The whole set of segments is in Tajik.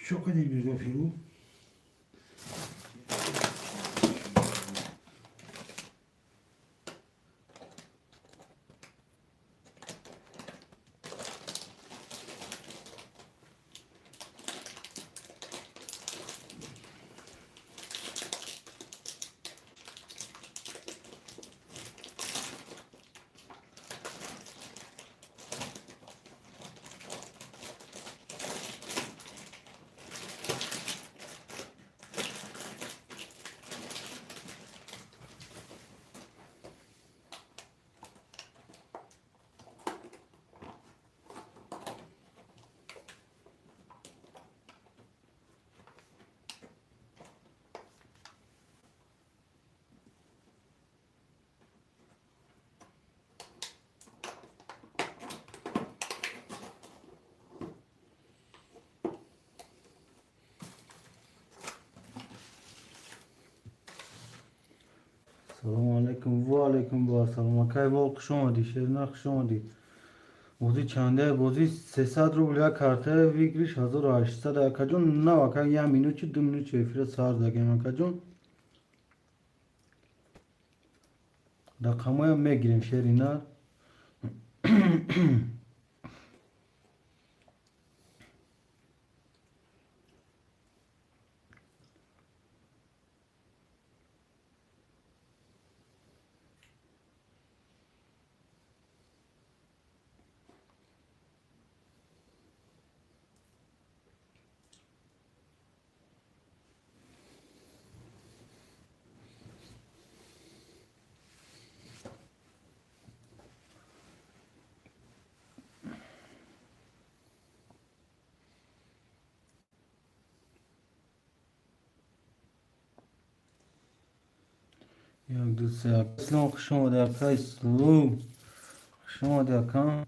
Чо кади, Мирзо Фирӯз? Салому алайкум, ва алайкум ассалом. Акай Вол, хуш омадӣ, Шерина, хуш омадӣ. Бозӣ чанде? Бозӣ 300 рубл як карта, выигрыш 1800. Акаҷон, нав ака, як минут чи 2 минут чи эфира сар дагем, акаҷон. Рақамоям мегирем, Шерина. Як, ду, се. Ислом, хуш омадӣ, ака Ислом. Хуш омадӣ, ака.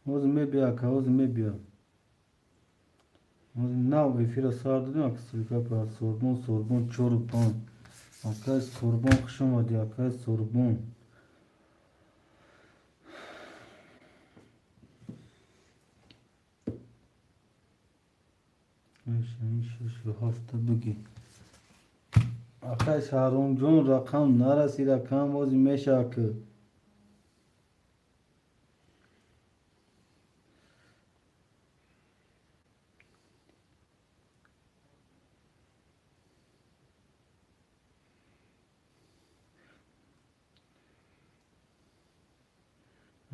Ҳозир мебия, ака, ҳозир мебия. Ҳозир нав эфира сар додем, ака, ссылка па Сорбон, Сорбон, чору панҷ. Акай Сорбон, хуш омадӣ, акай Сорбон. Шашу ҳафта бигӣ. Акай Шаҳромҷон, рақам нарасид, акам, ҳозир мешава ки.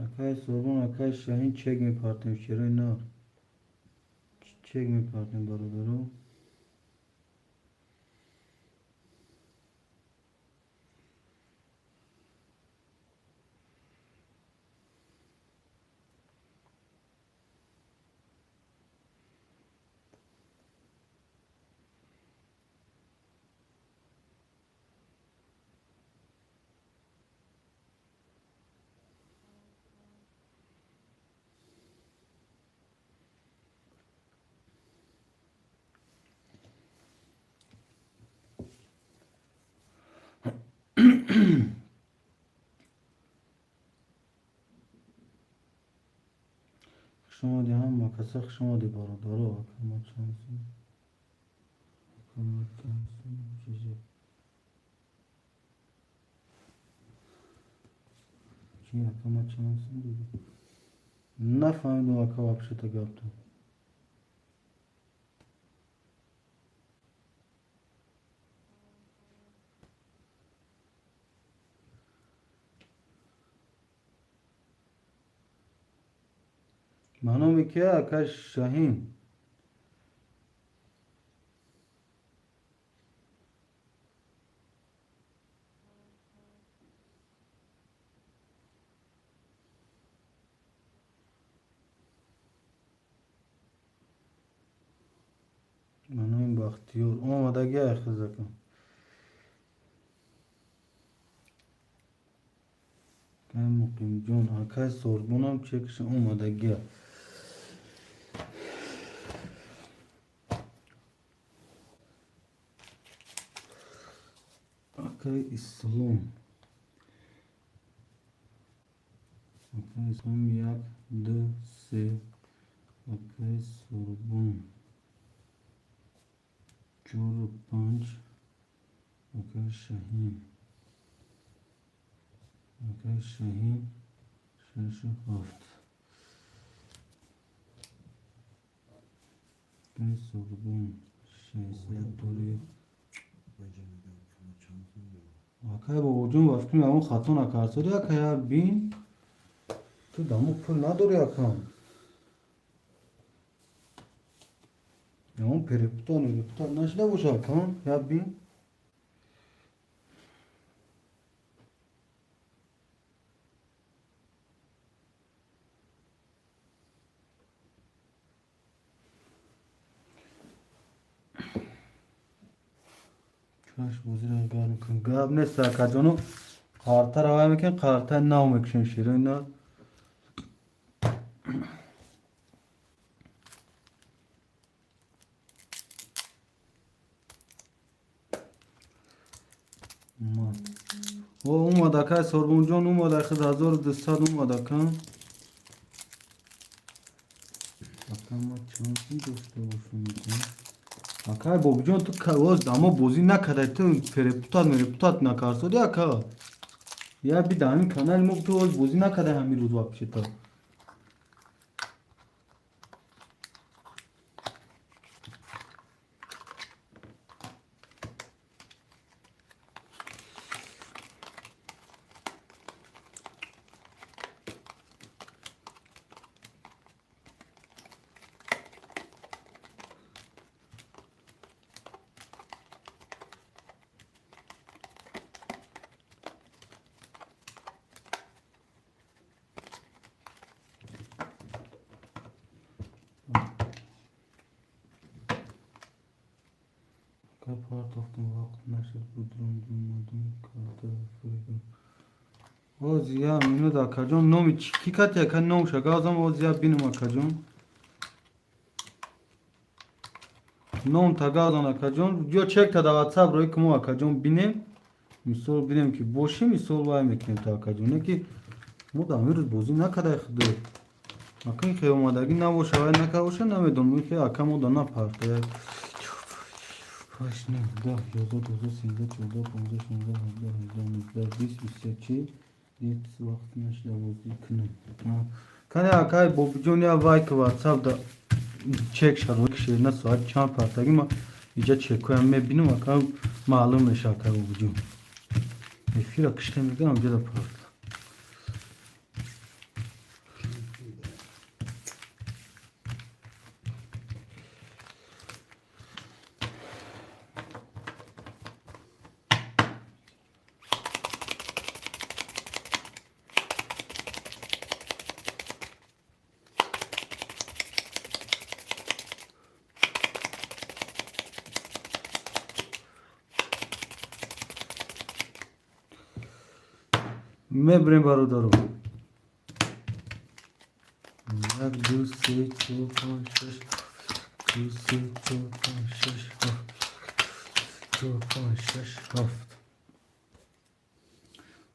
Акай Сорбон, акай Шаҳин, чек мепартем, шерои нар. Чек мепартем, бародаро. Хуш омадӣ, ҳама каса хуш омадӣ, бародаро. Ака, мо чанд сум? Ака, мо чанд сум? Чизе. Чи ака, ма чанд сум додам? Нафаҳмидам, ака, вообще-то гапто. Ба номи кия, ака Шаҳин? Ба номи Бахтиёр омадаги айхизака. Акай Муқимҷон, акай Сорбонам чекши омадагия. Акай Ислом, акай Ислом, як, ду, се. Акай Сорбон, чору панҷ. Акай Шаҳин, акай Шаҳин, шашу ҳафт. Акай Сорбон, 600 дори. Акай Бобоҷон, ба фикри ягон хато накардсори, ака, я бин, ту дамо пул надори, ака. Ягон перепутать мерепутать нашида боша, ака, я бин. Чаш бозиро гарм кун. Гап нест, акаҷону, қартаро вай мекунем, қартаи нав мекушем, широи нав. Омад, о, омад, акай Сорбонҷон, омад, ахид 1200 омад, ака. Ака, ма чанд сум дошта бошам? Акай Бобиҷон, ту оз дамо бозӣ накардай, ту перепутать мерепутать накарсоди, ака. Я би, дар ҳамин канали мо ту оз бозӣ накардай ҳамин рӯз вообще-то. Ака, партофтам, вақт нашуд, будром, омадум, карта фурӯхтам. Оз я минут, акаҷон, номи ки кати, ака, номша газам, оз я бинам, акаҷон. Ном тагазан, акаҷон, ё чек та дар WhatsApp рӯи ки мо, акаҷон, бинем, мисол бинем ки бошӣ, мисол вай мекунем та, акаҷон, не ки мо дар ҳамин рӯз бозӣ накардай худо. Ака, ин хе омадагӣ набоша, вай накарда боша, намедонам, ин хе, ака, мо да напарта. Ҳашт, нӯҳ, 10, 11, 12, 13, 14, 15, 16, 17, 18, 19, 20, 21, чи дет вақт нашуда бозӣ кунем. Кане, акай Бобиҷон, я вай ки WhatsApp да чек шароит шерина соат чанд партагӣ, ма иҷа чекоям мебинам, ака, маълум меша, акай Бобиҷон. Эфира кишта мегӯям, ҷада парта. Мебирем, бародаро. Як, ду, се, чор, панҷ, шаш, ду, се, чор, панҷ, шаш, ҳафт, чор, панҷ, шаш, ҳафт.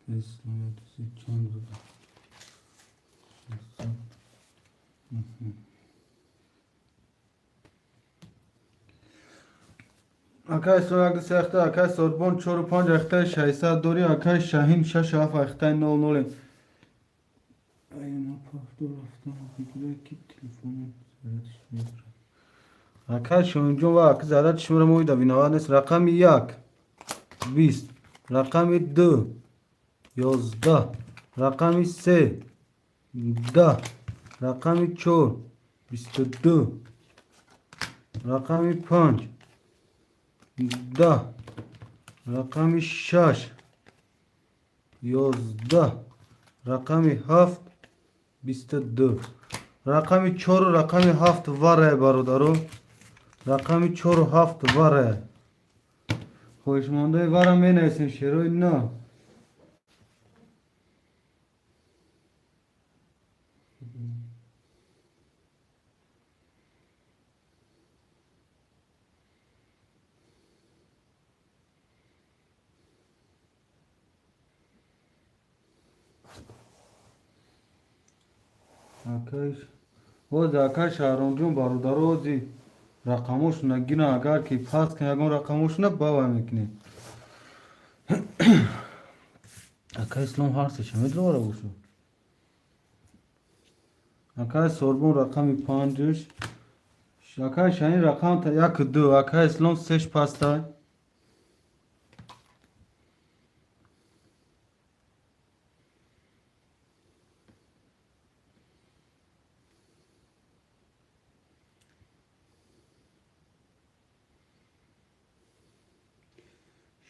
Исломиятуси чанд буда? 600. Акай со як, ду, се ахта, акай Сорбон чору панҷ ахтаи 600 дорӣ, акай Шаҳин шашу ҳафт ахтаи нол ноле. Ай, ма пафту рафтам, бигирай, ки телефони зарядиш мебарад. Акай Шоҳинҷон, ва аки зарядиш мера, моида виноват нест. Рақами 1 20, рақами 2 11, рақами 3 10, рақами 4 22, рақами 5 10, рақами 6 11, рақами 7 22. Рақами 4-у рақами 7 варае, бародаро, рақами 4-у 7 варае. Хоҳишмандои вара менависем, шерои на. Ози, акай Шаҳромҷон, бародаро, ози рақамошона гиран, агар ки пас кун ягон рақамошона бавай мекунем. Акай Ислом ҳар сеша медровара бошу. Акай Сорбон, рақами 5-ш. Акай Шаҳин, рақам 1, 2. Акай Ислом, сеш пастай.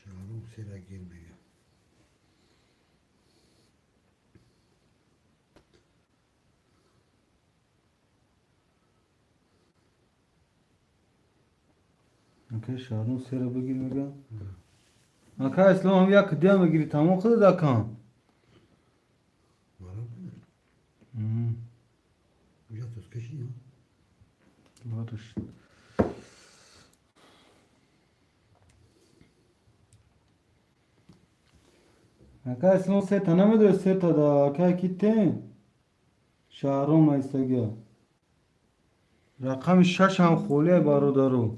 Шаҳром сера гир мега. Акай Шаҳром сера бигир мега. Акай Ислом, ҳам як дия мегири, тамом худат, акам. Вара уҷа тоскаши. Бараш. Акай Ислом, сета намедори, сета да акай ки тен Шаҳром наистагия. Рақами 6 ҳам холия, бародаро.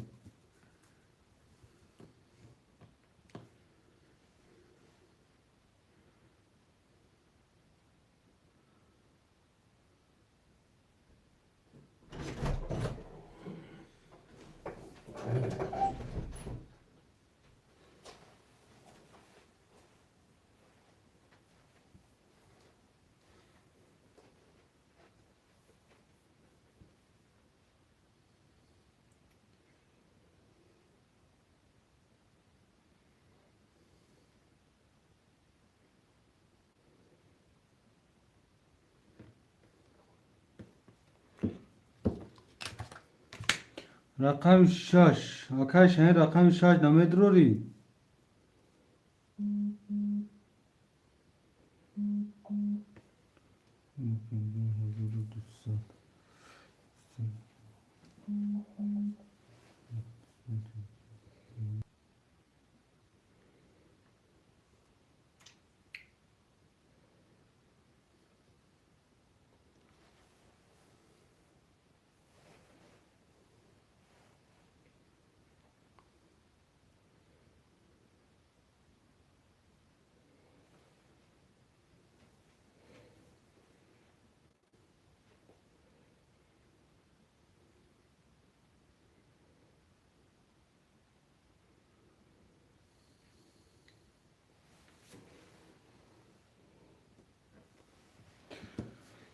Рақами 6, акай Шаҳин, рақами 6 намедурорӣ? 1200.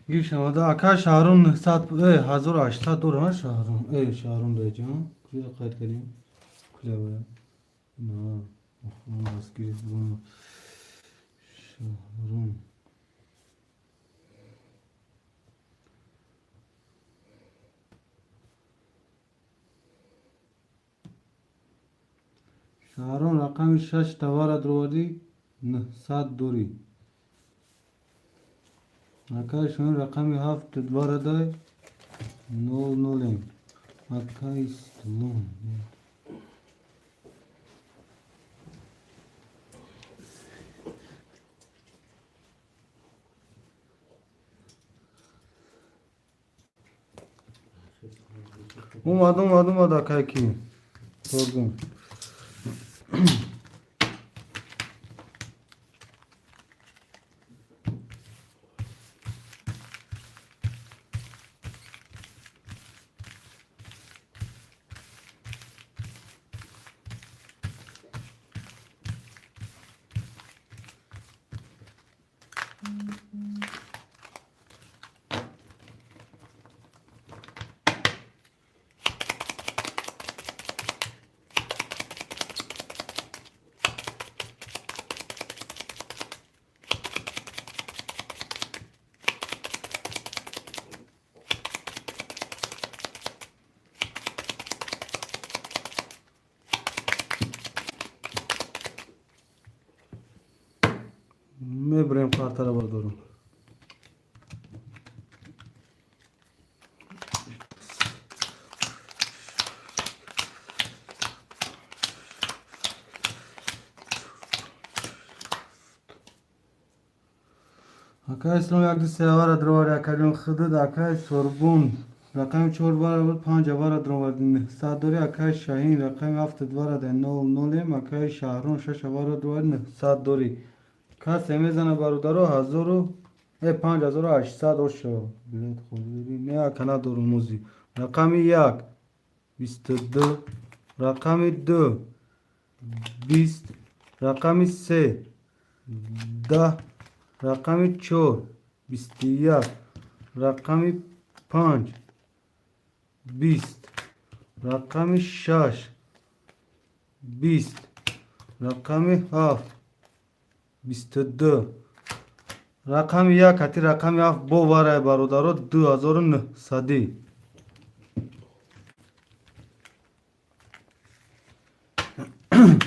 Гир шавада, ака Шаҳром, 900, 1800 дорам. Шаҳром, Шаҳром даҷа куҷо қайд кардем? Куҷа бояд на дастгири? Шаҳром, Шаҳром, рақами 6 тавара дуровардӣ, 900 дорӣ. Акай Шоҳин, рақами 7 варадай, нол нолем. Акай Ислом. Омад, омад, омад, акай ки торгум. Мебурем картара, бародарон. Акай Ислом, як, ду, се авара дровари, акаҷон, худуд. Акай Сорбон, рақами чор вара буд, панҷ авара дроварди, 900 дори. Акай Шаҳин, рақами ҳафт вара да, нол нолем. Акай Шаҳрон, шаш авара дровари, 900 дори. Касе мезана, бародаро, ҳазору 5800 оша билет холӣ не, ака, надорум музи. Рақами як 22, рақами ду 20, рақами се 10, рақами чор 21, рақами панҷ 20, рақами шаш 20, рақами ҳафт 22. Рақами як ҳати рақами ҳафт боварай, бародаро, 2900-ӣ.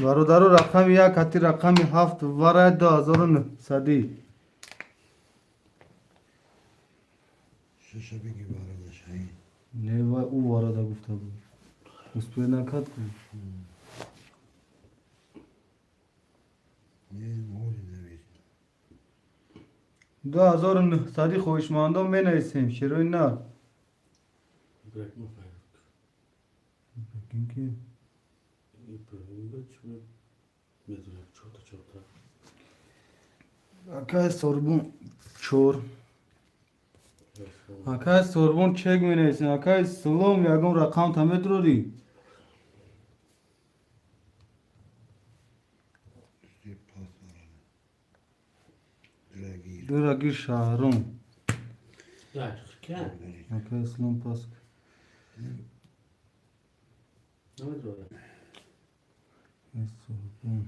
Бародаро, рақами як ҳати рақами ҳафт варай, 2900-ӣ. Шаша беги варада, Шаҳин. Не, вай ӯ варада гуфта буд, успел накард ку. Не, моли навис. 2900-ӣ, хоҳишмандон, менависем, шерои нар. Ибраҳим файрук. Ибраҳим ки? Ибраҳим ба чӣ медонам, чорта, чорта. Акай Сорбон, чор. Акай Сорбон, чек менависем. Акай Салом, ягон рақам та медурорӣ? Се пас варада. Дурагир. Дурагир, Шаҳром. Ка? Акай Ислом, пас. Намедонам. Сорбон,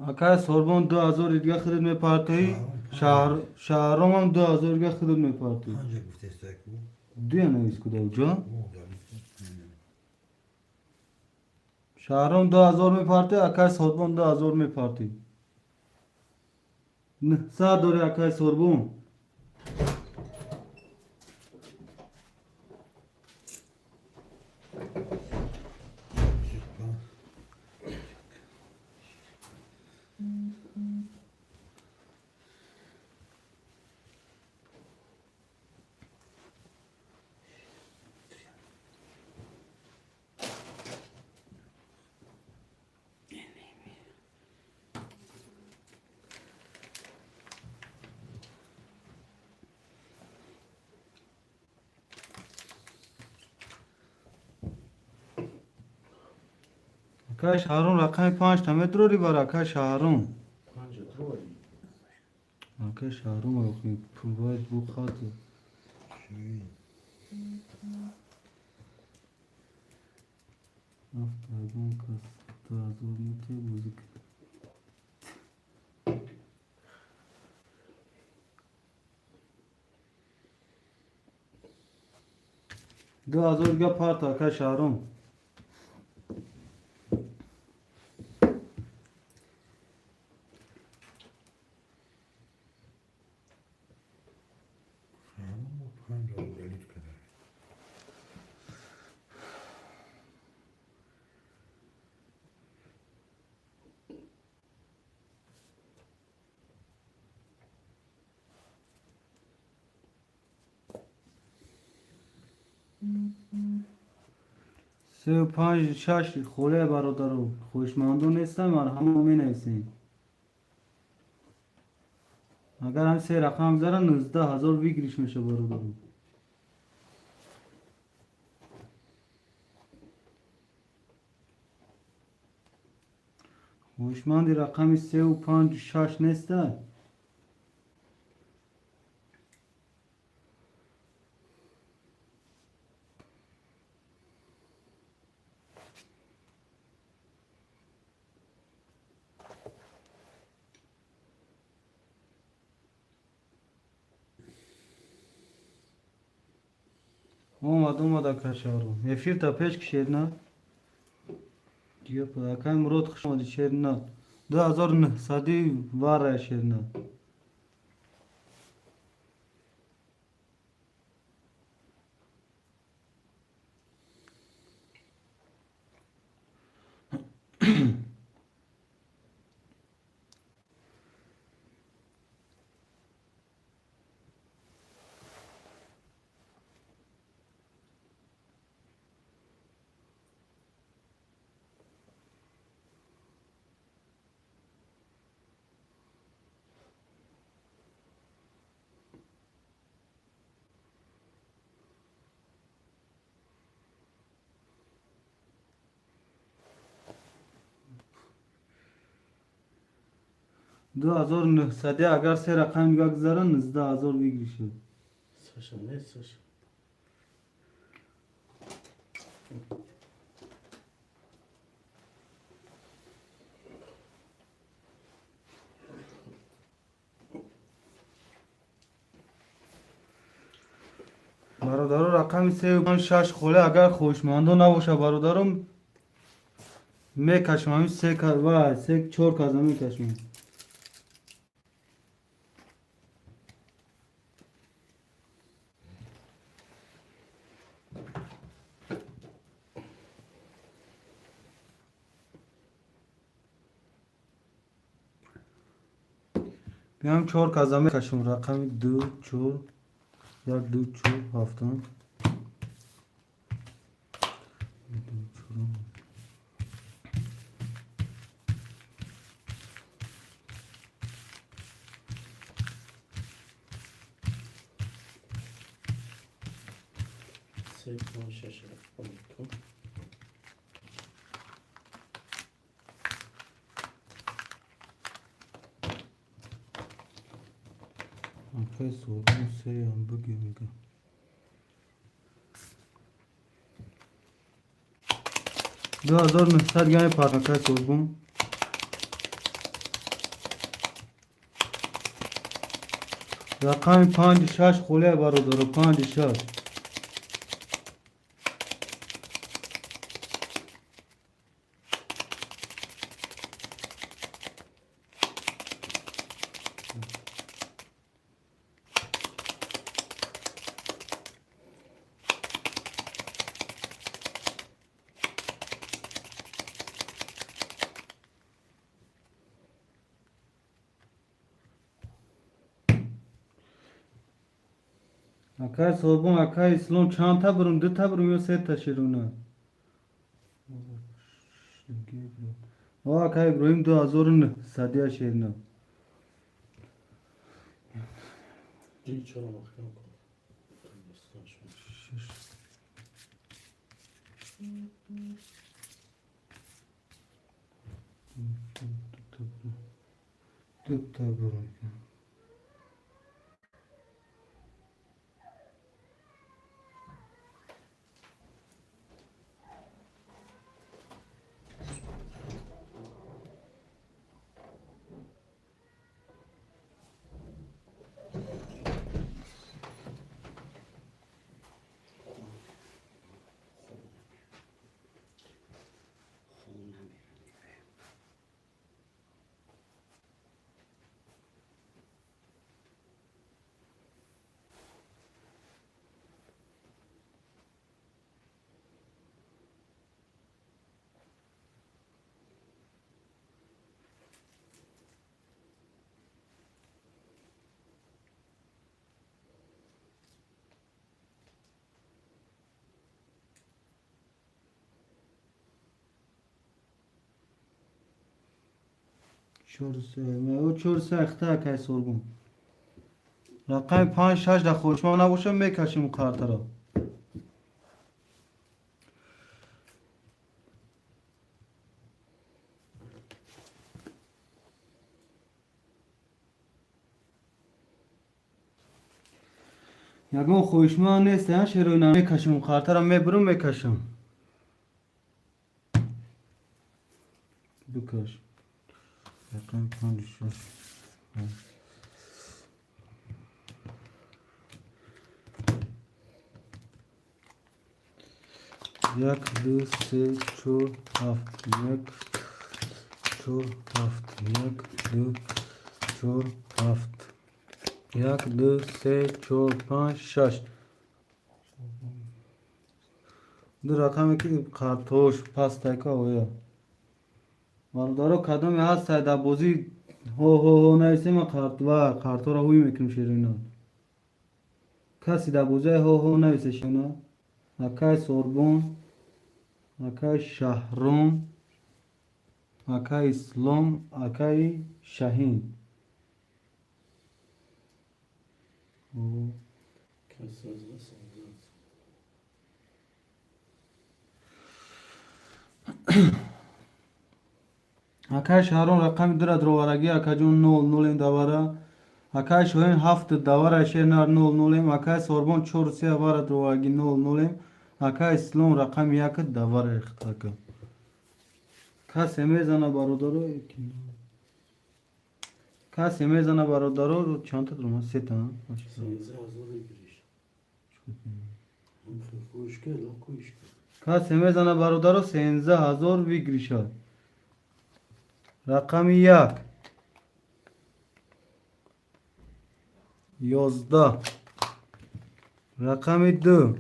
акай Сорбон, 2000 дига худат мепартоӣ. Шаҳромам 2000 дига худат мепартоӣ. Панҷа гуфтестаку. Дуя навис куда ҷо. Шаҳром 2000 мепартоӣ, акай Сорбон 2000 мепартоӣ. 900 дори, акай Сорбон. Се пас. Акай Шаҳром, рақами панҷ та медурорӣ бар, акай Шаҳром? Панҷа дроварӣ. Акай Шаҳром, охи пул бояд бу хат. Шаҳин. Ҳафт, ягон кас 2000 метия, бозӣ кунад. 2000 дига парта, акай Шаҳром. Шаҳром бо панҷа удалить када. Се, панҷ, шаш холе, бародаро, хоҳишмандон нестам, марҳамо, менависем. Агар ҳам се рақам гузара, 19 000 выигрыш меша, бародаро. Хоҳишманди рақами сеу, панҷу шаш неста? Омад, омад, ака Шаҳром. Эфирта пеш кишед на. Акай Мурод, хуш омадӣ, Шерина. 2900 вара, Шерина. 2900 агар се рақам нигаҳ гузара, 19 000 выигрыш шуд. Саша, не Саша. Бародаро, рақами сею панҷ шаш холе, агар хоҳишмандо набоша, бародаром, мекашам ҳамин се ва се чор каза мекашам. Биям, чор каза мекашам, рақами ду, чор, як, ду, чор, ҳафтам. Ду, чорум. Се, панҷ, шаш, ҳафт. Акай Сорбон, сеям буги мега. 2900 гами пар, акай Сорбон. Рақами панҷи шаш холия, бародаро, панҷи шаш. Акай Сорбон, акай Ислом, чандта бурум, дута бурум ё сета, Шеруна? О, акай Иброҳим, 2900 Шерина. Ди чора маҳкам кун. Тобистон шуд. Шаш. Дута бурум. Дута бурум. Чор се, ё чор се ахта, акай Сорбон. Рақами панҷ шаш дар хоҳишманд набоша, мекашем картаро. Ягон хоҳишманд нест, а, Шероина? Мекашем картаро, мебурам, мекашам. Бикаш. Рақами панҷ шаш. 1, 2, 3, 4, 7, 1, 4, 7, 1, 2, 4, 7, 1, 2, 3, 4, 5, 6. Ду рақаме ки картош пастайка оя. Бародаро, кадоме ҳастай дар бозӣ ҳо ҳо ҳо нависем, ва картора ҳуй мекунем шерина. Каси дар бозиҳои ҳо ҳо нависе шена. Акай Сорбон, акай Шаҳром, акай Ислом, акай Шаҳин. Акай Шаҳром рақами дура дроварагӣ, акаҷон нол нолем давара. Акай Шоҳин ҳафт давара шернар нол нолем. Акай Сорбон чор се вара дроварагӣ нол нолем. Акай Ислом рақами як давара рехтака. Касе мезана бародаро, касе мезана бародаро, чандта дрома? Сета. Касе мезана бародаро, 13 000 выигрыша. Рақами як, 11, рақами ду,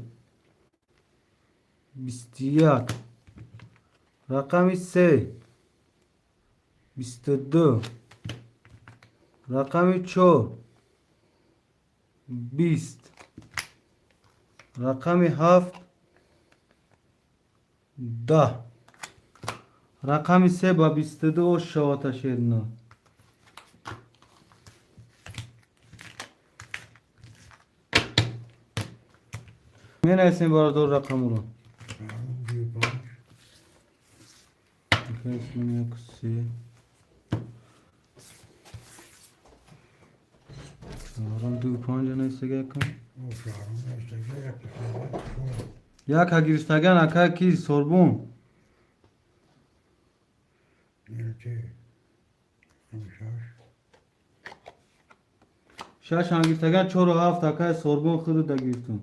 21, рақами се, 22, рақами чор, 20, рақами ҳафт, 10. Рақами се ба 22 ош шавата шерина. Менависем бародор рақамро. Шаҳром ду панҷ. Як се. Шаҳром ду панҷ нависага якам. Шаҳром навистага як чор. Яка гирифтаган ака ки Сорбон. Нелте рақами шаш. Шашам гирифтаган, чору ҳафт акай Сорбон худуда гирифтам.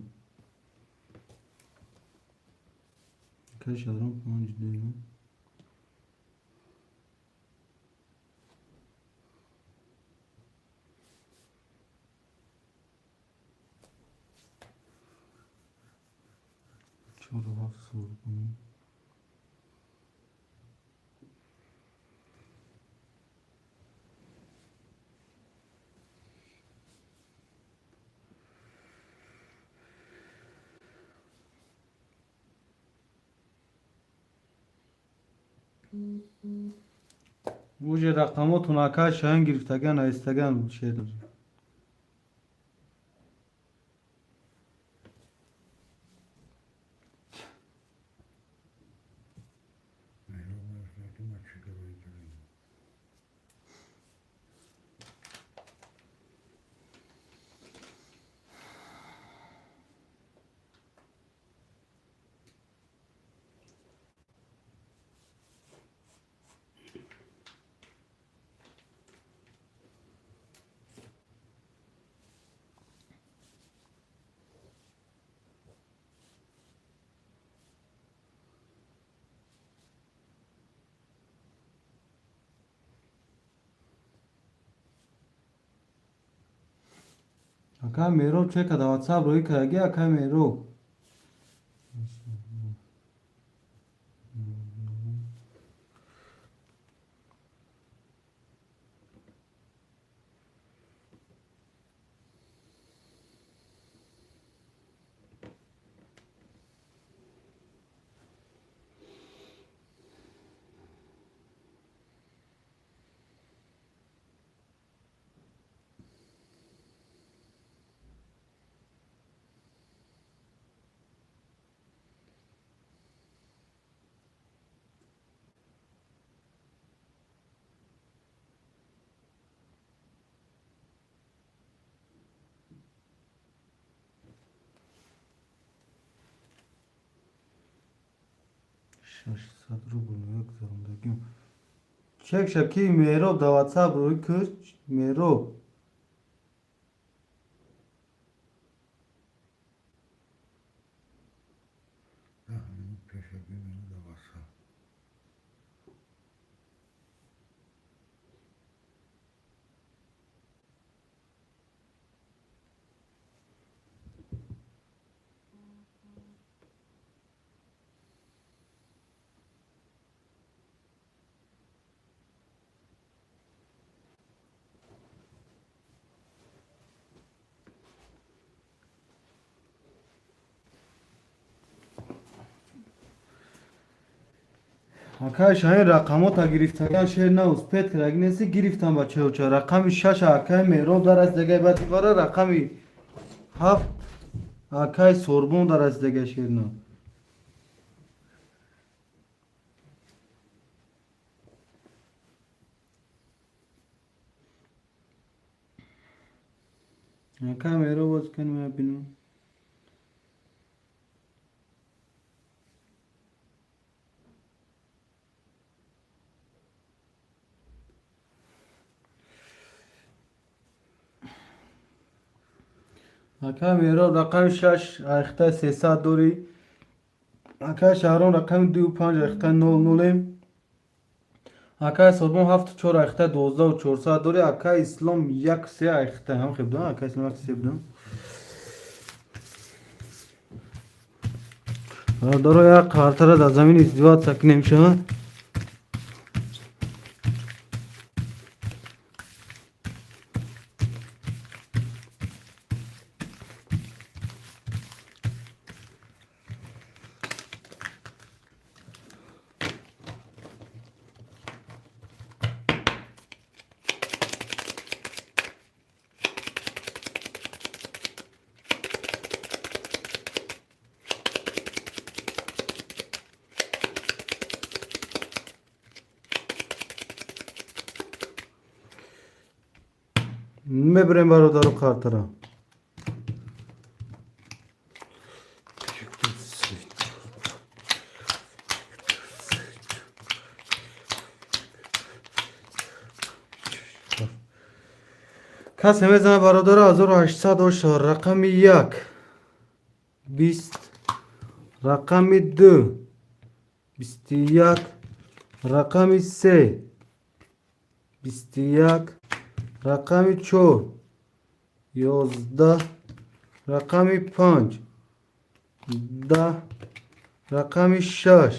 Акай Шаҳром панҷ ду. Чору ҳафт Сорбон. Уже рақамотон акай Шаҳин гирифтаган навистаган шер. Меҳроб навистага, ма чӣ кардам? Акай Меҳроб чека да ватсап рӯӣ кардаги акай Меҳроб. 600 рубл мегузарондагим. Чекша ки Меҳроб да ватсап рӯӣ кӯч Меҳроб. 10 минут пеш. Акай Шаҳин рақамота гирифтаган шер на успеть кардаги неси, гирифтам бачаёча. Рақами шаш акай Меҳроб дар расидагай, баъди вара рақами ҳафт акай Сорбон дар расидагай шер на. Акай Меҳроб боз кани мебинам. Акай Меҳроб рақами шаш айхта 300 дорӣ. Акай Шаҳром рақами дую панҷ айхта нол нолем. Акай Сорбон ҳафту чор айхта 12 400 дорӣ. Акай Ислом як се айхта ҳам хеб дам. Акай Ислом як се будам. Бародаро, як картара дар замин издеваться кунем ша. Мебарем бародаро картара. Касе мезана бародаро 1800 оша. Рақами як 20, рақами ду 21, рақами се 21, рақами чор 11, рақами панҷ 10, рақами шаш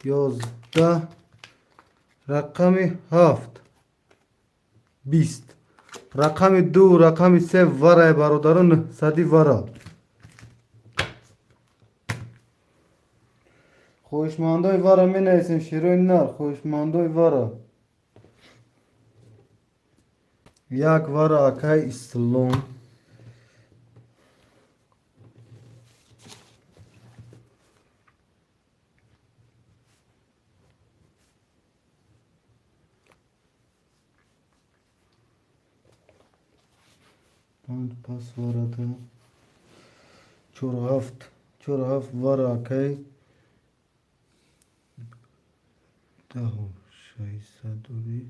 11, рақами ҳафт 20. Рақами ду, рақами се варай бародаро, нӯҳсади вара. Хоҳишмандои вара менависем шерои нар, хоҳишмандои вара. Як вара акай Ислом. Панҷ пас варата. Чор ҳафт, чор ҳафт вара акай. 10 600 дорӣ.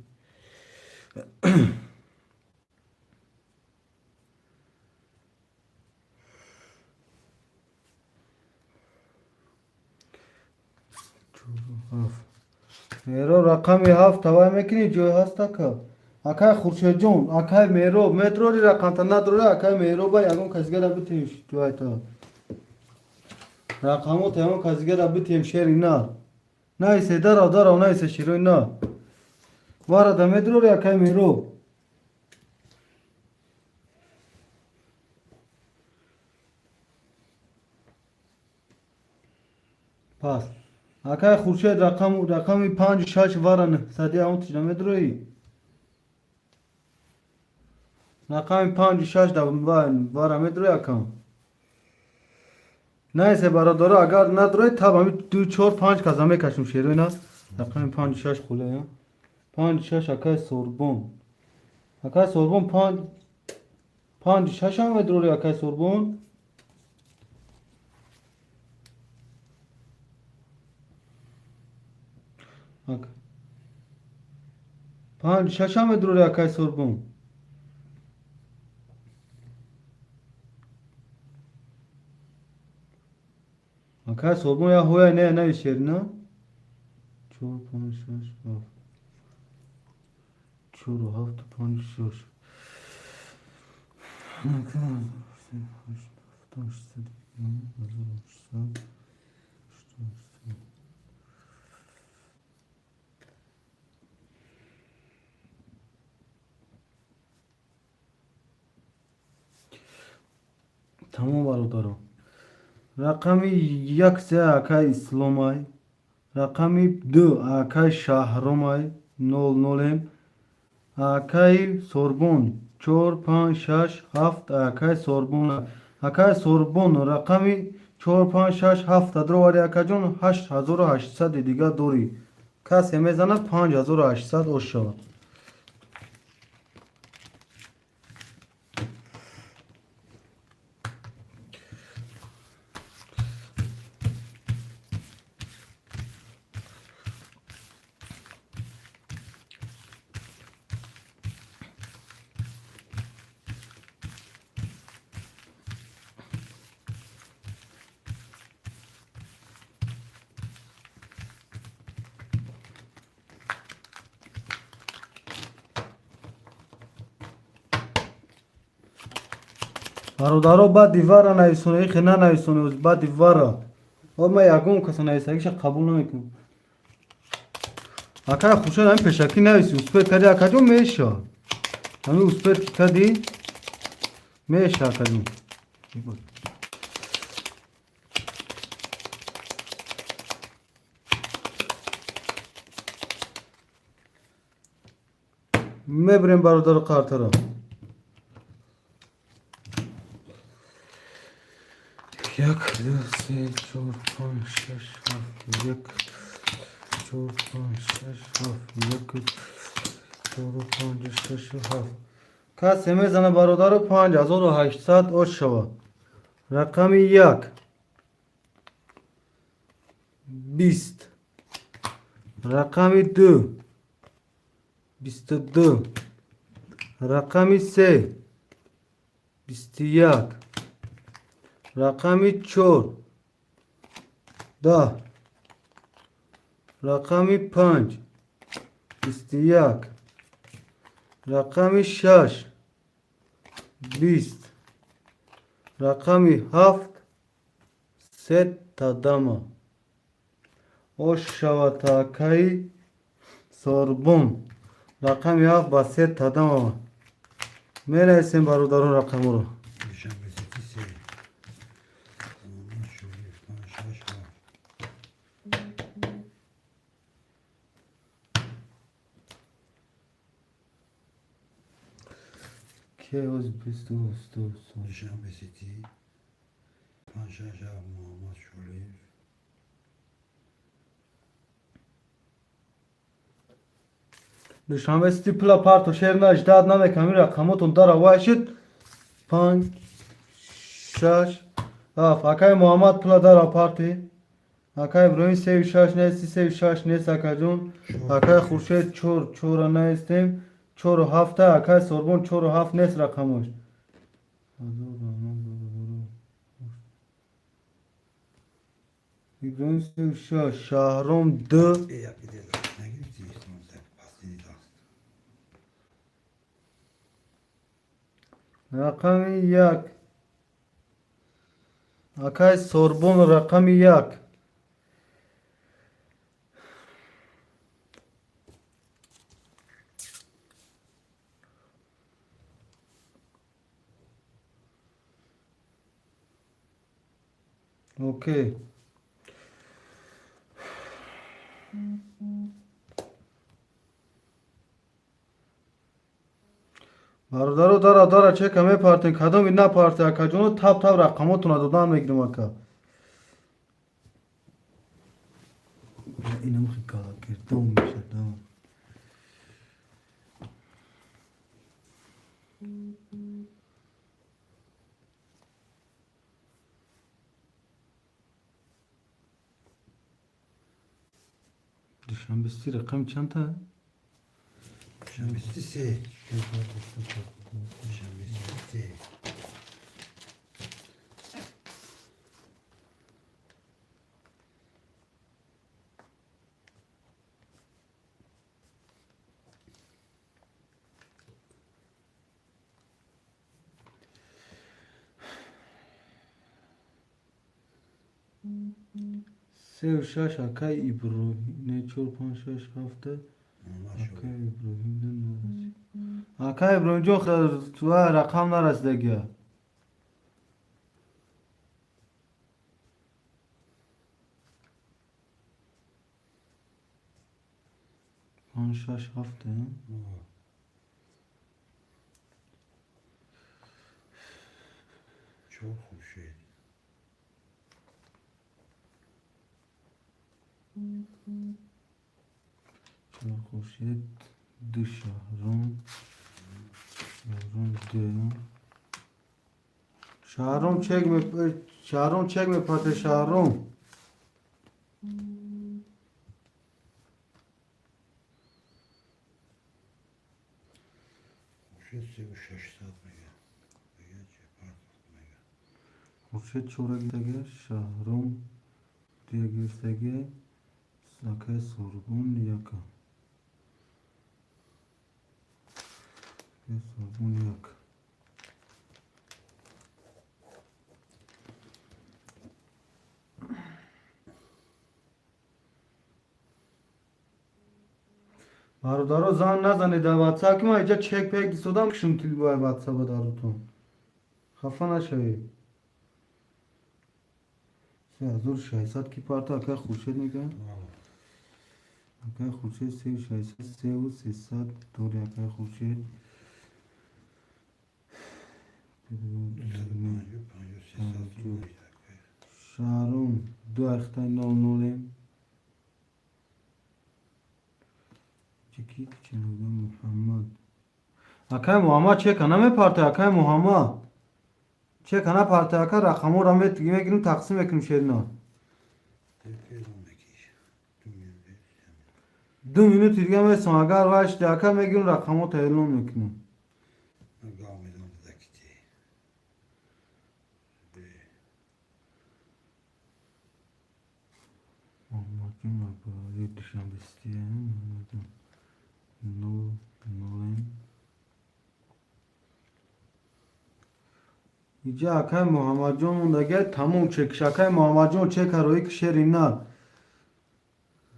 Чор ҳафт. Меҳроб рақами ҳафт тавай мекунӣ, ҷой ҳаст ака. Акай Хуршедҷон, акай Меҳроб, медрори рақамта надрори акай Меҳроба ягон касигара битем ҷойта. Рақамота ягон касигара битем шери нар. Найсе дарав дарав найсе широи нар. Варада медрори акай Меҳроб. Пас. Акай Хуршед рақами панҷ шаш вара нӯҳсади он тижа медроӣ. Рақами панҷу шаш да вара медроӣ акам. Найсе бародаро, агар надроӣ таб ами ду чор панҷ каза мекашем шерои на. Рақами панҷу шаш хуле. Панҷу шаш акай Сорбон. Акай Сорбон панҷ панҷу шаш ҳам медрори акай Сорбон. Панҷу шаш ҳам медрори акай Сорбон. Акай Сорбон я ҳоя не нави шерина. Чор панҷ шаш ҳафт. Чору ҳафту панҷ шаш. 1800. Тамом бародаро. Рақами як се акай Исломай. Рақами ду акай Шаҳромай, нол нолем. Акаи Сорбон, чор, панҷ, шаш, ҳафт. Акаи Сорбон, акаи Сорбон, рақами чор, панҷ, шаш, ҳафт даровари, акаҷон, 8800-и дига дорӣ. Касе мезанад, 5800 ош шавад. Бародаро, баъди вара нависоне, ихе нанависоне, баъди вара. Ма ягон каса нависагиша қабул намекунам. Акай Хуршед, ҳамин пешакӣ нависи, успеть кади, акаҷон, меша. Ҳамин успеть ки кади, меша, акаҷон. Мебирем, бародаро, қартара. Як, ду, се, чор, панҷ, шаш, ҳафт, як, чор, панҷ, шаш, ҳафт, як, чору, панҷ, шаш, ҳафт. Касе мезана, бародаро, 5800 ош шавад. Рақами як, 20, рақами ду, 22, рақами се, 21, рақами чор, 10, рақами панҷ, 21, рақами шаш, 20, рақами ҳафт, се тадама. Ош шавад, акаи Сорбон. Рақами ҳафт ба се тадама. Менависем, бародарон, рақаморо. Душанбе Сити се. Муҳаммад Шориф, панҷ, шаш, ҳафт. Ки оз бисту ду. Душанбе Сити панҷ, шаш, ҳафт, Муҳаммад Шолиев. Душанбе Сити пула парто, шер наждад намекам, ин рақамотон дара вай шуд. Панҷ, шаш, ҳафт. Акаи Муҳаммад, пула дара парти. Акаи Иброҳим, сею шаш нести, сею шаш нест, акаҷон. Акаи Хуршед, чор, чора наистем, чору ҳафта. Акаи Сорбон, чору ҳафт нест рақамош. Иброҳим, сею шаш, Шаҳром, ду. Э, як иде нагирифти, ислом пастини даст. Рақами як, акаи Сорбон, рақами як. Окей. Бародаро, дара дара чека мепартем, кадоми напарте, акаҷоно, тап тап рақамотона додан мегирем, ака. Инам хи галагирдон мешад. Душанбе Сити рақами чандта? Душанбе Сити се. Душанбе Сити се. Сею шаш, акаи Иброҳим, не, чор, панҷ, шаш, ҳафта. Муҳаммад Акаи Шолиев. Иброҳим нарасид. Акаи Иброҳимҷон, рақам нарасидагия. шаш ҳафт. Чор Хуршед. Чор Хуршед, ду Шаҳром, Шаҳром ду. Шаҳром чек ме, Шаҳром чек мепате, Шаҳром. Хуршед севу шашсад мега. Мега че партофт мега. Хуршед чора гирифтага, Шаҳром дуя гирифтага, акай Сорбон яка. Акай Сорбон як. Бародаро, зан назанед дар ватсап, ки ман иҷа чек пек истодам, кишум тилбай ватсаба дарутон. Хафа нашавед. 3600 ки парта акай Хуршед мега? Акай Хуршед 3600, севу сесад дори акай Хуршед. Панҷу панҷу сесад. Шаҳром ду ахтай нол нолем. Чики ченуда Муҳаммад. Акай Муҳаммад чека намепарта, акай Муҳаммад. Чека напарта, ака, рақаморо мегирим, тақсим мекунем шерина. 2 минути дига месом, агар вай шуди, ака, мегирим, рақамота эълон мекунем. Ман гав медам дакити. Муҳаммадҷон Акбарали Душанбестия, Муҳаммадҷон нол нолем. Иҷа акай Муҳаммадҷон мондагиай, тамом чекш. Акай Муҳаммадҷон, чека роӣ ки шери на.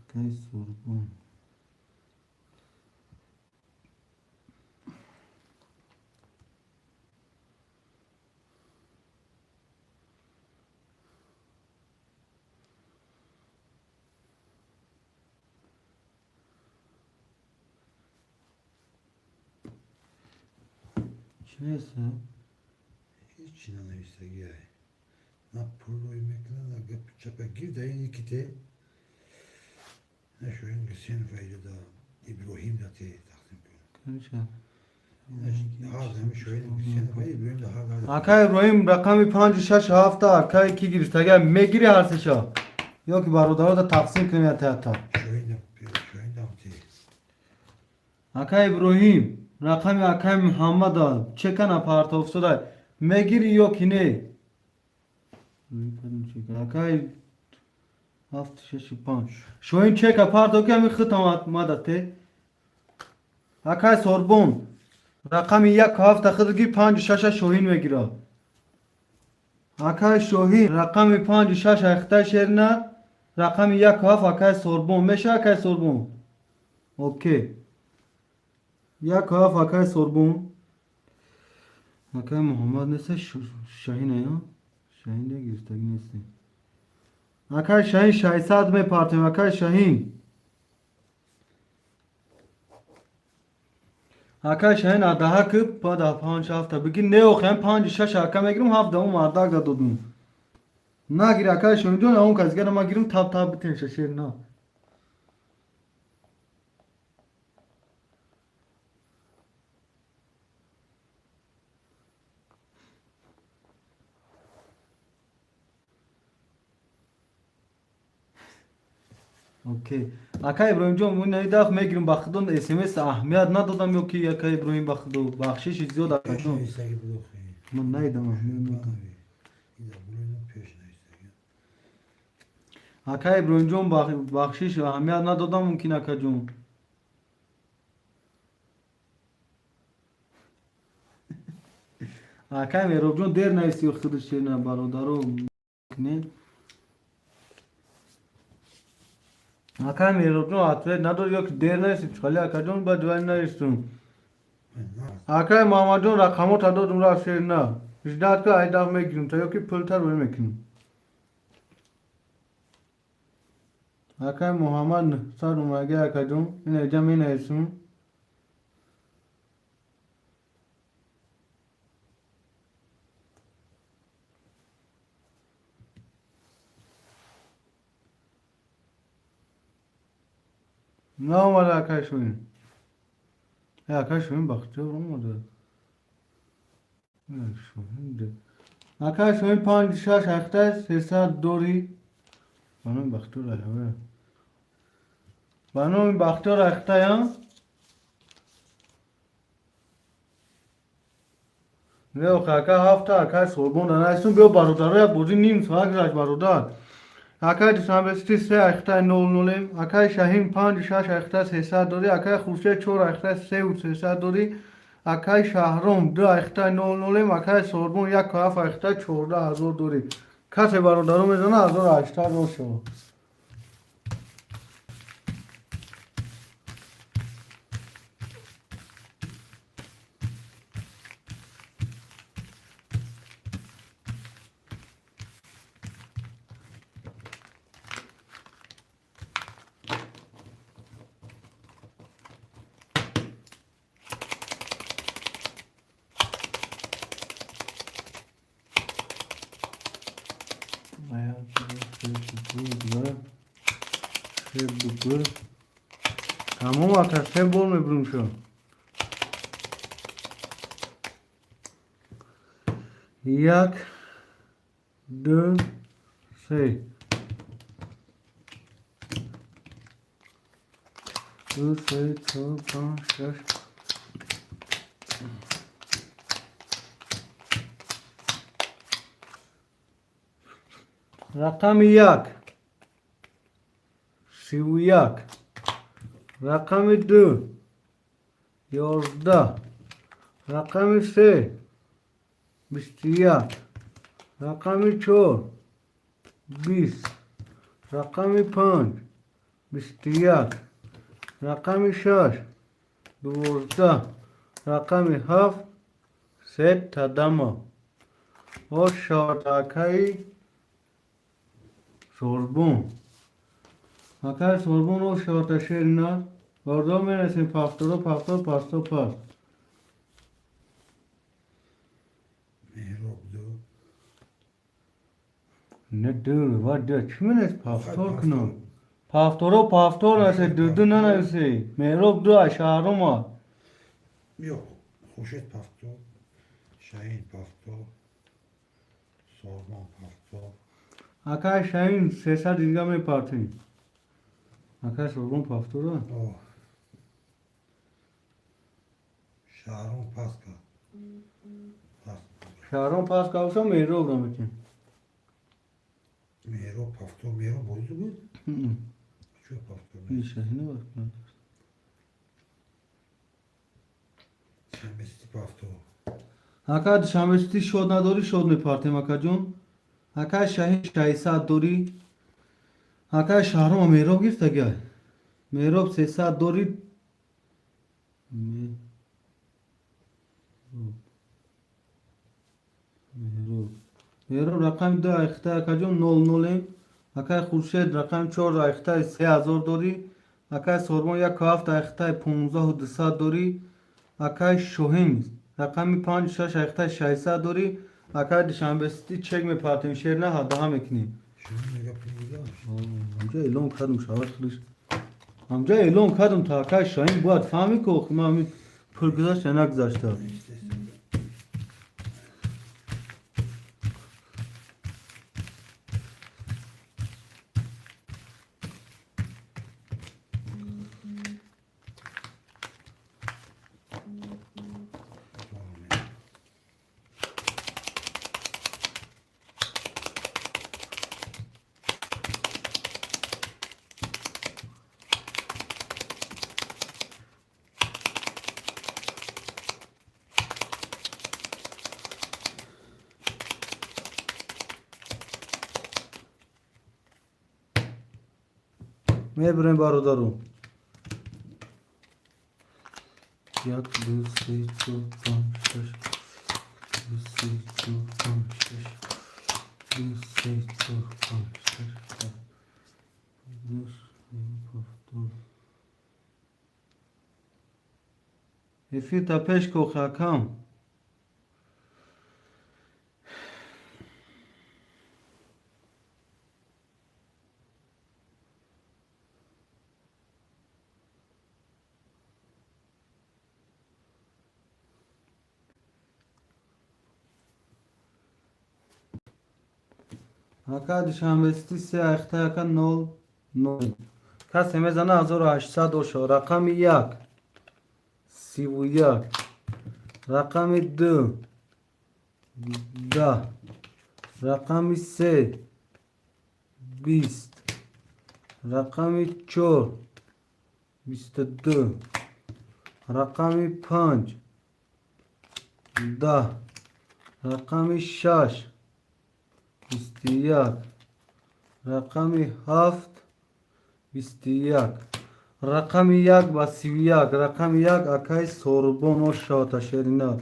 Акай Сурбон. Чӣ нест? Ҳеҷ нанавистагиай. На пул рӯй мекунад, на гапи чапа гир дар ин иките. На шоин гусен файда да Иброҳим да те тақсим кун. Канша. Ҳар ҳами шоин гусен файда Иброҳим да ҳар Акай Иброҳим, рақами панҷу шаш ҳафта акай ки гирифтага, мегири ҳар сеша? Ё ки бародарода тақсим кунем ята? Шоин да шоин дам те. Акай Иброҳим, рақами акай Муҳаммада чека напартофтода, мегири ё ки не? Акай ҳафт шашу панҷ. Шоин, чека парто ки ҳами хитам мада те. Акай Сорбон, рақами як ҳафта хид гир, панҷу шаша Шоҳин мегира. Акай Шоҳин, рақами панҷу шаш айхтай шерина, рақами як ҳафт акай Сорбон. Меша, акай Сорбон? Окей. Як ҳафт акай Сорбон. Акай Муҳаммад неста, Шаҳин ая? Шаҳин не гирифтагӣ нестем. Акай Шаҳин, 600 мепартем, акай Шаҳин. Акай Шаҳин, адаҳа ки пада панҷ ҳафта бигир, не охем панҷу шаш ака мегирим, ҳафт он мардак да додум. Нагир, акай Шоҳинҷон, он кас дигара ма гирим, таб таб битем шашер на. Окей. Акай Иброҳимҷон, даф мегирим, ба худо смс аҳамият надодам ё ки акай Иброҳим, ба худо бахшиши зиёд, акаҷон. Навистагӣ будохи. Ман наидам, аҳамият надодам. Пеш навистагӣ. Акай Иброҳимҷон, бахшиш, аҳамият надодам мумкин, акаҷон. Акай Меробҷон, дер нависти худаш на, бародаро не. Акай Меробҷон, ответ надод ё ки дер нависти, чхали, акаҷон, ба ҷои навистум. Акай Муҳаммадҷон, рақамота додум, рафт шер на. Ждать ка, ай даф мегирим та ё ки пулта рӯй мекунем. Акай Муҳаммад 900 омадаги, акаҷон. Ина иҷа менависем. Наомада акай Шоҳин. Акай Шоҳин Бахтиёр омада. Акай Шоҳин 5-6 ҳахта 300 дори. Ба номи Бахтиёр ҳаве. Ба номи Бахтиёр ҳахтаям. Не, охе ака ҳафта акай Сорбон данайсун биё бародаро як бозӣ ним соат гузашт бародар. Акай Душанбесити 3 ҳахта 0-0, акай Шаҳин 5-6 ҳахта 300 дори, акай Хуршед 4 ҳахта 3-300 дори, акай Шаҳром 2 ҳахта 0-0, акай Сорбон 1 7 ҳахта 14 000 дори. Касе бародаро мезана 1800 рол шава. Тамом ака, се бор мебурем шо. Як, ду, се. Ду, се, чор, панҷ, шаш. Рақами 1 31, рақами 2 11, рақами 3 21, рақами 4 20, рақами 5 21, рақами 6 12, рақами 7 се тадама. О шавад акаи Сорбон. Акаи Сорбон о шавад шерина. Бародаро менависем пафторо пафтор пасто паст. Меҳроб ду. Не ду, ва ду. Чӣ менавис пафтор кунам? Пафторо пафтор насе ду ду нанависи. Меҳроб ду а Шаҳрома. Ё Хуршед пафтор, Шаҳин пафтор, Сорбон пафтор. Акай Шаҳин 300 динга мепартем. Акай Сорбон пафтора? О. Шаҳром пас кард. Пас. Шаҳром пас кард, Меҳроб метем. Меҳроб пафтор, Меҳроб бозӣ буд? Чё пафтор? Шаҳина бас. Душанбесити пафтор. Ака Душанбесити шод надорӣ, шод мепартем акаҷон. Акай Шаҳин 600 дорӣ. Акай Шаҳром Меҳроб гирифтагай. Меҳроб 300 дорӣ. Меҳроб. Меҳроб рақами 2 айхта акаҷон 0-0. Акай Хуршед рақами 4 айхта 3000 дорӣ. Акай Сорбон 1-7 айхта 15200 дорӣ. Акай Шоҳин рақами 5-6 айхта 600 дорӣ. Акай Душанбесити чек мепартем, шер на ҳадаҳа мекунем. Шумо мега пул гузашт? Ҳамҷа эълон кардам, шавад худаш. Ҳамҷа эълон кардам та акай Шоҳин бояд фаҳмӣ ки охи ман ҳамин пул гузашт я нагузашта. Мебурем бародару. Як, ду, се, чор, панҷ, шаш. Ду, се, чор, панҷ, шаш. Ду, се, чор, панҷ, шаш. Ду. Эфир та пеш кохи акам. Ака Душанбе-Сити се айхта ака 0-0. Касе мезана 1800 ошо. Рақами 1 31, рақами 2 10, рақами 3 20, рақами 4 22, рақами 5 10, рақами 6 21, рақами 7 21, рақами 1 ба 31, рақами 1 акаи Сорбон ошавата шерина.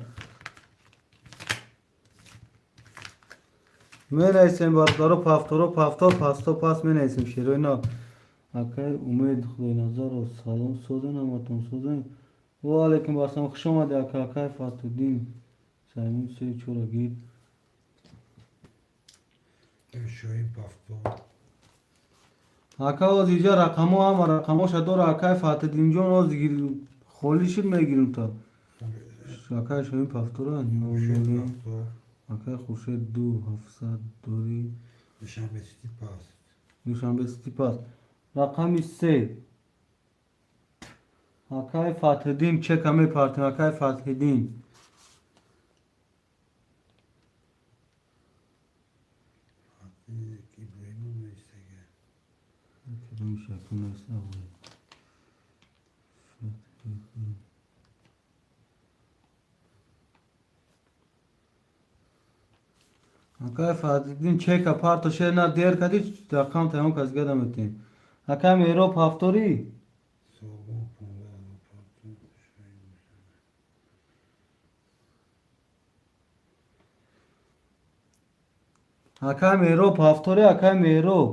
Менависем бародаро, пафторо, пафтор, пасто пас менависем шероина. Акаи Умед Худойназаров, салом созен, ҳаматон созен. Ва алайкум ассалом, хуш омадед ака, акаи Фатҳуддин. Саймун се чора гир. Шоҳин пафтор. Ака оз иҷа рақамҳо ҳама рақамҳоша дора акаи Фатҳиддинҷон оз холӣ шуд мегирем та. Акаи Шоҳин пафтора акаи Хуршед 2 700 дори. Душанбе-Сити пас. Душанбе-Сити пас. Рақами 3 акаи Фатҳиддин чека мепартем акаи Фатҳиддин. Акаи Фатҳиддин чека парто шер на дер кади рақам таён кас гада метем. Акаи Меҳроб ҳафторӣ? Акаи Меҳроб ҳафторӣ, акаи Меҳроб.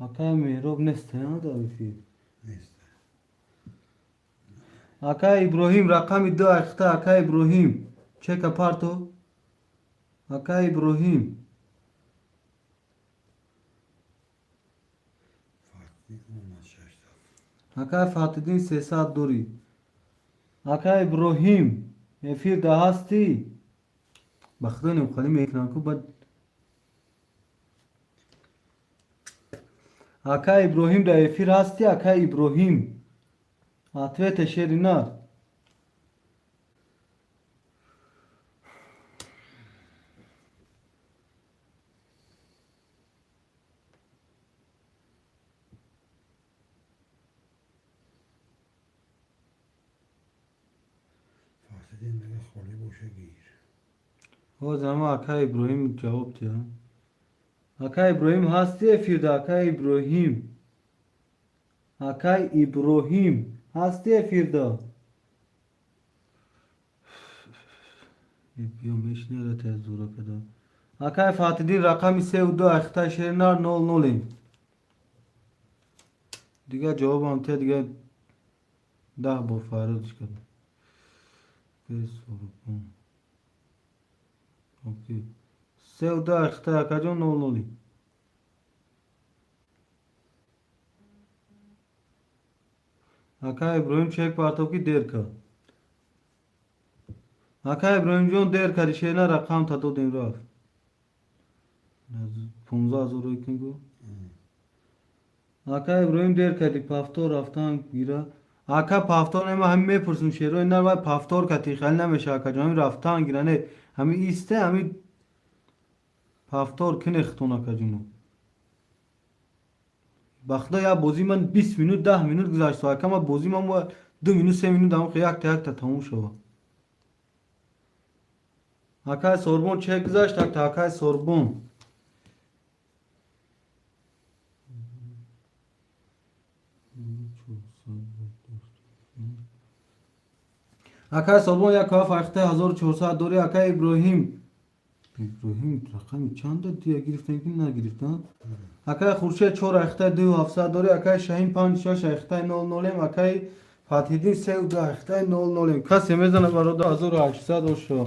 Акаи Меҳроб нест дар эфир? Нест. Акаи Иброҳим рақами 2 айхта акаи Иброҳим чека парто. Акаи Иброҳим. Акаи Фатҳиддин 300 дорӣ. Акаи Иброҳим эфир да ҳастӣ? Ба худо немхалӣ мекунам ку бад. Акаи Иброҳим дар эфир ҳастӣ? Акаи Иброҳим. Ответе шерина. Ҳозир ама акаи Иброҳим ҷавоб диҳам. Акаи Иброҳим ҳастӣ эфирда? Акаи Иброҳим. Акаи Иброҳим ҳастӣ эфирда? Биё мешинера та зура када. Акаи Фатҳиддин рақами 3 2 айхта шеринар 0-0. Дигар ҷавобам те дигар 10 бор фарёдш кардам. 3 2 айхта акаҷон 0-0. Акаи Иброҳим чек партоб ки дер кард. Акаи Иброҳимҷон дер карди шерина рақам та додем рафт. 15 ҳазор рӯй кун гу. Акаи Иброҳим дер карди пафтор рафтан гира. Ака повтор нема, ҳами мепурсим шерои нар, вай повтор кати хали намеша, акаҷон, ҳами рафтан гиране, ҳами исте, ҳами повтор кинехтон, акаҷоно. Ба худо, як бозӣ ман 20 минут, 10 минут гузашт, ака, ма бозӣ ман бояд 2 минут, 3 минут ҳам якта якта тамом шава. Акай Сорбон, чек гузашт, акта, акай Сорбон. Акай Сорбон, як ҳафт ҳахта 1400 дори. Акай Иброҳим, Иброҳим рақами чанда дия гирифтан ки нагирифтан? Акай Хуршед, чор ҳахта ду ҳафтсад дори. Акай Шаҳин, панҷ шаш ҳахтаи нол нолем. Акай Фатҳиддин, сеу ду ҳахтаи нол нолем. Касе мезана, бародар, 1800 ошо.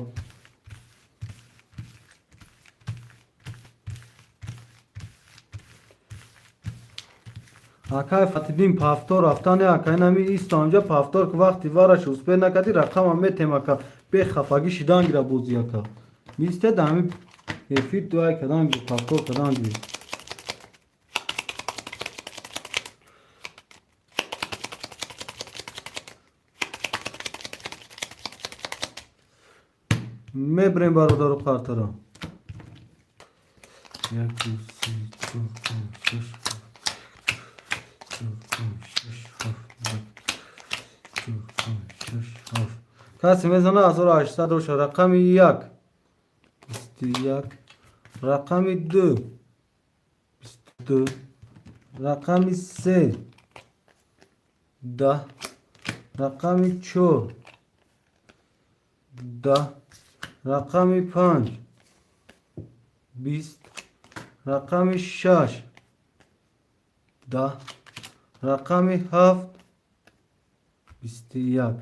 Акай Фатҳиддин, повтор рафтане, акай, нами исто анҷа повтор ки вақти вараш успеть накардӣ, рақамам метем, ака, бехафагӣ шидан гира бози, ака. Мисте да ҳами эфир дуай кадан гир, повтор кадан гир. Мебирем, бародару, қартара. Як, ду, се, чор, панҷ, шаш, чор, панҷ, шаш, ҳафт, як, чор, панҷ, шаш, ҳафт. Касе мезана, 1800 боша. Рақами як, 21, рақами ду, 22, рақами се, 10, рақами чор, 10, рақами панҷ, 20, рақами шаш, 10, рақами ҳафт, 21,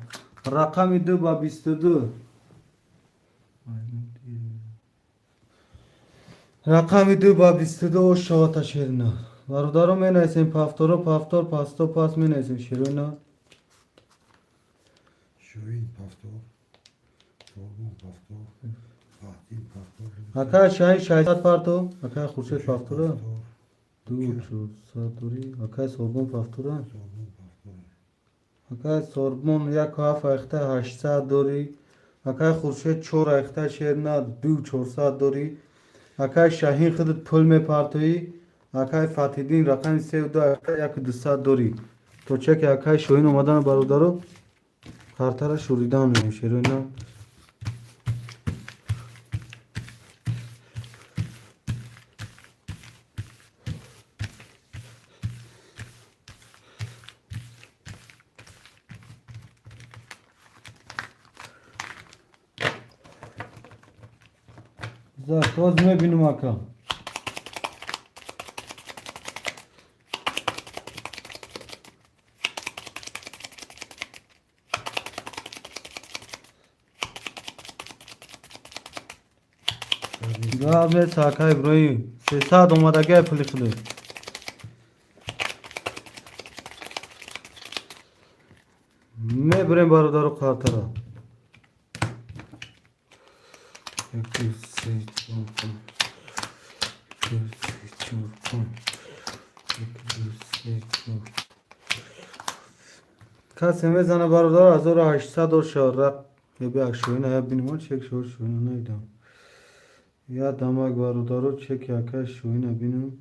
рақами ду ба 22, рақами ду ба 22 ошавата. Шерина, бародаро, менависем повторо, повтор, пасто пас менависем, шерина. Шоҳин повтор, Сорбон повтор, Фаҳдин повтор. Акай Шаҳин, 600 парто. Акай Хуршед, повтора ду чорсад дорӣ. Акай Сорбон, повтора. Сорбон повтор. Акай Сорбон, яку ҳафт айхта 800 дорӣ. Акай Хуршед, чор айхта, шерна, ду чорсад дорӣ. Акай Шаҳин, худат пул мепартоӣ. Акай Фатҳиддин, рақами сеу ду айхта яку дусад дорӣ. То чеки акай Шоҳин омадан, бародаро, картара шуридан меем, шероина. Тоз мебинум, ака. Гап нест, ака Иброҳим, 300 омадагиай пули худат. Мебирем, бародару, қартара. Як, ду, се, чор, панҷ, ду, се, чор, панҷ, як, ду, се, чор. Касе мезана, бародар, 1800 оша. Як шоина я бинем, чек шо шоина наидам. Я дамак, бародаро, чеки ака шоина бинем.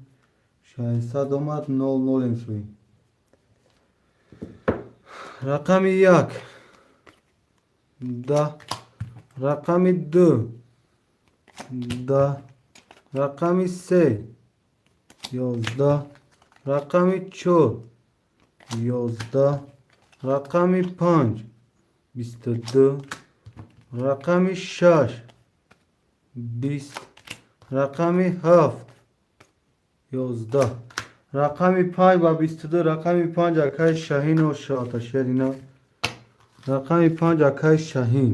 600 омад, нол нолем шоин. Рақами як, 10, рақами ду, 10, рақами се, 11, рақами чор, 11, рақами панҷ, 22, рақами шаш, 20, рақами ҳафт, 11, рақами панҷ ба 22, рақами панҷ, акаи Шаҳину шоаташерина. Рақами панҷ, акаи Шаҳин.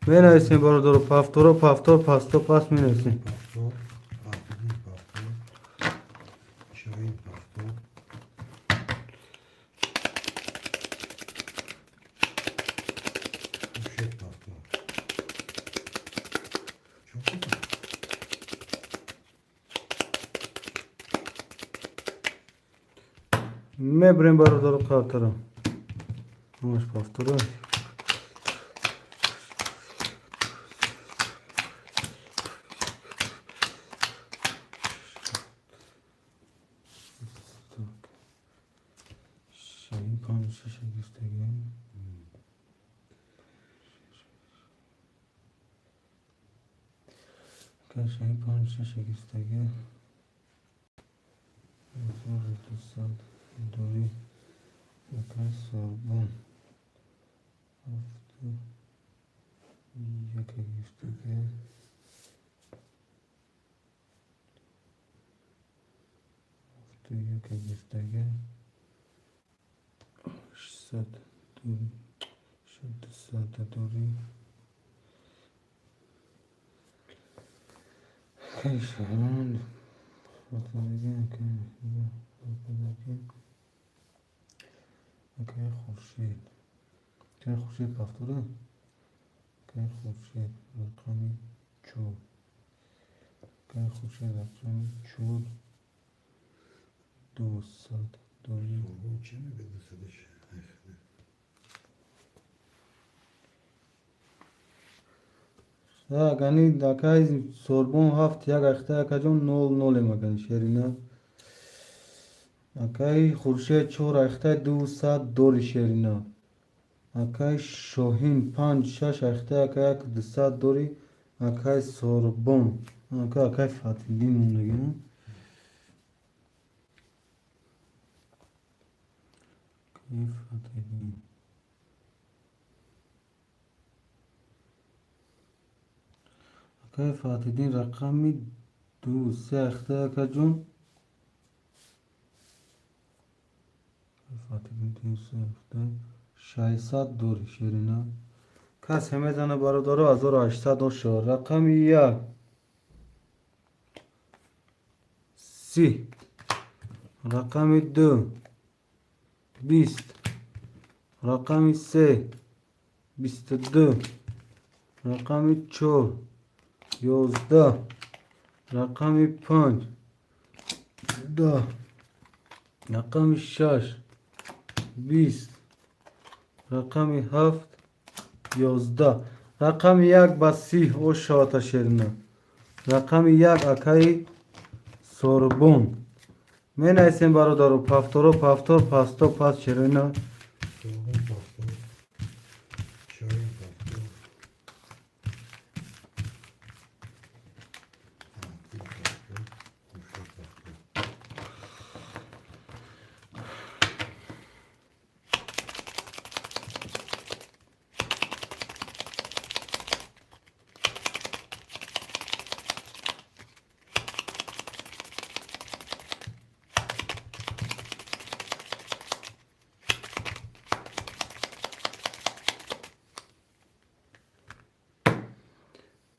Менависем, бародаро, повторо, повтор, пасто пас менависем. Повтор, Фаҳдин повтор, Шоҳин повтор. Хуршед повтор. Чё это? Мебурем, бародаро, қартара. Ҳамаш повтора. Так. Шаҳин панҷ шаша гирифтагием. Шаҳин панҷ шаша гирифтагием. 1200 дори. Акай Сорбон ҳафту яка гирифтагием. Ҳафту яка гирифтагием. 800 дори. 200 дори. Акай Шаҳрон хатадаги. Акай Хуршед. Акай Хуршед повтора. Акай Хуршед рақами чор. Акай Хуршед рақами чор. 200 дори. Сорбон чӣ мегӯяд дусадаш? Гани акай Сорбон ҳафт як ахта, акаҷон, нол нолем акани шерина. Акай Хуршед чор ахта 200 дори, шерина. Акай Шоҳин панҷ шаш ахта, ака, як 200 дори. Акай Сорбон, ака, акай Фатиддин мондагӣ. Акай Фатиддин. Акай Фатиддин рақами ду се ахта, акаҷон. Фатиддин ду се ахта 600 дори, шерина. Касе мезана, бародаро, 1800 ошо. Рақами як 30, рақами ду 20, рақами се 22, рақами чор 11, рақами панҷ 10, рақами шаш 20, рақами ҳафт 11. Рақами як ба 30 ошавата, шерина. Рақами як акаи Сорбон. Менависем, бародаро, повторо, повтор, пасто, паст, шерина. Сорбон повтор. Шоҳин повтор. Фатҳиддин повтор. Хуршед повтор.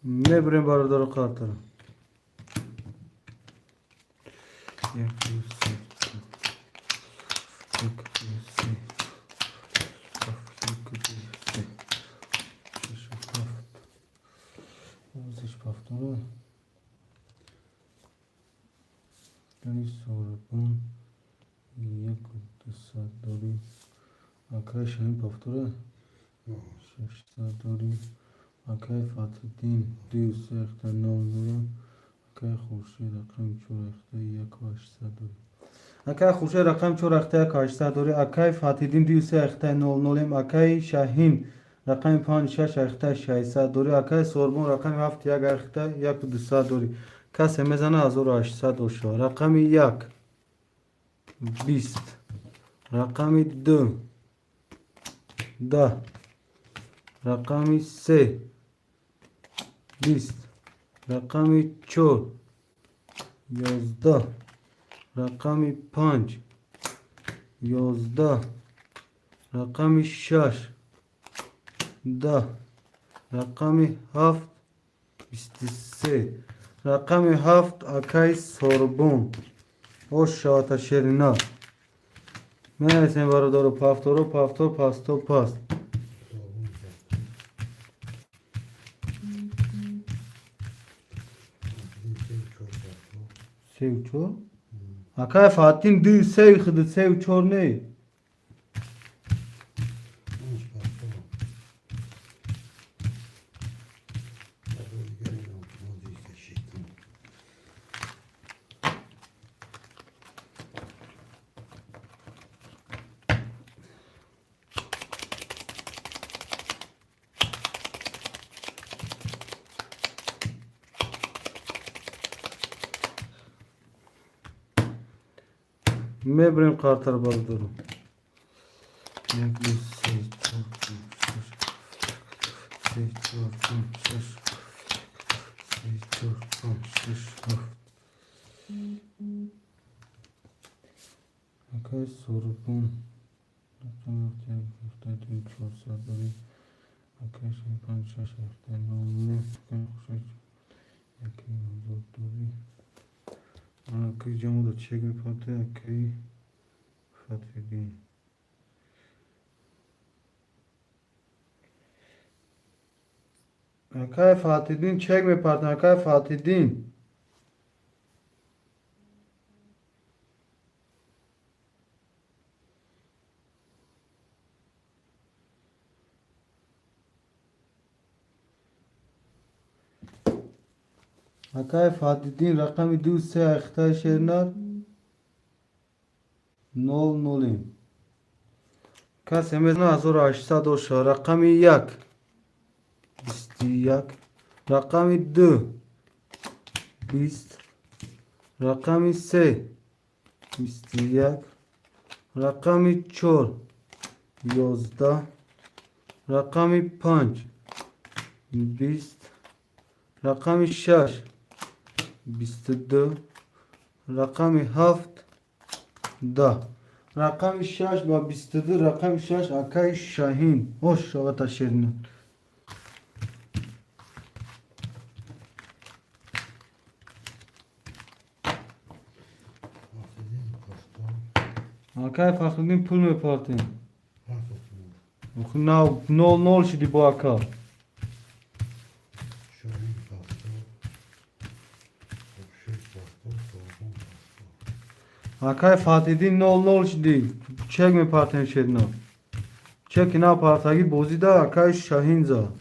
Мебурем, бародаро, қартара. Як, ду, се, чор. Як, ду, се. Ҳафт, як, ду, се. Шаш, ҳафт. Овозиш повтора. Акаи Сорбон як 200 дори. Акаи Шаҳин повтора. 600 дори. Акаи Фатҳиддин ду се ахта нол нолем. Акаи Хуршед рақами чор ахта яку 800 дори. Акаи Хуршед рақами чор ахта яку 800 дори. Акаи Фатҳиддин ду се ахта нол нолем. Акаи Шаҳин рақами панҷ шаш ахта 600 дори. Акаи Сорбон рақами ҳафт як ахта яку 200 дори. Касе мезана, 1800 ошо. Рақами як 20, рақами ду 10, рақами се 20, рақами чор 11, рақами панҷ 11, рақами шаш 10, рақами ҳафт 23. Рақами ҳафт акаи Сорбон ош шавата, шерина. Менависем, бародаро, повторо, повтор, пасто, паст. Сорбон повтор. Фатҳиддин се чор повтор. Сеу чор. Акай Фатин ду сеи худу сею чор не. Панҷ пафтор. Дигар инам бозӣ кашидам. Мебарем қартар, бародаро. Як, ду, се, чор, панҷ, шаш, се, чор, панҷ, шаш, се, чор, панҷ, шаш, ҳафт. Акай Сорбон рақами ҳафт, як, ҳафта, ду, чорсад дорӣ. Акай шаш, панҷ, шаш, ҳафта, нол, нӯ. Акай Хуршед яки ҳазор дорӣ. Акай ҷамода чек мепарте, акай Фатҳиддин. Акай Фатҳиддин чек мепарте, акай Фатҳиддин. Акай Фатҳиддин рақами ду се ахтаи шернар нол нолем. Касе мезана, 1800 оша. Рақами як 21, рақами ду 20, рақами се 21, рақами чор 11, рақами панҷ 20, рақами шаш 22, рақами ҳафт 10. Рақами шаш ба 22, рақами шаш акаи Шаҳин. Ош шавата, шерина. Фахриддин пафтор. Акаи Фахриддин, пул мепартем. Партофтум. Нав нол нол шуди бо ака. Шоҳин пафтор. Хуршед пафтор. Сорбон пафтор. Акаи Фатҳиддин, нол нол шуди, чек мепартем, шерина. Чеки напартагӣ бозида акаи Шаҳин зад.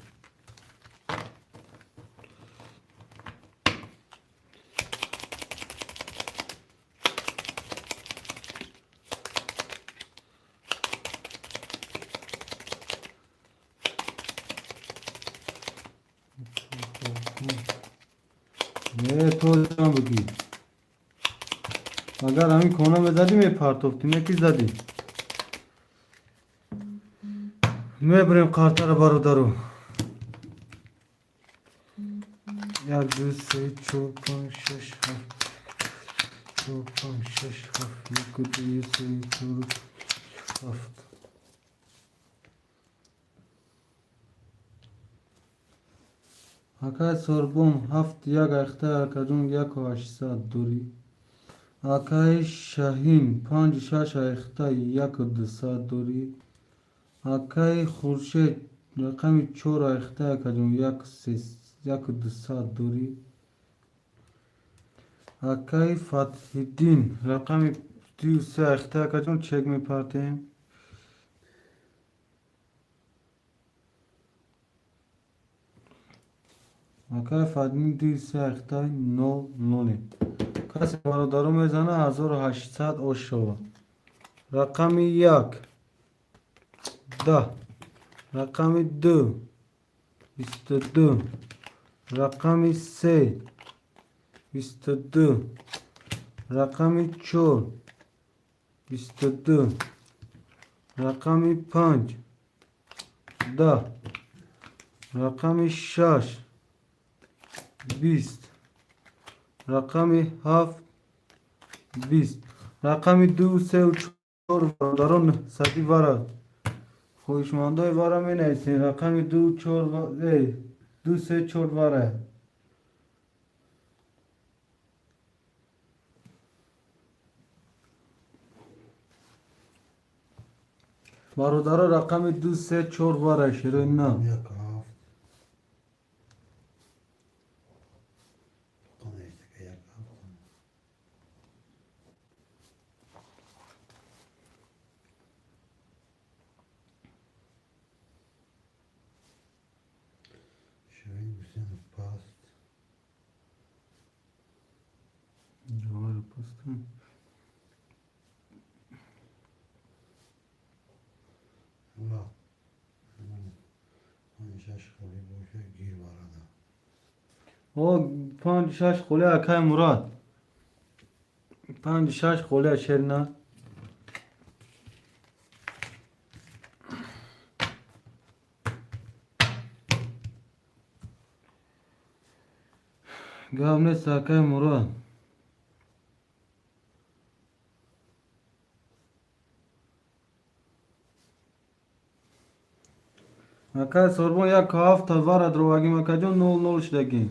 Не, то ҷам бигӣ. Агар ҳамин кона мезадӣ, мепартофтӣ, не ки задӣ. Мебарем қартара, бародару. Як, ду, се, чор, панҷ, шаш, ҳафт, чор, панҷ, шаш, ҳафт, як, ду, се, чор, ҳафт. Акай Сорбон ҳафт як ахта, акаҷон, 1800 дорӣ. Акаи Шаҳин панҷ шаш ахта, 1200 дорӣ. Акаи Хуршед рақами чор ахта, акаҷон, 1200 дорӣ. Акаи Фатҳиддин рақами ду се ахта, акаҷон, чек мепартем. Акаи Фатҳиддин ду се ахта, нол ноле. Касе, бародаро, мезана, 1800 ош шавад. Рақами як 10, рақами ду 22, рақами се 22, рақами чор 22, рақами панҷ 10, рақами шаш 20, рақами ҳафт 20, рақами ду сеу чор. Бародарон, сади вара хоҳишмандои вара менависем. Рақами ду чор, ду се чор вара. Бародаро, рақами ду се чор вара, шерои на. Як ҳафт. Қанайстака як ҳафт. Ширин Гусейнов паст. Давай пастам. Мурод, панҷ шаш холӣ боша, гир варада. О, панҷ шаш холӣ, акай Мурод. Панҷ шаш холӣ, шерина. Гап нест, акай Мурод. Акай Сорбон, як ҳафта вара дровагим, акаҷон, нол нол шудагим.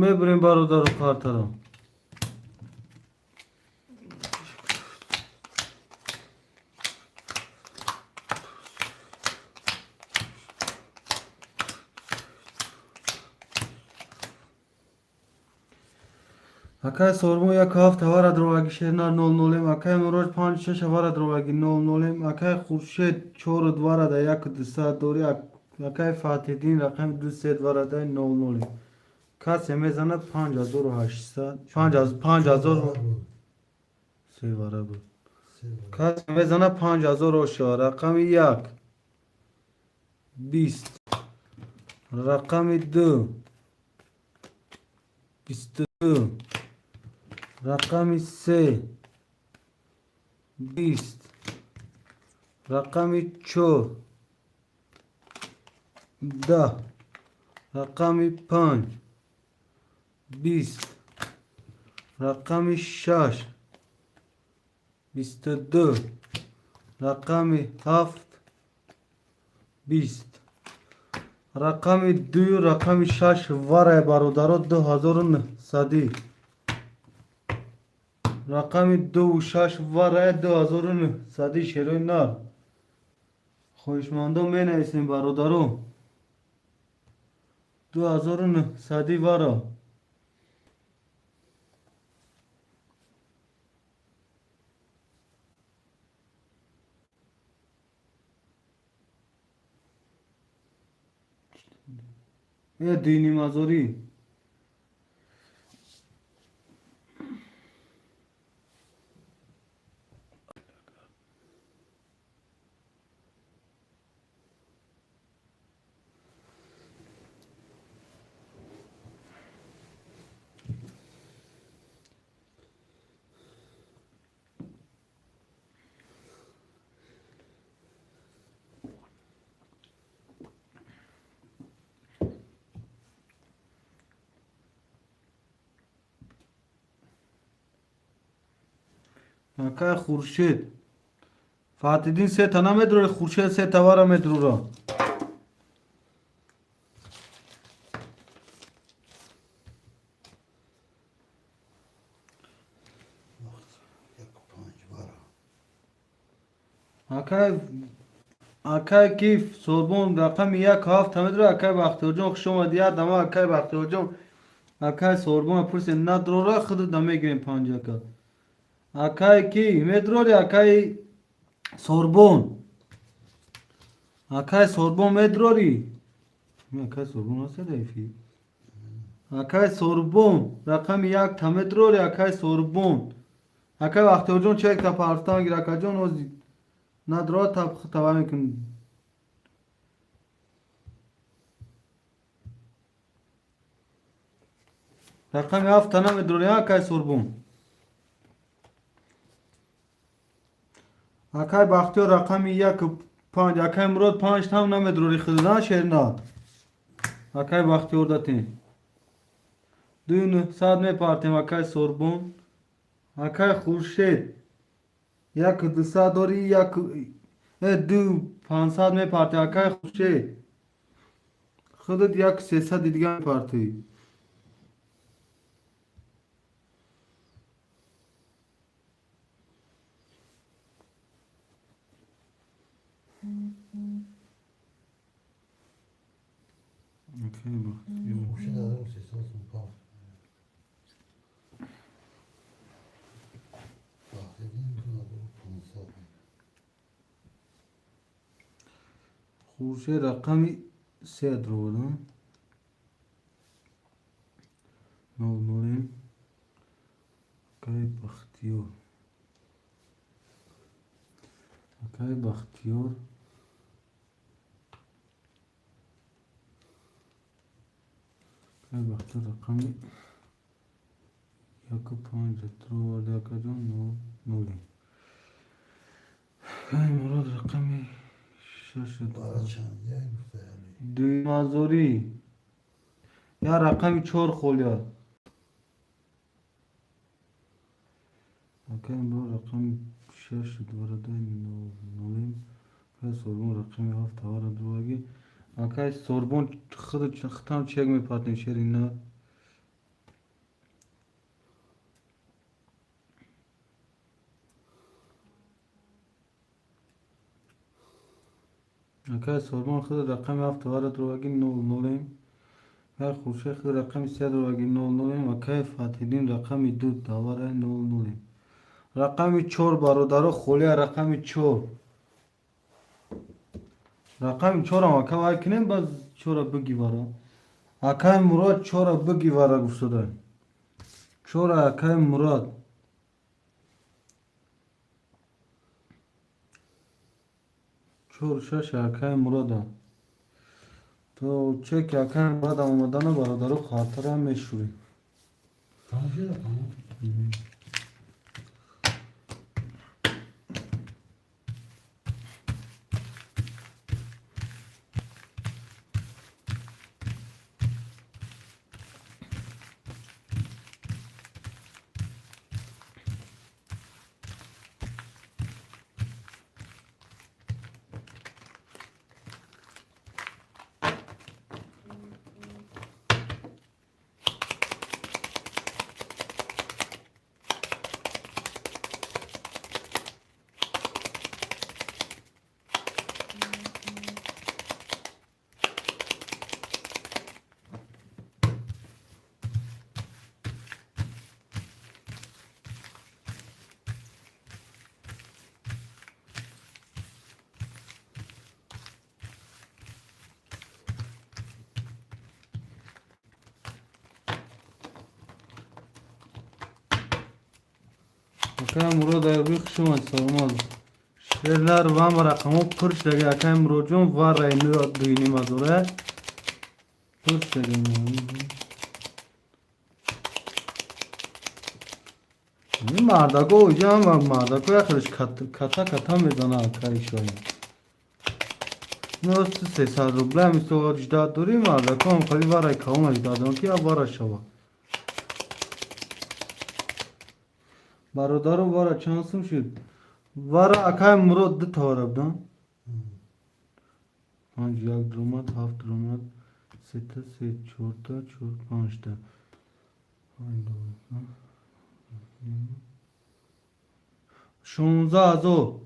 Мебурем, бародару хоҳартарон. Акай Сорбон, як ҳафт ҳавара дроваги, шернар, нол нолем. Акай Муроҷ, панҷ шаш ҳавара дроваги, нол нолем. Акай Хуршед, чору дварада, яку дусад дори. Акай Фатҳиддин, рақами ду се дварада, нол нолем. Касе мезанад, 5800, 5000. Се вара буд. Касе мезанад, 5000 оша. Рақами як 20, рақами ду 22, рақами се 20, рақами чор 10, рақами панҷ 20, рақами шаш 22, рақами ҳафт 20. Рақами дую рақами шаш варай, бародаро, 2900-ӣ. Рақами дуву шаш варай, 2900-ӣ, шерои нар. Хоҳишмандон, менависем, бародаро, 2900-ӣ вара. Е, дуюнимҳазорӣ. Акай Хуршед, Фатиддин сета намедурори, Хуршед сета вара медурура. Яку панҷ вара. Акай Акай ки Сорбон рақами 1 7 медро. Акай Бахтиёрҷон, хуш омадӣ. Як дама, акай Бахтиёрҷон, акай Сорбон пурсем, надрора худуда мегирем панҷака. Акай ки медрори, акай Сорбон, акай Сорбон медрори? Акай Сорбон аст эфир. Акай Сорбон рақами 1 та медрори, акай Сорбон? Акай Бахтиёрҷон, чекта партан гир, акаҷон. Ози надрора таба мекунӣ. Рақами 7-та намедрори, акай Сорбон? Акай Бахтиёр рақами 1 5. Акай Мурод, 5 там намедрори худуда, шерна? Акай Бахтиёр датем, 2 900 мепартем. Акай Сорбон, акай Хуршед, 1 200 дори, як 2 500 мепартем. Акай Хуршед, худат 1 300-и дига мепартӣ. Акай Бахтиёр. Хуршед 1300 сум пар. Бахтидин 2500. Хуршед рақами 3 дровада. 0 нолем. Акай Бахтиёр. Акай Бахтиёр. Акай Бахтиёр рақами 1 5 дроварда, акаҷон, 0 нолем. Акай Мурод рақами 6. Бара чанд як гуфта яли. Дуюмазорӣ. Я рақами 4 холия. Акай Мурод рақами 6 дварадай 0 нолем. Акай Сорбон рақами 7 тавара дроваги. Акай Сорбон, худ хитам чек мепартем, шери на. Акай Сорбон, худ рақами 7 тавара дроваги, 0 нолем. Акай Хуршед, худ рақами 3 дроваги, 0 нолем. Акай Фатҳиддин рақами 2 тавара, 0 нолем. Рақами 4, бародаро, холия, рақами 4. Рақами 4-ам ака вай кунем, баъз 4-а бигивара. Акай Мурод 4-а бигивара гуфтода. 4-а акай Мурод. 4 6 акай Мурода. То чеки акай Муродам омадана, бародаро, хатара мешӯрӣ. Тамом шуда, тамом. Акай Мурод Аюбӣ, хуш омад, саломат. Шерлар вам рақамҳо пур шудаги, акай Муродҷон, ва райну 2,5 ҳазора пур шудаги. Мардако иҷа ҳама мардако яхелш ката ката мезана, акай Шоҳин. 300 рубля мисол ждать дорӣ, мардако ҳам хали варай калона ждать дорам, ки я вара шава. Бародаро, вара чанд сум шуд? Вара акай Мурод ду тавара будам. 5 1 дуромад, 7 дуромад, сета, се, чорта, чор, панҷта. 5, 12, 16 000.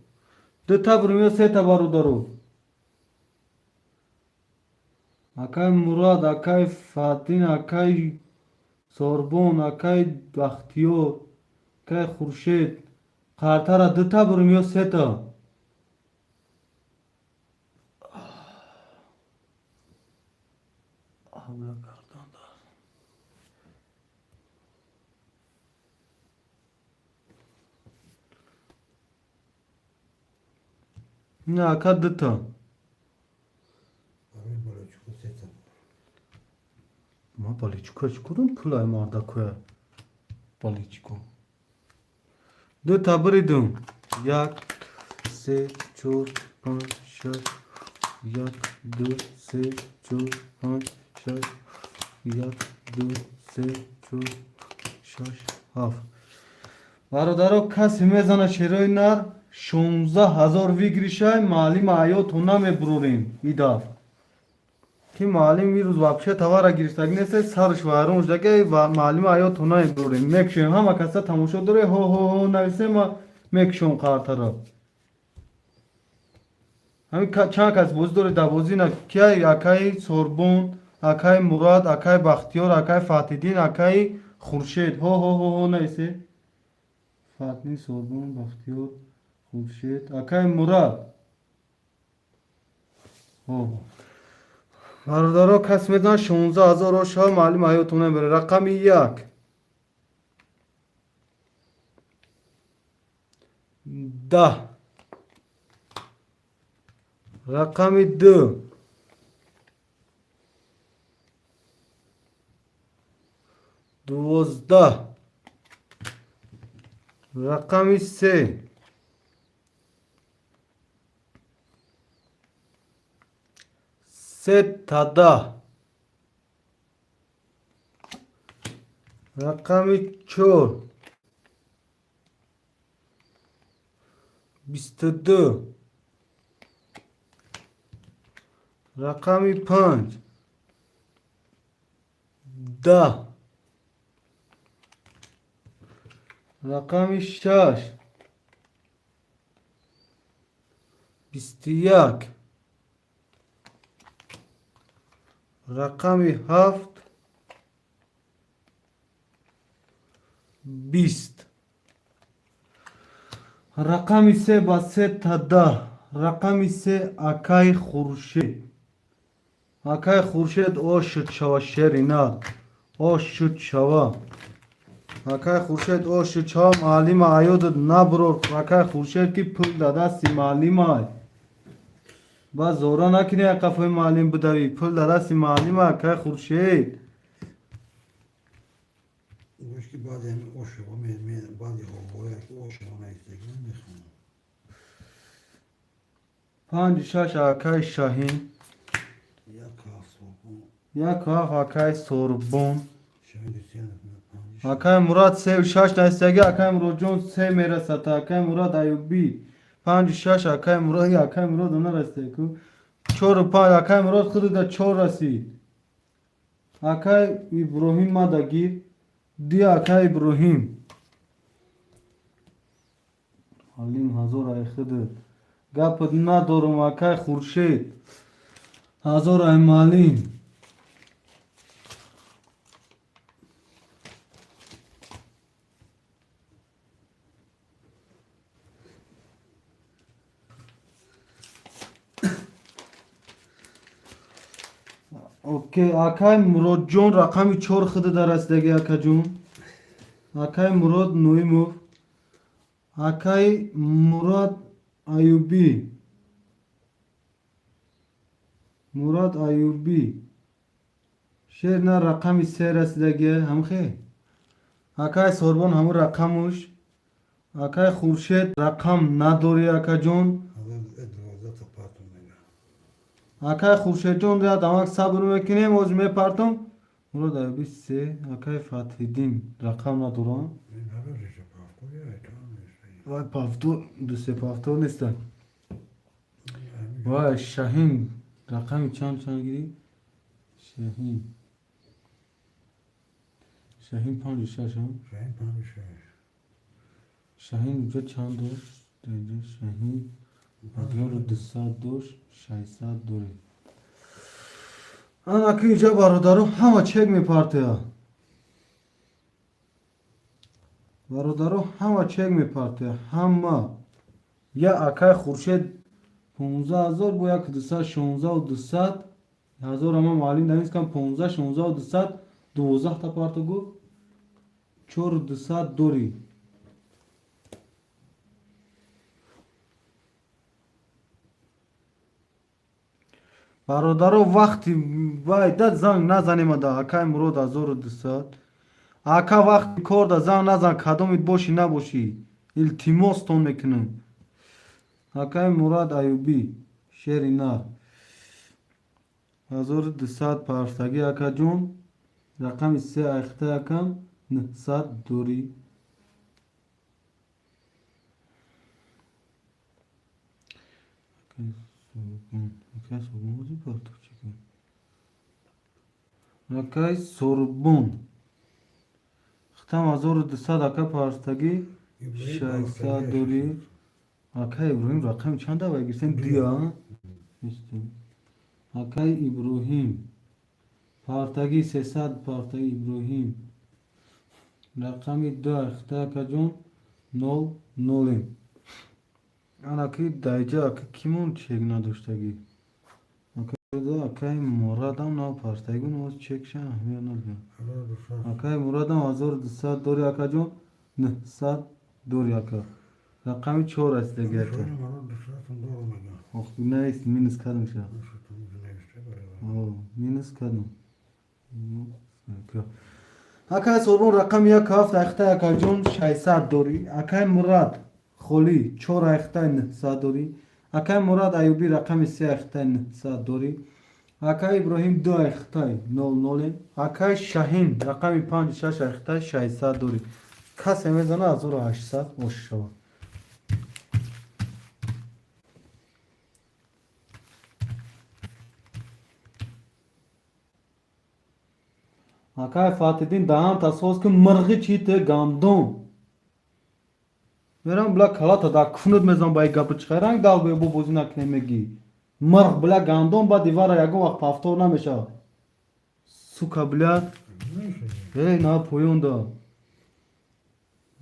Дута бурум ё сета, бародаро? Акай Мурод, акай Фатин, акай Сорбон, акай Бахтиёр, акай Хуршед. Қартара дута бурум ё сета? Не, ака, дута. Барои болачико сета. Ма болельщик о чӣ кунам, пулай мардакоя болельщик о. Дута буридум. Як, се, чор, панҷ, шаш. Як, ду, се, чор, панҷ, шаш. Як, ду, се, чор, шаш, ҳафт. Бародаро, касе мезана шерои нар, 16 000 выигрыш ай, маълима ҳаёту намебурорем идаф. Ки маълим вирус вообще товара гирифтагӣ нест, сарш вайрон шудаги, ва маълима ҳаёту намебурорем. Мекушем, ҳама каса тамошо доре, ҳо ҳо ҳо нависем, ма мекушом қартаро. Ҳамин чанд кас бозӣ доред дар бозӣ на кияй? Акаи Сорбон, акаи Мурад, акаи Бахтиёр, акаи Фатҳиддин, акаи Хуршед. Ҳо ҳо ҳо ҳо нависе. Фатҳиддин, Сорбон, Бахтиёр, Хуршед, акаи Мурад. Ҳо. Бародаро, кас медонад, 16 000 ошава, маълим ҳаётон намебарад. Рақами як. 10. Рақами ду. 12. Рақами се. 3 та 10. Рақами чор. 22. Рақами панҷ. 10. Рақами шаш. 21. Рақами ҳафт. 20. Рақами се ба 3 та 10. Рақами се, акаи Хуршед. Акаи Хуршед, ош шуд шава, шери нар. Ош шуд шава. Акаи Хуршед, ош шуд шава, маълима аёдат набурор. Акаи Хуршед, ки пул дар дасти маълимай. Ба зора накунӣ, қафои маълим будавӣ. Пул дар дасти маълима, акаи Хуршед. Гӯш, ки баъди ҳамин ошиқо баъди ҳовоя ки ошиқо наистагӣ мехонам. Панҷу шаш, акаи Шаҳин. Як ҳафт, Сорбон. Як ҳафт, акаи Сорбон. Шаҳин Ҳусейнов, панҷу шаш. Акаи Мурад сеу шаш наистагӣ, акаи Муродҷон се мерасад. Акаи Мурад Аюбӣ. Панҷу шаш, акаи Мурод, акаи Мурод нарасида ку. Чору панҷ, акаи Мурод худуда чор расид. Акаи Иброҳим мадагир. Ди, акаи Иброҳим. Алим ҳазор ай худут. Гапат надорум, акаи Хуршед. Ҳазор ай маълим. Окей, акаи Муродҷон рақами чор худуда расидаги, акаҷон. Акаи Мурод Ноимов. Акаи Мурод Аюбӣ. Мурод Аюбӣ. Шер на рақами се расидаги, ҳамхе? Акаи Сорбон ҳамун рақамуш. Акаи Хуршед рақам надорӣ, акаҷон. Ҳазор 12 та партум мега. Акаи Хуршедҷон, дамак сабр мекунем, ҳозир мепартом. Мурод Аюбӣ се, акаи Фатҳиддин рақам надорам. Наразиша повтор, я то нест. Вай, повтор, ду се повтор нестанд. Вай, Шаҳин рақами чанд чанд гирӣ? Шаҳин. Шаҳин панҷу шаш, ҳа? Шаҳин панҷу шаш. Шаҳин уҷа чанд дошт? Инҷа Шаҳин 1200 дошт, 600 доред. Анаки иҷа, бародаро, ҳама чек мепартояд. Бародаро, ҳама чек мепартояд, ҳама. Я акай Хуршед 15 000 бо як дусад шонздаҳу дусад ҳазор ама маълим навискам, 15 шонздаҳу дусад 12-та парто гуфт, чору дусад дорӣ. Бародаро, вақти вайда занг назанемада. Акай Мурод, 1200. Ака, вақти корда занг назан, кадомит бошӣ набошӣ, илтимостон мекунам. Акай Мурад Аюбӣ, шери нар, 1200 парстагӣ. Акаҷон, рақами се айхта якам 900 дорӣ. Акай Сорбон, акай Сорбон, хитам 1200, ака, парстагӣ 600 дорӣ. Акай Иброҳим, рақами чанд авай гирифтем? Дуя. Акай Иброҳим, партагӣ 300 партаги. Иброҳим, рақами ду айхта, акаҷон, нол нолем. Анаки даиҷа, ака, кимон чек надоштагӣ? Акай Мурадам нав партагӣ ноз чекша аҳамият надорад. Акай Мурадам 1200 дори, акаҷон, 900 дори. Ака, рақами чор аст деги, ака. Нест, минус кардам ша, минус кардам. Акай Сорбон, рақами як ҳафт айхта, акаҷон, 600 дорӣ. Акай Мурад холӣ чор айхтай 900 дорӣ. Акай Мурад Аюбӣ, рақами се айхтай 900 дорӣ. Акай Иброҳим, ду айхтай нол нолем. Акай Шаҳин, рақами панҷ шаш айхтай 600 дорӣ. Касе мезана, 1800 ош шавад. Акай Фатиддин, даҳанта соз кун, мирғи чите гандум мерам, била, калата дар куфнут мезанам. Ба и гапи чихай ранг далгӯя бо бозӣ накунем, мегӣ мирғ, била, гандум ба дивара ягон вақт повтор намешавад, сука, бля. Эй, на поёнда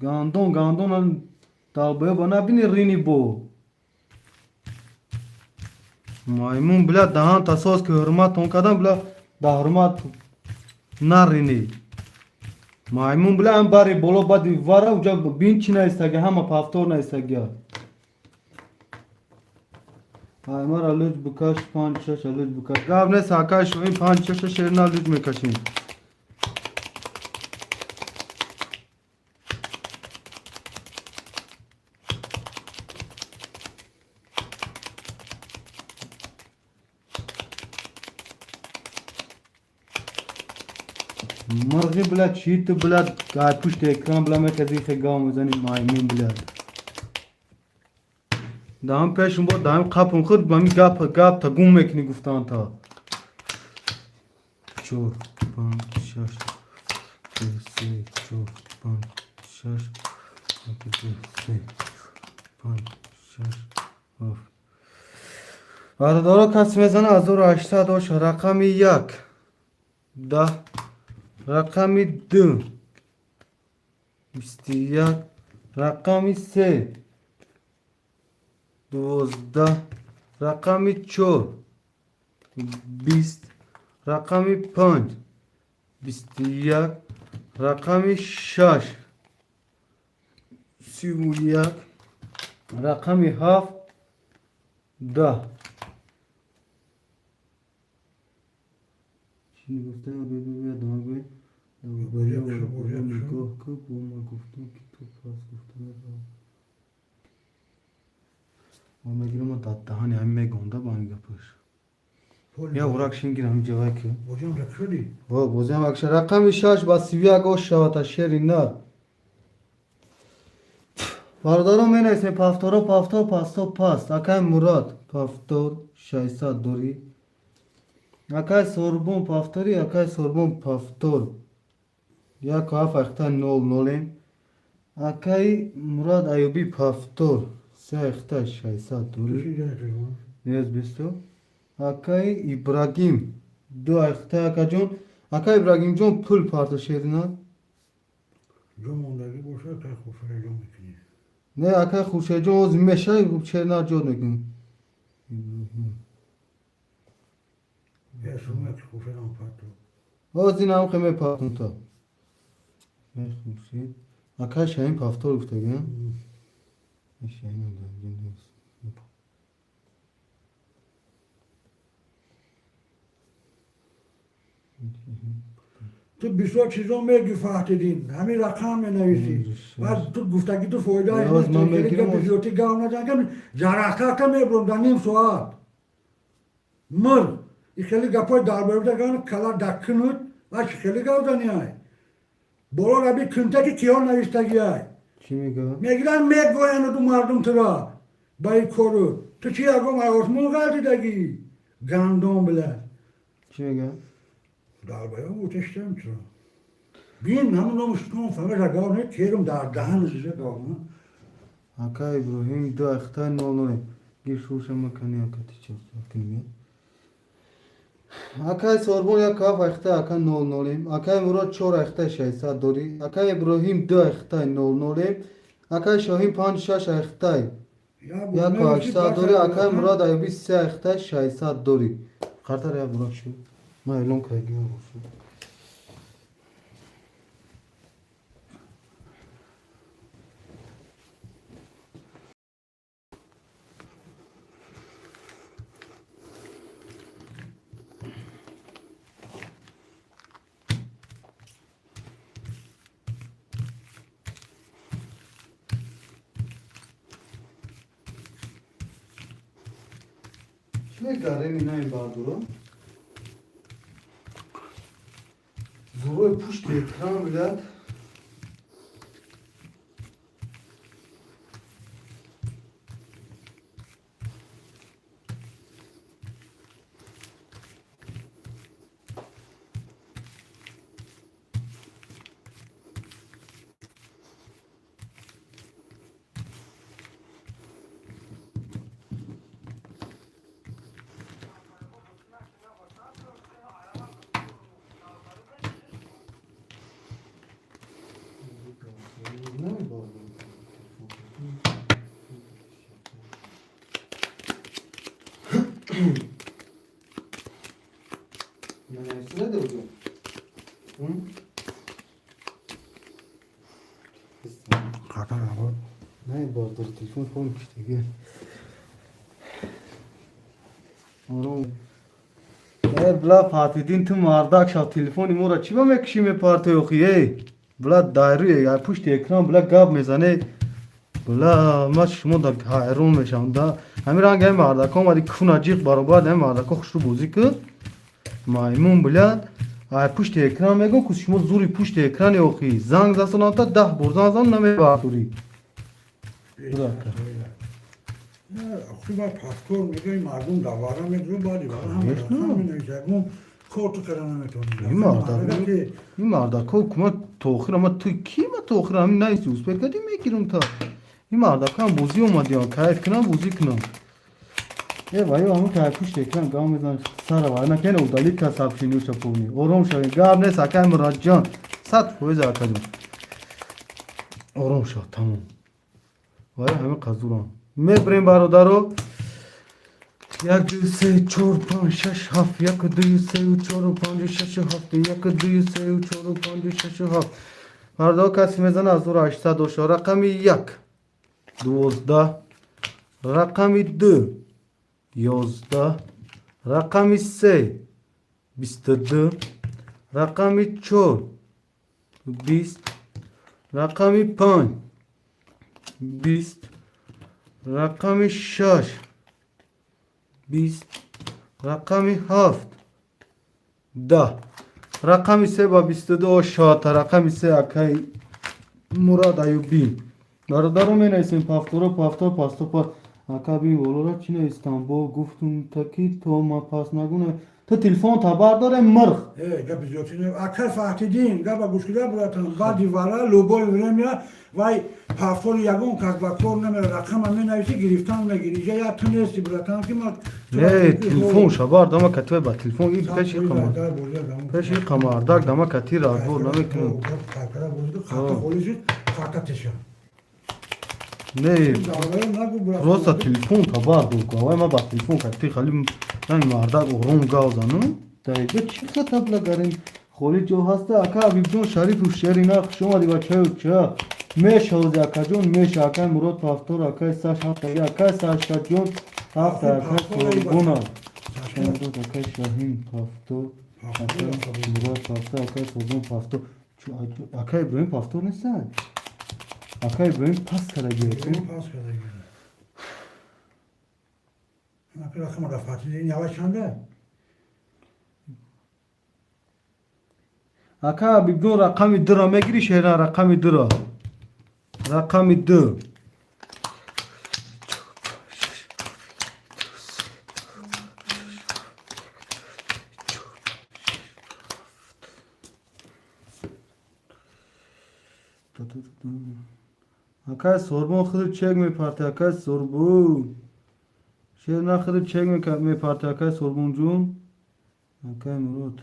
гандон гандон долбоёба набини, рини бо маймун, бля, даҳанта соз ки ҳурматон кардам, бля, да ҳурмат нарини, маймун, бля. Ам бари боло бади вара уҷа бин, чӣ наистаги, ҳама повтор наистагия. Аймара луҷ бикаш, панҷ шаша луҷ бикаш. Гап нест, акай шоин, панҷ шаша шерина луҷ мекашем. Мирғи, бля, чӣ ту, бля, ай пушти экран, бля, мехези, хе гав мезани, маймун, бля. Даҳам пешум бо даҳам қапум худ ба ми гап гап та гум мекунӣ, гуфтан та. Чор панҷ шаш, ду, се, чор, панҷ, шаш, як, ду, се, панҷ, шаш, ҳафт. Бародаро, кас мезана, 1800 ош. Рақами як 10, рақами ду 21, рақами се 12, рақами чор 20, рақами панҷ 21, рақами шаш 31, рақами ҳафт 10. Чӣ гуфта? Нигоҳ ку, бо ма гуфтам, ки ту пас гуфта. Ма мегирам дар даҳани ҳами мегонда ба ҳами гапаш. Я урак шингир ҳами ҷавай ки. Бозиам акша. Рақами шаш ба 31 ош шавад, шери нар. Бародарон, менависем повторо, повтор, пасто, паст. Акай Мурод, повтор 600 дорӣ. Акай Сорбон, повтори. Акай Сорбон, повтор як ҳафт ахта нол нолем. Акай Мурад Аюбӣ, повтор се ахта 600 дорӣ. Нез бисту. Акай Ибрагим, Ду айхта, акаҷон. Ака Ибрагимҷон, пул парто, Шерина. Ҷо мондагӣ бошад, кай Хуршедаҷон мекунӣ. Не, акай Хуршедҷон, ҳозир меша, Шерина ҷо мекунӣ. Я сума ки Хуршедам парто. Ҳозир инам хе мепартум та. Хуршед. Акай Шаҳин повтор гуфтагӣ. Шаҳин нест. Ту бисёр чизо мегӣ, Фаҳтиддин, ҳамин рақам менависӣ. Баъд ту гуфтагӣ ту фоида Ёз, ман мегирам. Зиёдӣ гав назан, жарахтарта мебурам дар ним соат. Мыр и хеле гапҳои дарборда ган кала даккунуд ва чи хеле гав зани ай. Боло раби кунта ки киҳо навистагӣ ай. Чӣ мегӯяд? Мегиранд, мегӯянд ду мардум тура ба ин кору. Ту чи ягом ай осмон ғалтидагӣ? Гандон билад. Чӣ мегӯяд? Дарбаё утештем чура. Бин, ҳамун номуштон фамеша гав не терум дар даҳан зиша гав. Ака Иброҳим, ду айхта нол ноле. Гир шуша макани, ака тича кунем. Акай Сорбон, як ҳафт айхта, ака, нол нолем. Акай Мурод, чор айхта 600 дорӣ. Акай Иброҳим, ду айхтай нол нолем. Акай Шоҳин, панҷ шаш айхтай яку 800 дорӣ. Акай Мурод Аюби, се айхтай 600 дорӣ. Қартар як бурак шу. Ман эълон кардем бошу. Чӣ мекардем ина ин бардуро? Зурои пушти экран билад. Не hocam? Hı? Хатар набуд. Не, бардор, телефон фон киштаги. Ором. Э, бла Фатидин, ту мардак шав, телефони моро чӣ ба мекушӣ, мепартои охи, эй? Бла дайрӯи ай пушти экран бла гап мезане. Бла ма шумо да ҳайрон мешавам да. Ҳамин ранг ай мардако омади, куна ҷиқ баробар ай мардако хушрӯ бозӣ кун. Маймун блядь. Ай пушти экран мегӯм, ку шумо зури пушти экрани охи. Занг засонам та 10 бор занг зан намебардорӣ. Будака. Охи ба повтор мегӯи, мардум давара мегӯ, баъди Конечно. ягон корту кара наметавонӣ. Ин мардак, ин мардако ҳукумат то охир ама ту ки ма то охир ҳамин наисти успеть кардӣ, мегирам та. Ин мардакам бозӣ омадиям, кайф кунам, бозӣ кунам. Э, ваё ҳамун кай пушти экран гап мезан сара ва накена удалить ка сообщение полный. Ором шавед, гап нест, акай Мурадҷон. 100% акаҷон. Ором шав, тамом. Ваё ҳамин қазурам. Мебирем, бародаро. Як, ду, се, чор, панҷ, шаш, ҳафт. Як, ду, се, чор, панҷ, шаш, ҳафт. Як, ду, се, чор, панҷ, шаш, ҳафт. Бародаро, касе мезана, 1800 доша. Рақами як 12, рақами ду 11, рақами се 22, рақами чор 20, рақами панҷ 20, рақами шаш 20, рақами ҳафт 10. Рақами се ба 22 ошота. Рақами се акай Мурад Аюбӣ. Бародаро, менависем повторо, повтор, пастопа. Ака, бин болора чӣ навистам, бо гуфтум таки то ма пас нагуна. Ту телефон табар доре мирх. Гапи зиёдӣ не. Акай Фаҳтиддин, гапа гӯш кида, братан, баъди вара любое время вай пафтори ягон кас ба кор намера, рақама менависӣ, гирифтан мегири. Иҷа як ту нести, братан, ки ма Не, телефон шабар дама кативай ба телефон и пеши қама. Пеши қамардак дама кати разбор намекунам. Не, просто телефон табар дор. Авай ма ба телефон кати хали ранг мардак ором гав зану. Да иҷа чӣ хата благарин? Холи ҷо ҳаста, ака Ҳабибҷон Шарифов, шери на, хуш омадӣ, бачаю ча. Мешавзи, акаҷон, меша, акай Мурод Пафтор, акай Саш ҳафтаги, акай Сашаҷон ҳафта, акай Сорбона. Акай Шаҳин Пафтор, акай Мурод Пафтор, акай Сорбон Пафтор. Акай Иброҳим Пафтор нестан? Акай Иброҳим пас кардаги. Пас кардаги. Рақама Фаҳтиддин ява чанда? Ака Ҳабибҷон, рақами дура мегирӣ, шера, рақами дура. Рақами ду. Акай Сорбон худ чек мепарте, акай Сорбон. Шер на худ чек мепарте, акай Сорбонҷон. Акай Мурод.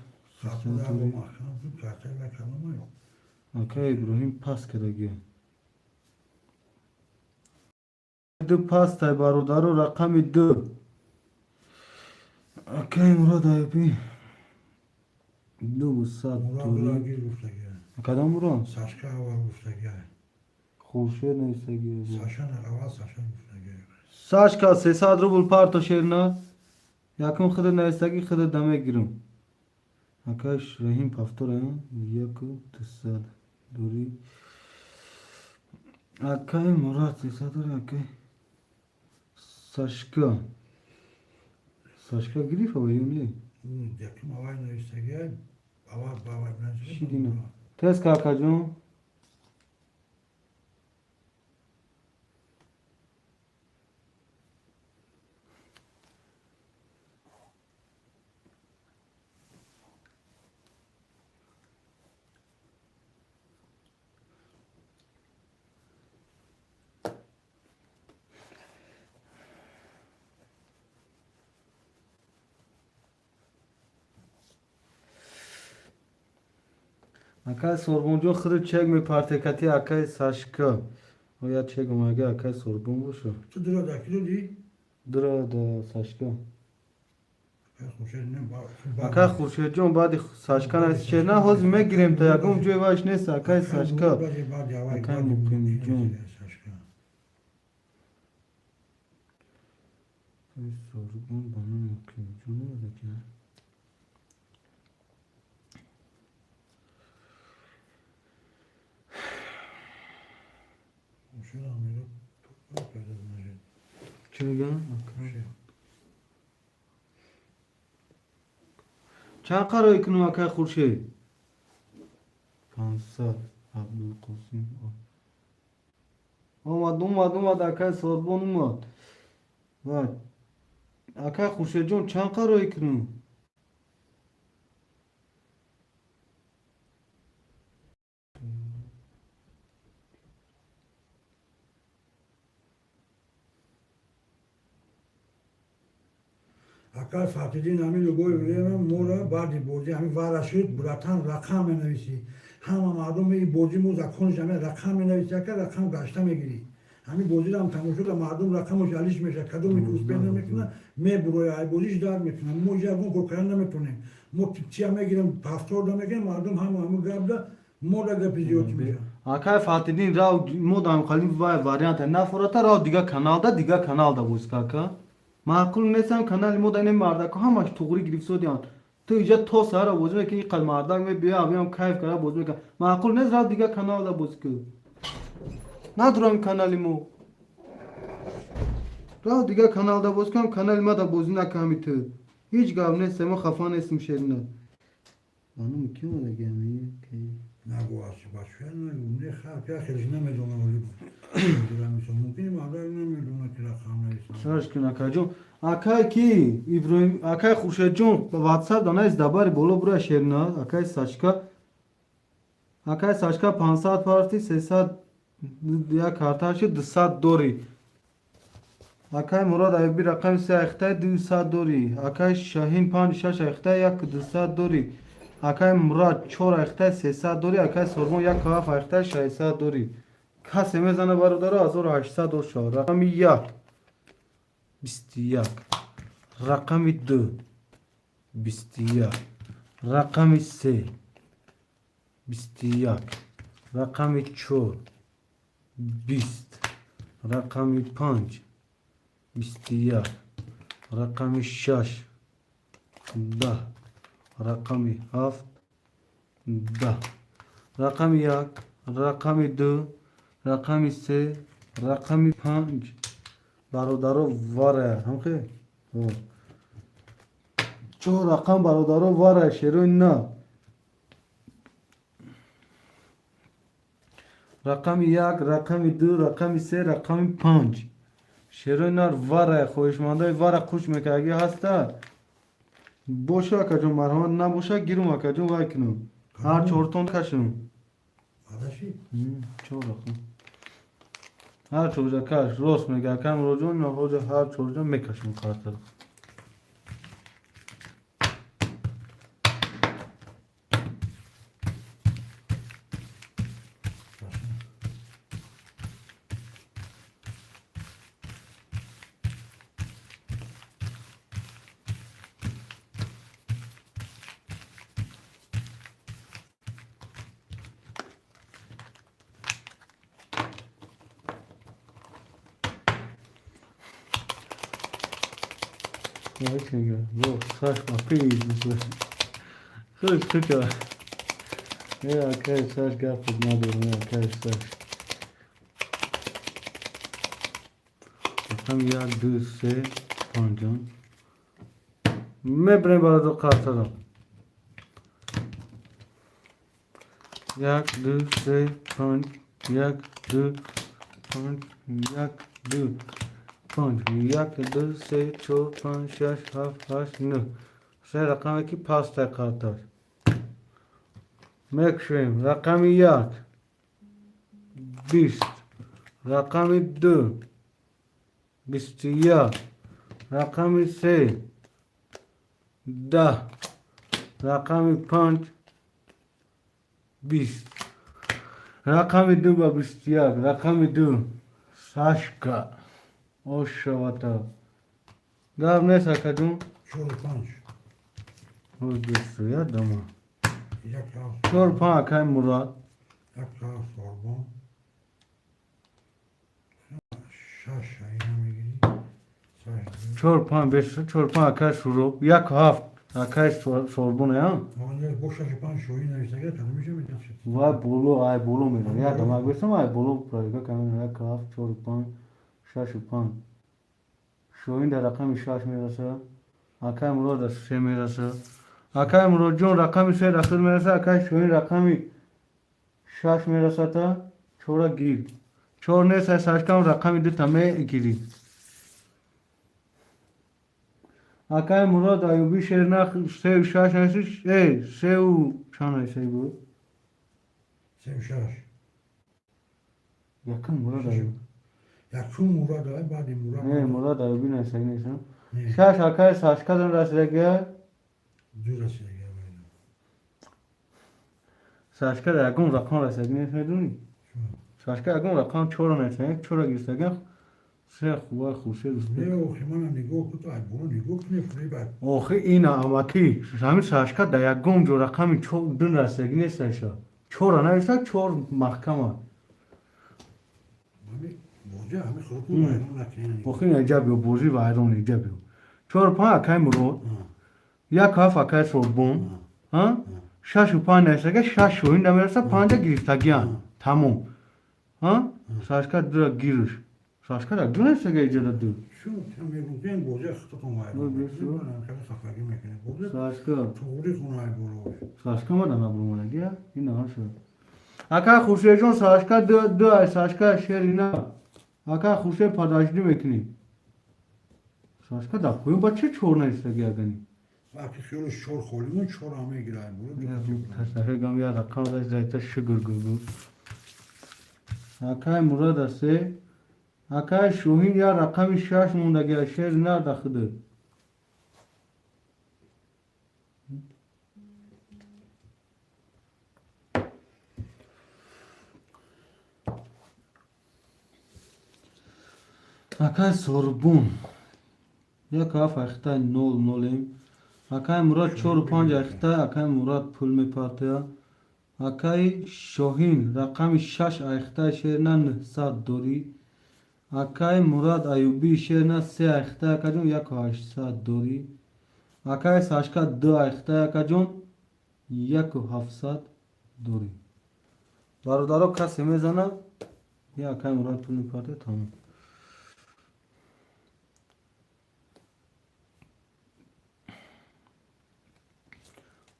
Акай Иброҳим пас кардаги. Ду пастай, бародаро, рақами ду. Акай Мурод Аюбӣ. Ду сад тури. Кадом Мурод? Сашка аввал гуфтаги. Хуршед нависаги. Саша аввал Саша гуфтаги. Сашка 300 рубл парто, шерна. Якум худат нависаги, худат дамегирам. Акай Раҳим Пафтор, яку дусад дури. Акай Мурод 300 дури, акай Сашка. Сашка гирифт ава ё не? Якум аввал нависаги, аввал бавай. Шидина. Тез ка, акаҷон. Акай Сорбонҷон худ чек мепарте кати акай Сашка. Оя чек омага акай Сорбон боша. Ту дура да ки додӣ? Дура да Сашка. Акай Хуршедҷон, баъди Сашка наси чек на, ҳозир мегирем, та ягон ҷой ваш нест, акай Сашка. Акай Муқимҷон. Сорбон ба номи Муқимҷон омада ки. Чӣ мегӯям? Чанд қарои кунам, акай Хуршед? 500 Абдулқосим. Омад, омад, омад, акай Сорбон омад. Ва акай Хуршедҷон, чанд қарои кунам? Акай Фатиддин, ҳамин любое время мора баъди бозӣ ҳамин вара шуд, братан, рақам менависӣ. Ҳама мардум и бозӣ мо законш ҳамин рақам менависӣ, ака, рақам гашта мегирӣ. Ҳамин бозиро ҳам тамошо кар, мардум рақамаш алиш мешавад, кадоме ки успех намекунад, мебурояд, ай бозиш дард мекунад. Мо иҷа ягон кор кардан наметонем. Мо чия мегирем, пафтор мегирем, мардум ҳама ҳамин гапда мора гапи зиёд мешавад. Акай Фатиддин, рав, мо дам хали вай варианта нафората, рав дига каналда, дига каналда боз кака. Маъқул нестам канали мо да ин мардако ҳамаш туғрӣ гирифтодианд. Ту иҷа то саҳара бозӣ мекунӣ, иқад мардак мебиёя, абиам кайф карда бозӣ мекунад. Маъқул нест, рав дига каналда бозӣ кун. Надорам канали мо. Рав дига каналда бозӣ кунам, канали ма да бозӣ накунами ту. Ҳеҷ гап нест, мо хафа нестем, шерина. Ба номи ки омадаги ами? Нагу аси бача нагу не хар я хелиш намедонам оли. Мумкин мардак намедонад ки рақам нависам. Сарш кун акаҷон. Акай ки Иброҳим, акай Хуршедҷон, WhatsApp да наис дабари боло бура шерна, акай Сашка. Акай Сашка 500 парти 300 як карташи 200 дори. Акай Мурод Аюби рақами 3 айхтай 200 дори. Акай Шаҳин 5 6 айхтай 1 200 дори. Акай Мурод 4 айхтай 300 дори. Акай Сормон 1 7 айхтай 600 дори. Касе мезана бародаро 1800 дор шава. Рақами 1 21, рақами 2 21, рақами 3 21, рақами 4 20, рақами 5 21, рақами 6 10, рақами 7 10, рақами 1, рақами 2, рақами 3, рақами 5. Бародаро вара ҳамхе чор рақам бародаро вара шерои на. Рақами 1, рақами 2, рақами 3, рақами 5. Шерои нар вара хоҳишмандаи вара қуш мекардаги ҳаста боша акаҷон марҳамат набоша гирум акаҷон вай кунум. Ҳар чортон кашум. Адаши? Чор рақам. Ҳар чорҷа каш рост мега акам Муроҷон ҳоҷа ҳар чорҷа мекашем қартара. Хуш хука. Я акай Саш гап надорам, я акай Саш. Рақам 1, 2, 3, 5. Мебарем бародар қартара. 1, 2, 3, 5, 1, 2, 5, 1, 2, 5, 1, 2, 3, 4, 5, 6, 7, 8, 9. Се рақаме ки пастай қарташ. Мекушем. Рақами 1 20, рақами 2 21, рақами 3 10, рақами 5 20, рақами 2 ба 21, рақами 2 Сашка. Ошавата. Гап нест акаҷон? 4 5. Ой, 21 дома. Як ҳафт. 4 5 акай Мурод. Як ҳафт Сорбон. 6 Шаҳина мегирӣ. 4 5 беш 4 5 акай Шуроб. 1 7 акай Сорбон я. Бо 6 5 Шоҳин нависага кадомиша медонад? Вай боло ай боло мерам. Як дамак бесам ай боло проверка кардам. 1 7 4 5 6 5. Шоҳин дар рақами 6 мерасад. Акай Мурод дар 3 мерасад. Акай Муродҷон рақами 3 дар мерасад. Акай Шоҳин рақами 6 мерасад. 4 гир. 4 нест ай Сашкам рақами 2 та мегирӣ. Акай Мурод Аюби шернах 3 6 нест. Эй, 3 чанд нест ай буд? 3 6. Якум Мурод Аюби. Якум Мурод ай баъди Мурод. Не, Мурод Аюби нест, ай нест. 6 акай Сашка дан расидага. 2 расидага. Сашка дар ягон рақам расидага нест, медонӣ? Сашка ягон рақам 4 нест, 4 гирифтага. Се хуба хуршед успех. Не, охи мана нигоҳ кун, ай боло нигоҳ кунӣ, фурӣ бад. Охи ина амаки, ҳамин Сашка дар ягон ҷо рақами 4 2 расидага нест айша. 4 нависта, 4 маҳкама. Бозӣ ҳамин худатон вайрон накунед. Охи ина ҷа биё, бозӣ вайрон иҷа биё. 4 5 акай Мурод, 1 7 акай Сорбон, ҳа? 6 5 нависага, 6 Шоҳин да мераса, 5 гирифтагиан. Тамом. Ҳа? Сашка 2 гириш. Сашка да 2 нависага иҷа да 2. Шо мегӯям бозӣ худатон вайрон накунед. Хеле хафагӣ мекунед. Бозӣ Сашка. туғри хун ай боло. Сашка ма да набурмадаги, ин ҳа шуд. Ака Хуршедҷон, Сашка ду ай, Сашка шерина. Ака Хуршед, подожди мекунӣ. Сашка дар поён ба чӣ чор наистаги агани? Вақти хеле чор холӣ мон, чор ҳам мегирам. Тасафегам я рақам зайта шугур гугу. Акай Мурад асе. Акай Шоҳин я рақами шаш мондаги, шер на дахиды. Акай Сорбун. Як ҳафт айхтай нол нолем. Акай Мурад чору панҷ айхтай, акай Мурад пул мепартоя. Акай Шоҳин рақами шаш айхтай, шерна 900 дорӣ. Акай Мурад Аюбӣ шерна се айхтай, акаҷон, 1800 дорӣ. Акай Сашка ду айхтай, акаҷон, 1700 дорӣ. Бародаро, касе мезана, я акай Мурад пул мепартоя, тамом.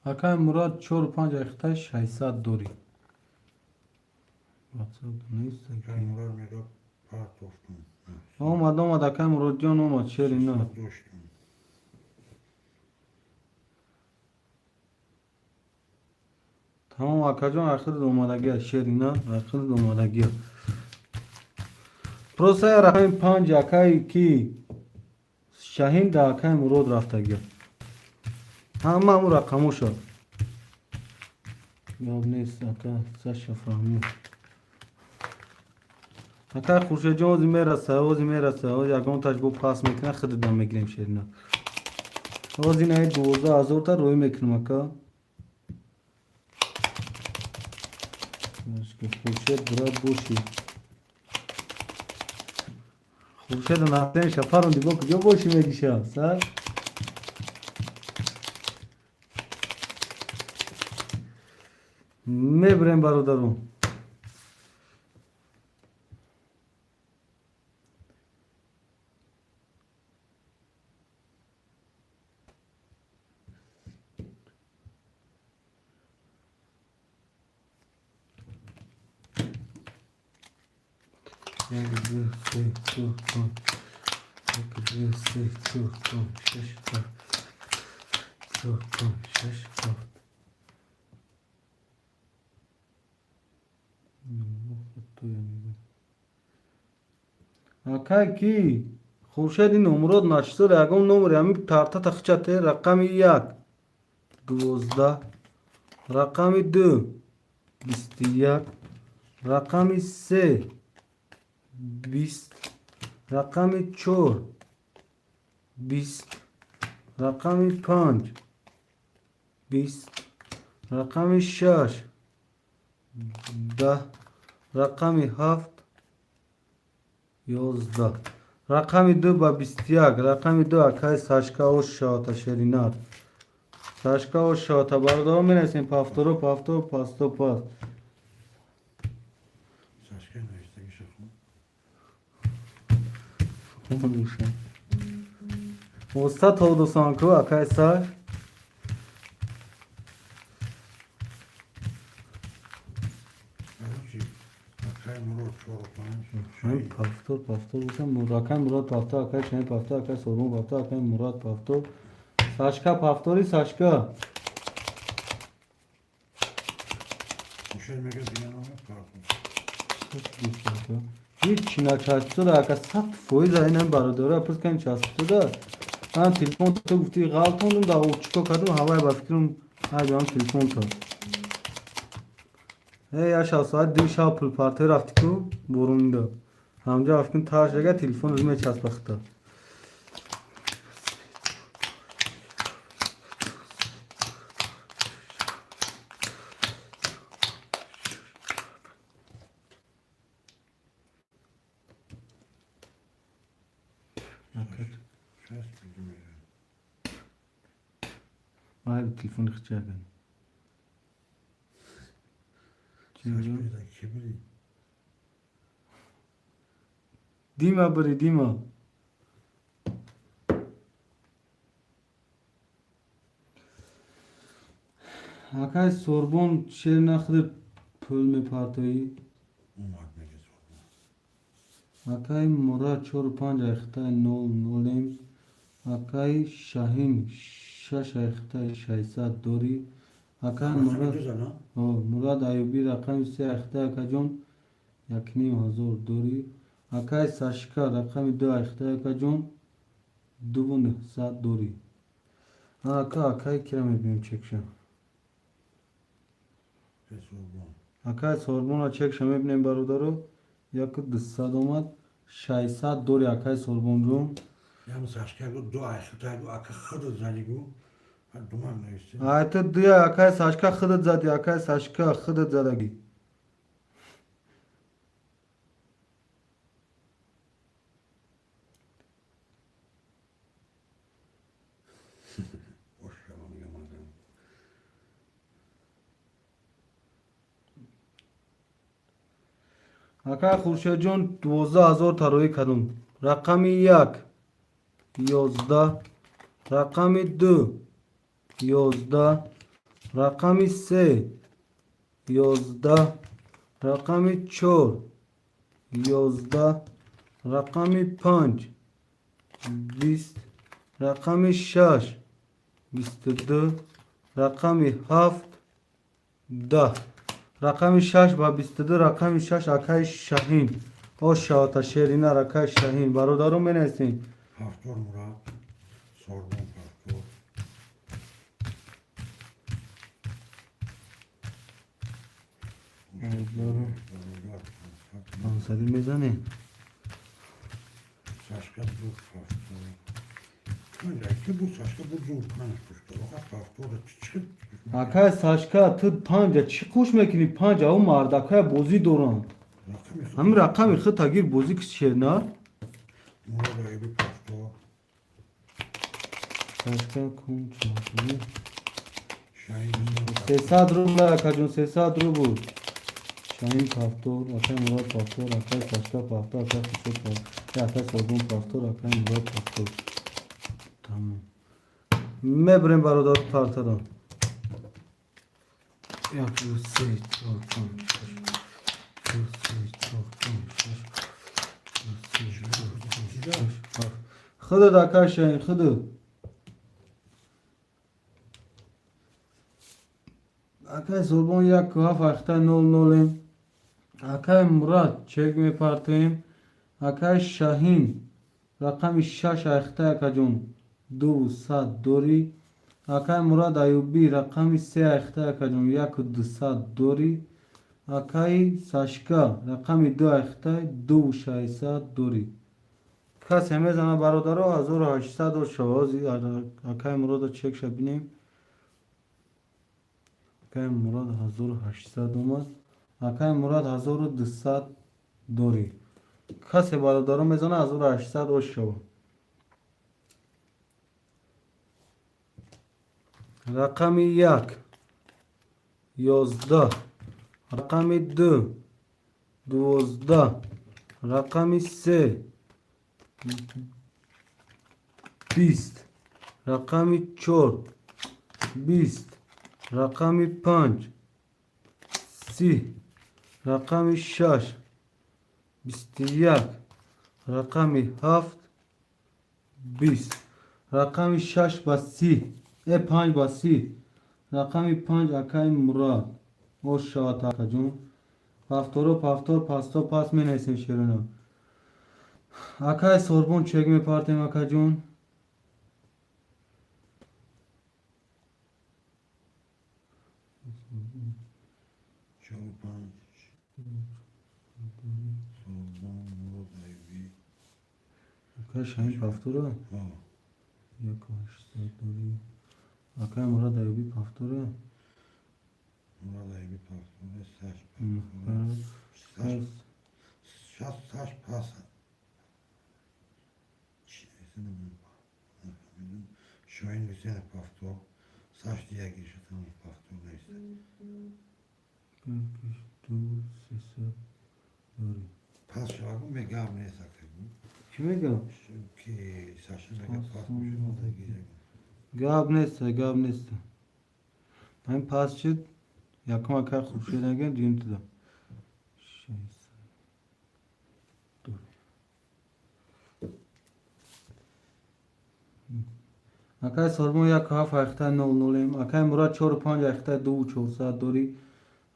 Акай Мурад чору панҷ айхтай, 600 дорӣ. Акай Мурад мега партофтум. Омад, омад, акай Муродҷон омад, шерина. Доштум. Тамом, акаҷон, ахирд омадагия, шерина, ахирд омадагия. Просто я рақами панҷ акай ки Шаҳин да акай Мурод рафтагия. Ҳама ҳамун рақамоша. Гап нест, ака, Саша фаҳмид. Акай Хуршедҷон ози мераса, ози мераса, ози ягонташ бо пас мекунад, худдам мегирем, шерина. Ози наи 12 000-та рӯй мекунам, ака. Хуршед, брат, бошӣ. Хуршеда нафтен шафарон дибо куҷо бошӣ мегиша, сар? Мебирем, бародарон. Як, ду, се, чор, панҷ. Як, ду, се, чор, панҷ, шаш, ҳафт. Чор, панҷ, шаш, ҳафт. Акай ки Хуршеди номурод начисор ягон номер ҳами тарта тахчате рақами як 12, рақами ду 21, рақами се 20, рақами чор 20, рақами панҷ 20, рақами шаш 10, рақами ҳафт 11, рақами ду ба 21, рақами ду акай Сашкао шота, шеринар Сашкао шота. Бародарон, менависем повторо, повтор, пасто, пас. Сашка навиштагиша хун. Уста тодусанку, акай Саш. Короче, акай Мурод чору панҷ. Ҳамин повтор, повтор бошам, акай Мурод повтор, акай Шамил повтор, акай Сорбон повтор, акай Мурод повтор. Сашка повтори, Сашка. Хуршед мега дига номер партофт. Ҳеҷ начаспида, ака, 100% инам бародаро пурс кардем, часпида. Ман телефон ту гуфти ғалтондум да чико кардум, ҳавай ба фикрам ай бам телефон то. Эй, я шав соат 2 шав пул партой рафти ку бурунда. Ҳамҷа ба фикрам таш ага телефон мечаспахта. Часпиди мега. Май телефони хичаган. Сашка ки бири? Дима бири, Дима. Акай Сорбон шер нахӯрд. Пул мепартоӣ. Омад меги Сорбон. Акаи Мурад чору панҷ айхтаи нол нолем. Акаи Шаҳин шаш айхтаи 600 дорӣ. Акаи Рақами Мурад ду зана? О, Мурад Аюбӣ рақами се айхтаи, акаҷон, 1500 дорӣ. Акаи Сашка рақами ду айхтаи, акаҷон, 2900 дорӣ. Ака, акаи кира мебинем чекша? Сорбон. Акаи Сорбона чекша мебинем, бародаро. 1200 омад, 600 дори, акаи Сорбонҷон. Ям Сашка гу ду айхтай гу ака худат зани гу. Думан нависти. Ай, ту дуя, акаи Сашка, худат зади, акаи Сашка, худат задагӣ. Ошава мегам азам. Акаи Хуршедҷон 12 000 тароӣ кардум. Рақами як 11, рақами ду 11, рақами се 11, рақами чор 11, рақами панҷ 20, рақами шаш 22, рақами ҳафт 10. Рақами шаш ба 22, рақами шаш, акаи Шаҳин. Ош шавата, шеринар, акаи Шаҳин. Бародарон, менависем. Ҳафтор Мурад. Сорбон ҳафтор. Бародар 500. 500 мезанем. Сашка буд ҳафтор. Панҷ айки буд, Сашка буд зур панҷ пушта. Оха ҳафтор чӣ? Акаи Сашка, ту панҷа чӣ қуш мекунӣ? Панҷа ӯ мардакая бозӣ доранд. Рақами худ. Ҳамин рақами худ тагир бозӣ ки, шернар. Мурад Аюби ҳафтор. Сашка кун чорсади. Шаҳин 300 рубл, акаҷон, 300 рубл. Шаҳин пафтор, акаи Мурод пафтор, акаи Сашка пафтор, акаи Хуршед пафтор, акаи Сорбон пафтор, акаи Мурод пафтор. Тамом, мебарем, бародару, партаро. Як, ду, се, чор, панҷ, шаш, ду, се, чор, панҷ, шаш, ду, се, чор, панҷ, шаш, ҳафт. Худат, акаи Шаҳин, худат. Акаи Сорбон яку ҳафт ҳашта нол нолем. Акаи Мурад чек мепартоем. Акаи Шаҳин рақами шаш айхта, акаҷон, 200 дорӣ. Акаи Мурад Аюбӣ рақами се айхта, акаҷон, 1200 дорӣ. Акаи Сашка рақами ду айхта, 2600 дорӣ. Касе мезана, бародаро, 1800 шавози. Акаи Мурода чекша бинем. Акаи Мурод 1800 омад. Акаи Мурод 1200 дорӣ. Касе, бародаро, мезана, 1800 ош шава. Рақами як 11, рақами ду 12, рақами се 20, рақами чор 20, рақами панҷ 30, рақами шаш 21, рақами ҳафт 20. Рақами шаш ба 30, панҷ ба 30, рақами панҷ, акаи Мурад. Ош шавад, акаҷон. Пафторо пафтор, пасто пас менависем, шерона. Акаи Сорбон чек мепартем, акаҷон. Чору панҷ. Сорбон Мурод Аюбӣ. Акаи Шаҳин пафтора. Ҳо. 1800 дорӣ. Акаи Мурад Аюбӣ пафтора. Мурод Аюбӣ пафтор. Саш пафтор. Саш шаш саш пас. Чӣ нафаҳмидам. Шоҳин Ҳусейнов пафтор. Саш дияги шатам пафтор нависта. Ду 300 дорӣ. Пас шавагу мегам нест, ака. Чӣ мегам? Ки Саша мега пас мешавад. Гап нест, гап нест. Ҳамин пас шуд. Якум акай Хуршед агар, дуюм туда. Акай Сорбон 1,7 айхта 0,0. Акай Мурад 4,5 айхта 2,400 дорӣ.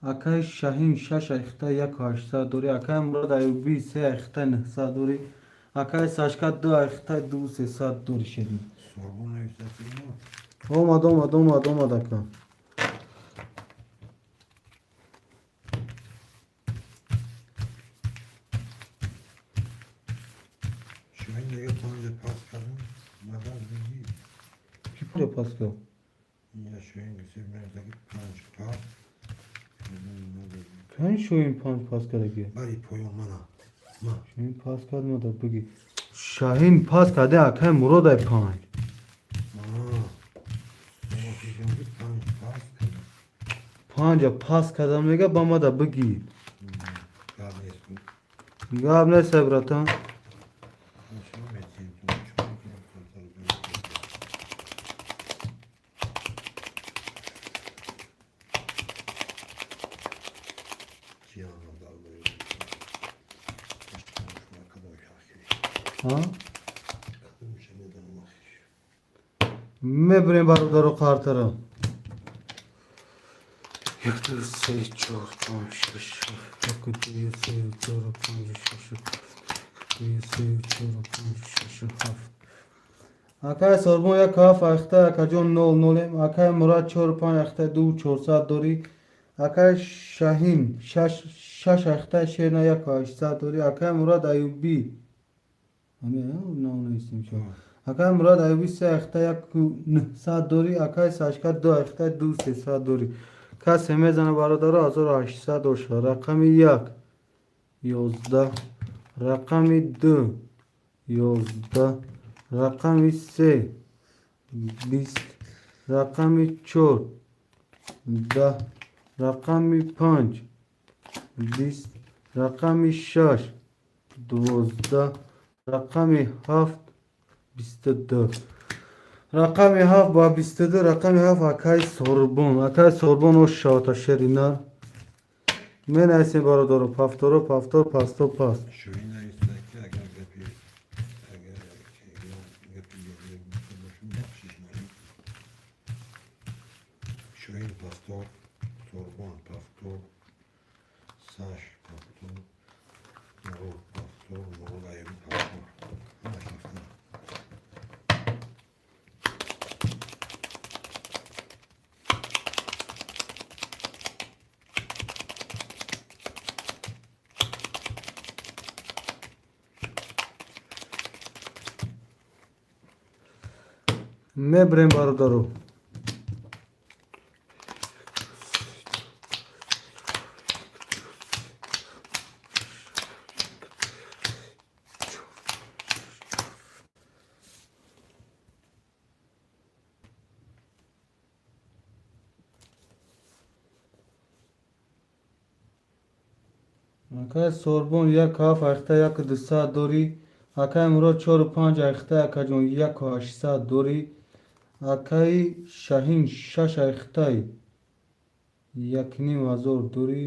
Акай Шаҳин 6 айхта 1,800 дорӣ. Акай Мурад Аюбӣ 3 айхта 900 дорӣ. Акай Сашка 2 айхта 2,300 дорӣ, шерин. Сорбон нависад. Омад, омад, омад, омад, ака. Шоҳин дига панҷа пас кардам. Мадад бигӣ. Ки панҷа пас кард? Инҷа шоҳин гисеб нависад, ки панҷ пас. Кани Шоҳин панҷ пас кардаги? Бари поён мана. Ма. Шоҳин пас кард, мада бигӣ. Шаҳин пас карда, акай Муродай панҷ. Ма. Панҷ пас кардам. Панҷа пас кардам, мега, ба мада бигӣ. Гап нест буд. Гап нест, братан. Шумо метиҳем ту чӣ мекунем картаро бирем. Чиянам дар бораи кадомаш охири. Ҳа? Кадомаша медонам охириш. Мебирем, бародаро, қартара. Як, ду, се, чор, панҷ, шаш, ҳафт. Як, ду, се, чор, панҷ, шаш, ду, се, чор, панҷ, шаш, ҳафт. Акай Сорбон 1,7 айхта, акаҷон, 0,0. Акай Мурад 4,5 айхта 2,400 дорӣ. Акай Шаҳин шаш айхта, шерна, 1,800 дорӣ. Акай Мурад Аюбӣ, навнависем, акай Мурад Аюбӣ се айхта 1,900 дорӣ. Акай Сашка ду айхта 2,300 дорӣ. Касе мезана, бародаро, 1800 доша. Рақами як 11, рақами ду 11, рақами се 20, рақами чор 10, рақами панҷ 20, рақами шаш 12, рақами ҳафт 22. Рақами ҳафт ба 22. Рақами ҳафт, акай Сорбон. Акай Сорбон, ош шавата, шери нар. Менависем, бародаро: пафторо, пафтор, пасто, паст. Шоҳин нависад, ки агар гапи агар гапи гуфта бошем, бахшиш наред. Шоҳин пастор, Сорбон пастор, Саш пастор, Мурод пастор, Мурод Аюб пастор. Ҳамаш ҳафта. Мебирем, бародаро. Акай Сорбон 1,7 айхта 1,200 дорӣ. Акай Мурод 4,5 айхта, акаҷон, 1,800 дорӣ. Акаи Шаҳин шаш айхтай 1,5 ҳазор дорӣ.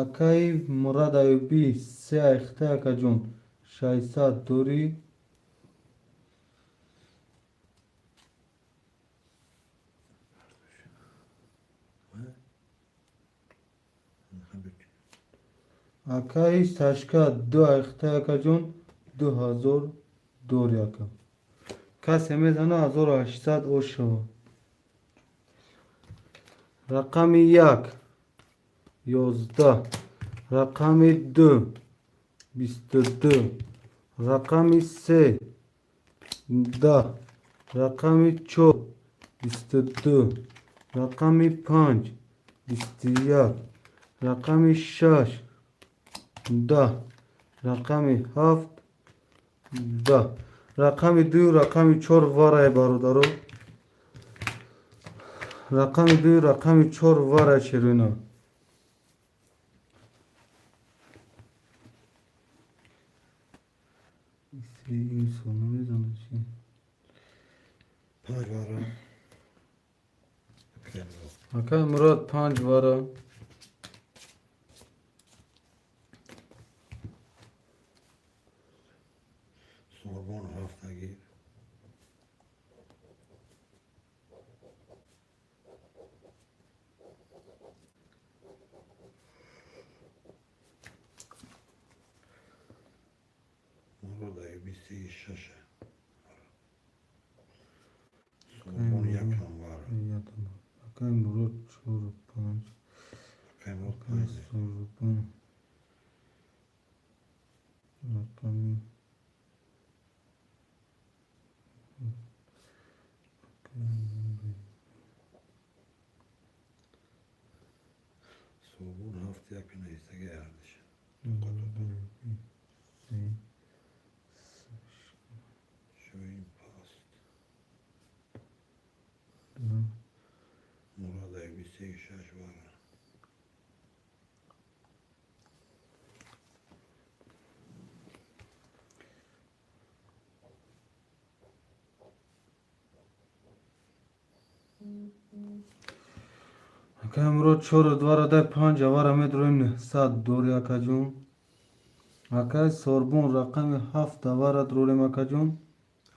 Акаи Мурад Аюбӣ се айхтай, акаҷон, 600 дорӣ. Акаи Сашка ду айхтай, акаҷон, 2000 дорӣ, ака. Касе мезана, 1800 ош шава. Рақами як 11, рақами ду 22, рақами се 10, рақами чор 22, рақами панҷ 21, рақами шаш 10, рақами ҳафт 10. Рақами ду, рақами чор варай, бародаро. Рақами ду, рақами чор варай, ширина. Инсон намедонад чи. Панҷ вара. Акай Мурод панҷ вара. Сорбон ҳафта гир. Мурод аюби сеи шаша. Сорбон якам вара. Акай Мурод чору панҷ. Акай Мурод Акай панҷ. Сорбон рақами Сорбон ҳафт як навистаги ардиш. се. Шоин паст. Ду. Мурод аюби сеи шаш вара. Акай Мурод чору двара дай панҷ авара медроем 900 дори, акаҷон. Акай Сорбон рақами ҳафт авара дрорем, акаҷон.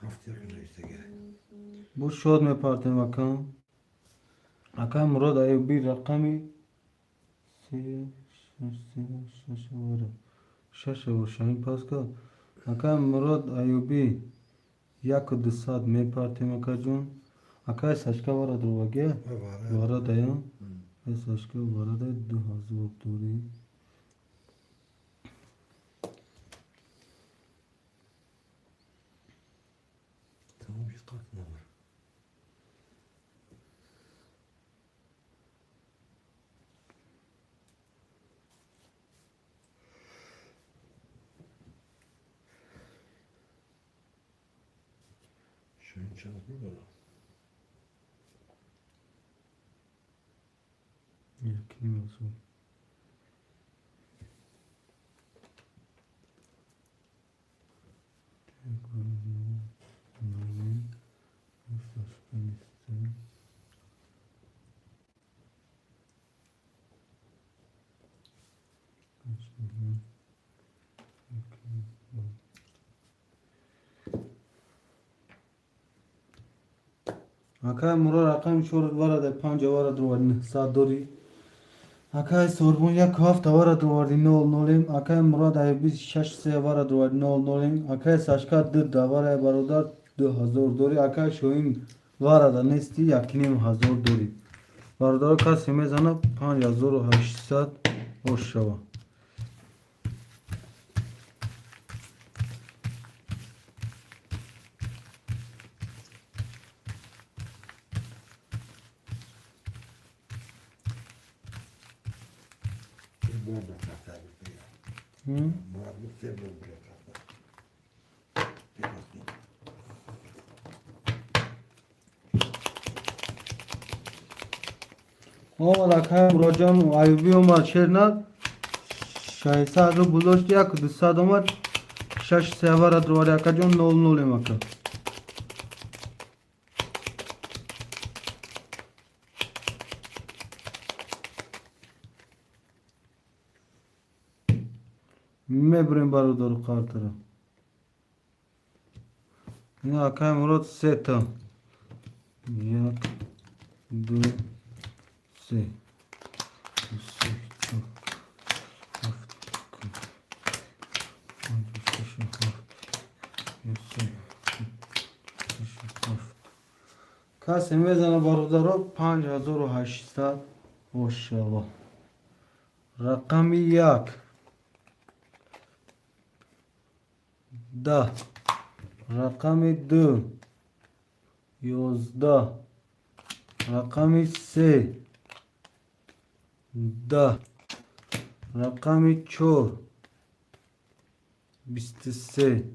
Ҳафт як навистаги. Бо шод мепартем, ака. Акай Мурод Аюбӣ рақами се шаш се шаш авара. Шаш авар шаҳин пас кард. Акай Мурод Аюбӣ яку дусад мепартем, акаҷон. Акай Сашка вара дровагия? Вара. Вара дая? Акай Сашка вара дай 2000 дори. Тамом шуд қат номер. Шоин чанд пул дорад? Якним ҳазор. Акай Мурод рақами чору вара дай панҷ авара дроварди 900 дори. Акай Сорбон як ҳафт авара дроварди нол нолем. Акай Мурод Аюби шаш се авара дроварди нол нолем. Акай Сашка ду давара бародар 2000 дори. Акай Шоҳин варада нести 1500 дори. Бародаро, касе мезана 5800 ош шава. Бурда карта гуфта. Мурод гуфт се бурда карта. Бепастин. Омад акай Муроджон Аюбӣ омад, шернар 600 рубл дошт, яку дусад омад, шаш се авара дроварди, акаҷон, нол нолем, ака. Мебурем, бародару, қартара. Ина акай Мурод сета. Як, ду, се. Се, чор, ҳафт, панҷ, шаш, ҳафт, се, шаш, ҳафт. Касе мезана, бародаро, 5800 бошава. Рақами як. 10. Рақами ду. 11. Рақами се. 10. Рақами чор. 23.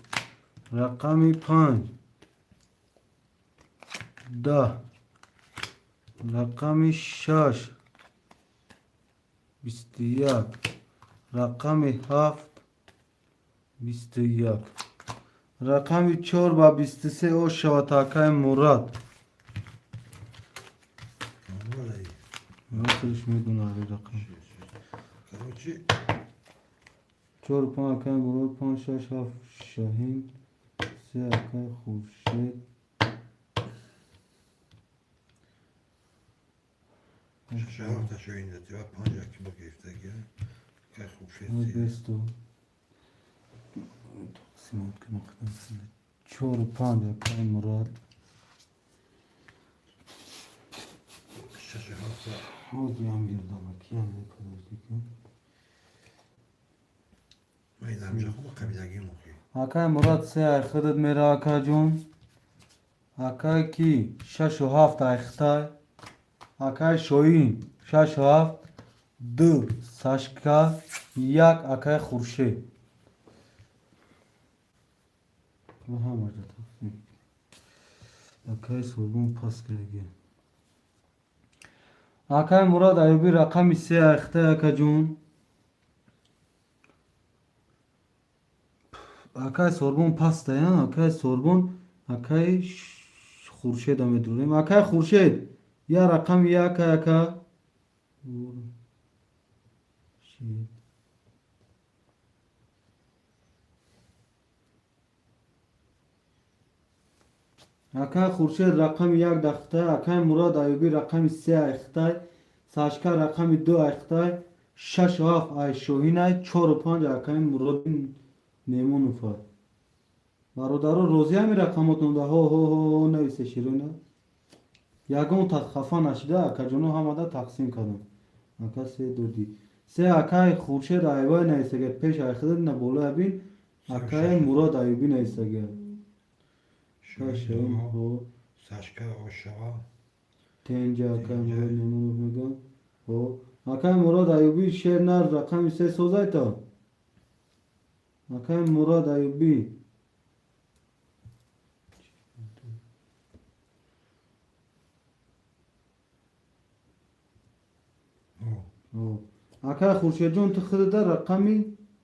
Рақами панҷ. 10. Рақами шаш. 21. Рақами ҳафт. 21. Рақами чор ба 23 ош шавад, акай Мурад. Мурод. Чору панҷ акай Мурод, панҷ, шаш, ҳафт Шаҳин, се акай Хуршед. Шаш шоҳин ва панҷ яки бо гирифтагӣ. Кай Хуршед. Бесту. Тақсимот кунам. Чору панҷ акай Мурод. Шашу ҳафта. Ҳозир ям гирдам, киям подожди. Ман ин ҳамҷа хуб қабилагӣ мухи. Акай Мурод, се ай худат мера, акаҷон. Акай ки шашу ҳафт айхтай. Акай Шоҳин шашу ҳафт, ду Сашка, як акай Хуршед. Ҳамаҷа тақсим. Акай Сурбон пас кираги. Акай Мурод Аюбӣ рақами се айхтай, акаҷон. Акай Сорбон пастая, акай Сорбон, акай Хуршеда медурем. Акай Хуршед, я рақами як ака. Хуршед. Акай Хуршед рақами як дахтай, акай Мурод Аюбӣ рақами се айхтай, Сашка рақами ду айхтай, шашу ҳафт ай Шоҳинай, чору панҷ акай Муроди Немоновай. Бародаро, розӣ ҳами рақамотон да ҳо ҳо ҳо ҳо нависе широна. Ягон та хафа нашида, акаҷоно, ҳамада тақсим кардам. Ака се додӣ. Се акай Хуршед Айвай нависага, пеш айхида на болоя бин, акай Мурод Аюбӣ нависага. Шоҳин ҳо. Сашка ошава. Тенҷа акай Мурод Немонов мегӯям. Ҳо. Акай Мурод Аюбӣ, шер нар, рақами се созайта. Акай Мурод Аюбӣ. Ҳо. Акай Хуршедҷон, ту худата рақами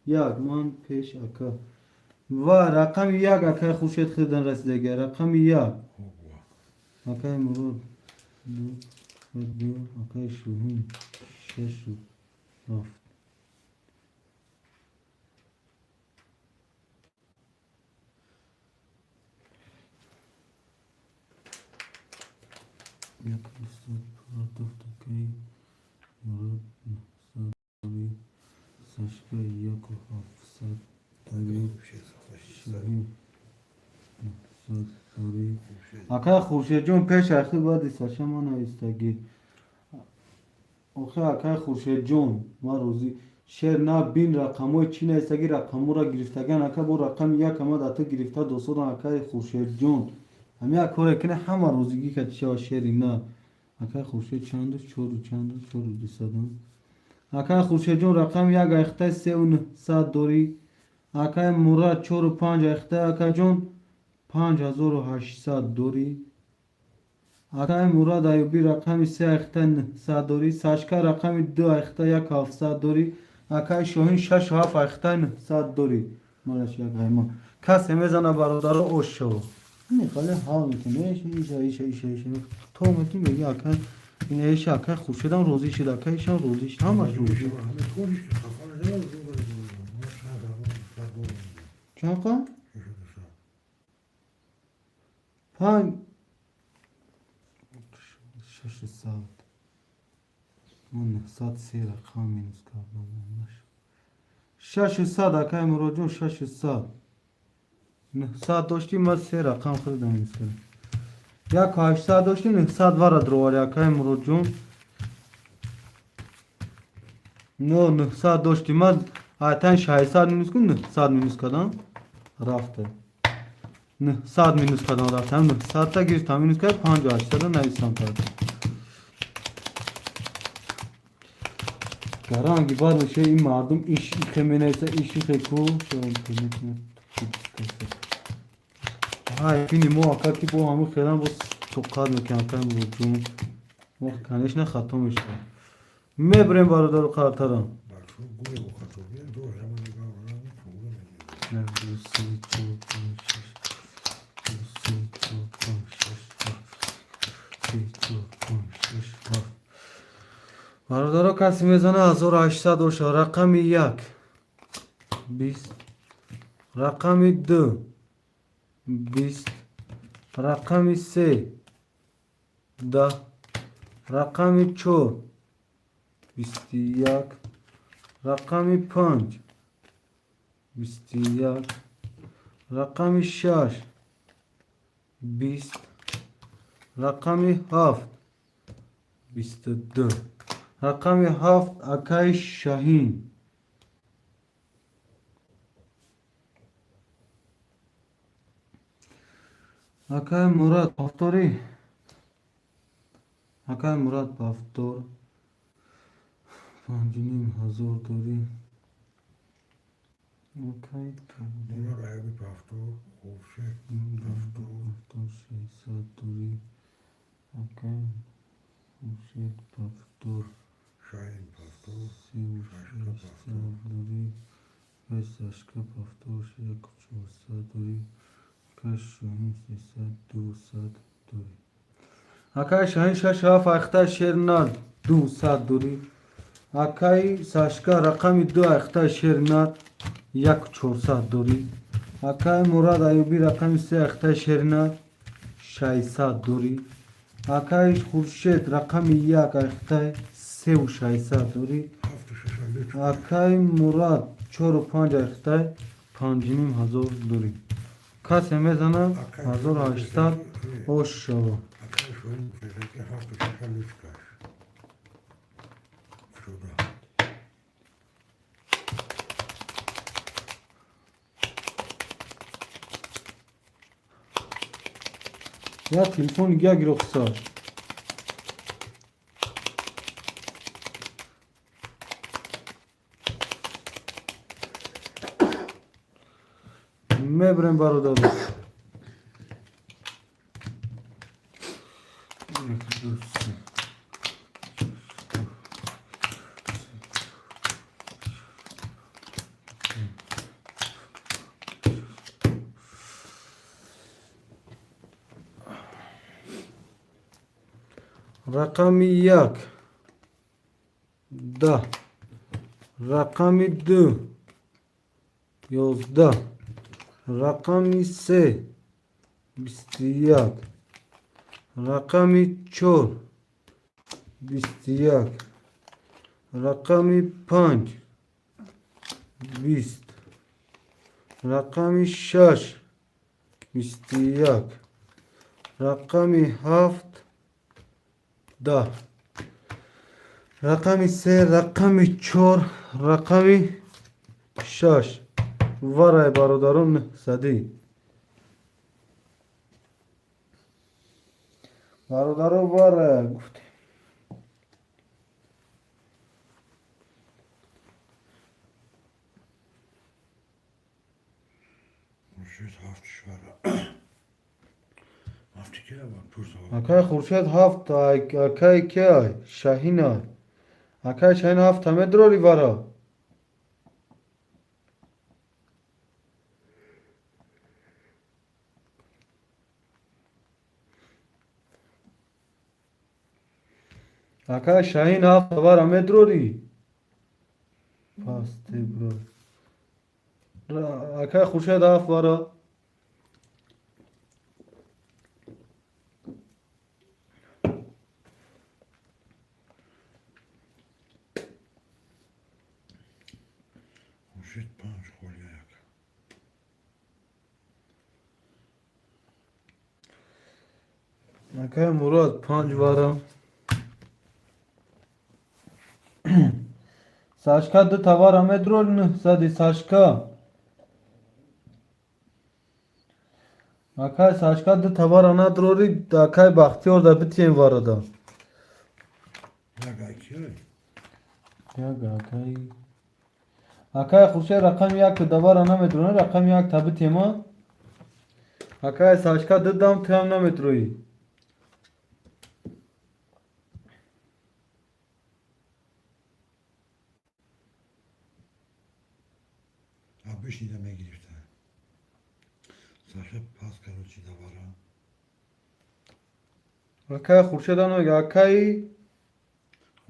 як, ман пеш ака. Ва рақами як акай Хуршед худан расидага, рақами як. Хуб. Акай Мурод ду, ду, акай Шоҳин шашу ҳафт. Як ҳафтод пардохт акай Мурод нуҳсад дорӣ, Сашка яку ҳафтсад дорӣ, Шоҳин нуҳсад дорӣ. Акай Хуршедҷон, пеш ахи баъди Саша ман навистагӣ. Охи, акай Хуршедҷон, ман розӣ. Шер на бин, рақамҳои чӣ навистагӣ, рақамҳоро гирифтаган, ака, бо рақами як ама дата гирифта досодан, акай Хуршедҷон. Ҳами як коре кина, ҳама розигӣ кати шава, шери на. Акай Хуршед чанд дошт? Чору чанд дошт? Чору дусадам. Акай Хуршедҷон, рақами як айхтай, сеу нуҳсад дорӣ. Акай Мурад чору панҷ айхтай, акаҷон, 5800 дорӣ. Акай Мурод Аюбӣ рақами се айхтай, нуҳсад дорӣ. Сашка рақами ду айхтай, як ҳафтсад дорӣ. Акай Шоҳин шашу ҳафт айхтай, нуҳсад дорӣ. Малаш як айма. Касе мезана, бародаро, ош шава. Хеле ҳал мекунӣ. Иша, иша, иша, иша. То мети меги, акай ин иша, акай Хуршедам розӣ шуд, акай ишам розӣ шуд, ҳамаш розӣ. Чанд қа? Панҷ шашу сад. Ман нуҳсад се рақам минус кардам. Шашу сад, акай Муроджон, шашу сад. Нуҳсад доштӣ, ман се рақам худам минус кардам. Яку ҳаштсад доштӣ, нуҳсад вара дровари, акай Муроджон. Но нуҳсад доштӣ, ман айтан шашсад минус кун, нуҳсад минус кардам. Рафта. Нуҳсад минус кардам, рафта. Нуҳсадта гирифтам, минус кард, панҷу ҳаштсада нависам кард. Гаранги бад меша ин мардум иш ихе менависа, иш ихе ку. Ҳай, фини мо ака ки бо ҳамин хелам боз тоқат мекунам, акай Муроджон. Мо, конечно, хато мешавад. Мебарем, бародару қартарам. Як, ду, се, чор, панҷ, шаш. Ду, се, чор, панҷ, шаш, ҳафт. Се, чор, панҷ, шаш, ҳафт. Бародаро, касе мезана, 1800 боша. Рақами як 20, рақами ду 20, рақами се 10, рақами чор 21, рақами панҷ 21, рақами шаш 20, рақами ҳафт 22. Рақами ҳафт акаи Шаҳин. Акаи Мурад, повторӣ. Акаи Мурад, повтор. 5500 дорӣ. Акаи Мурад Аюби повтор, Хуршед повтор. Повтор 600 дорӣ. Акаи Хуршед, повтор. Шаҳин повтор. 3600 дорӣ. Акаи Сашка, повтор, 1400 дорӣ. Акаи Шоҳин 300, 200 дорӣ. Акаи Шоҳин шаш ҳафт айхта шер нар 200 дорӣ. Акаи Сашка рақами ду айхта шер нар 1400 дорӣ. Акаи Мурад Аюбӣ рақами се айхта шер нар 600 дорӣ. Акаи Хуршед рақами як айхта 3600 дорӣ. Ҳафту шаша луч. Акаи Мурад чору панҷ айхта 5500 дорӣ. Касе мезана, 1800 ош шава. Акаи Шоҳин пешаки ҳафту шаша луч каш. Шуда. Я телефон я гирохса. Мебрем, бародаро. Як, ду, се. Рақами як 10, рақами ду 11, рақами се 21, рақами чор 21, рақами панҷ 20, рақами шаш 21, рақами ҳафт 10, рақами се, рақами чор, рақами шаш. Варай, бародарон, нӯҳсадӣ. Бародаро, варая гуфтем. Хуршед ҳафт швара. Ҳафти ки аввал пурса. Акаи Хуршед ҳафт, акаи киай? Шаҳина. Акаи Шаҳин, ҳафта медрори вара. Акаи Шаҳин, ҳафта вара медрорӣ? Пасте бро. Акаи Хуршед, ҳафт вара. Хуршед панҷ холия як. Акаи Мурод, панҷ вара. Сашка, ду тавара медрори нӯҳсади, Сашка. Акай Сашка, ду тавара надрори, акай Бахтиёр да битием варада. Як ай киай? Як акай. Акай Хуршед рақами як давара намедрони, рақами як та битиема. Акай Сашка, ду дам туям намедроӣ. А бишнида мегирифта. Саша пас короче давара. Акай Хуршед намега, акай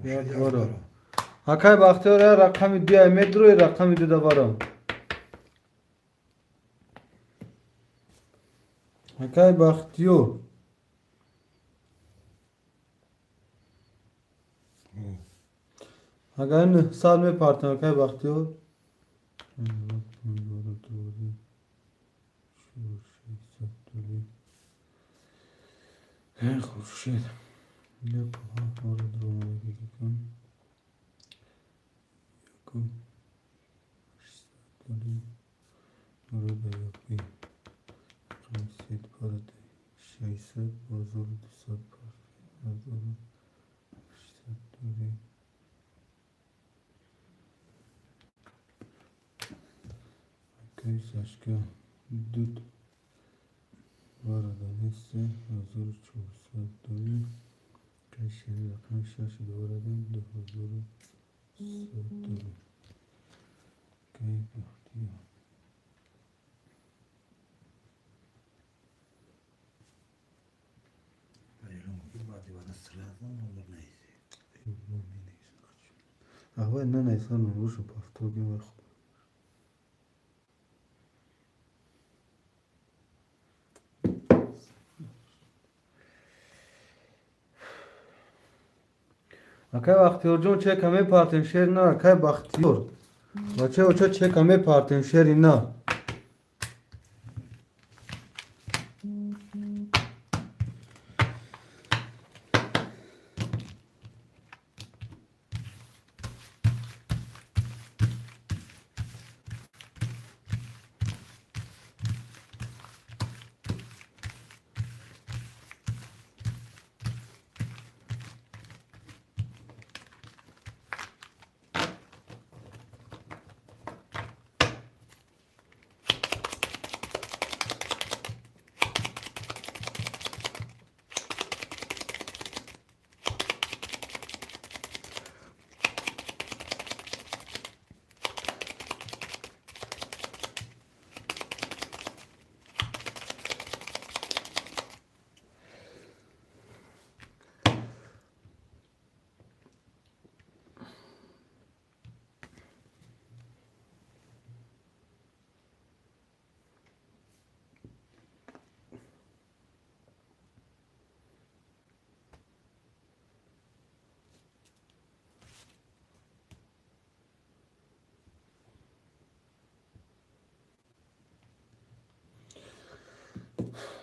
Як вара. Акай Бахтиёр, я рақами дуя медрои, рақами ду давара. Акай Бахтиёр. Агар 900 мепартам, акай Бахтиёр. Хуршед. Як ҳафт дромадагикун. Яку ҳаштсад мурода яки. Рақами сет парада шашсад бозору дусад ҳазору ҳаштсад дори. Акай Сашка дуд варада несте 1400 дори. Акай Шери рақами шаш доворадем 2100 дори. Акай Бахтиёр. Ахвай нанайсан рушу повторгем вай хуб. Акай Бахтиёрҷон, чека мепартем шери на, акай Бахтиёр. Бача оча чека мепартем шери на.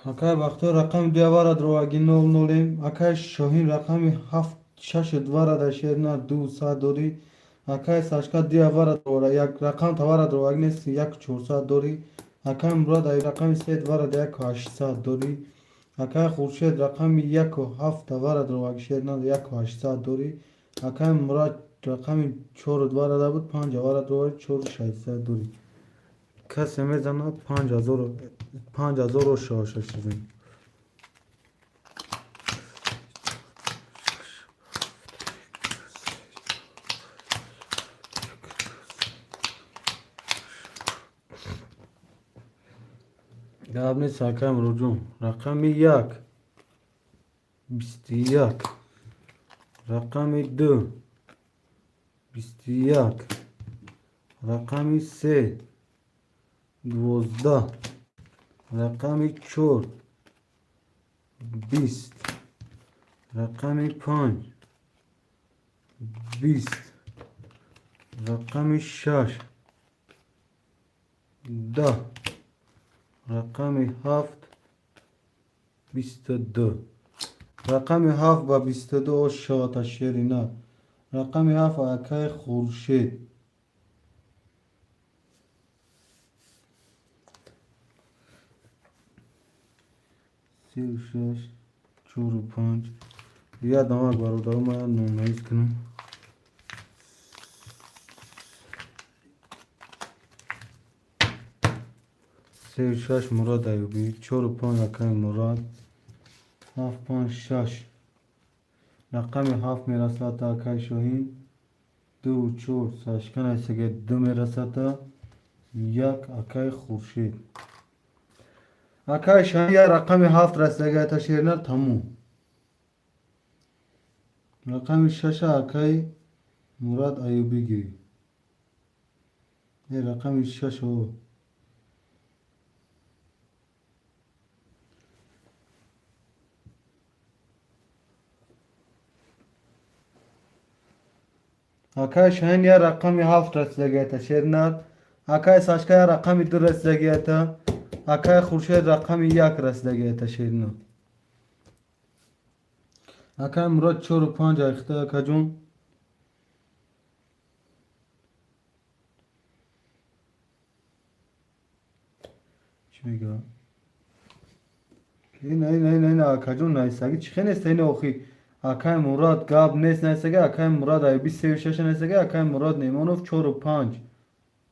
Акай Бахтиёр рақами дуявара дроваги нол нолем. Акай Шоҳин рақами ҳафт шашу двара шерна ду сад дорӣ. Акай Сашка дуявара дровара як рақам тавара дроваги нест як чорсад дорӣ. Акай Мурод ай рақами се двара як ҳаштсад дорӣ. Акай Хуршед рақами яку ҳафт тавара дроваги шерна яку ҳаштсад дорӣ. Акай Мурод рақами чору двара да буд панҷ авара дроваги чору шашсад дорӣ. Касе мезанад 5000 шоша шудем. Гап нест, акай Муроджон. Рақами як 21, рақами ду 21, рақами се 12, рақами чор 20, рақами панҷ 20, рақами шаш 10, рақами ҳафт 22. Рақами ҳафт ба 22 ош шавата шерина. Рақами ҳафт акай Хуршед. Сию шаш, чору панҷ. Дигар дамак бародаро ман номнавис кунам. Сию шаш Мурод Аюбӣ, чору панҷ акай Мурод, ҳафт панҷ шаш. Рақами ҳафт мерасад акай Шоҳин, ду чор Сашкан айсаге ду мерасад, як акай Хуршед. Акай Шоҳин як рақами ҳафт расидаги айта шерина тамом. Рақами шаша акаи Мурад Аюбӣ гирифт. Рақами шаш о. Акаи Шаҳин я рақами ҳафт расидагията шернар. Акаи Сашка я рақами ду расидагията. Акаи Хуршед рақами як расидагията шернар. Акаи Мурод чору панҷ айхта акаҷон. Чӣ мегӯям? Ина ина ина ина акаҷон найсаги чӣ хел нест ина охи. Акаи Мурод гап нест найсаги, акаи Мурод Аюбӣ сею шаша найсаги, акаи Мурод Неъмонов чору панҷ.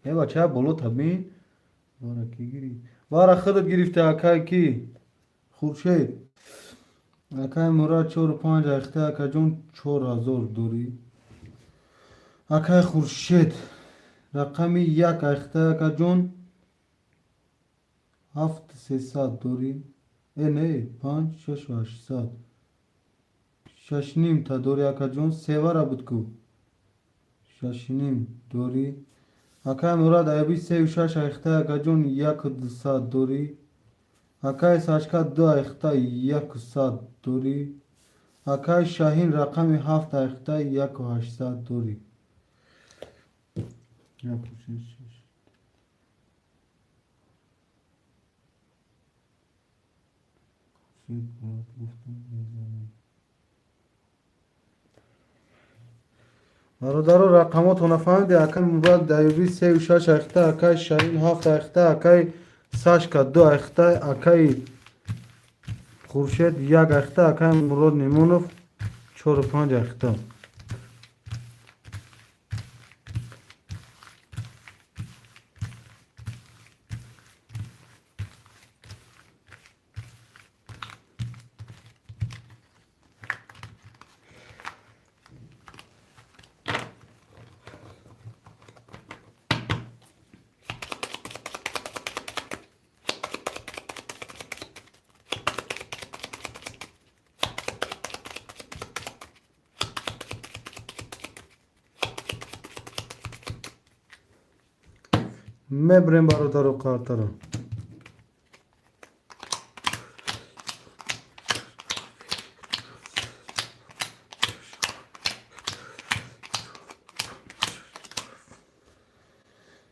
Э бача боло табин. Вара ки гирифт? Вара худат гирифта акаи ки? Хуршед. Акаи Мурод чору панҷ айхта акаҷон 4000 дорӣ. Акаи Хуршед рақами як айхта акаҷон 7300 дорӣ. Э не, панҷ шашу ҳаштсад. Шашним та дорӣ акаҷон, севара буд ку. Шашним дорӣ. Акаи Мурод Аюбӣ сею шаш айхта акаҷон 1200 дорӣ. Акаи Сашка ду айхта 100 дорӣ. Акаи Шаҳин рақами ҳафт айхта 1800 дорӣ. Бародаро рақамотона фаҳмиде? Акаи Мурод Аюбӣ сею шаш айхта, акаи Шаҳин ҳафт айхта, акаи Сашка ду айхта, акаи Хуршед як айхта, акаи Мурод Неъмонов чору панҷ айхта. Мебрем бародаро қартаро.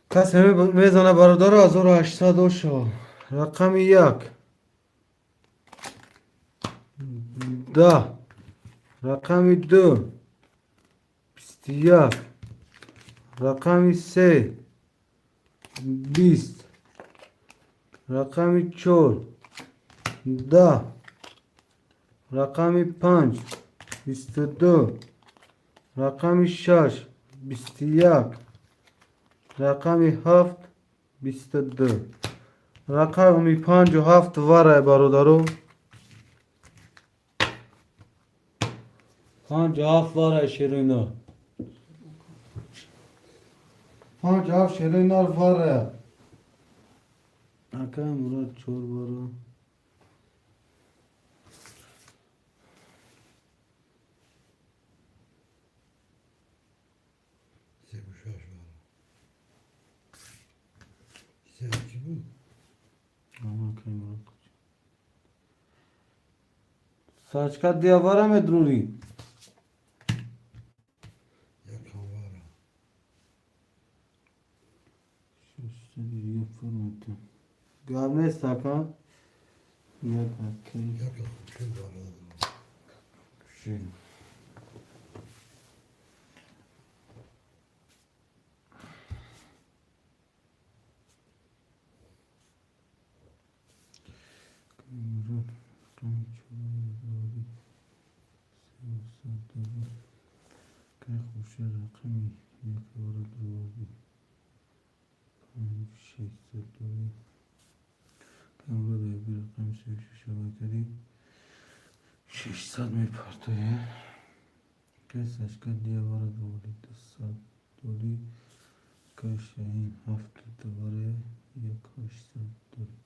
Касе мезана бародаро 1800 ошо. Рақами як. 10. Рақами ду. 21. Рақами се. 20. Рақами чор. 10. Рақами панҷ. 22. Рақами шаш. 21. Рақами ҳафт. 22. Рақами панҷу ҳафт варай бародаро. Панҷу ҳафт варай ширина. Панҷ ҳафт ширинар варай. Акаи Мурод чор вара. Севу шаш вара. Се чӣ буд? Акаи Мурод. Сачка дия вара медрурӣ. Якам вара. Гап нест ака. Як акаи. Яка Хуршед вара. Хуршед. Мурод рақами чор дорӣ. Севусад дорӣ. Акаи Хуршед рақами як вара дорӣ. Панҷ шашсад дорӣ. Акаи Мурод Аюбӣ рақами сею шаш ава кардӣ. 600 мепартояд. Акаи Сашка дия вара дорӣ. 200 дорӣ. Акаи Шаҳин ҳафт вара 1800 дорӣ.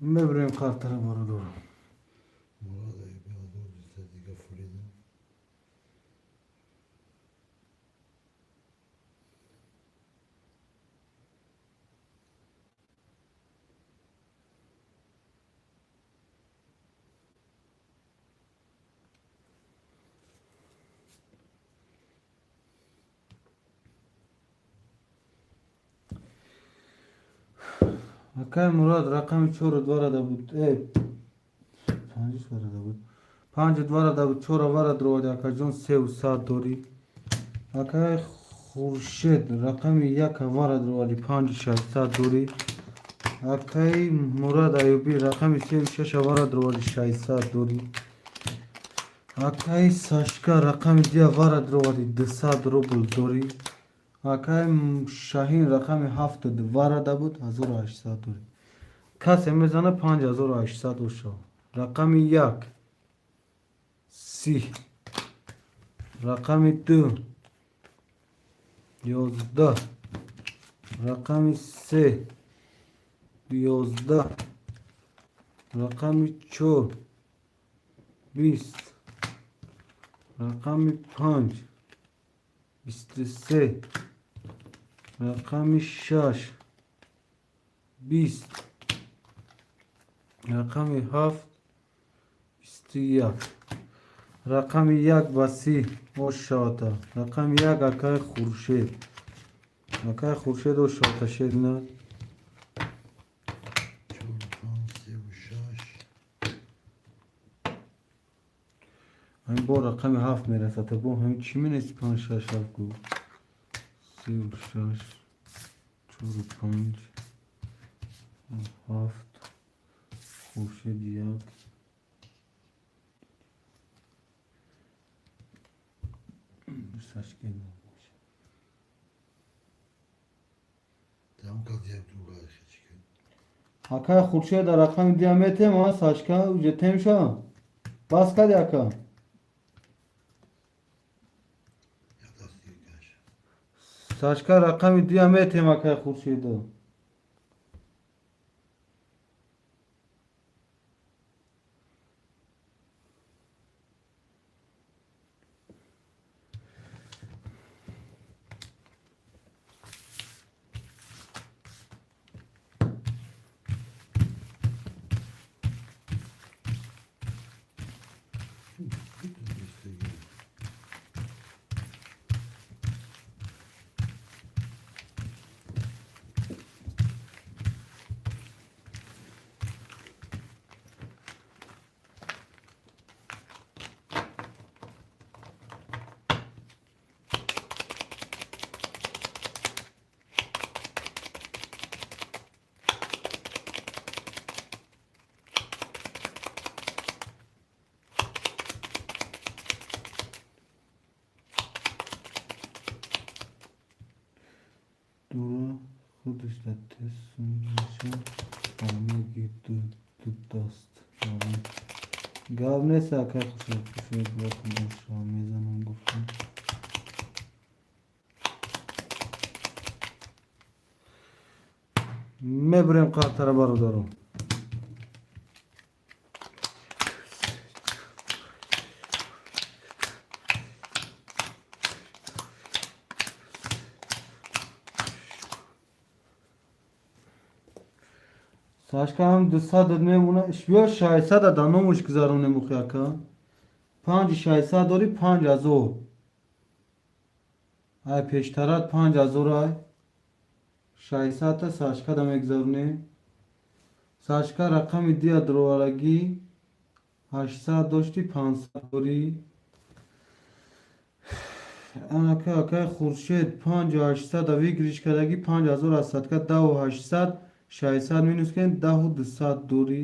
Мебурем қартара, бародаро. Мурад Аюби 1200 дига фуридам. Акай Мурад рақами чору дварада буд. Панҷиш варада буд. Панҷу дварада буд, чора варад ровади, акаҷон, севу сад дорӣ. Акай Хуршед рақами яка варад ровади, панҷу шашсад дорӣ. Акай Мурад Аюбӣ рақами севу шаша варад ровади, 600 дорӣ. Акай Сашка рақами дия варад ровади, 200 рубл дорӣ. Акай Шаҳин рақами ҳафту варада буд, 1800 дорӣ. Касе мезана, 5800 оша. Рақами як 30, рақами ду 11, рақами се 11, рақами чор 20, рақами панҷ 23, рақами шаш 20, рақами ҳафт 21. Рақами як ба 30 ош шавата. Рақами як акаи Хуршед, акаи Хуршед ош шавата, шерина. Чор, панҷ, севу шаш. Ҳамин бо рақами ҳафт мерасад. Бо ҳамин чӣ менеси? Панҷ, шаш, ҳафт гу. Севу шаш, чору панҷ, ҳафт. Хуршед як. Сашке. Там кас як друга хечки. Акай Хуршед, рақами дия метем, а Сашка уже тем ша. Бас кади, ака. Я даст дигаш. Сашка, рақами дия метем, акай Хуршеда. Бистаги. Дура худаш дар тесунша ҳамаги ду даст. Гап нест, акай Хуршед, хушед боша мезанам гуфтам. Мебурем қартара, бародаро. Сашкаам 200 мемона. Биё, 600 да номуш гузаронем ухи, ака. Панҷи 600 дорӣ, 5000. Ай пештарат 5000 ай. 600-та Сашка да мегузаронем. Сашка рақами дия дуроварагӣ, 800 дошти, 500 дорӣ. Анака акай Хуршед панҷу 800 выигрыш кардагӣ, 5000 аз садка даҳу 800, 600 минус кунем, даҳу 200 дорӣ.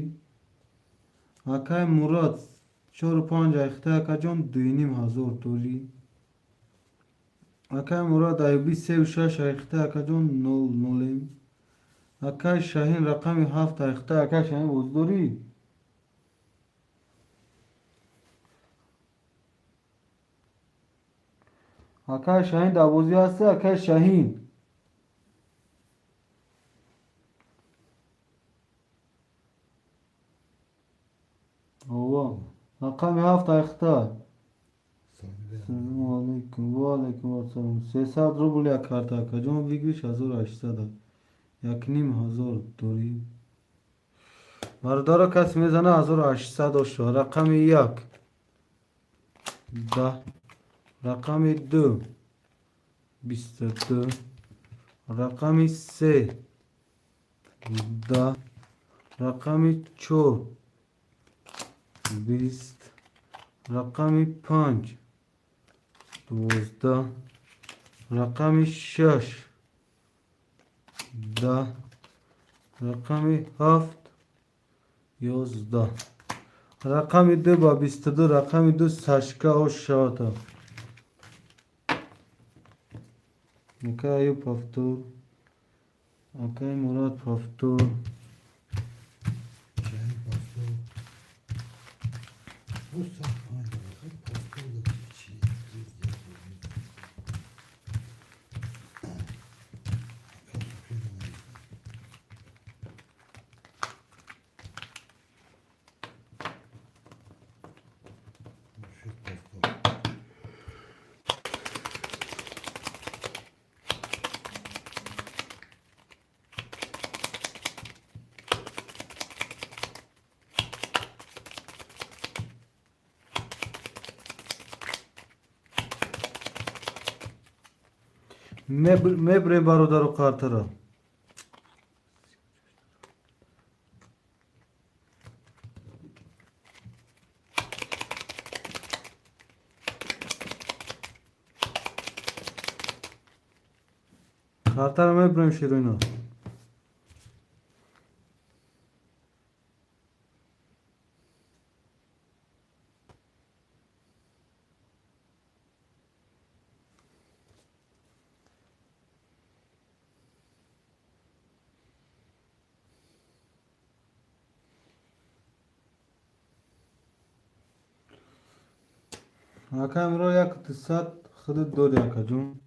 Акай Мурод чору панҷ айхта, акаҷон, 2500 дорӣ. Акай Мурод Аюбӣ севу шаш айхта, акаҷон, нол нолем. Акай Шаҳин рақами ҳафт айхта, акай Шаҳин, бозӣ дорӣ? Акай Шаҳин дар бозӣ ҳастӣ, акай Шаҳин? Ова. Рақами ҳафт айхта. Салому алайкум. Ва алайкум ассалом. 300 рубл як карта, акаҷон, выигрыш 1800. 1500 дорӣ. Бародаро, кас мезана, 1800 ошо. Рақами як 10, рақами ду 22, рақами се 10, рақами чор 20, рақами панҷ 12, рақами шаш 10, рақами ҳафт 11. Рақами ду ба 22, рақами ду Сашка ошавата. Акай Аюб повтор. Акай Мурад повтор. Чанд повтор? Просто панҷ повтор да чи? Пиздец. Ака Суфида нависта. Хуршед повтор. Мебурем, бародару, картаро. Картаро мебурем, Широино. Ака Мурод, як дусад худат дори, акаҷон.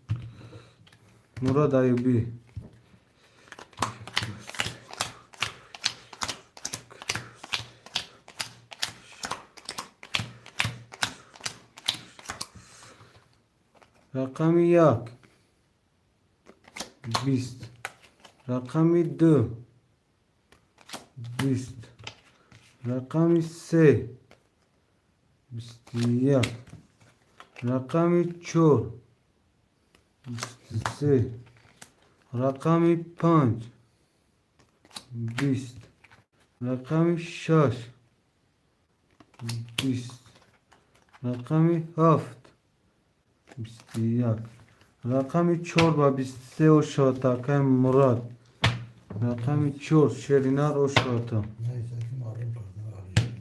Мурод Аюбӣ. Рақами як 20, рақами ду 20, рақами се 21, рақами чор 23, рақами панҷ 20, рақами шаш 20, рақами ҳафт 21, рақами чор ба 23 ошота, акаи Мурад. Рақами чор Шеринар ошота. Нависта ки маълум кардам алишин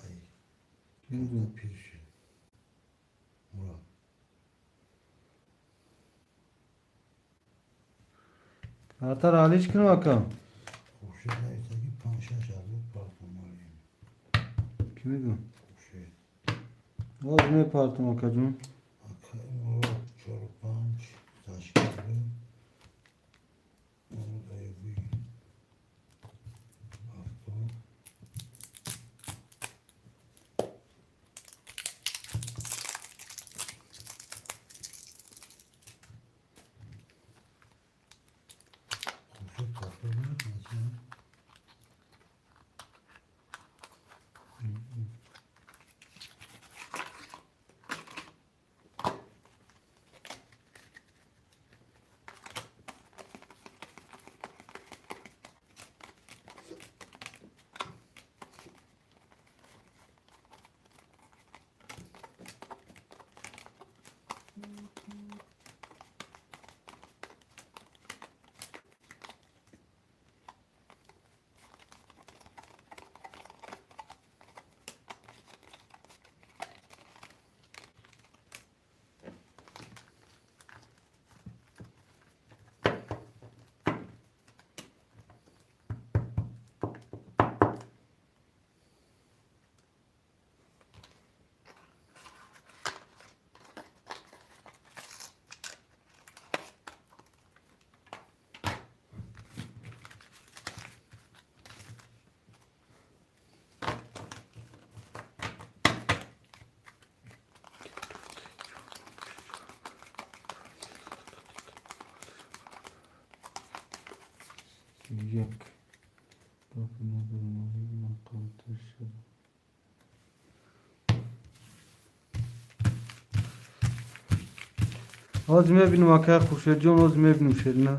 ай. Карта пир шид. Мурад. Картаро алиш кунам, ака? Хуршед нависта ки панҷ шаш ҳазор партом алим. Кӣ мегӯ? Хуршед. Оз мепартам, акаҷон. Акаи Мурод чору панҷ, Сашка ду, Мурод Аюбӣ 70. Хуршед повтор наметавонад чи? як. Гапи надорам, ман қавитар шудам. Ҳозир мебинам, акай Хуршедҷон, ҳозир мебинам, Шерина.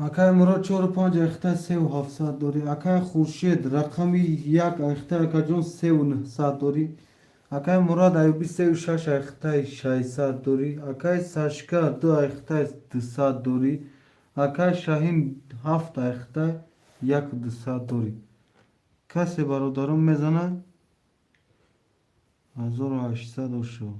Акай Мурод чору панҷ айхта севу ҳафтсад дорӣ. Акай Хуршед рақами як айхта, акаҷон, 3900 дорӣ. Акай Мурод Аюбӣ 36 айхтаи 600 дорӣ. Акай Сашка ду айхтаи 200 дорӣ. Акай Шаҳин ҳафт айхта 1200 дорӣ. Касе, бародарон, мезанад, 1800 ошо.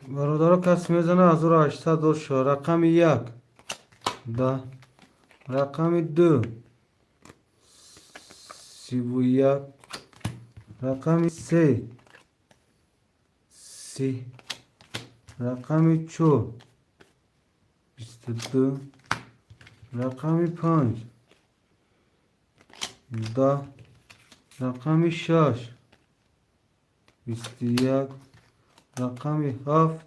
Бародаро, кас мезана, 1800 ошо. Рақами як да, рақами ду 31, рақами се 30, рақами чор 22, рақами панҷ 10, рақами шаш 21, рақами ҳафт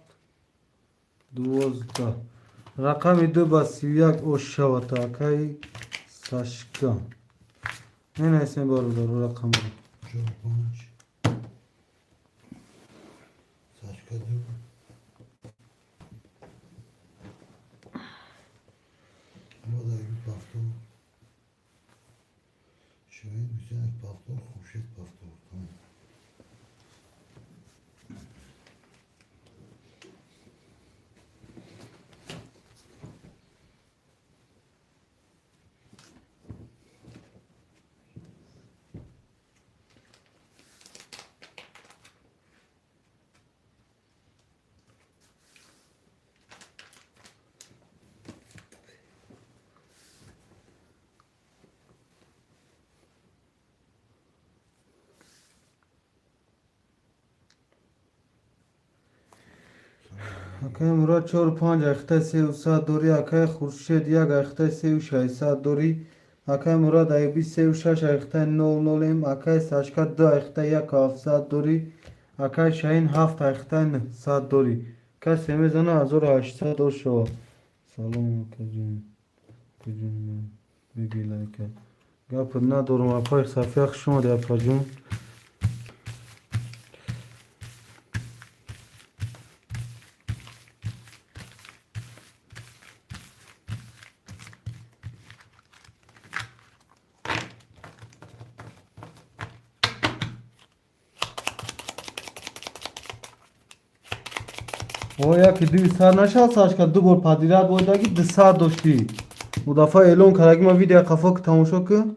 12. Рақами ду ба 31 ош шавад, акаи Сашка. Менависем, бародаро, рақамро. Чор панҷ. Сашка ду. Мурод Аюб повтор. Шоҳин Ҳусейнов повтор. Хуршед повтор. Тамом. Акай Мурод чору панҷ айхтаи сеу сад дорӣ. Акай Хуршед як айхтаи сеу шашсад дорӣ. Акай Мурод Аюбӣ сеу шаш айхтаи нол нолем. Акай Сашка ду айхтаи яку ҳафтсад дорӣ. Акай Шаҳин ҳафт айхтаи нӯҳсад дорӣ. Касе мезана 1800 дор шавад. Салом, акаҷон. Акаҷон, беги лайка. Гапат надорам, апай Сафия, хуш омадӣ, апаҷон. О, яки дуи сад нашад, Сашка, ду бор подряд боидаги 200 доштӣ. Ду дафъа эълон кардаги, ма видео қафо ки тамошо кун.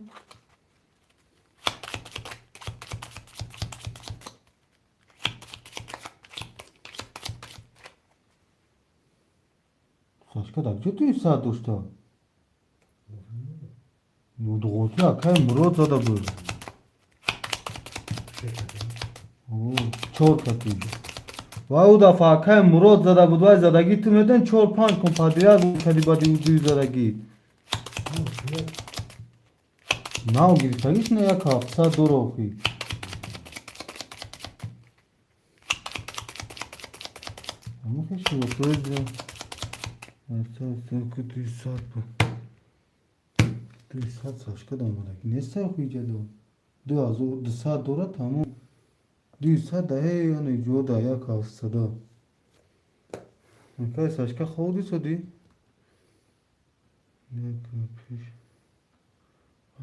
Сашка дар куҷо дуи сад дошта? Нудғотӣ акай Мурод зада буд. Чор кати. Ва ӯ дафъа акай Мурод зада буд, вай задагӣ ту медони, чор панҷ кун подряд кади баъди ӯ дуи задагӣ. Нав гирифтагиш на як ҳафтсад дор охи. Дуи сад буд. 200 Сашка омадаги неста охи иҷадо. 2200 дора, тамом. 200 даҳе яъне ҷода як ҳафтсада. Акай Сашка, хобди содӣ? Як пеш.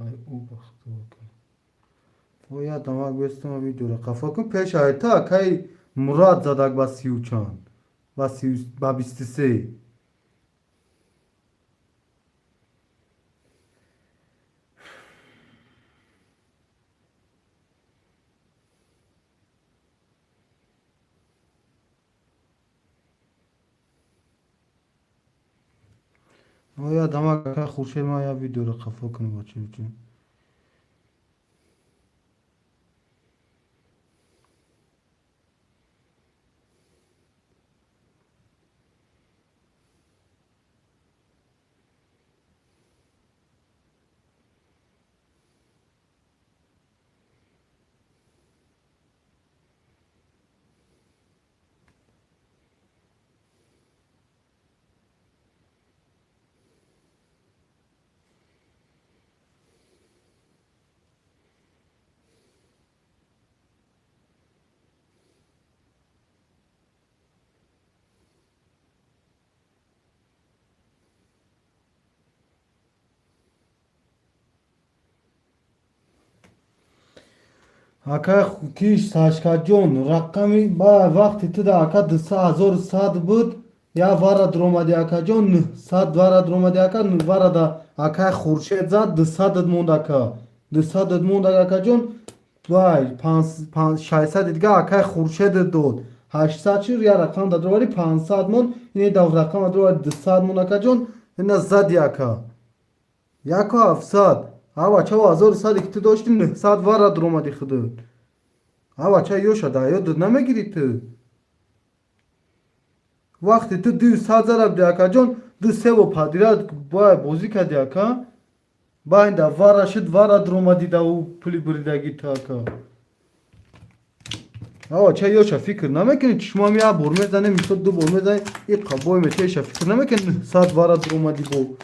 Ай ӯ бахту ака. О, я дамак бестама, видеора қафо кун, пеш айта акай Мурад задак ба сию чанд. Ба 23. Оя дамак, ака Хуршед, ман я видеоро қафо кунам, бачаҷон. Ака киш, Сашкаҷон, рақами ба вақти туда, ака, 2100 буд, я вара дуромади, акаҷон, 900 вара дуромади, ака, варада акай Хуршед зад, 200-ат монд, ака. 200-ат монд, акаҷон, вай 600 дига акай Хуршедат дод. 800 шуд, я рақам да дуровари, 500 монд, ин дав рақам да дуровари, 200 монд, акаҷон, ина зади, ака. Яку ҳафтсад. А бача, 1100 ки ту дошти, 900 вара дуромади худат. А бача, ёша да ёдат намегирӣ ту. Вақте ту 200 зада буди, акаҷон, ду се бор подряд бай бозӣ кардӣ, ака. Байнда вара шуд, вара дуромадӣ да ӯ пули буридагӣ ту, ака. А бача, ёша фикр намекунӣ, чишмам як бор мезанем, мисол ду бор мезанем, иқа бой метеша фикр намекунӣ, 900 вара дуромадӣ бо.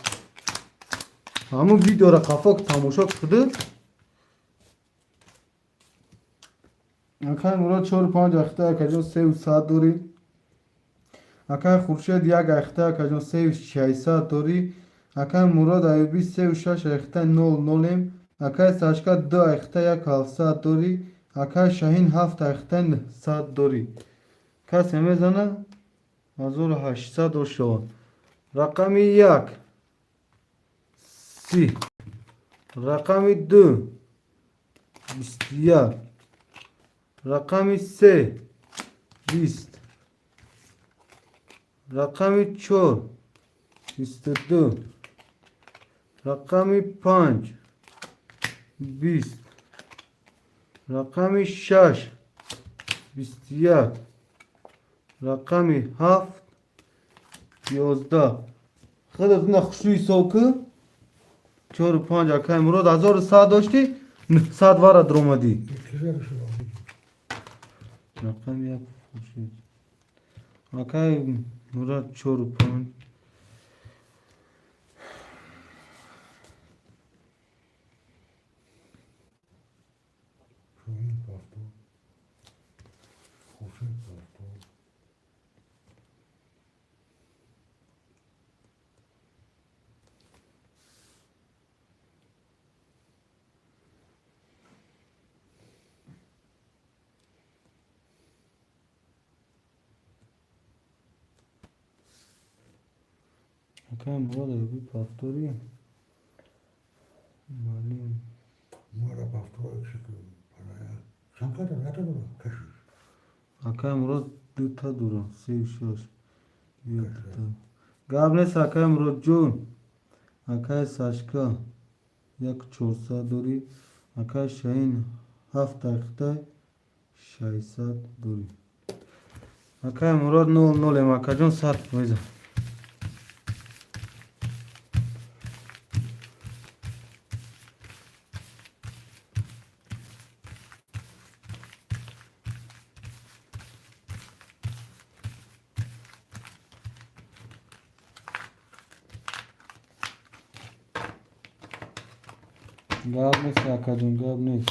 Ҳамун видеоро қафо тамошо куд. Акай Мурод чору панҷ ахта, акаҷон, сеу сад дорӣ. Акай Хуршед як ахта, акаҷон, сеу шашсад дорӣ. Акай Мурод Аюбӣ сеу шаш ахта нол нолем. Акай Сашка ду ахта як ҳафтсад дорӣ. Акай Шаҳин ҳафт ахта 900 дорӣ. Касе мезана 1800 дор шавад. Рақами як 30, рақами ду 21, рақами се 20, рақами чор 22, рақами панҷ 20, рақами шаш 21, рақами ҳафт 11. Худат на хушрӯ ҳисоб ку. 4 5 акай Мурод 1100 доштӣ, 900 вара дуромадӣ. Рақам 1 Хуршед. Акай Мурод 4 5. Акай Мурод Аюби повтори. Малим. Мора повтори чанқадар ята дора кашиш. Акай Мурод дута дора, 3 6. Якта. Гап нест акай Мурод ҷон. Акай Сашка 1400 дорӣ. Акай Шаҳин 7 дақиқа 600 дорӣ. Акай Мурод 0 0 акаҷон 100%. Гап нест акаҷон, гап нест.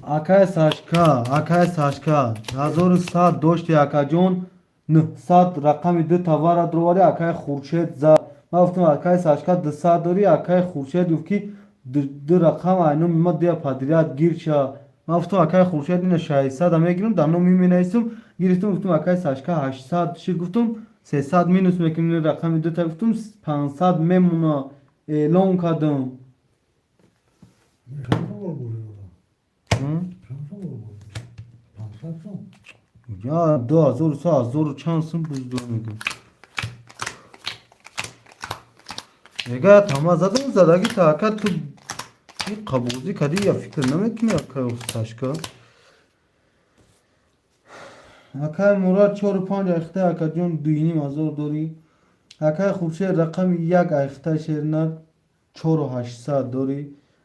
Акай Сашка, акай Сашка, 1100 дошти акаҷон, 900 рақами ду товара дуроварӣ, акай Хуршед зад. Ман гуфтам акай Сашка 200 дорӣ, акай Хуршед гуфт ки ду рақам ай номи ма дуя подряд гирча. Ман гуфтам акай Хуршед ина 600 мегирам, дар номи менависам. Гирифтам, гуфтам акай Сашка 800 шид, гуфтам 300 минус мекунем, рақами дута гуфтам 500 мемона, эълон кардам. Я 2100 ҳазору чанд сум буздо мегӯм. Мега тама задам задаги та ака ту қабузӣ кади я фикр намекунӣ акай Сашка. Акай Мурод 4 5 айхта акаҷон 2,5 ҳазор дорӣ. Акай Хуршед рақами 1 айхта шернар 4800 дорӣ.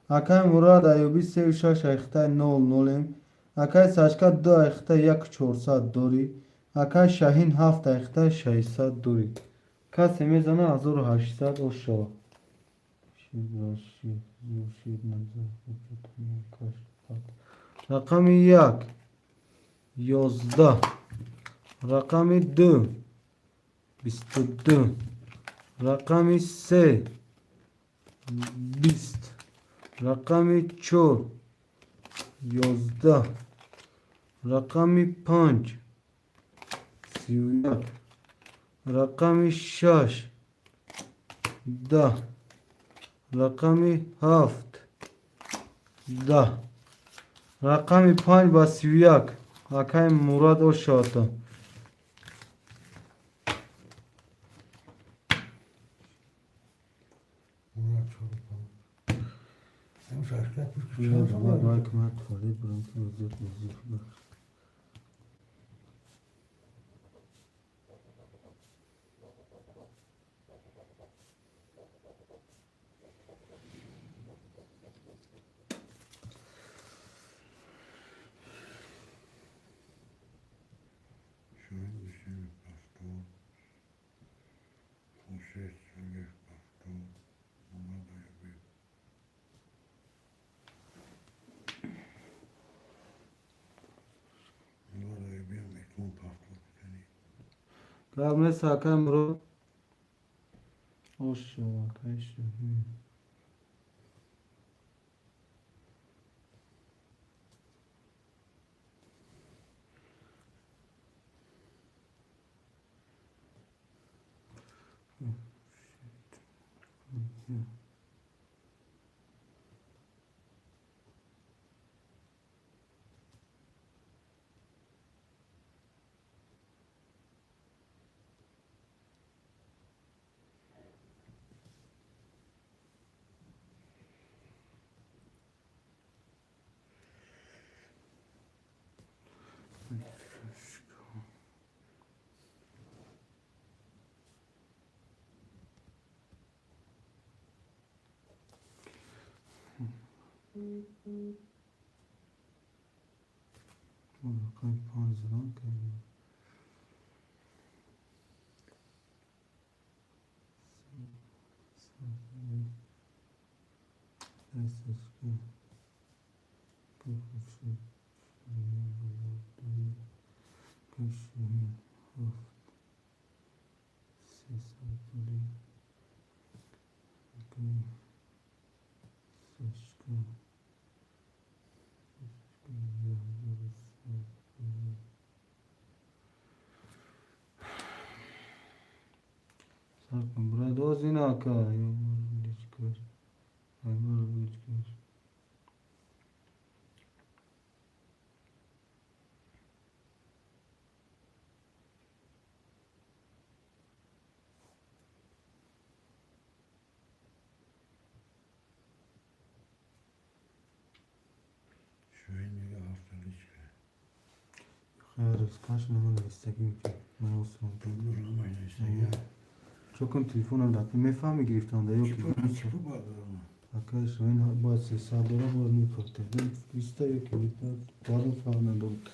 Акай Мурод Аюби 3 6 айхта 0 0. Акай Сашка 2 айхта 1400 дорӣ. Акай Шаҳин 7 айхта 600 дорӣ. Касе мезана 1800 ош шава. Рақами 1 11, рақами 2 22, рақами 3 20, рақами 4 11, рақами 5 31, рақами 6 10, рақами 7 10, рақами 5 ба 31. Акай Мурод ошота. Мурод 4 5. Сашка Гап нест акай Мурод. Ош шава акай Шаҳин. Рақами панҷ задан кардем. Брат, Чокон телефонам дад. Мефаҳми гирифтанда ё ки акаш ин бояд 300 доллар бояд мепартед. Биста ё ки баъдам фарқ надорад.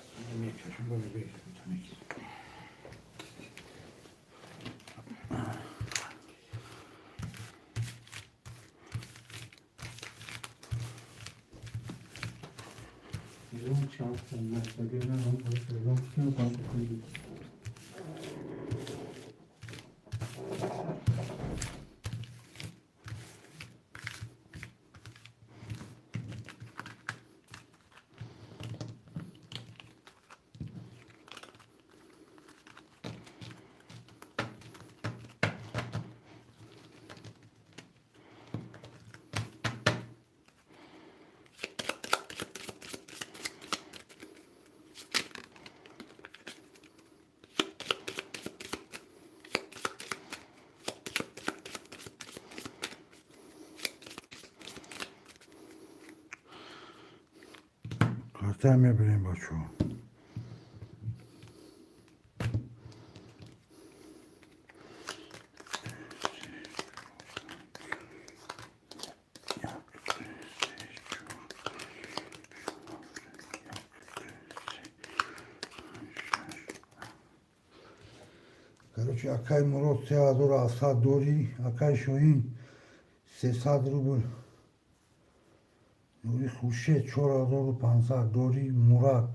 Карта мебарем, бачаҳо. Короче, акай Мурод 3700 дорӣ, акай Шоҳин 300 рубл. Нури Хуршед 4500 дорӣ, Мурад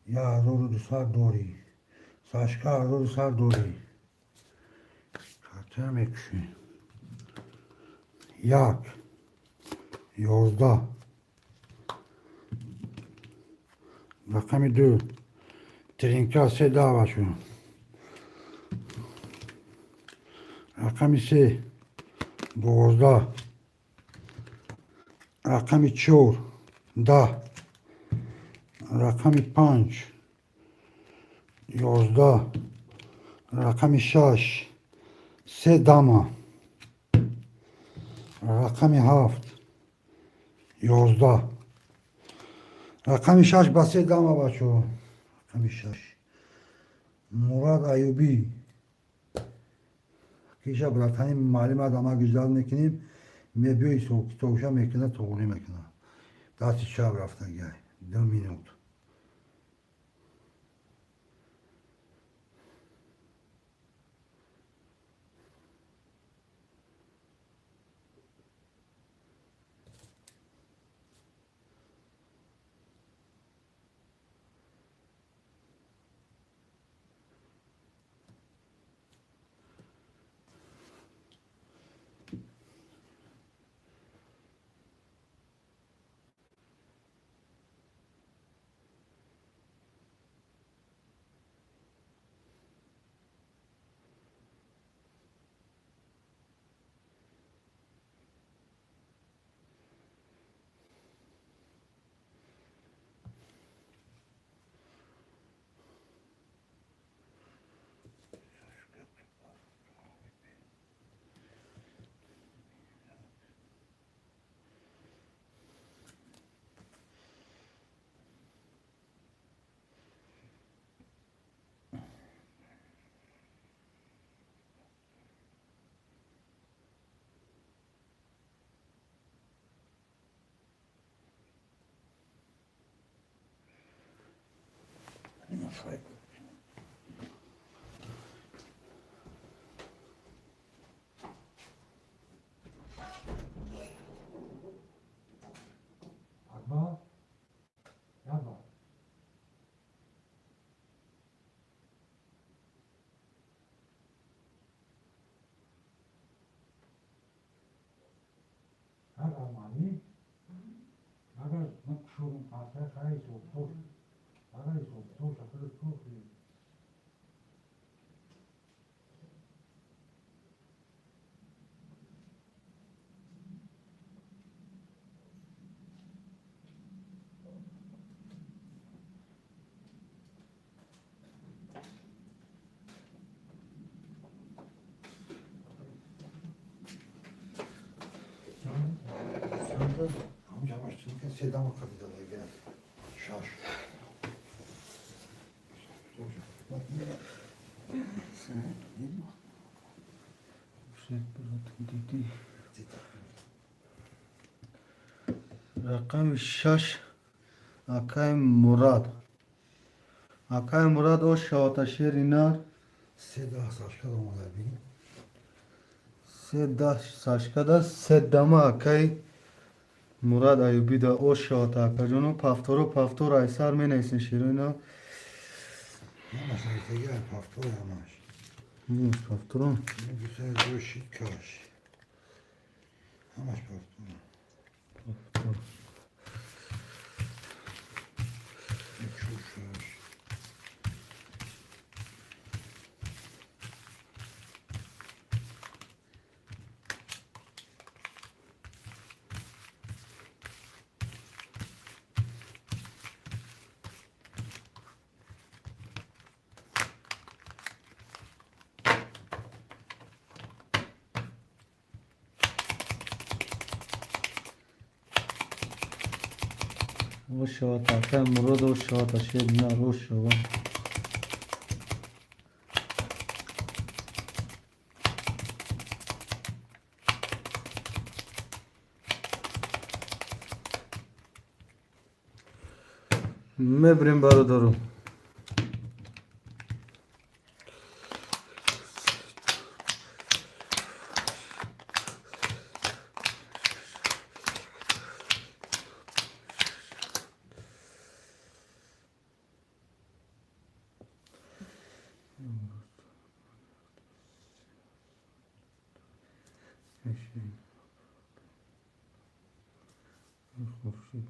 1200 дорӣ, Сашка 1100 дорӣ. Карта мекушем. 1 11 рақами 2 тринка 3 бачо. Рақами 3 12 рақами 4 10 рақами 5 11 рақами 6 3 дама рақами 7 11 рақами 6 ба 3 дама бачо. Рақами 6 Мурад Аюбӣ киша братани маълим адама гиждал мекунем, мебиёи ҳисобкитобша мекунад, туғрӣ мекунад. Дасти чап рафтагиай 2 минут. Акбар, Акбар. Агар мани, агар ман кушодам қасай хай ҳисобтош, агар ҳисобтош ахир кор седама капитала шаш. Рақами 6 акай Мурад. Акай Мурад о шавата шери нар. 3 10 сашка омада бин. 3 10 сашкада се дама акай Мурад Аюбида о шавата акаҷоно пафторо пафтор айсар менависен шероина. Ҳамаш нависаги ай пафтор ҳамаш. Пафторо. Гусай каш. Ҳамаш пафтор. Пафтор. Чур шаш. О шавата акай Мурод о шавата шери нар о шава. Мебирем бародаро. Хуршид.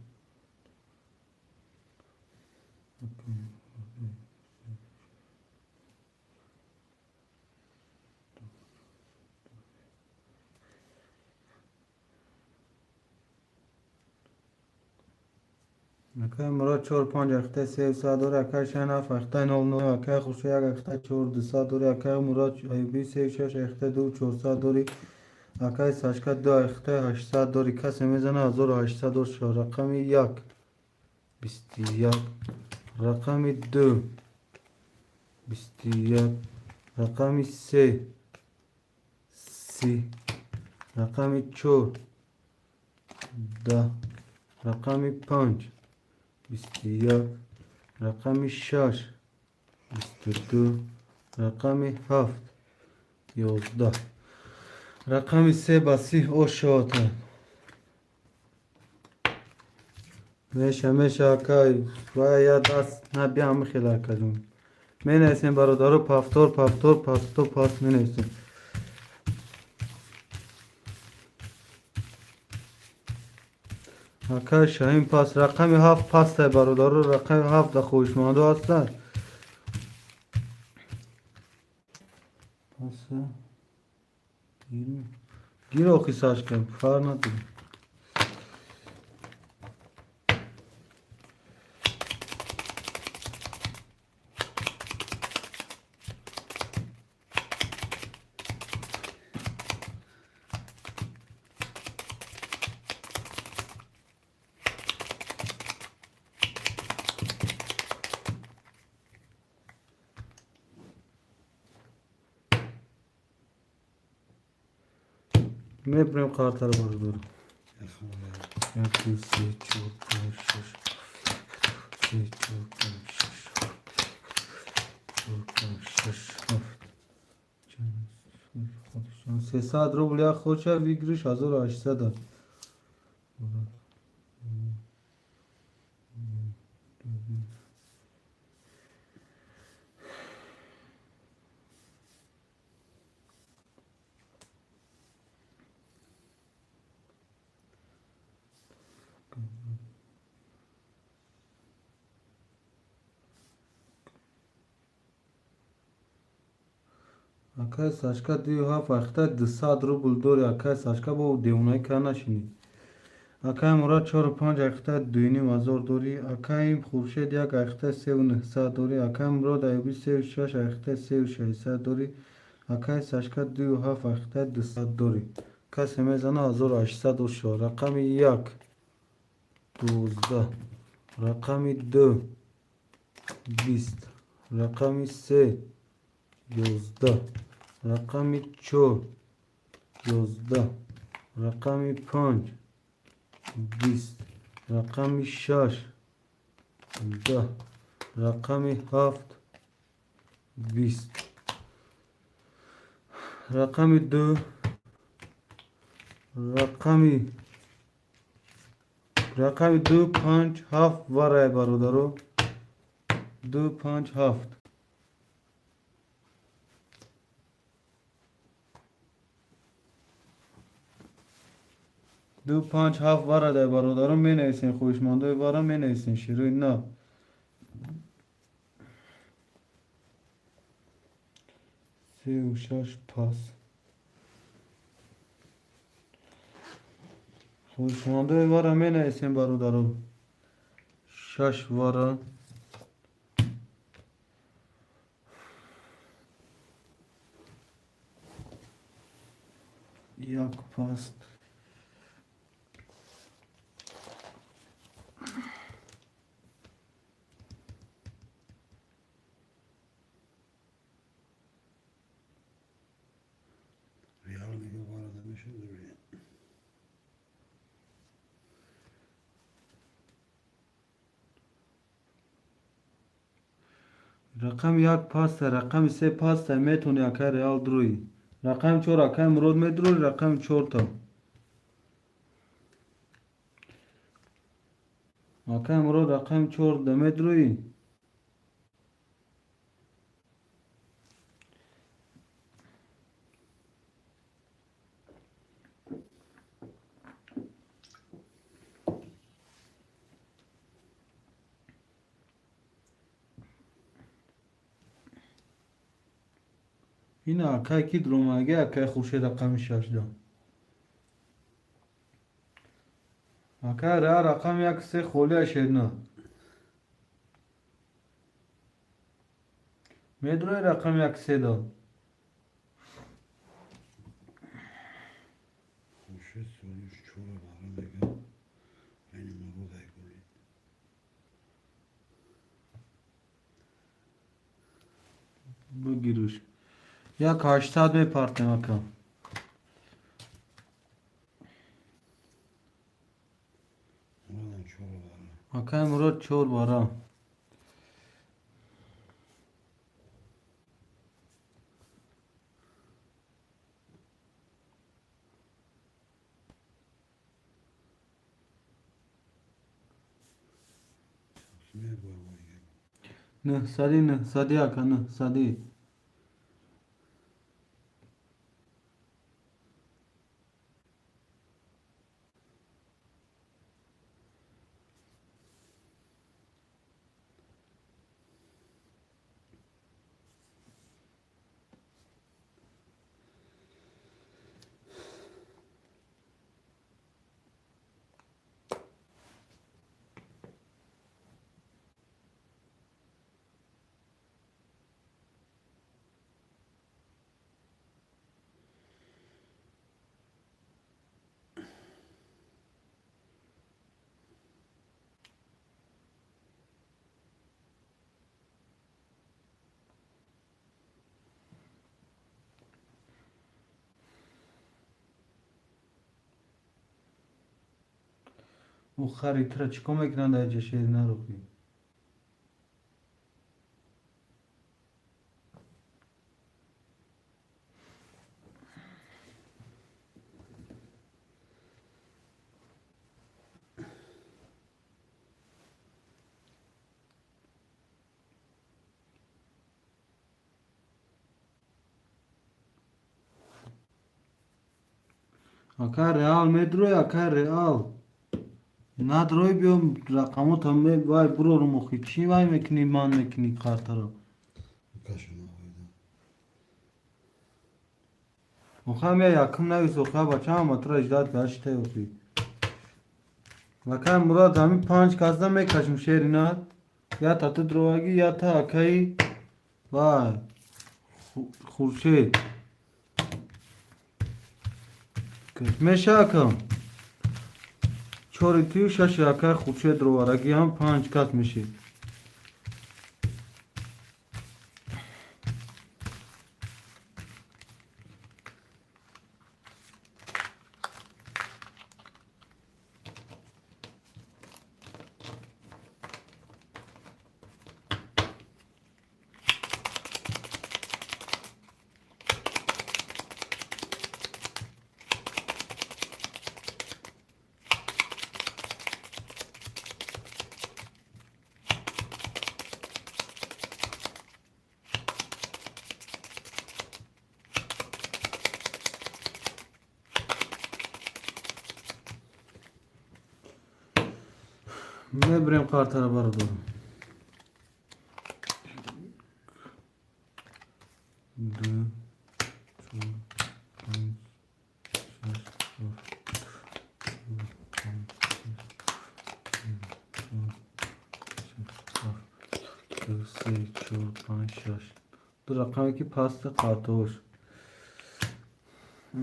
Акай Мурод чор панҷ ахта се сад дори, акай шан ҳафт ахта нол нол, акай Хуршид як ахта чор дусад дори, акай Мурод Аюбӣ се шаш ахта ду чорсад дори, акай Сашка ду ахта 800 дори. Касе мезана 1800 дор шо. Рақами 1 21, рақами 2 21, рақами 3 30, рақами 4 10, рақами 5 21, рақами 6 22, рақами 7 11, рақами 3 ба 30 о шавата. Меша меша акай ва я даст на биям хела акаҷон. Менависем бародаро пафтор пафтор пасто пас менависем. Акай Шаҳин пас рақами 7 пастай бародаро, рақами 7 да хоҳишмандо ҳастанд. Паса гир охи Сашка фарқ надорад. Мебирем қартаро бародаро. Як, ду, се, чор, панҷ, шаш, се, чор, панҷ, шаш. Чор, панҷ, шаш, ҳафт. 300 рубл як хоча, выигрыш 1800. Акай Сашка, дую ҳафт вақта 200 рубл дори. Акай Сашка, бо девонаи ка нашинӣ. Акай Мурад, чору панҷ ақита 2500 дорӣ. Акай Хуршед, як ақита 3900 дорӣ. Акай Мурод Аюбӣ, сею шаш ақита 3600 дорӣ. Акай Сашка, дую ҳафт ақита 200 дорӣ. Касе мезана, 1800 ошо. Рақами як, 12, рақами ду, 20, рақами се, 11, рақами чор, 11, рақами панҷ, 20, рақами шаш, 10, рақами ҳафт, 20, рақами ду, рақами ду, панҷ, ҳафт. Варай, бародаро, ду, панҷ, ҳафт. Ду, панҷ, ҳафт варадай, бародаро, менависен. Хоҳишмандои вара менависен. Широи на сею шаш пас. Хоҳишмандои вара менависен, бародаро. Шаш вара. Як паст. Реал мега варада мешавад. Рақами як паста, рақами се паста. Метавони, акай Реал, дуроӣ. Рақами чор, акай Мурод, медурои рақами чорта. Акай Мурод, рақами чор да медуроӣ. Ина, акай ки дуромаги? Акай Хуршед, рақами шашда. Акай Реал, рақами як, се холия. Шерна, медурои рақами як, се да. Хуршед союз чора вара мега. Айни Мурод Айгули. Бигирӯш, як 800 мепартем, ака. Муродам чора вара. Акай Мурод, чор бара. Мебарвои. Нӯҳсади, 900, ака, 900. Ӯ хари тура чӣ кор мекунанд дар ҷа, шери нарохӣ? Акай Реал медрои, акай Реал. Надрои, биё рақамота вай бурорум охи. Чӣ вай мекунӣ, ман мекунӣ картаро? Охам я якум навис, оха бачаам атра ждать гаштай охи. Акай Мурод, ҳамин панҷ касда мекашем шерина. Я та ту дровагӣ, я та акаи вай Хуршед. Меша акам. Чори тую шаши акаи Хуршед роварагӣ ҳам панҷ кас мешид. Мебирем картара, бародарам. Ду, чор, панҷ, шаш, ҳафт, панҷ, шаш, ду, се, чор, панҷ, шаш. Ду рақаме ки пасти картош.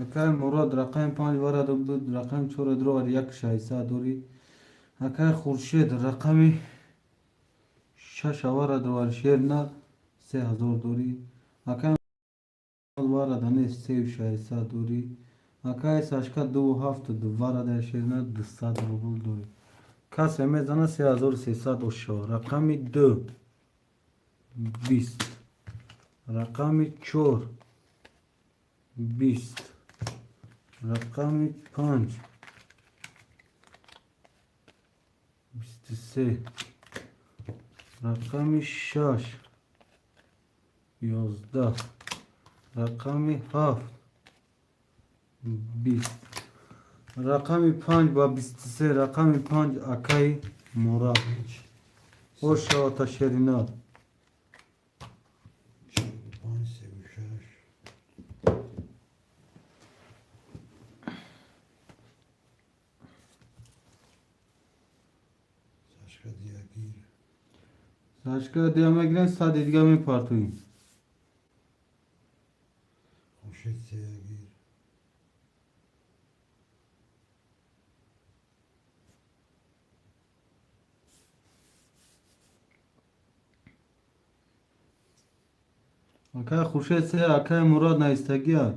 Акай Мурод рақами панҷ варада буд, рақами чора дровад, як шайса дорӣ. Акай Хуршед рақами шаш авара дровад, шерна 3000 дорӣ. Акай варада не сею шайса дорӣ. Акай Сашка дуву ҳафту ду варада, шерна 200 рубл дорӣ. Касе мезана 3300 ошо. Рақами ду 20. Рақами чор 20. Рақами панҷ 23. Рақами шаш 11. Рақами ҳафт 20. Рақами панҷ ба 23, рақами панҷ акаи Мурод. Ошавата шеринат. 45, 36. Сашка Диагир. Сашка дия мегирем, сади дига мепартоем. Хуршед Сеягир. Акай Хуршед се, акай Мурод наистагия.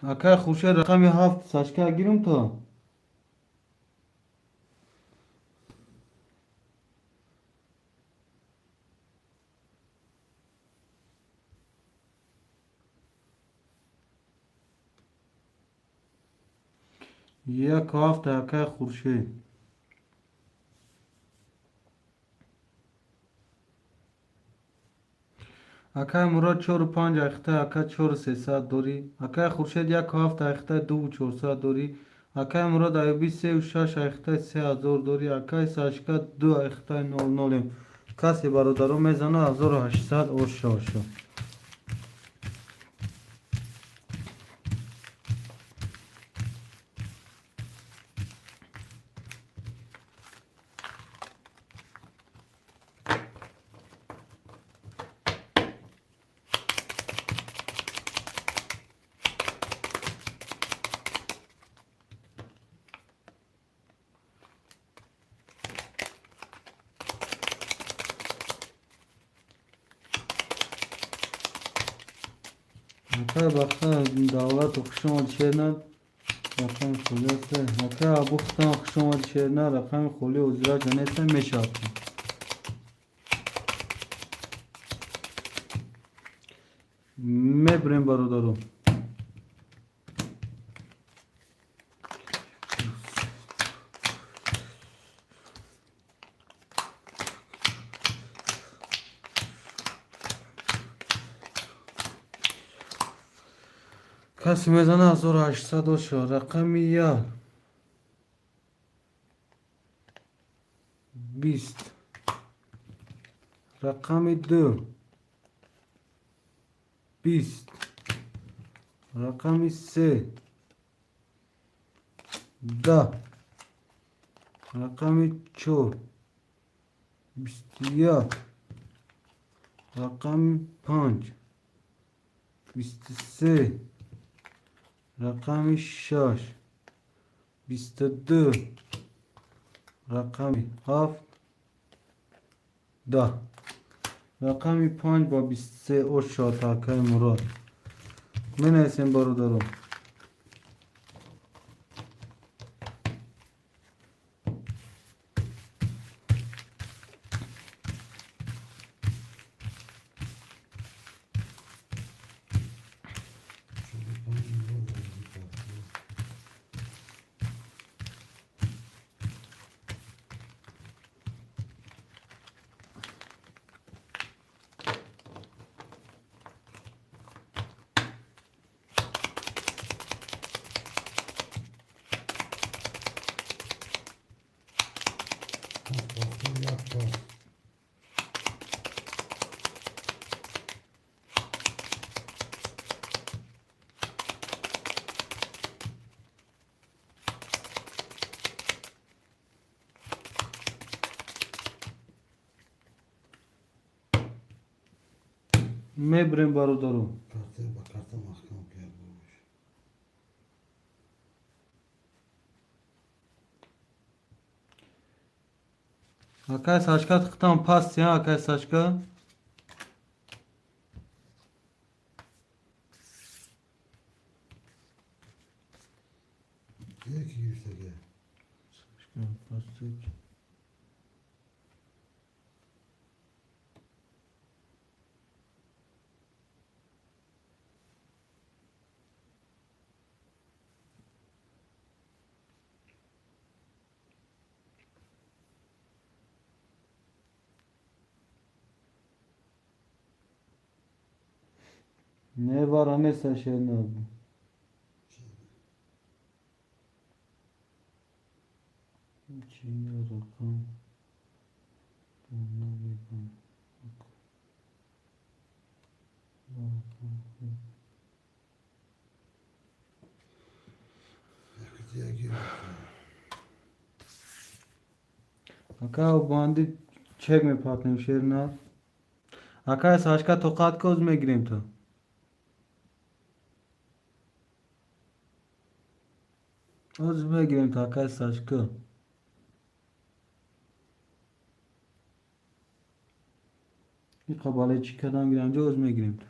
Акай Хуршед рақами ҳафт Сашка гирем то. Як ҳафт акай Хуршед. Акай Мурод чору панҷ айхта, ака чору сесад дорӣ. Акай Хуршед яку ҳафт айхта, дуву чорсад дорӣ. Акай Мурод Аюбӣ сею шаш айхта, 3000 дорӣ. Акай Сашка ду айхта, нол нолем. Касе бародаро мезана 1800 оша оша. Акай Бахта Давлату хуш омадӣ, шерна, рақами холи аст. Акай Абухтан хуш омадӣ, шерна, рақами холи озира ҷанеста мешавад. Мебирем, бародаро. Касе мезана, 1800 оша. Рақами як, 20, рақами ду, 20, рақами се, 10, рақами чор, 21, рақами панҷ, 23, рақами шаш, 22, рақами ҳафт, 10. Рақами панҷ бо 23 ошо акаи Мурод. Менависем, бародаро. 45 нол бозӣ кард. Пас як пас. Мебирем, бародаро. Карта ба карта маҳкам кард бош. Акай Сашка, тихтам пасти, акай Сашка. Яки гирифтага. Сашка пасти. Не вара неста, шерна. Чи рақам? Намедонам. Яки як гирифта. Ака, банди чек мепартнем, шерна. Акай Сашка, тоқат коз, мегирем то. Оз мегирем то, акай Сашка. Иқа бале чӣ кардам гирам ҷо, оз мегирем то.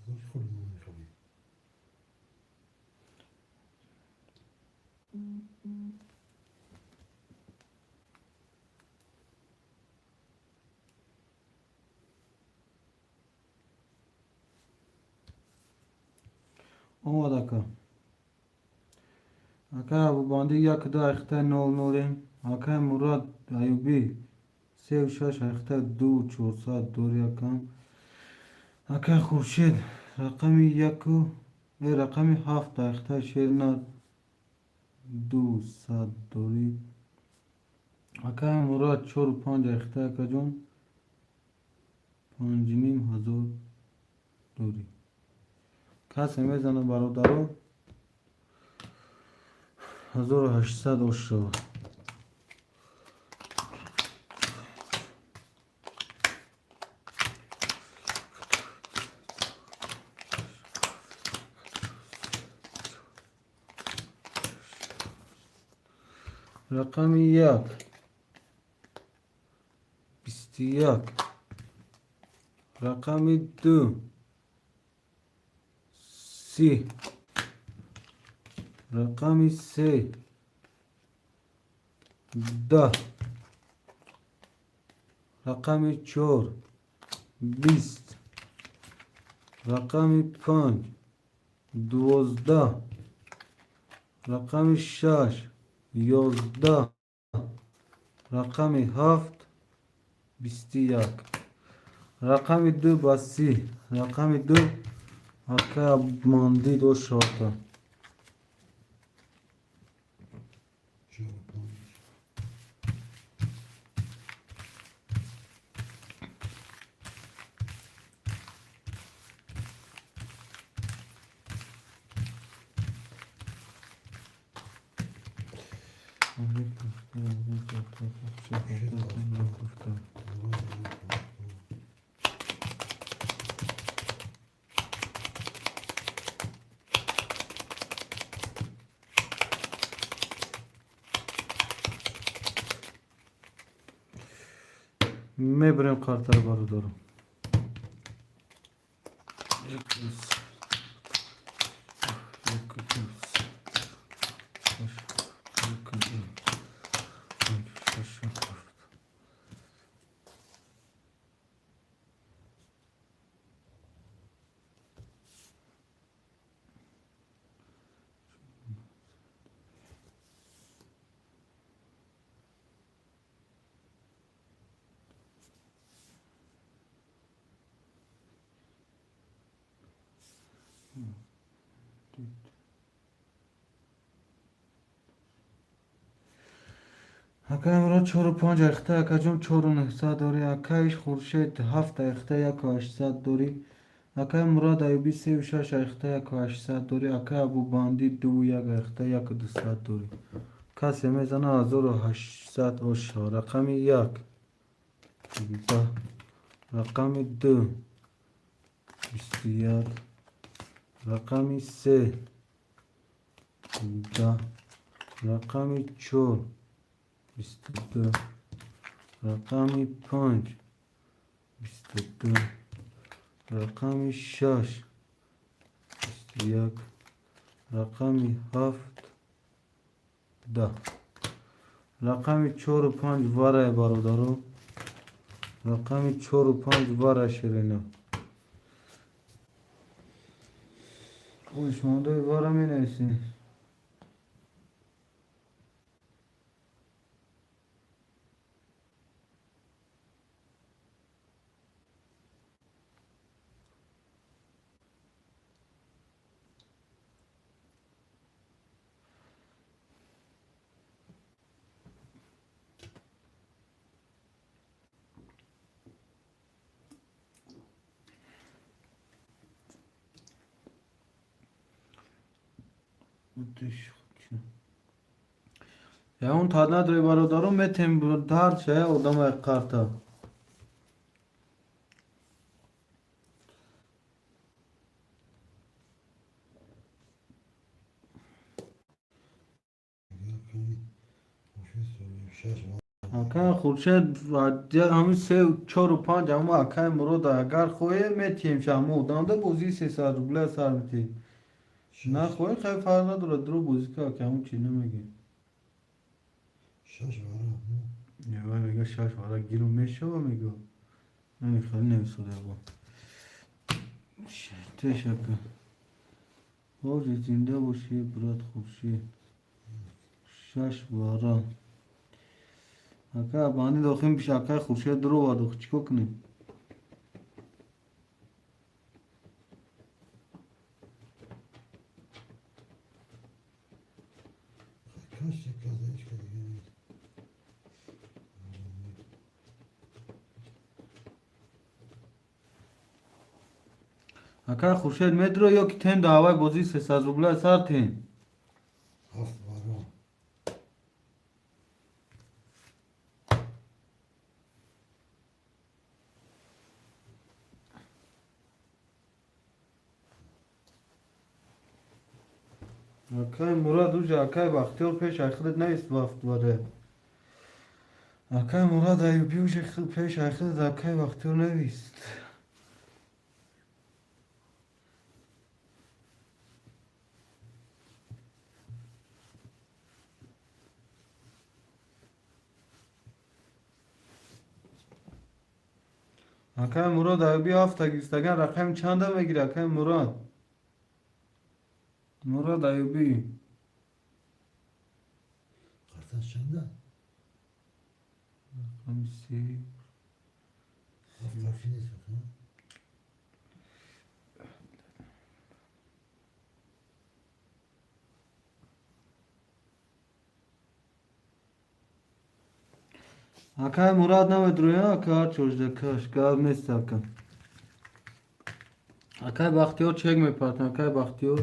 Картадор хули намехоҳӣ. Омад, ака. Ака Абубандӣ, як ду айхта нол нолем. Акай Мурад Аюбӣ, сеу шаш айхта ду чорсад дори акам. Акай Хуршед, рақами яку рақами ҳафт айхта шерна 200 дорӣ. Акай Мурад, чору панҷ айхта, акаҷон, 5500 дорӣ. Касе мезана, бародаро, 1800 ош шавад. Рақами 1, 21. Рақами 2, 30. Рақами 3, 10. Рақами 4, 20. Рақами 5, 12. Рақами 6, 11. Рақами 7, 21. Рақами 2 ба 30. Рақами 2 ака манди дошота. 4, 5. Мебарем картаро, бародаро. 1, 2, 3, 4, 5, 6, 7. Акай Мурод, чору панҷ айхта, акаҷон, чору нӯҳсад дорӣ. Акаиш Хуршед, ҳафт айхта, яку ҳаштсад дорӣ. Акай Мурод Аюбӣ, сею шаш айхта, яку ҳаштсад дорӣ. Акай Абубандӣ, дуву як айхта, яку дусад дорӣ. Касе мезана, 1800 оша. Рақами 1, 10. Рақами 2, 21. Рақами 3, 10. Рақами 4, 22. Рақами 5, 22. Рақами 6, 21. Рақами 7, 10. Рақами чору панҷ варай, бародаро. Рақами чору панҷ вара, ширина. Хушмондои вара менависӣ. Ягон тад надорӣ, бародаро, метем ҳарча одамай карта. Акай Хуршед, ҳамин се, чору панҷ ҳама акай Мурода, агар хоҳе, метиҳем шаҳмо одамда, бозии 300 рубля сар метиҳем. Нахоҳе, хай, фарқ надорад, дуру бозӣ ка, ки ҳамун чи намегем. Шаш вара. Вай мега, шаш вара гиру мешава, мега. Хеле намесода бо. Тешаккур. Ҳоҷи, зинда бошӣ, брат Хуршед. Шаш вара. Ака бани дохим биш, акай Хуршед дуровард, чӣ кор кунем? Касе каза ҳеч ка дига нест. Акай Хуршед, медро ё ки тем даъвай бозии 300 рубля сар тем? Ҳафт вара. Акай Мурад уҷа акай Бахтиёр пеш айхилит нест вафт варе. Акай Мурад Аюбӣ уҷа пеш айхилит акай Бахтиёр невист. Акай Мурод Аюбӣ ҳафта гирифтаган рақами чанда мегирӣ, акай Мурод? Мурод Аюбӣ. Карташ чанда? Рақами се. Ҳафт карти нест, ҳа? Акай Мурад намедурӯя, ака ҳар чожда каш, гап нест ака. Акай Бахтиёр чек мепартам, акай Бахтиёр.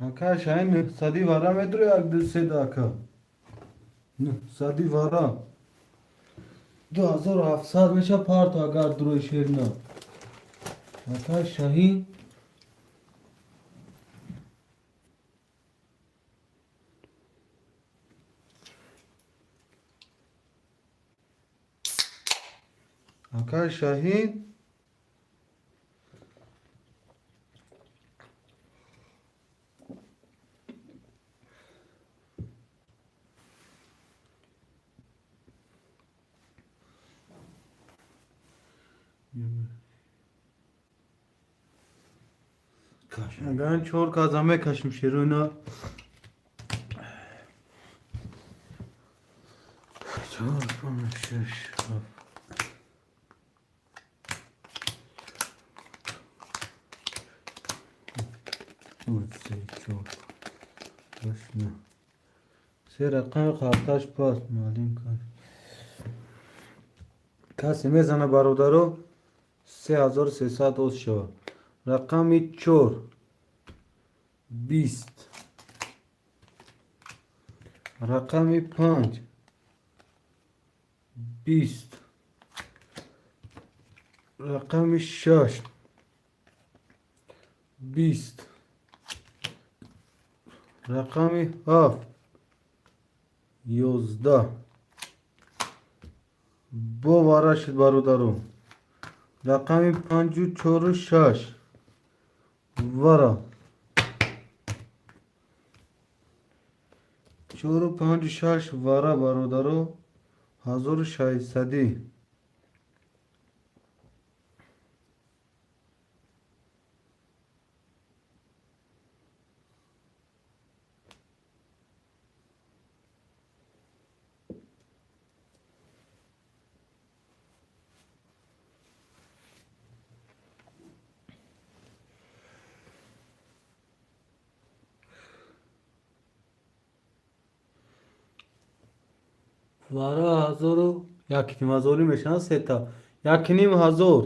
Ака Шаҳин нӯҳсади вара медурӯ як ду се да ака. Нӯҳсади вара. 2700 меша парто агар дурои шерина. Ака Шаҳин ака Шаҳин Агар чор каза мекашим шеруна. Чор, панҷ, шаш, ҳафт. Ду, се, чор, ҳашт, нӯҳ. Се рақами қарташ паст, маълим каш. Касе мезана бародаро 3300 оз шавад. Рақами чор 20, рақами панҷ 20, рақами шаш 20, рақами ҳафт 11. Бовара шуд бародаро. Рақами панҷу чору шаш вара. Чору панҷу шаш вара бародаро 1600. Вара ҳазору якним ҳазорӣ мешаванд сета. Якним ҳазор.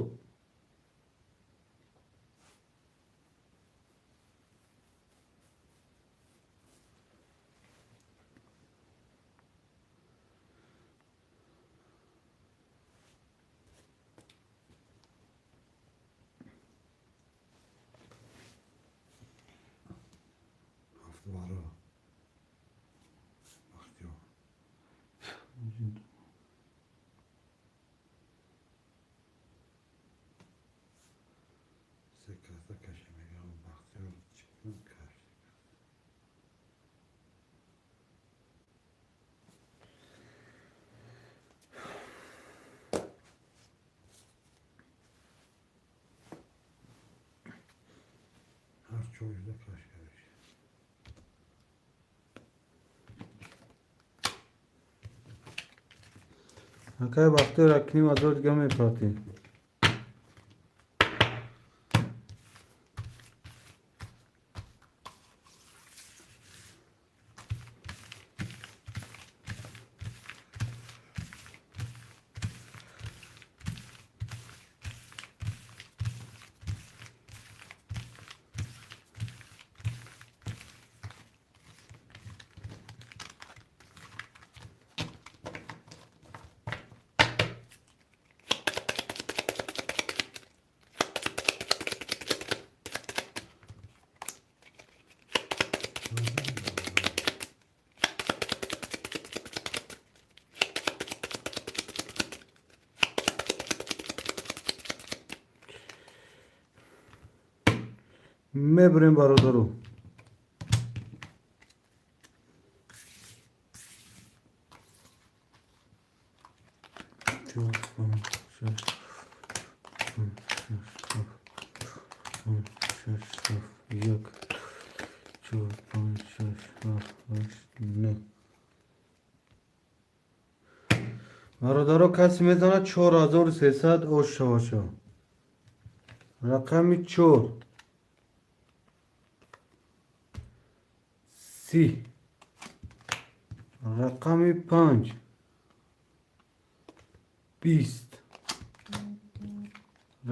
Чор юзда каш короче. Акай Бахтиёр, акним ҳазор дига мепартӣ. Мебурем, бародаро. Чор, панҷ, шаш, шаш, ҳафт, шаш, ҳафт, як, чор, панҷ, шаш, ҳафт, ҳашт, нӯҳ. Бародаро, касе мезанад 4300, ош шаваша. Рақами чор, 30, рақами панҷ, 20,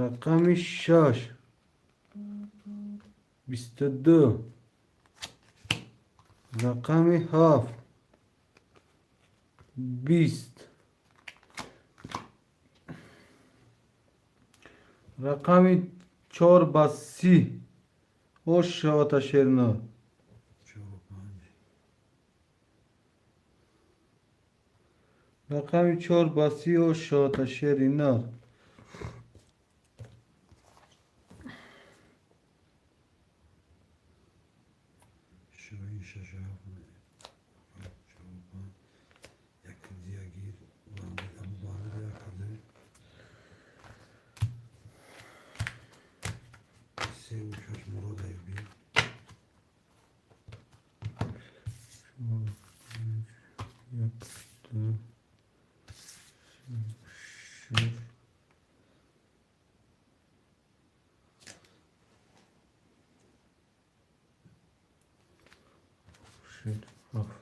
рақами шаш, 22, рақами ҳафт, 20, рақами чор ба 30, ош шавата, шернар. Чору панҷ. Рақами чор ба 30, ош шавата, шери нар. Шоҳин, шаш, ҳафт, чору панҷ. Якди ягир. Абу банди якди. Севу шаш, Мурод Аюбӣ. Як, ду, се, шаш, шест, ҳафт.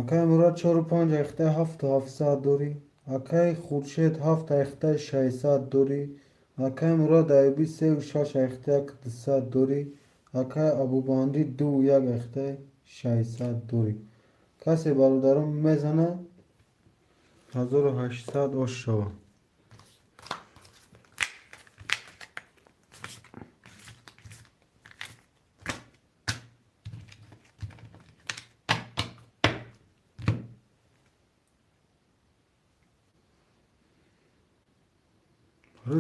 Акай Мурод, чору панҷ ахтаи ҳафту ҳафтсад дорӣ. Акай Хуршед, ҳафт ахтаи 600 дорӣ. Акай Мурод Аюбӣ, сеу шаш ахтаи як дусад дорӣ. Акай Абубандӣ, дуву як ахтаи 600 дорӣ. Касе, бародарон, мезана, 1800, ош шава.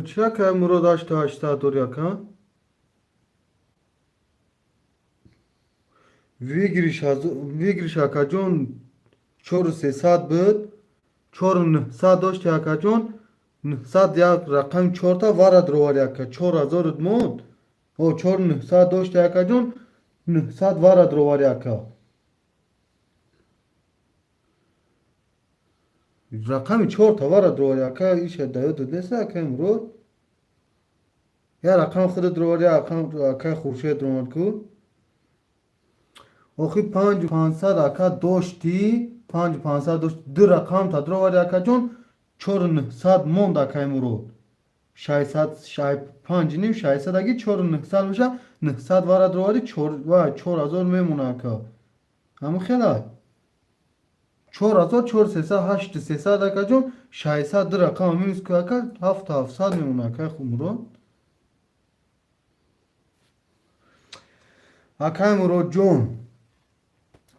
Чӣ, акай Мурод, ҳашту ҳаштсад дорӣ, ака? Выигрыш, акаҷон, чору сесад буд, чору нӯҳсад дошти, акаҷон, 900 як рақами чорта вара дровари, ака, 4000 монд. О, чору нӯҳсад дошти, акаҷон, 900 вара дровари, ака. Рақами чорта вара дровари, ака, иша да ёдат нест, акай Мурод? Я рақами худат дровари, я рақам акай Хуршед дромад ку. Охи панҷу пансад, ака, доштӣ, панҷу пансад дошт, ду рақамта дровари, акаҷон, чору нӯҳсад монд, акай Мурод. 600, панҷ ним, 600 аги чору нӯҳсад боша, 900 вара дровари, 4000 мемона, ака. Ҳамин хелай. 4000 4300 8300 акаҷон, 600 ду рақама минус ку ака, 7700 мемона, акай Мурод. Акай Муродҷон,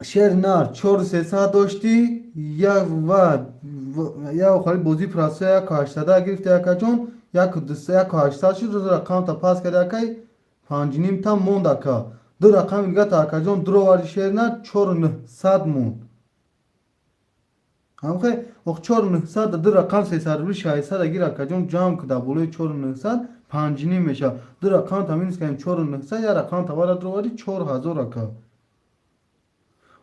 шер нар 4300 доштӣ, як ва як охари бозии прасо 1800 гирифти, акаҷон, 1800 шуд, ду рақамта пас карди, акай, 5,5 та монд, ака. Ду рақами дигата, акаҷон, дуроварди, шер нар 4900 монд. Ҳамхе ох 4900 ду рақам 300 рубли 600 гир, акаҷон, ҷамъ ку дар болои 4900 5,5 мешавад. Ду рақамта минус кардем 4900, як рақам тавара дуроварди 4000, ака.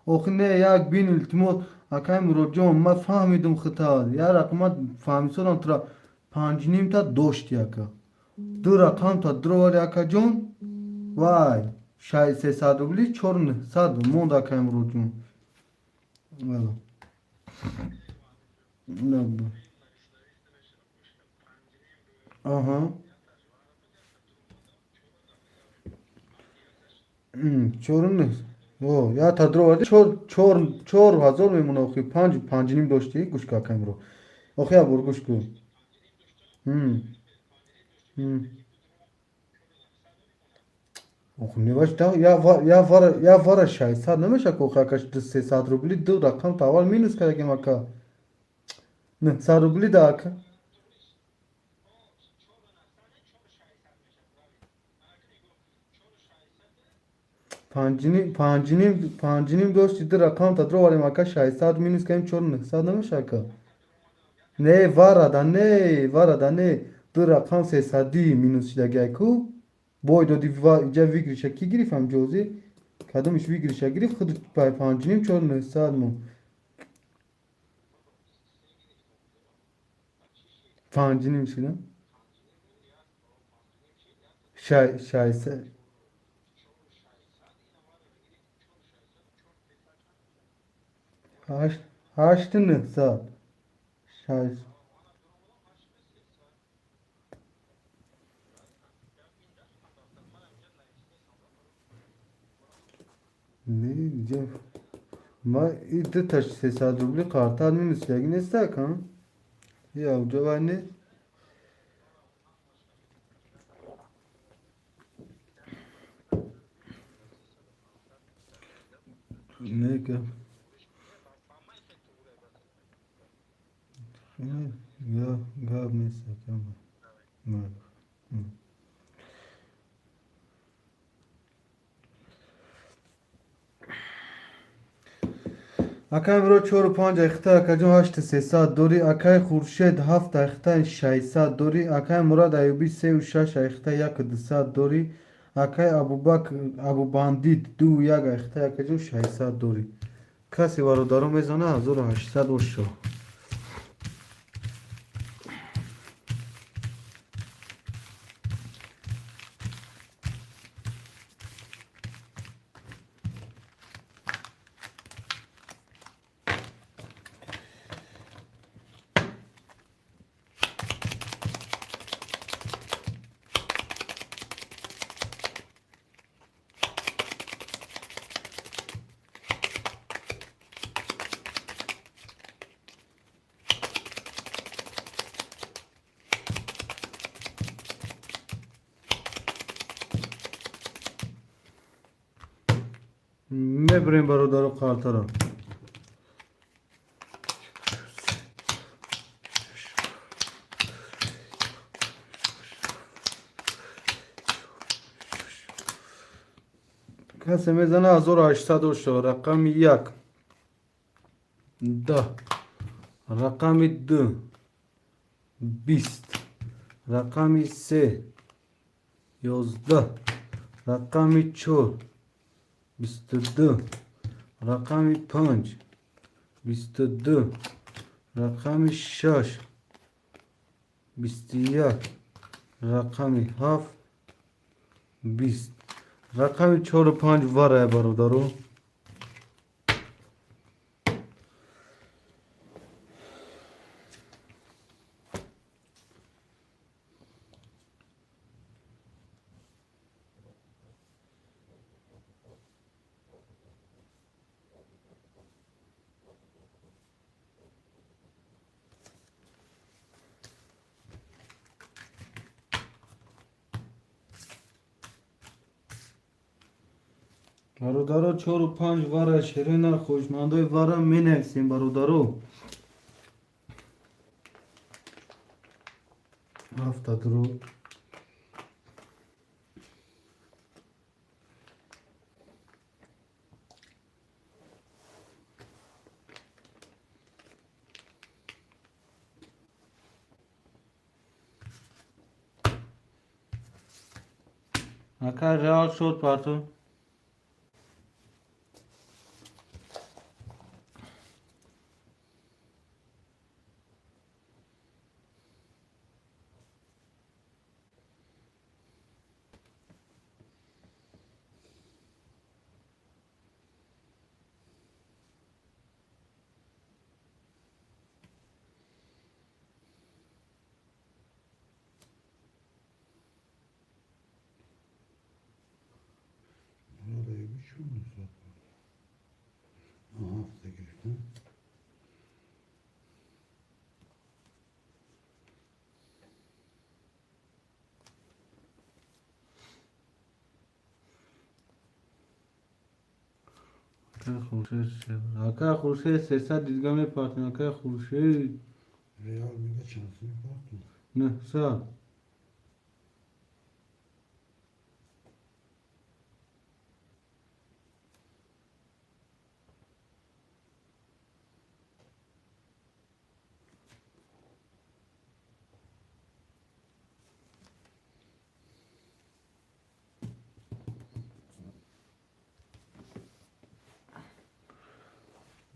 Охи не, як бин, илтимос, акай Муродҷон, ман фаҳмидум хита. Як рақама фаҳмисодам тура, 5,5 та дошти, ака. Ду рақамта дуроварди, акаҷон, вай 300 рубли 4900 монд, акай Муродҷон. Алло. Аҳа. Чору о, як та дуроварди, 4000 мемона, охи панҷ 5,5 доштӣ, гӯш ку, акай Мурод. Охи як бор гӯш ку. Охи неваш як вара 600 намеша ку, охи ака, 300 рубли ду рақам та аввал минус кардагим, ака. 900 рубли да, ака. 5,5 дошти, ду рақам та дуроварем, ака, 600 минус кардем 4900 намеша, ака. Не, варада не, варада не. Ду рақам сесадӣ минус шидагиай ку. Бой доди иҷа выигрыш а ки гирифт ҳамҷози? Кадомиш выигрыш а гирифт, худ 5,5 4900 монд. 5,5 шуда? 600 ҳашт 8900 шаш. Не, иҷа ма и дуташ 300 рубли қартар минус шидаги нест, ака? Я уҷа вай нест. Не гап. Гап нест, ака. Майли. Акай Мурод, чору панҷ айхта, акаҷон, 8300 дорӣ. Акай Хуршед, ҳафт айхта, 600 дорӣ. Акай Мурад Аюбӣ, сеу шаш айхта, 1200 дорӣ. Акай Абубакр Абубандид, ду як айхта, акаҷон, 600 дорӣ. Касе бародаро мезана 1800 ошо. Мебурем, бародаро, қартаро. Касе мезана 1800 ошо. Рақами як 10, рақами ду 20, рақами се 11, рақами чор 22, рақами панҷ 22, рақами шаш 21, рақами ҳафт 20, рақами чору панҷ варая, бародаро. Бародаро, чору панҷ вара шерина, хоҳишмандои вара менависем, бародаро. Ҳафта дуру. Ака, Реал шуд парту. Ҳафта гирифтам. Ака Хуршед, 300 дидга мепартем, ака Хуршед. Реал мега чанд мепартем? 900.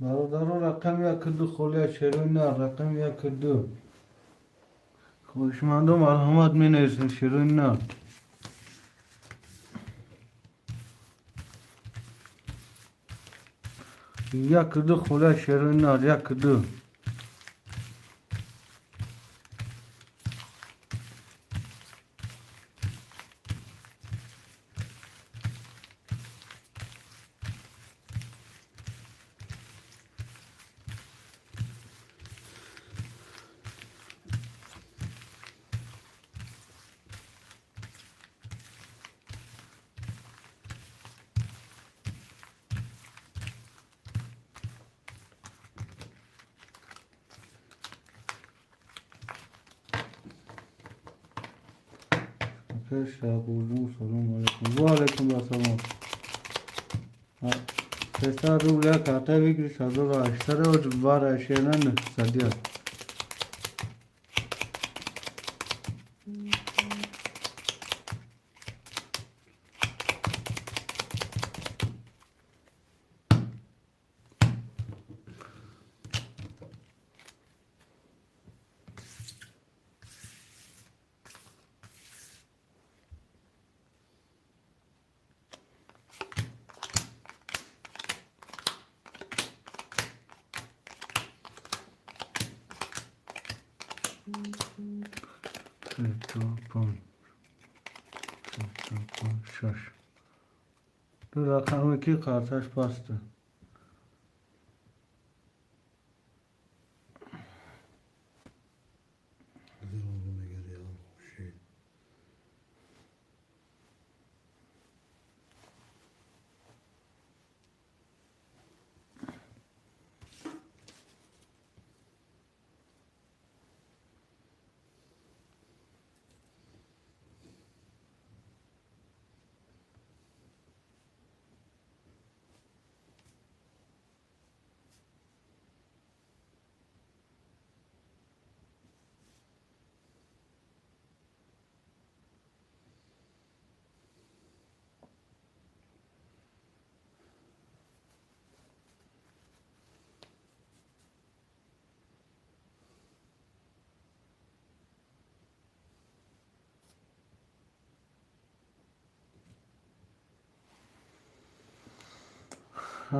Бародаро, рақами якду холия, шерои нар, рақами якду. Хоҳишмандо, марҳамат, менависем, шерои нар. Якду холия, шерои нар, якду. Шабурҷон, салом алейкум. Ва алейкум ассалом. 300 рубля карта выигрыш 1800 вара шера 900. Се, чор, панҷ. Се, чор, панҷ, шаш. Ду рақаме ки қарташ паста. Гузаронда мега Реал Хуршед.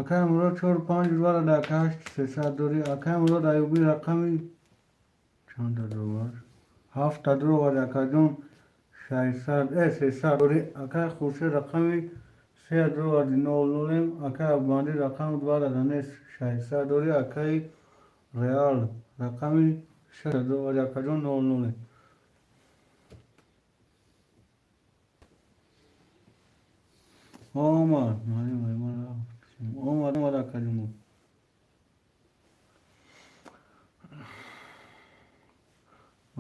Акай Мурод, чор панҷ вара дар ҳашт 300 дорӣ. Акай Мурод Аюбӣ, рақами чанда доллар? Ҳафта доллар, акаҷон, 600 300 дорӣ. Акай Хуршед, рақами се доллар нол нолем. Акай Аббандӣ, рақами двара данес 600 дорӣ. Акай Реал, рақами шаш доллар, акаҷон, нол нолем. Омад, омад, омад, акаҷуно.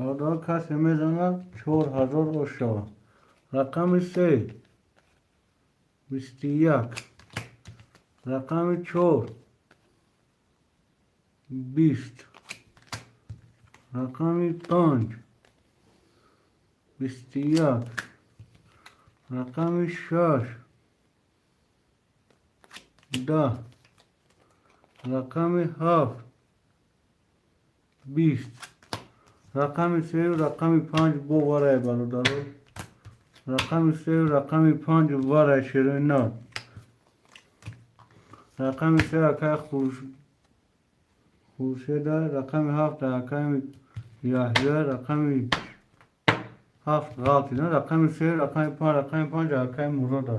Бародар, касе мезанад, 4000 ош шавад. Рақами се, 21, рақами чор, 20, рақами панҷ, 21, рақами шаш, 10, рақами ҳафт, 20. Рақами сею рақами панҷ бо варай, бародаро. Рақами сею рақами панҷ варай, шерои нар. Рақами се акай Хуршеда, рақами ҳафт акай Яҳё, рақами ҳафт ғалтида, рақами се, рақами панҷ, рақами панҷ акай Мурода.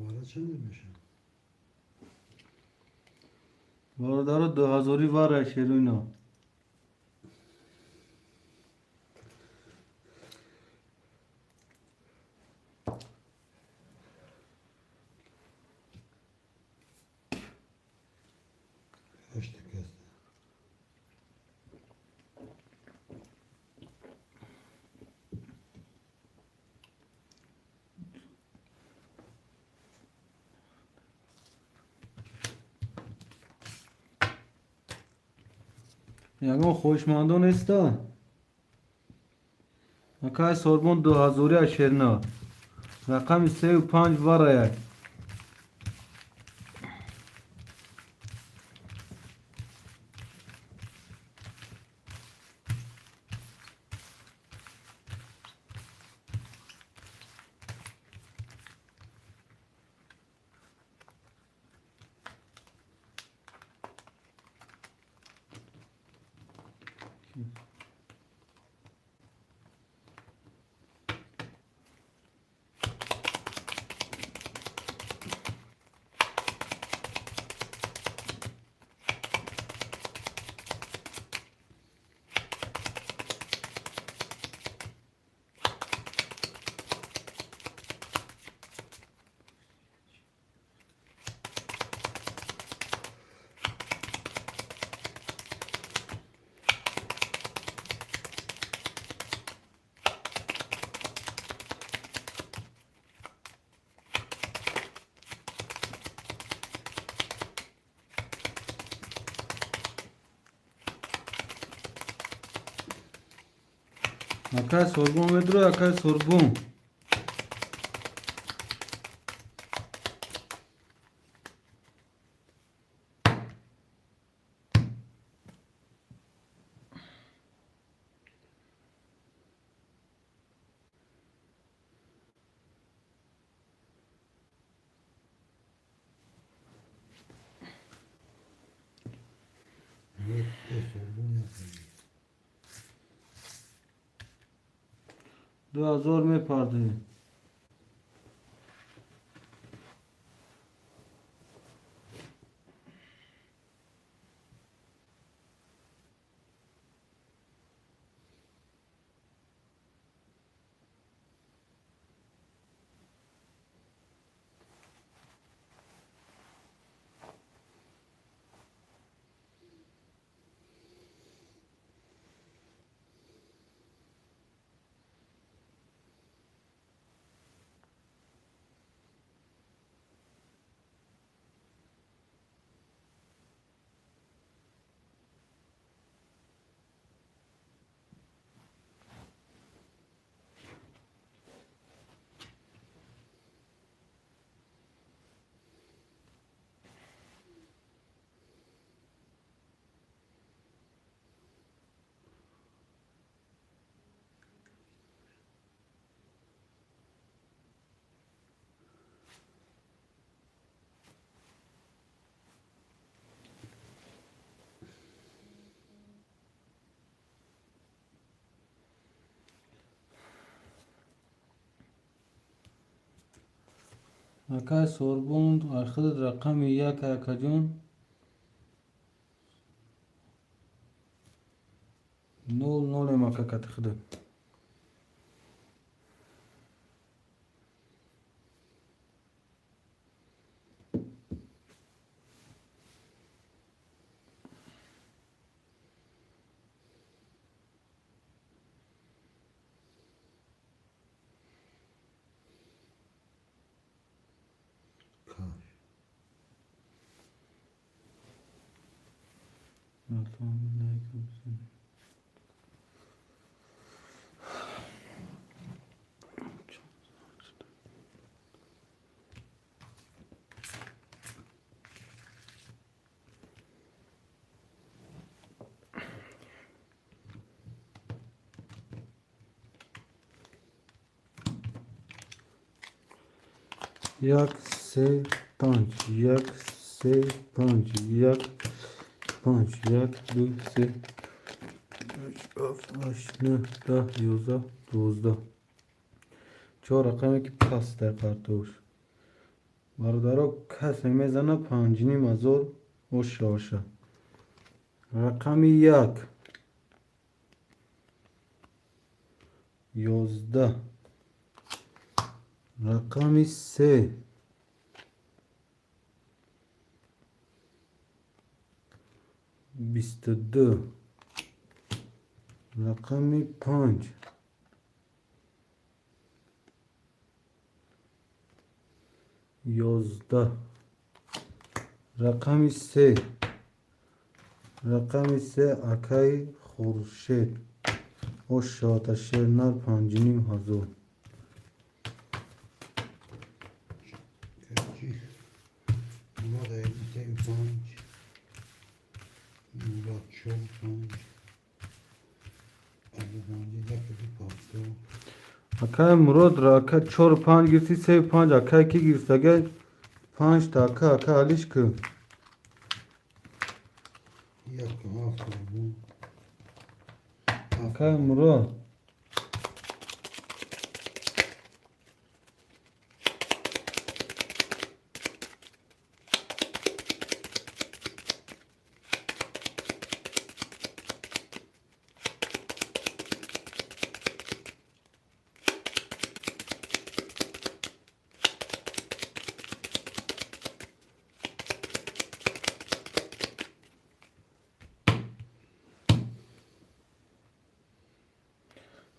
Вара чанд мешавад? Бародаро, дуҳазорӣ варай, шерои нар. Ҳашта кас. Ягон хоҳишмандо неста? Акай Сорбон, дуҳазорӣ шерна. Рақами сею панҷ вараяк. Акай Сорбон медро, акай Сорбон. Сорбон яхелӣ. 2000 мепардем. Акай Сорбон, худат рақами як, акаҷон. 0-0 ака кати худат. Як, се, панҷ, як, се, панҷ, як, панҷ, як, ду, се, ҳафт, ҳашт, нӯҳ, 10, 11, 12. Чор рақаме ки пастай картош. Бародаро, касе мезана 5500 оша оша. Рақами як. 11. Рақами се. 22. Рақами панҷ. 11. Рақами се. Рақами се акаи Хуршед. Ошота шернар 5500. 5, 4, 5, акай Мурод, ака 4 5 гирифти, 3 5 акай ки гирифт? Агар 5 та ака, ака алиш ку. Як ҳафт. Акай Мурод.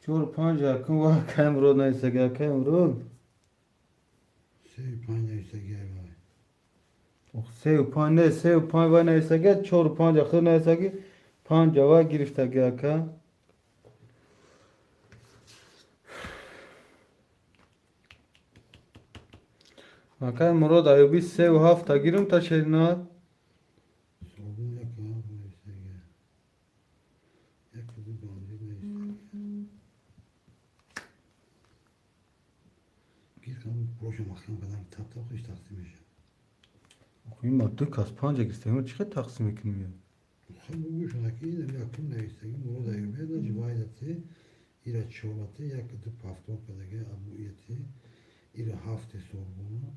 Чор панҷ якум ва акай Мурод наистаги, акай Мурод. Сею панҷ наистаги вай. Сею панҷ не, сею панҷ вай наистаги, чору панҷ ахир наистаги, панҷ вай гирифтаги ака. Акай Мурод Аюби сею ҳафта гирим та шерина. Собун як ҳафт наистаги. Як ду банди наистаги. Гир кам проша махкам кадан тап тап хиш тақсим мешавад. Ма ду кас панҷа гирифтем, чӣ хел тақсим мекунем? Хел бугӯшона ки инам якум наистаги Мурод Аюби наҷвайдати ира чорати як ду ҳафтон кадаги абуияти ира ҳафте сорбуна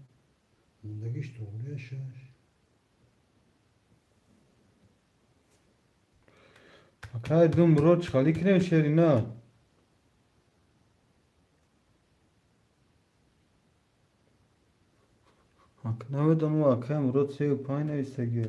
мондагиш тоғрия шаш. Акай ду Мурод чӣ хали кунем шерина? Намедонам, акай Мурод сею панҷ навистаги.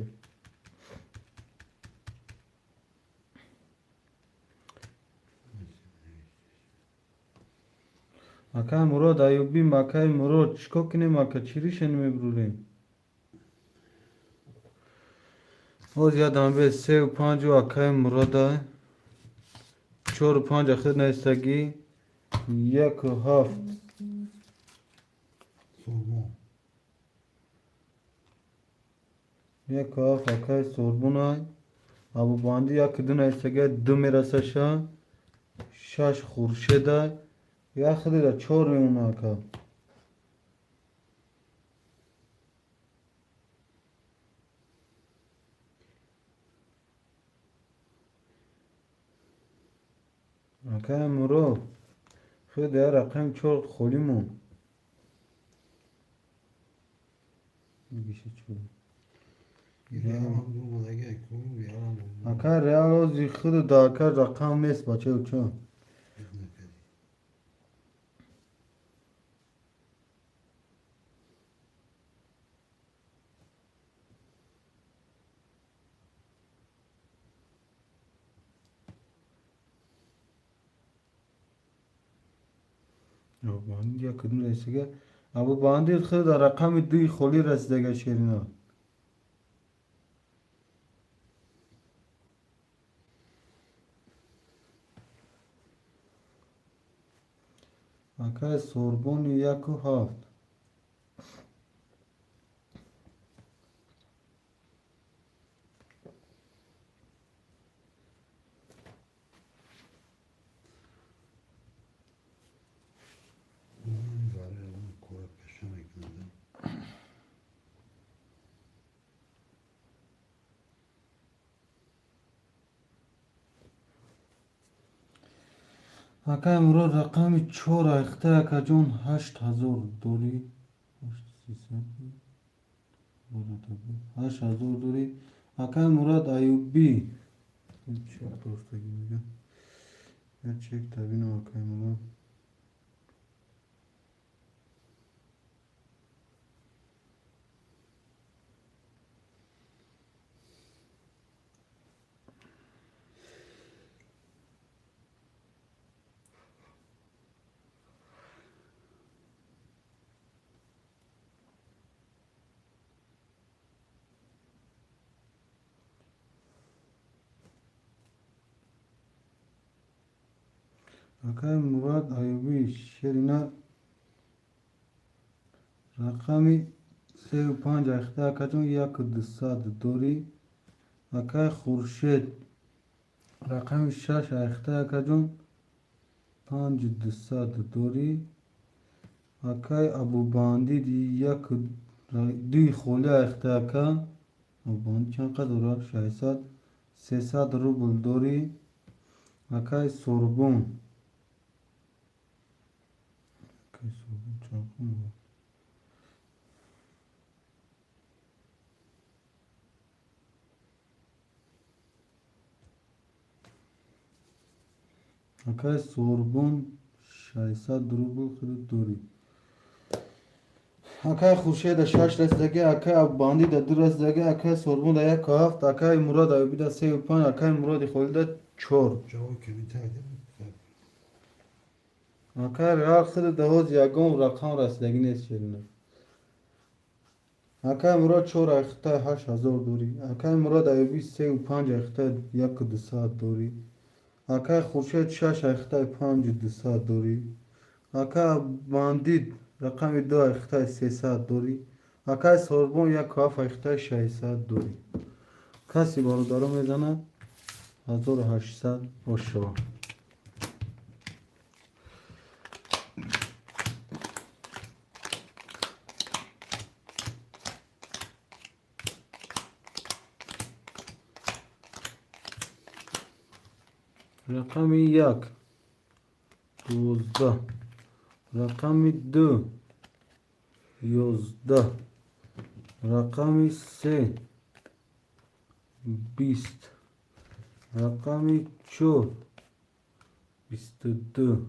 Акай Мурод Аюби, акай Мурод чӣ кор кунем ака, чӣ риша намебурем? Боз ядам бе сею панҷу акай Мурода, чору панҷ ахир навистаги, яку ҳафт. Сорбон. Яку ҳафт акай Сорбонай. Абубанди яку ду навистаги, ду мерасаша, шаш Хуршедай. Як хелира чор мемона ака. Акай Мурод, худ як рақами чор холӣ монд. Бигиша чор. Реалам дурмадаги ку, Реалам. Ака, Реал ози худу да, ака, рақам нест, бачаё, чо? Як кудум расига? Абу Бандит худ дар рақами дуи холӣ расидага, шерина. Акай Сорбони 1-7. Кора пеша мекунад. Акай Мурод, рақами чор айхта, акаҷон, 8000 дорӣ, 8000 дорӣ. Акай Мурод Аюбӣ чек доштагӣ мега, я чек табинам, акай Мурод. Акай Мурод Аюбӣ, шерина, рақами сею панҷ айхта, акаҷон, 1200 дорӣ. Акай Хуршед, рақами шаш айхта, акаҷон, 5200 дорӣ. Акай Абубандид, як дуи холӣ айхта, ака Абубандид чанд қадр дорад? 600, 300 рубл дорӣ. Акай Сорбон, акай Сорбон чанд хун дорад? Акай Сорбон, 600 рубл худ дорӣ. Акай Хуршеда шаш расидаги, акай Абубандида ду расидаги, акай Сорбонда 1-7, акай Мурод Аюбида сею панҷ, акай Муроди Холида чор. Ҷавоб комментарий. Акай Реал худ даҳоз ягон рақам расидагӣ нест, шерина. Акай Мурод чор айхта, 8000 дорӣ. Акай Мурод Аюбӣ сею панҷ айхта, 1200 дорӣ. Акай Хуршед шаш айхта, 5200 дорӣ. Акай Бандит рақами ду айхта, 300 дорӣ. Акай Сорбон 1-7 айхта, 600 дорӣ. Каси бародаро мезанад 1800 ошо. Рақами як 12, рақами ду 11, рақами се 20, рақами чор 22,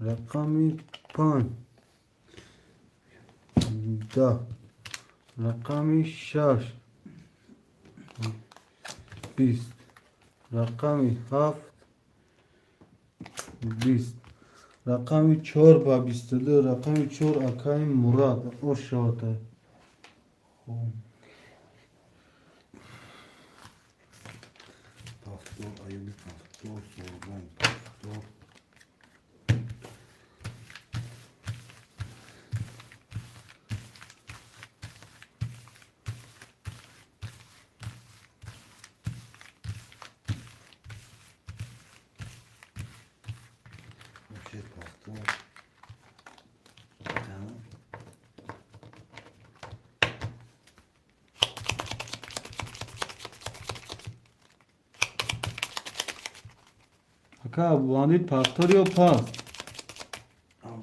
рақами панҷ 10, рақами шаш 20, рақами ҳафт 20, рақами чор ба 22, рақами чор, акаи Мурад, ошота. Хуб. Повтор, Аюби повтор, Сорбон повтор. Хуршед повтор. Да. Ака Абубандид, повтор ё пас? Аввал.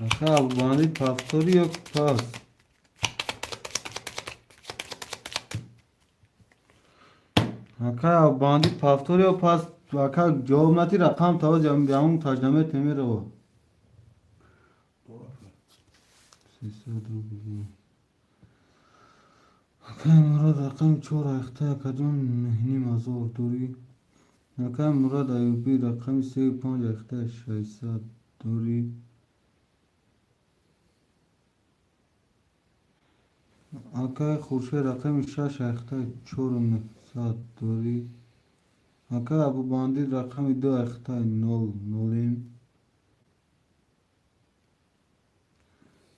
Ака Абубандӣ, повтори ё пас? Ака Абубандӣ, повтори ё пас? Ака, ҷавоб натӣ, рақам тавоз ямун таҷнаме темерова. 300 рубл. Акай Мурод, рақами чор айхта, акаҷон, 9500 дорӣ. Акай Мурод Аюбӣ, рақами сею панҷ айхта, 600 дорӣ. Акай Хуршед, рақами шаш айхта, 4900 дорӣ. Акай Абубандӣ, рақами ду айхта, нол нолем.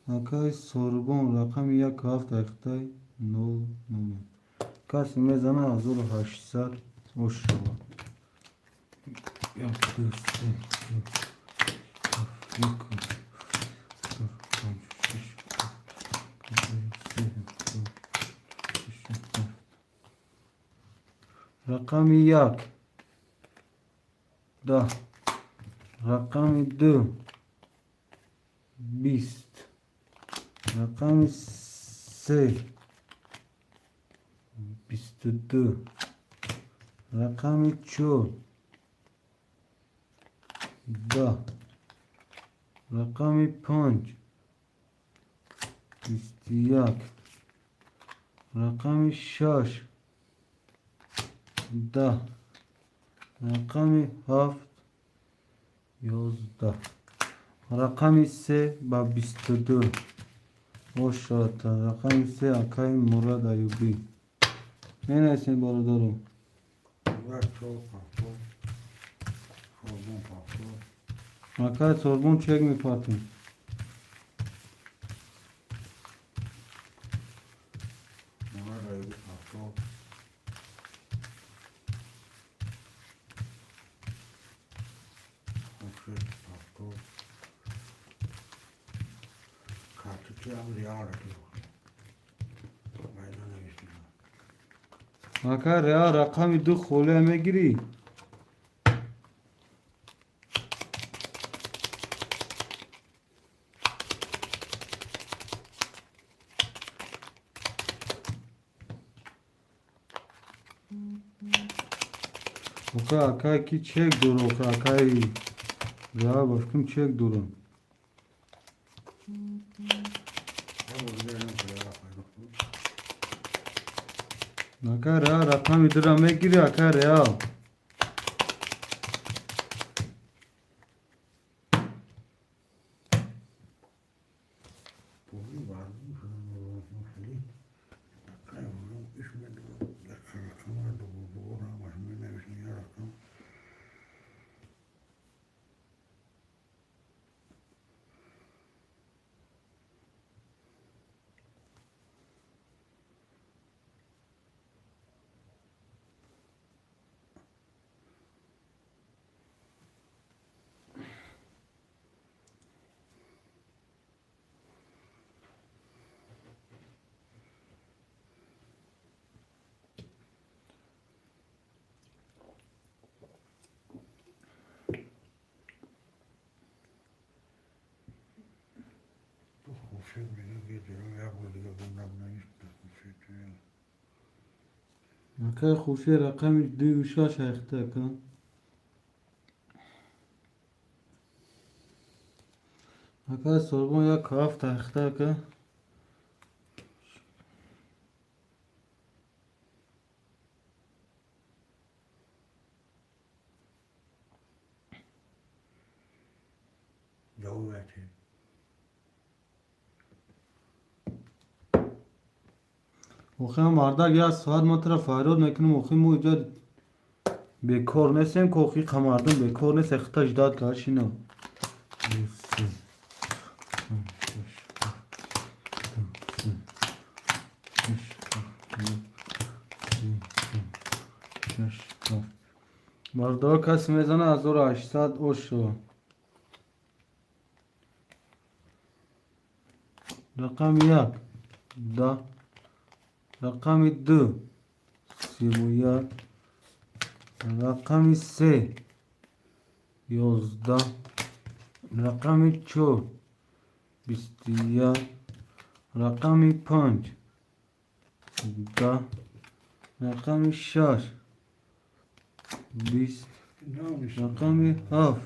Акай Сорбон, рақами яку ҳафт айхта, нол нолем. Касе мезана, 1800 ош шавад. Як, ду, се, чор, ҳафт, як, чор, панҷ, шиш, се, чор, шиш, ҳафт. Рақами як 10, рақами ду 20, рақами се 22, рақами чор 10, рақами панҷ 21, рақами шаш 10, рақами ҳафт 11, рақами се ба 22 бошад. Рақами се, акаи Мурад Аюбӣ. Менависем, бародаро. Мурад чор повтор. Сорбон повтор. Акаи Сорбон, чек мепартем. Мурад Аюбӣ повтор. Хуршед повтор. Картики ҳам реал рафтем. Майда навиштем. Ака Реал, рақами ду холия мегирӣ? Ока, акай ки чек дора, ока, акаи Реал, ба фикрам, чек дора. Ҳа, бозигари реал пайдо кун. Ака Реал, рақами дура мегирӣ, ака Реал? Бозӣ варзиш шудан хеле акай иш рақамро дубор дубор ҳамаш менависем, я рақам. Хуршед мега, ки як бор дига гум набунаиш Хуршед. Акай Хуршед, рақами дую шаш айхта, ака. Акай Сорбон, як ҳафт айхта, ака. Ҷавоб ятем. Охи, мардак, як соат ма тара фарёд мекунем. Охи, мо иҷа бекор нестем ки, охи, қа мардум бекор нест, хита ждать кард шино. Ду, се, панҷ, шаш, ҳафт, ду, се, шаш, ҳафт, як, се, панҷ, шаш, ҳафт. Бародаро, касе мезана, 1800 ош шава. Рақами як 10, рақами ду 31, рақами се 11, рақами чор 21, рақами 5, 10, рақами 6, 20, рақами 7,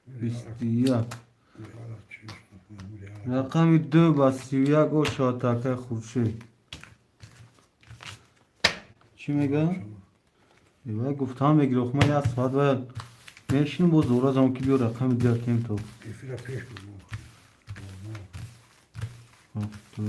21, рақами 2 ба 31 ошавад. Акай Хуршед чӣ мега? Вай гуфтам мегирохт, ман як соат вай мешинам, боз дора зам ки биё рақами 2 атем то. Эфира пеш буд. Ҳафту.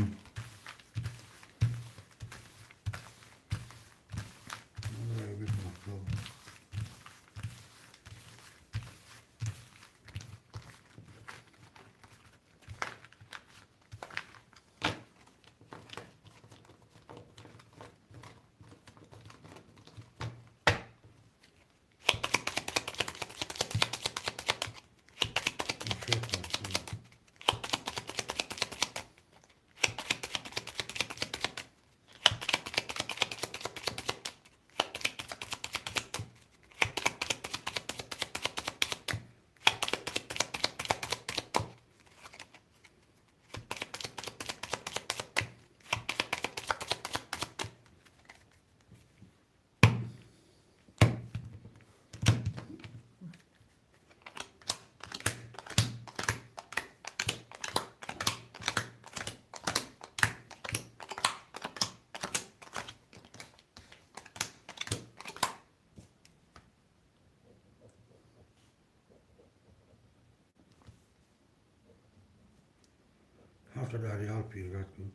Ҳафта дар Реал пиргат кун.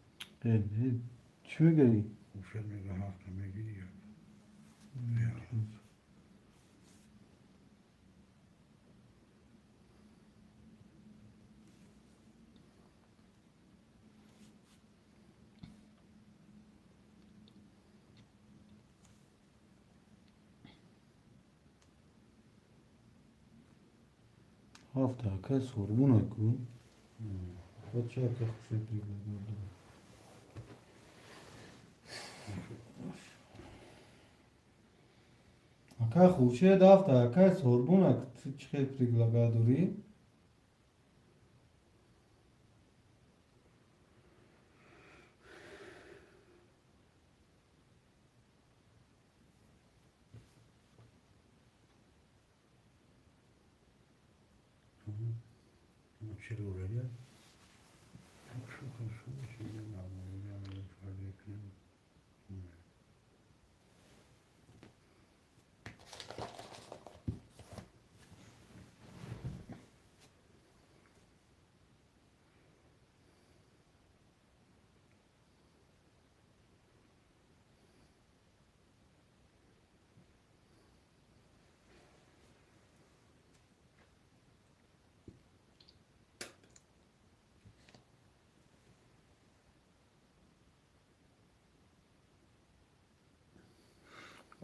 Чӣ мегӯӣ? Хуршед мега, ҳафта мегирӣ. Реал. Ҳафта акай сорбуна ку. Чӣ акай Хуршед мегӯяд? Акай Хуршед, ҳафта акай сорбуна, ту чӣ хел предлагать дорӣ? Чил.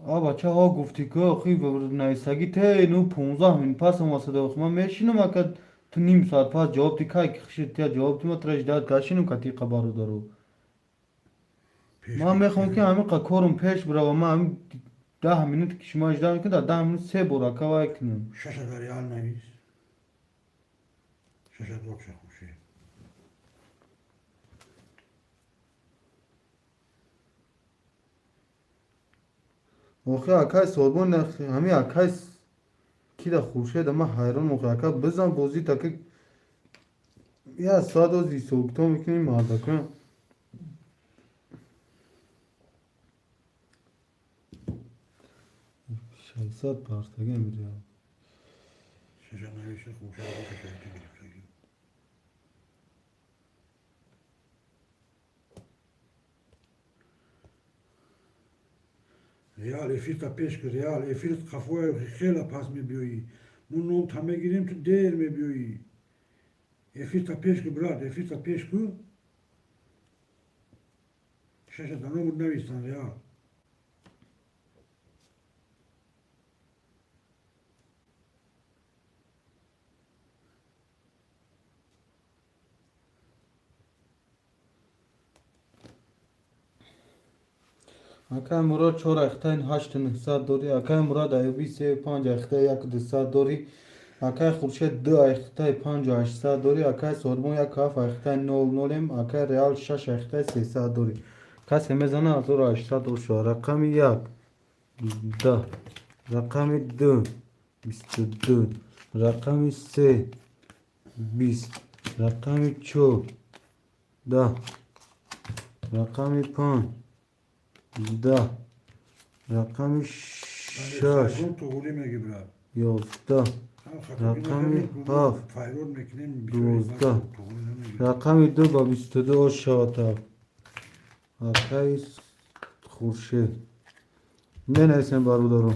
А бачаҳо, гуфтӣ ку, охи нависагӣ те ну 15 минут пас омасада. Охи ман мешинам, ака, ту ним соат пас ҷавоб ти, кай ки хиши тия ҷавоб ти, ма тра ждать кашинам катиқа. Бародару, ман мехоҳам ки ҳамиқа корум пеш бирава. Ман ҳамин 10 минут ки шумо ждать мекунед, дар 10 минут се бор ака вай кунем. Шаша дар Реал навис. Шаша докша, Хуршед. Охи акай Сорбон, ҳами акай кида Хуршеда, ман ҳайрон. Охи ака, бизан бозӣ таки як соат ози ҳисобкитоб мекунем, мардакон. 600 партага мирям. Шаша нависа, Хуршед шаша гирифтагӣ. Реал эфирта пеш ки, Реал эфирт қафоя хела пас мебиёӣ. Мо номта мегирем, ту дер мебиёӣ. Эфирта пеш ки, брат, эфирта пеш ку. Шаша да номуд навистан, Реал. Акай Мурод, чор ахтаи ҳашту нӯҳсад дорӣ. Акай Мурод Аюбӣ, се панҷ ахтаи яку дусад дорӣ. Акай Хуршед ду айхтаи панҷу ҳаштсад дорӣ. Акай Сорбон як ҳафт айхтаи нол нолем. Акай Реал шаш айхтаи сесад дорӣ. Касе мезана 1800 ошава. Рақами як 10, рақами ду 22, рақами се 20, рақами чор 10, рақами панҷ 10, рақами шаш Туғурӣ меги, брат. 11, рақами ҳафт Файрод мекунем. 12, рақами ду ба 22 ошавата. Акаи Хуршед, менависем, бародаро.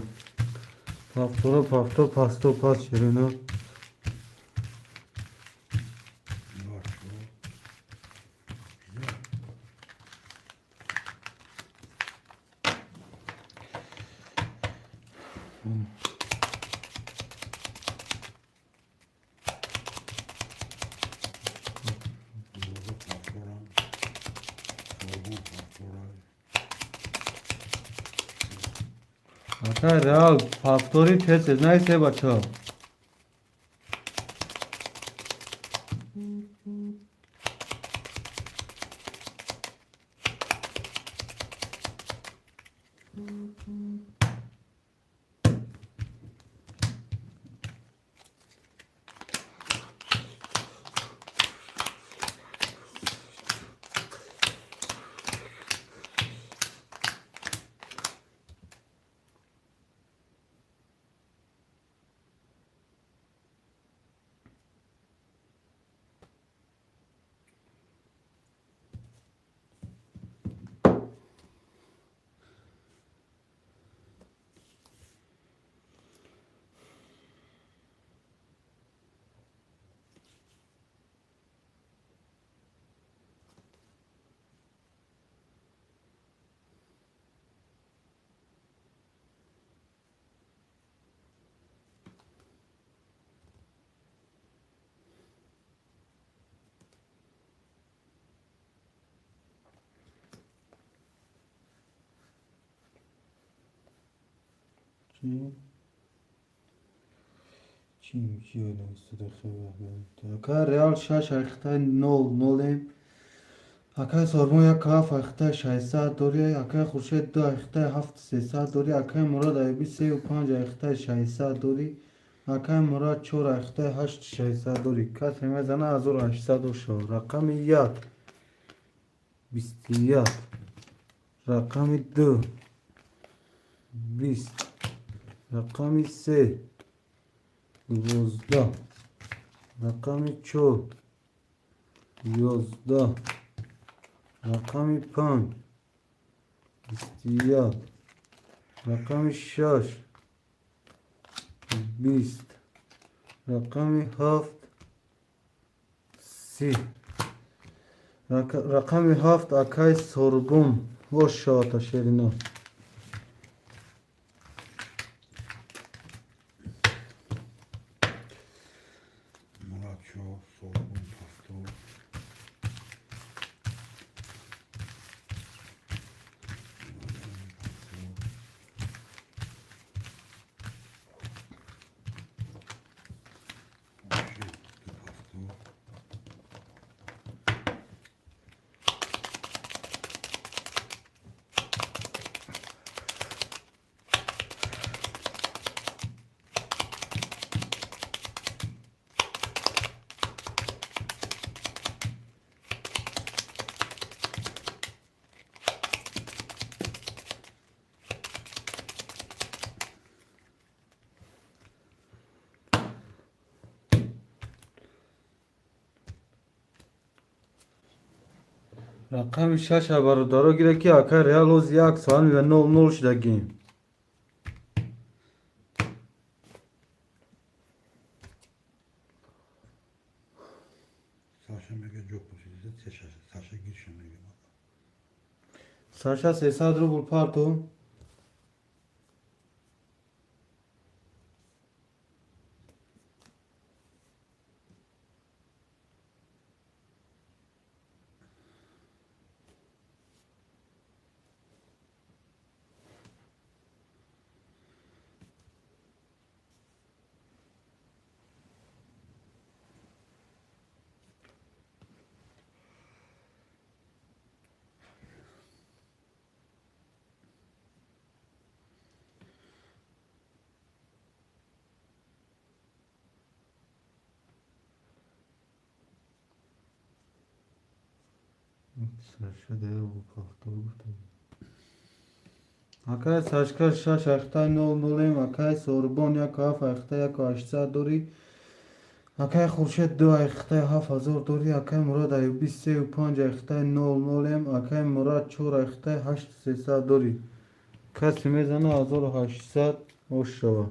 Повтора, повтор, пасто, пас, ширина. Акай Реал, повтори, тез тез нависе, бачаҳо. Чӣ чӣ чӣ Акай Реал шаш айхтаи нол нолем. Акай Сорбон як ҳафт айхтаи шашсад дорӣ. Акай Хуршед ду айхтаи ҳафт сесад дорӣ. Акай Мурод Аюбӣ сею панҷ айхтаи шашсад дорӣ. Акай Мурод чор айхтаи ҳашт шашсад дорӣ. Касе мезана, 1800 ошава. Рақами як 21, рақами ду 20, рақами се 12, рақами чор 11, рақами панҷ 21, рақами шаш 20, рақами ҳафт 30. Рақами ҳафт, акай Сорбон, ошавата, шерино. Мурад чор, Сорбон повтор. Хуршед ду повтор. Рақами шаша, бародаро, гире, ки акай Реал оз як соат ва нол нол шудагим. Саша мега ҷо пурсида, Саша гирша мега. Саша, 300 рубл парту. Акай Сашка 6 ахтай 0 0 акай Сорбон 1 7 ахтай 1 800 дори. Акай Хуршед 2 ахтай 7000 дори. Акай Мурод Аюби 3 5 ахтай 0 0 акай Мурод 4 ахтай 8300 дори. Каси мезана 1800 ош шава.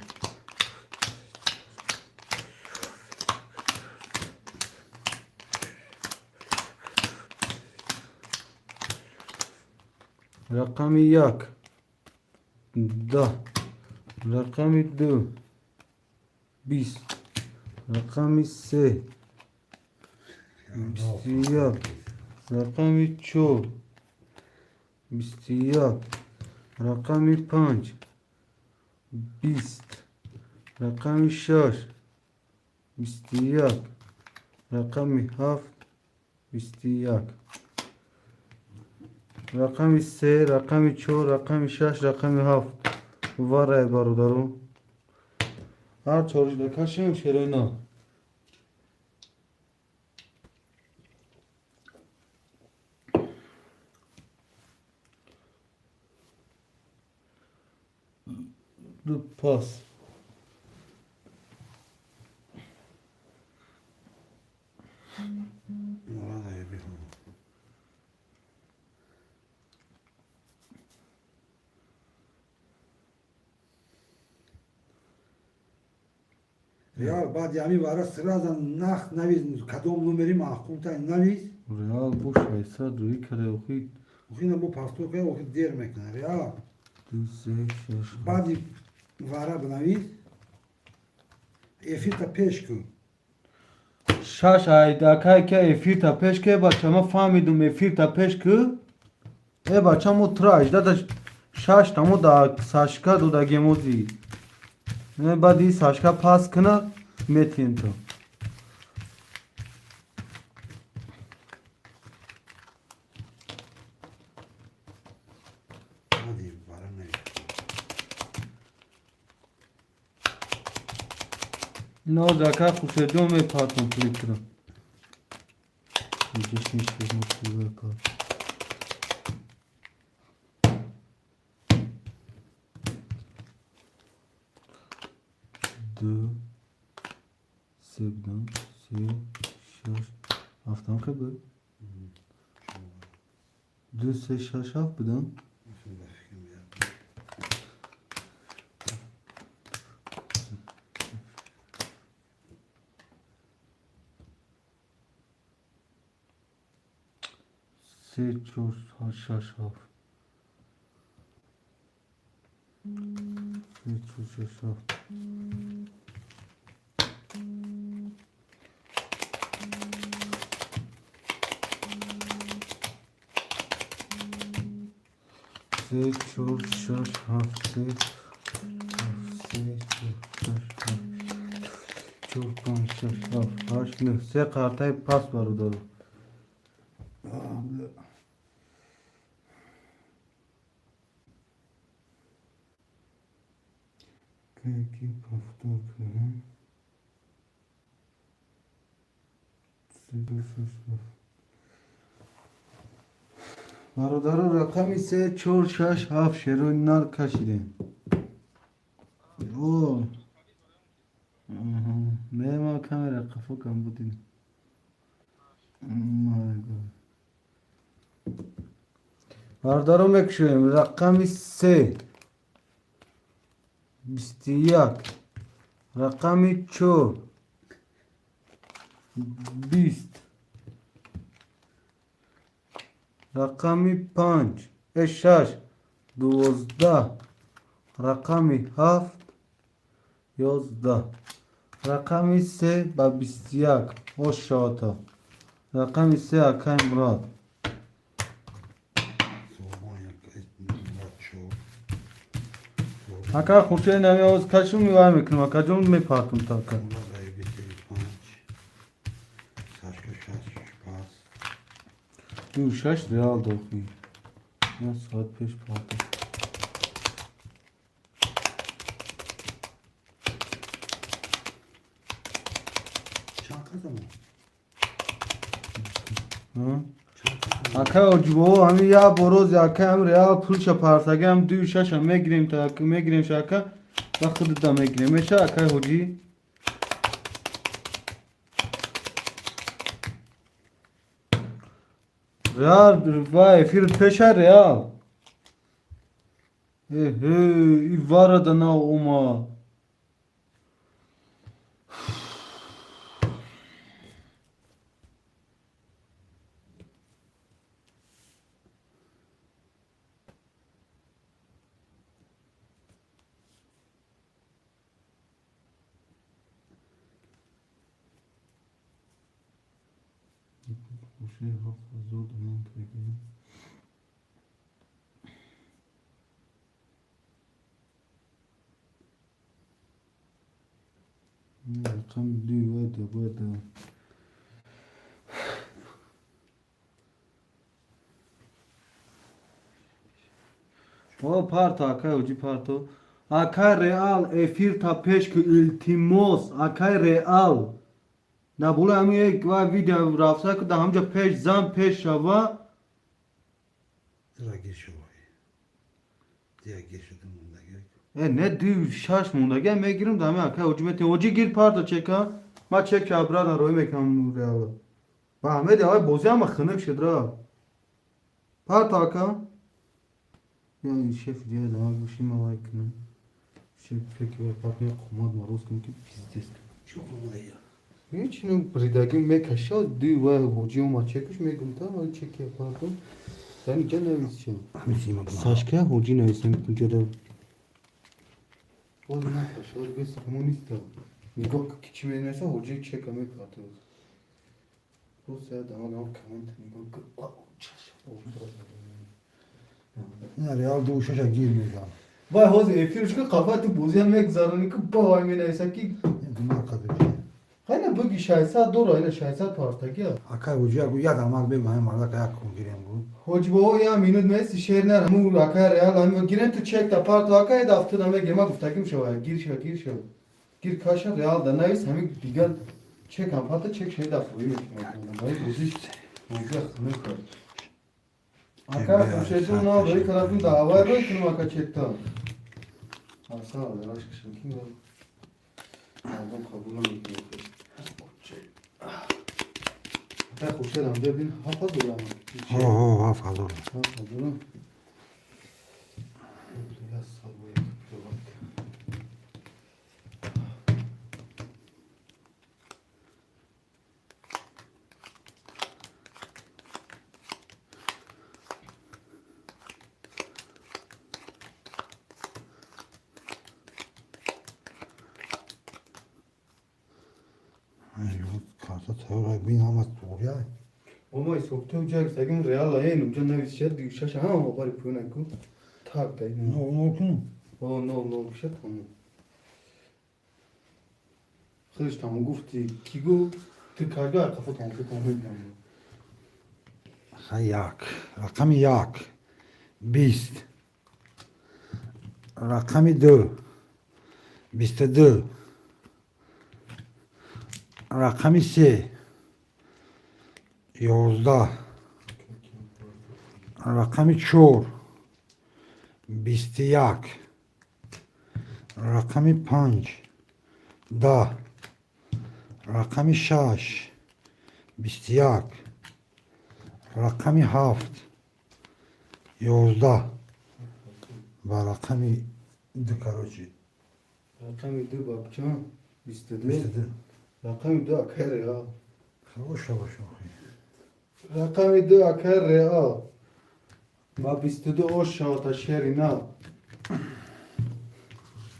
Рақами 1 10, рақами 2 20, рақами 3 21, рақами 4 21, рақами 5 20, рақами 6 21, рақами 7 21, рақами 3, рақами 4, рақами 6, рақами 7. Варай бародару. Ҳар чориш дакашем шероина. Ду пас. Мурод Аюби. Реал баъди ҳамин вара сразу нах навиз, кадом номери маъқултай навиз. Реал бо 600 рӯй кара охи. Охина бо повтор кара, охи дер мекунад. Реал 2 3 6 баъди вара бинавиз, эфирта пеш кун. 6 айдакай ка эфирта пеш ки бача ма фаҳмидум эфирта пеш ки. Э бача мо тра 18 6 тамо да Сашка додагемози. Не баъди Сашка пас кина метием то. Баъди вара навиз. Но дака Хуршедҷон мепартом плитра. Ду се будам, се, шаш, ҳафтам хе буд? Ду, се, шаш, ҳафт будам? Се, чор, шаш, ҳафт. Се, чор, шаш, ҳафт. Се, чор, шаш, ҳафт, се, ҳафт, се, чор, шаш, ҳафт, чор, панҷ, шаш, ҳафт, ҳашт, нӯҳ. Се қартаи пас бародару. Ки повтор кунам. Се, шаш, ҳафт. Бародаро рақами 3, 4, 6, 7 шерои нар кашидем. О. Не, ма камера қафо кам будем. Бародаро мекушоем рақами 3 21, рақами 4 20, рақами 5 6 12, рақами 7 11, рақами 3 ба 21. Ош шавата. Рақами 3 акай Мурод. Ака Хуршед нами оз кашум мивай мекунам, ака ҷон мепартум така. Ду шаш реал дохи. Я соат пеш партум. Чанд қадам? Акай оҷибо ҳами я бороз акай ҳам Реал пулша партага ҳам дую шаша мегирем та мегирем шака ва худда мегирем меша акай ҳоҷӣ. Реал ва эфир пеша Реал. Эҳе, и варада на ума. Рақами дуи вада бада. О, парто, акай оҷи парто. Акай Реал эфир та пеш ки илтимос, акай Реал. На була ҳами як ва видео рафта ки да ҳамҷа пеш зан пеш шава. Ира гир шавай. Дия гир шуда мондаги. Э, не дуи шаш мондаги мегирам да ҳами акай оҷи метем. Оҷи гир парто чека. Ма чек обратно роӣ мекунам Реал. Ба ҳамеди авай бозӣ ҳама хунук шуд ра. Парто ака. Я шеф дия да гӯши ма вай кунам. Шеф фекр вай парто я қомат мароз кунам ки пиздец. Чӣ қомада я? Ҳеч ну бридаги мекаша дуи вай ҳоҷи омад чекаш мегум та вай чеки парто. Дар инҷа навис ча. Ҳамин сима буда. Сашка ҳоҷи нависем инҷа боз накаш, боз бес ҳамон неста. Нигоҳ ки чӣ менависа ҳоҷи чека мепартоз. Боз я дамаг ам коммент нигоҳ ки Ина Реал ду шаша гир мезан. Вай ҳозир эфирш ки қафа ту бозиам мегзаронӣ ки ба вай менависа ки Гуноҳ кардем. хайна буги 600 дора, ина 600 партагия. Акай оҷи як як амак бегу ҳамин мардака як кун гирем гу. Ҳоҷи бобо я минут меси шер нар ҳаму акай Реал ҳамин гирем ту чек та парто акай дафта мегирем ма гуфтагим шава гир шава гир шава. Гир каша Реал да навис ҳамин дигар чек ҳам парта чек шай дафтои мекунам. Вай бозиш бозия хунук кард. Ака хуршеду на дори тарафин да ҳавай рой кунам ака чекта. Аса раш кишам ки мардум қабул намекунад. Ака хуршед ҳам бин 7000 ам. Ҳо ҳо 7000. 7000. Карта тайёр бин ҳама туғрия. Омай сохта уҷа сагим Реал айн уҷа навис шад шаш ҳама бари пӯна ку так дай. Нол нол кун. О нол нол шад тамом. Худаш тамом гуфти ки гу ту карга қафо тамошо кун мебинам. Ха як. Рақами як. 20. Рақами ду. 22. Рақами се. 11. Рақами чор. 21. Рақами панҷ. 10. Рақами шаш. 21. Рақами ҳафт. 11. Ба рақами ду короче. Рақами ду ба чанд? 22. 22. Рақами ду акай Реал. Хороша боша. Рақами ду акай Реал. Ба 22 ош шавата шери нав.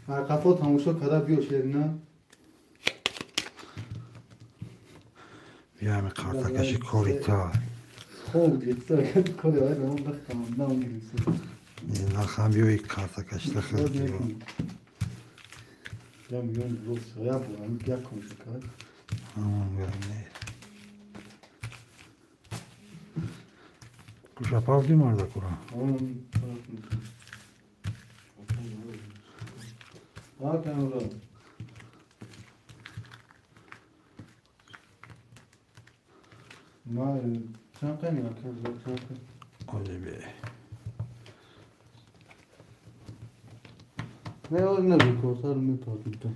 Қафо тамошо карда биё шери нав. Биё ҳами қартакаши корита. Хоб гирифта кори ай рамон бахтам нам гирифта. Нахам биё и қартакаши Боз мекунӣ. Я миллион рус я бурам як кунша кард. Куша павди мардакура. Он А камера. Ма Чанд қани ака, чанд қани? Ози бе. Не, ози не бикортар мепардим.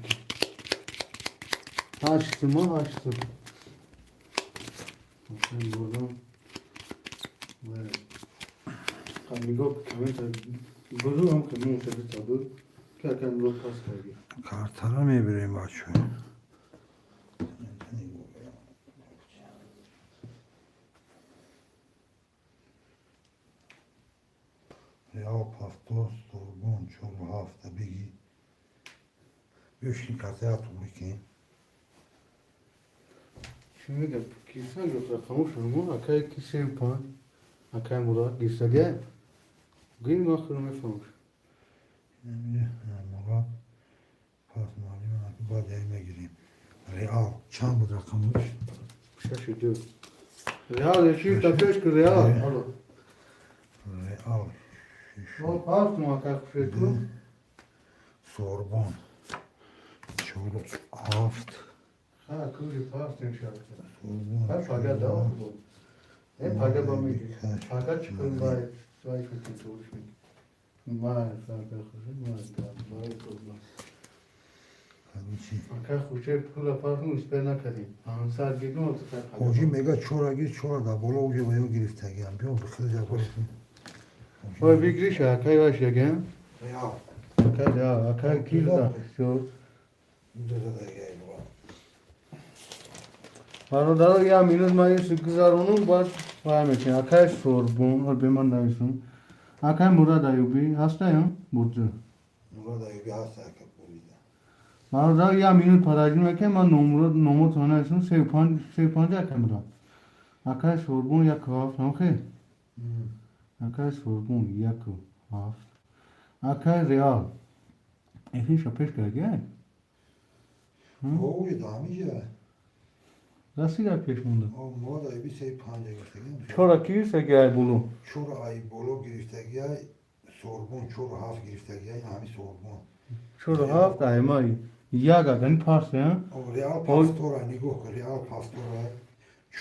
Ҳашт сума, 8 сум. Акай бурдам. Нигоҳ коммента бузу ҳам ки мумкин буд. Ки акай нигоҳ пас карди. Картара мебирем, бачо. Реал повтор, Сорбон чору ҳафта бигӣ. Биёшин, картая туғри кунем. Чӣ мега? Кисан гуфт рақамошон мо акай ки 35 акай Мурод гирсага. Гӯи ман худам мефаҳмам. Мурод пас маълим, баъд яй мегирем. Реал чанд буд рақамош? 6-2. Реал эфир та пеш ки Реал. Алло. Реал. О, пас мо акай хушед ку. Сорбон 4-7. Ха, куҷи пас иншалла. Сорбон. Ҳар пага давом буд. Э, пага ба меги. Пага чӣ кунем вай вай шуд туш меги. Ман акай хушед, ман вай проблем. Короче. Акай хушед пула пас мо успел накардем. 500 гигм то. Ҳоҷӣ мега чора гир, чора дар боло уҷа ба ё гирифтагиам. Биё бихел ҷабор. Ой, выигрыш акай ваш ягем. Реал. Акай Реал, акай кирда. Всё. Додагиай бура. Бародаро, як минут ман ин гузаронум, баъд вай мекунем. Акай Сорбон, ҳол бе ман нависум. Акай Мурад Аюбӣ ҳастаям бурҷа. Мурод Аюби ҳаст, ака, бурида. Бародаро, як минут подожди мекунем, ман номро номотон нависум 35 35 акай Мурад. Акай Сорбон 1-7 ҳамхе? Акай Сорбон 1-7. Акай Реал. Эфирша пеш карди? Оуҷа даҳамиҷа. Расида пеш монда. Мурод Аюби 3-5 гирифтагиам. Чора кирсаги ай булу. Чора ай боло гирифтагиай, Сорбон 4-7 гирифтагиай, ҳами Сорбон. 4-7 ай май. Як агани пас, а? Реал повтора нигоҳ кун, Реал повтора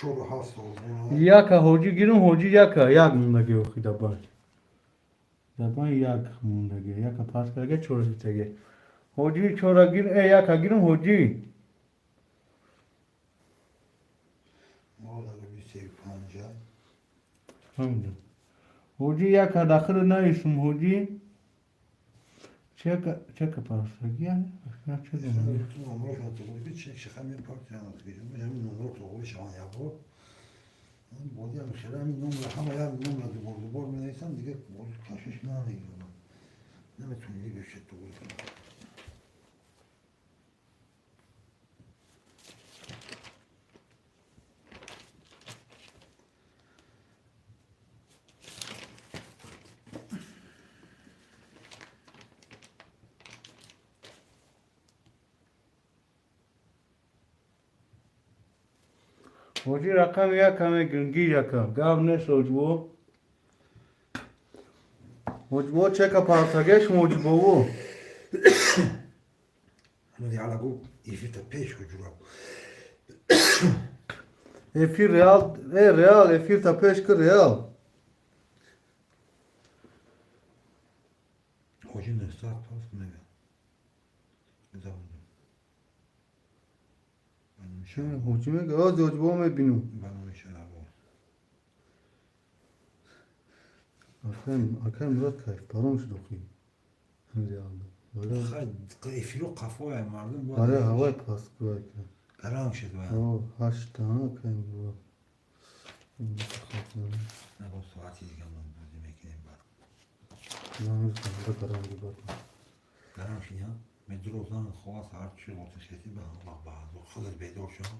4-7 Сорбон. Яка ҳоҷӣ гирум, ҳоҷӣ яка, як мондаги охи дабан. Дабан як мондаги, яка пас карга чора гирифтаги. Ҳоҷӣ чора гир, э яка гирум ҳоҷӣ. Мурод Аюби 3-5. Фаҳмидам. Ҳоҷӣ яка дахил нависум ҳоҷӣ. Чека чека пасаги, на чӣ донам. Номрошон туғри ки чек ҳамин партия ҳамин номро туғри шаван як бор. Бодиам хеле ҳамин номро ҳама як номро дубор дубор менависам, дига кашиш намегирам. Наметавонӣ дига туғри кунам. Ҳоҷӣ рақами яка мегирем, гир яка. Гап нест ҳоҷибо. Ҳоҷибо чека пасагеш ҳоҷибово. Реала гу эфирта пеш ку ҷура. Эфир Реал, э Реал эфирта пеш ки Реал. Ҳоҷи 900 пас мега. Гузарондум. Ҳоҷӣ мега, оз ҳоҷибо мебинум. Ба номи Шаҳбоз. Акай акай Мурод кайф паром шуд охи. Реал. Хай эфиру қафоя мардум бояд. Аре ҳавай пас куай. Гаранг шуд ва. О, ҳашта акай Мурод. Набо соати дига мо бозӣ мекунем баъд. Гаранги бад. Гаранг шуд, я? Медрозан ховас ҳар чӣ оташети ба ҳам вақт ба худат бедор шав.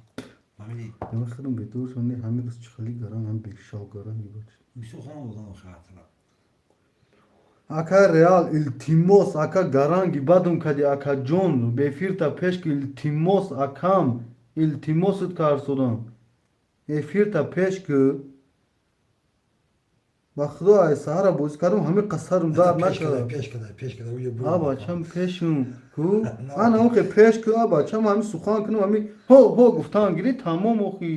Фаҳмидӣ? Ман худам бедор шудам, ҳамин рӯз чӣ хеле гаранг, ҳам бешав гаранги бад. Бисёр хонам додам хатра. Ака Реал, илтимос, ака гаранги бадум кади, акаҷон, эфирта пеш ки, илтимос, акам, илтимосат карсодам. Эфирта пеш ки. Ба худо ай саҳара бозӣ кардам, ҳамин қасарам дард накард. Пеш када, пеш када, уҷа бу. А бачам пешум ку? Ана охи пеш ку, а бачам ҳамин сухан кунам, ҳамин ҳо ҳо гуфтан гири тамом охи.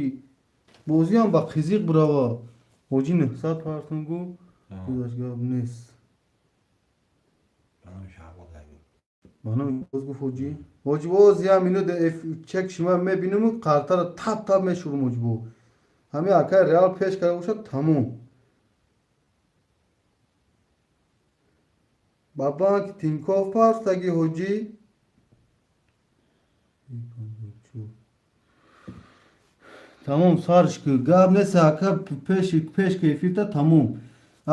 Бозиам ба қизиқ бирава. Ҳоҷӣ 900 партон гу, гузашт гап нест. Ба номи боз гуфт ҳоҷӣ. Ҳоҷӣ боз як минут чек шума мебинему қартара тап тап мешурум ҳоҷӣ бо. Ҳамин акай Реал пеш карда бошад тамом. Ба банк Тинькофф партаги ҳоҷӣ. Тамом сарш ки гап нест ака пеш пеш ки эфирта тамом.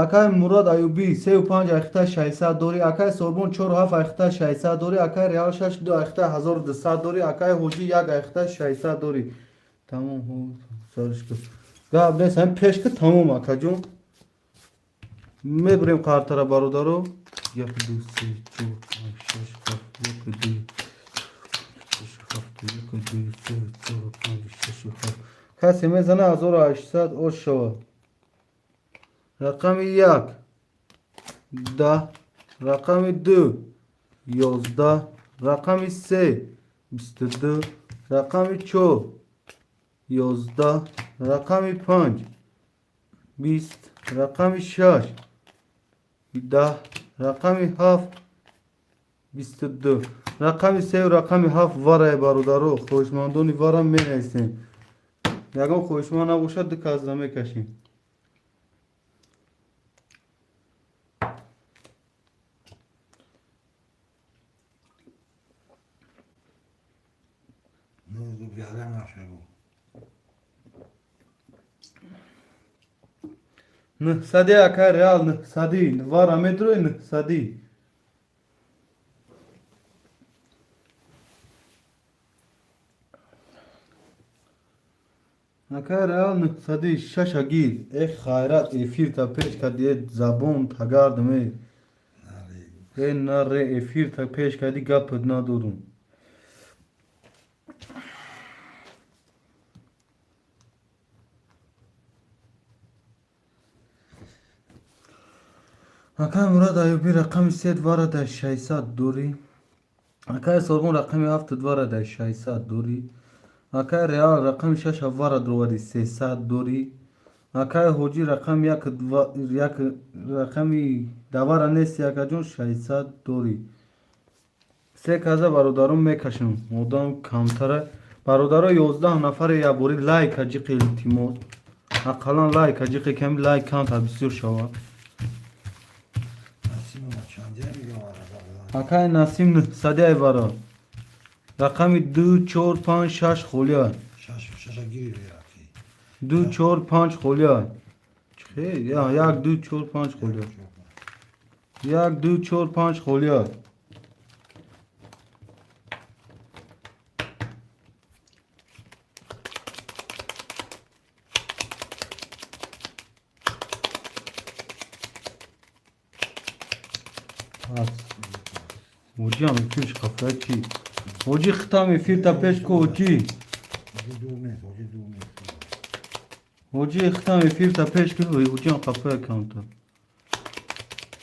Акай Мурод Аюбӣ 3,5 айхта 600 дорӣ, акай Сорбон 4,7 айхта 600 дорӣ, акай Реал 6,2 айхта 1200 дорӣ, акай Ҳоҷӣ 1 айхта 600 дорӣ. Тамом сарш ки. Гап нест ҳамин пеш ки тамом акаҷон. Мебурем қартара бародаро. 1 2 3 4 5 6 7 1 2 6 7 1 2 3 4 5 6 7. Касе мезана 1800 ош шавад. Рақами 1 10, рақами 2 11, рақами 3 22, рақами 4 11, рақами 5 20, рақами 6 10, рақами 7 22. Рақами 3 рақами 7 варае бародаро, хоҳишмандони вара менависем. Ягон хоҳишманд набошад ду кас мекашем. Нӯҳсади акай Реал нӯҳсади вара медрои нӯҳсади. Акай Реал нӯҳсади шаша гир. Э хайрат эфирта пеш кади э забон тагардам э. Э наре эфирта пеш кади гапат надорум. Акай Мурод Аюбӣ рақами 3 вара дар 600 дорӣ. Акай Сорбон рақами 7 вара дар 600 дорӣ. Акай Реал рақами 6 вара дровади 300 дорӣ. Акай Ҳоҷӣ рақами 1 рақами давара нест акаҷон 600 дорӣ. Се каза бародарон мекашем. Одам камтара. Бародаро 11 нафаре якбори лайк аҷиқи илтимос. Ақаллан лайк аҷиқи ками лайк камтар бисёр шавад. Акай Насим нӯҳсади айвара. Рақами 2 4 5 6 холия. 2 4 5 холия. Чӣ? 1 2 4 5 холия. 1 2 4 5 холия. Ҳоҷиам эфирш хафта чӣ? Ҳоҷӣ хитам эфирта пеш ку ҳоҷӣ. Ҳоҷӣ хитам эфирта пеш ку ҳоҷиам хафа камта.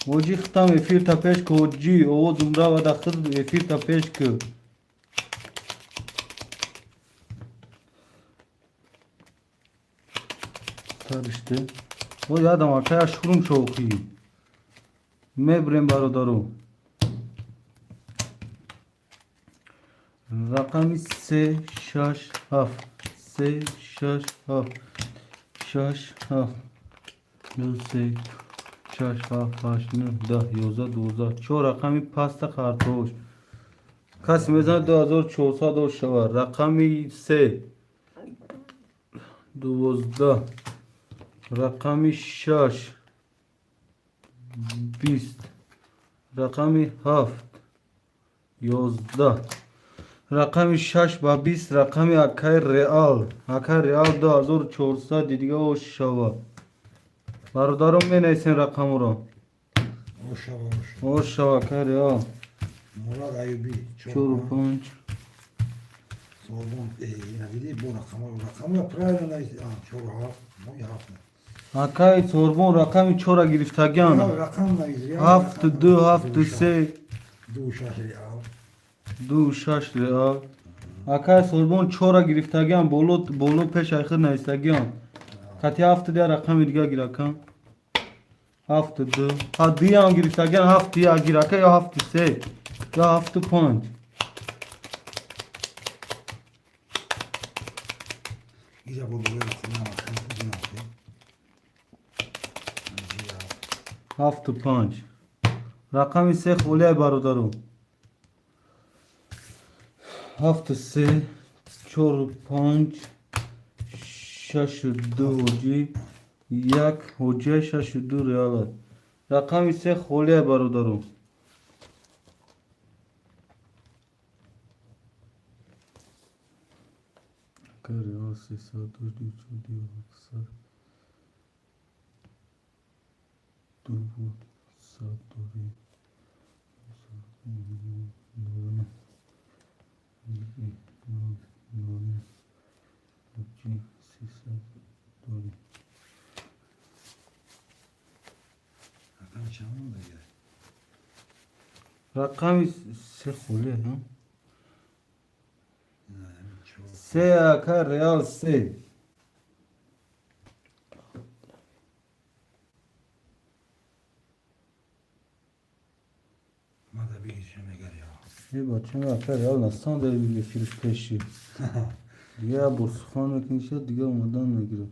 Ҳоҷӣ хитам эфирта пеш ку ҳоҷӣ овозум равада хид эфирта пеш ку. Сариште. О ядам акая шурум шоқӣ. Мебурем бародаро. Рақами 3 6 7 3 6 7 6 7 2 3 6 7 8 9 10 11 12 4 рақами паста картош. Касе мезанад 2400 шавад. Рақами 3 12, рақами 6 20, рақами 7 11, рақами 6 ба 20, рақами акай Реал. Акай Реал 2400 дига ош шавад. Бародарон менависем рақамро. Ош шава акай Реал. Мурод Аюбӣ 4 5. Сорбон ина види бо рақамро рақамро правильно навис. 4 7 мо 7. Акай Сорбон рақами 4 гирифтагиан. Рақам навис. 7 2 7 3 2 6 Реал. 2 6 Реал. Акай Сорбон 4 гирифтагиан боло боло пеш айхир навистагиан. Кати ҳафту ду рақами дига гирака. Ҳафту ду. Ҳа дуям гирифтагиан ҳафту як гирака ё ҳафту се ё ҳафту панҷ. Ира бо болои хона махан динафе. Ҳафту панҷ. Рақами се холия бародару. Ҳафту се, чору панҷ, шашу ду ҳоҷӣ, як ҳоҷия шашу ду реала. Рақами се холия бародару. Реал сесад ду ҳафтсад дуву сад дори дори. Рақами чанд мондаги? Рақами се холия ҳа? Ина ҳамин чор. Се ака реал се. Мада бигир чӣ мега реал. Е бачам ака реал на самом деле эфирш пеши. Дига бо сухан мекунишад, дига омадан мегирад.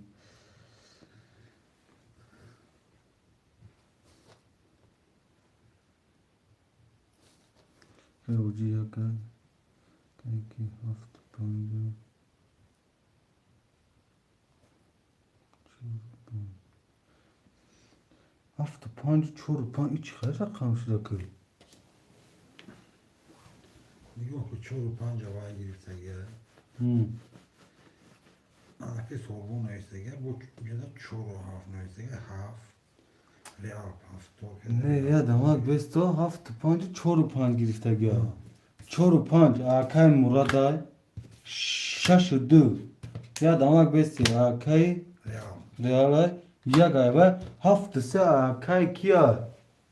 Ҳоҷи яка ки ҳафту панҷу чору панҷ. Ҳафту панҷу чору панҷ ин чӣ хел рақам шуда ки? Нигоҳ ку чору панҷа вай гирифтага. Анаки Сорбон навистага, бо ҷада чору ҳафт навистага, ҳафт. Реал ҳафто. Не, я дамак бесто ҳафту панҷу чору панҷ гирифтагиа. Чору панҷ акай Мурадай, шашу ду. Я дамак бести акай Реал. Реалай, як айвай ҳафту се акай кия?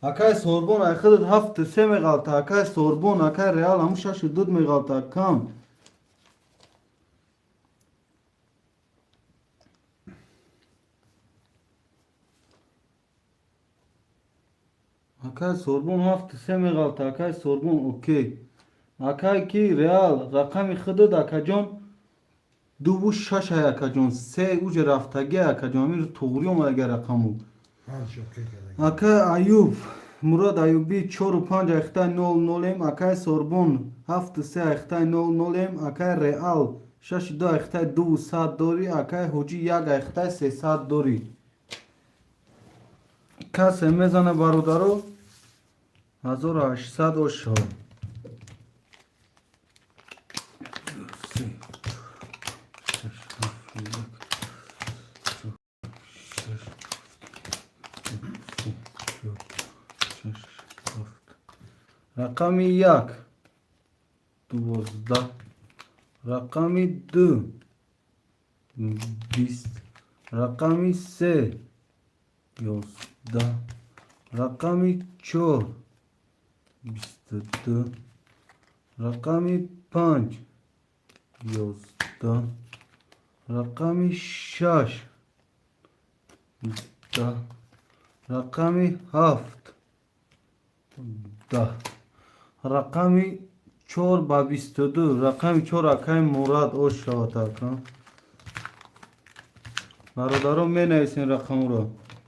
Акай Сорбон ай худат ҳафту се меғалта, акай Сорбон, акай Реал ҳамун шашу ду меғалта кам. Акай Сорбон ҳафту се меғалта, акай Сорбон окей. Акай ки Реал рақами худат акаҷон дуву шаш ай акаҷон, се уҷа рафтаги акаҷон, ҳамин туғрӣ омадаги рақаму. Ҳарчи окей кардаги. Акай Аюб, Мурод Аюбӣ чору панҷ айхтай нол нолем, акай Сорбон ҳафту се айхтай нол нолем, акай Реал шашу ду айхтай дуву сад дорӣ, акай Ҳоҷӣ як айхтай сесад дорӣ. Касе мезана бародаро 1800 ошо. Се, шаш, ҳафт, як, чор, шаш, се, чор, шаш, ҳафт. Рақами як 12, рақами ду 20, рақами се 11, рақами чор 22, рақами панҷ 11, рақами шаш 10, рақами ҳафт 10, рақами чор ба 22, рақами чор акай Мурад ош шавад ака. Бародарон менависем рақамро.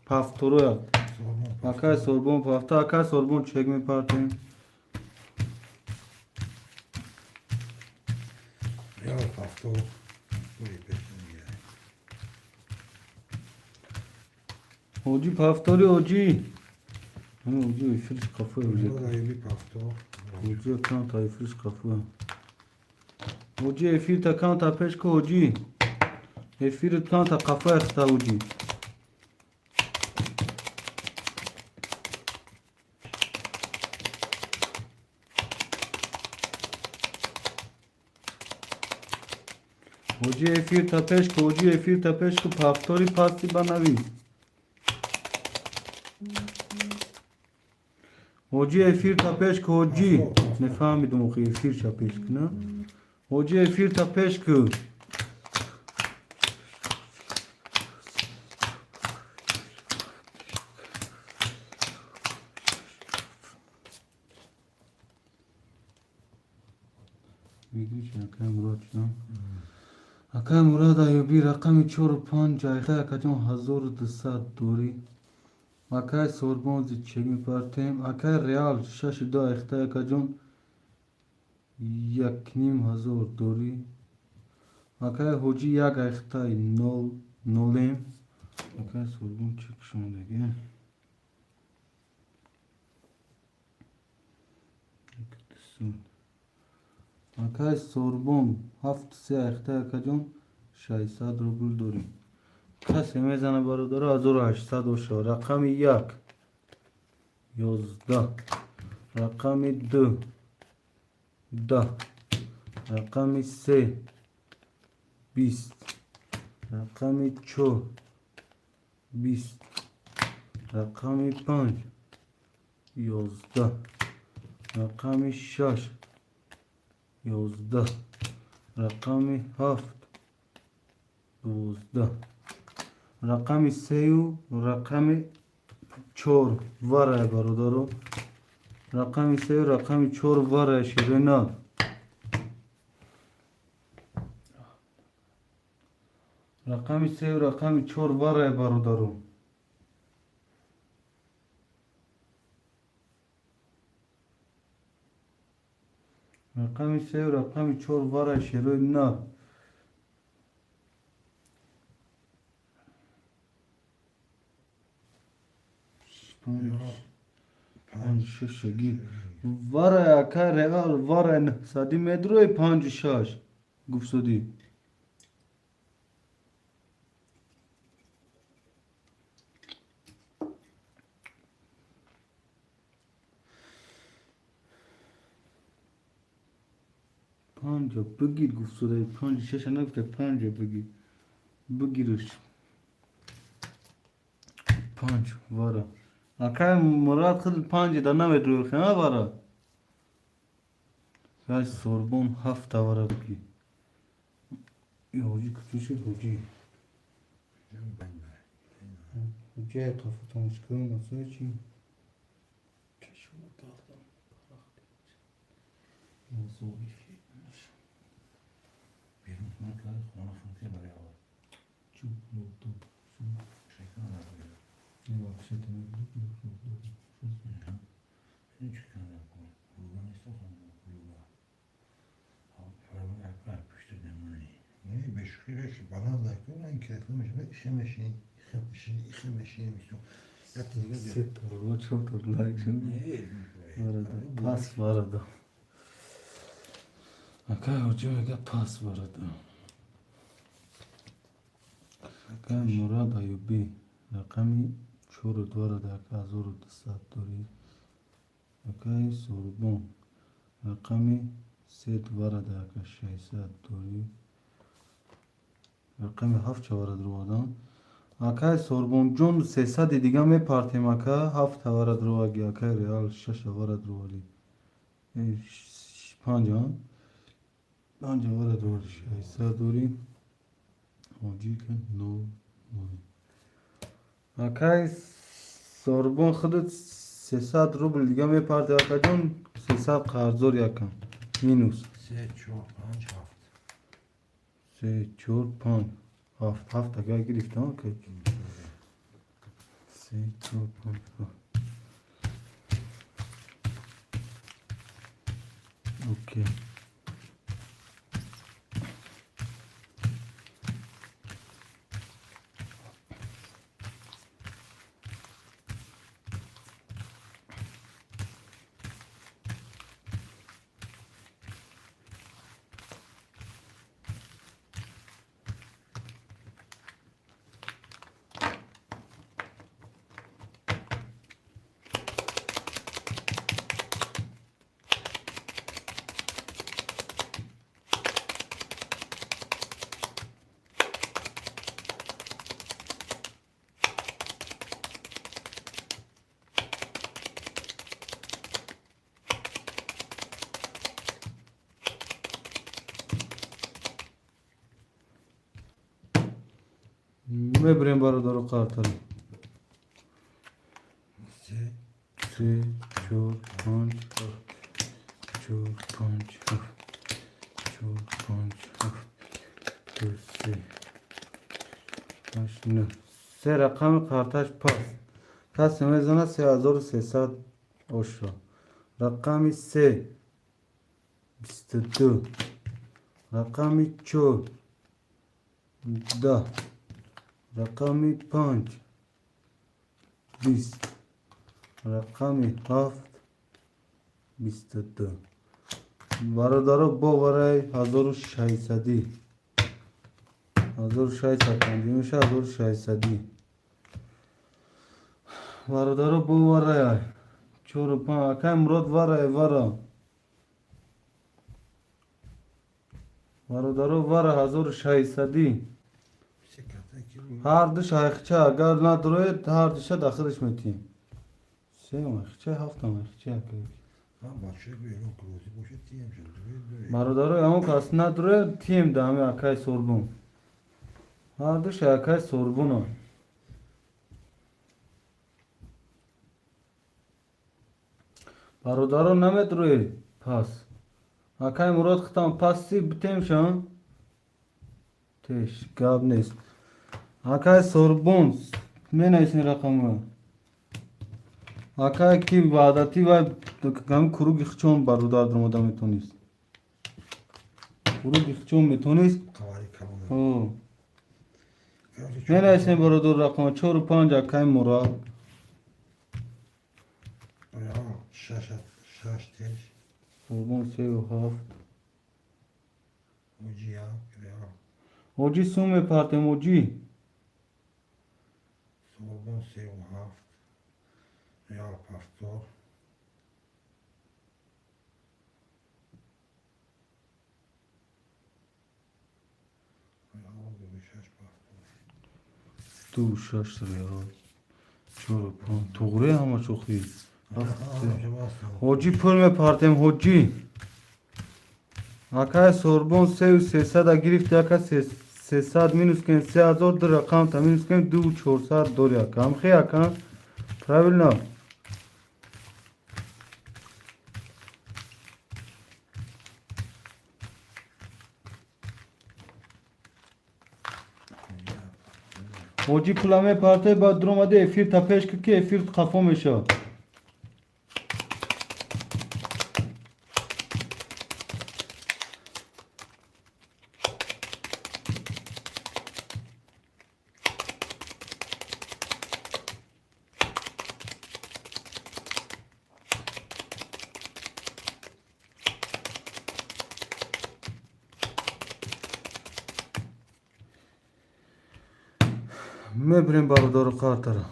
Пафтуроя. Сорбон. Акай Сорбон пафта, акай Сорбон чек мепартем. Реал пафто. Ой, пешта мегирад. Ҳоҷӣ пафтори ҳоҷӣ. Ҳамин ҳоҷӣ эфирш қафоя ҳоҷӣ. Мурод Аюбӣ пафто. Ҳоҷӣ канта эфирш қафоя. Ҳоҷӣ эфирта канта пеш ку ҳоҷӣ. Эфирт канта қафоя хита ҳоҷӣ. Ҳоҷӣ эфирта пеш ку, ҳоҷӣ эфирта пеш ку, пафтори пасти ба навис. Ҳоҷӣ эфирта пеш ку, ҳоҷӣ. Нефаҳмидум охи эфирша пеш ку, на? Ҳоҷӣ эфирта пеш ку. Выигрыш акай Мурод шудам. Акай Мурод Аюбӣ рақами чору панҷ айхта, акаҷон, 1200 дорӣ. Акай Сорбон зичек мепартем. Акай Реал шашу ду айхта, акаҷон, 1500 дорӣ. Акай Ҳоҷӣ як айхтай нол нолем. Акай Сорбон чӣ кушодаги? Акай Сорбон ҳафту се айхта, акаҷон, 600 рубл дорем. Касе мезана, бародаро, 1800 боша. Рақами як 11, рақами ду 10, рақами се 20, рақами чор 20, рақами панҷ 11, рақами шаш 11, рақами ҳафт 12, рақами сею рақами чор варай, бародаро, рақами сею рақами чор варай, ширина. Рақами сею рақами чор варай, бародаро. Рақами сею рақами чор варай, шерои нар. Панҷ шашаги варай, акай Реал варай, нҳсади медрои, панҷу шаш гуфтодӣ. Панҷа бигир гуфтода, панҷу шаша нагуфта, панҷа бигир, бигирш. Панҷ вара, акай Мурад, худ панҷи да намедрои ха вара. Кай Сорбон ҳафта вара бигир. Ҳоҷӣ куҷо шуд, ҳоҷӣ? Ҳоҷӣ қафо тамошкарон масои чи? Чашма гардам парах. Зои. Берун хона кард, хона хунке барои аввал. Чӯ лото. Шайтон дар. Вообще-то Ин чӣ кардам кун? Луга нест, хона луга. Пушти демони. Не, бешухи беши баланд кун, ин кресло мешавад, ише мешини, ихе мешини, ихе мешини, мисо. Як дига. Се торла, чор тор лайк шуд. Варада, пас варада. Акай Ҳоҷӣ мега, пас варада. Акай Мурад Аюбӣ рақами чору дворада, ака, 1200 дорӣ. Акай Сорбон рақами се дворада, ака, 600 дорӣ. Рақами ҳафт чаварад ровадан. Акай Сорбонҷон, 300-и дига мепартем, ака, ҳафт аварад роваги. Акай Реал шаш аварад ровали. Панҷ, панҷ аварад ровали, 600 дорӣ. Ҳоҷӣ ка нол нол. Акай Сорбон, худат 300 рубл дига мепарти, акаҷон, 300 қарздор, якам минус. Се, чор, панҷ, ҳафт. Се, чор, панҷ, ҳафт. Ҳафт агар гирифтам, акай. Се, чор, панҷ, ҳафт. Окей. Мебирем, бародаро, қартаро. Се. Се, чор, панҷ, чор, панҷ, ҳафт. 4, 5, 7, 2, 3, 8, 9. Се рақами қарташ пас. Касе мезанад 3300 ошро. Рақами 3 22. Рақами 4 10. Рақами 5 20. Рақами 7 22. Бародаро боварай 1600. 1650 меша 1600. Бародаро боварай 4 5 акай Мурод варай вара. Бародаро вара 1600. Ҳар ду шайхча агар надроед ҳар душа дахилш метиҳем. Се майхча ҳафта майхча акай. Бародаро ягон кас надроед тием да ҳами акай Сорбон. Ҳар душа акай Сорбона. Бародаро намедроед пас. Акай Мурод хитам пасси битемшан. Теш гап нест. Акай Сорбон менависен рақамро. Акай ки ваъдатӣ вай ҳами куруги хичон бародар даромада метонист. Куруги хичон метонист. Менависем бародар рақама 4 5 акай Мурод. 6 теш. Сорбон 3 7. Оҷи як реал. Оҷи сум мепартем оҷи. Сорбон 3 7. Реал повтор. Реал 2 6 повтор. 2 6 реал. 4 5 туғри ҳама шӯхӣ. Ҳоҷӣ пул мепартем ҳоҷӣ. Акай Сорбон 3300 гирифт ака 300 минус кунем 3000 ду рақам та минус кунем 2400 дори ака. Ҳамхе ака? Правильно? Ҳоҷӣ пула мепарте баъд дуромади эфир та пеш ки ки эфир қафо мешавад. Мебирем бародару қартара.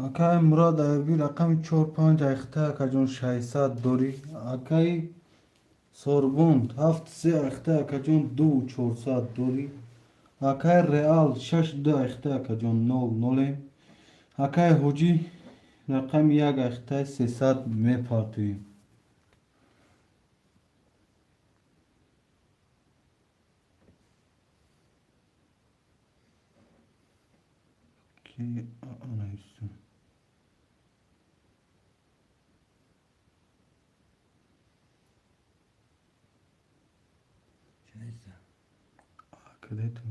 Акай Мурод Аюбӣ рақами 4 5 айхта акаҷон 600 дорӣ. Акай Сорбон 7 3 айхта акаҷон 2 400 дорӣ. Акай Реал 6 2 айхта акаҷон 0 0. Акай Ҳоҷӣ рақами 1 айхта 300 мепартоем. Ки анаисту. Където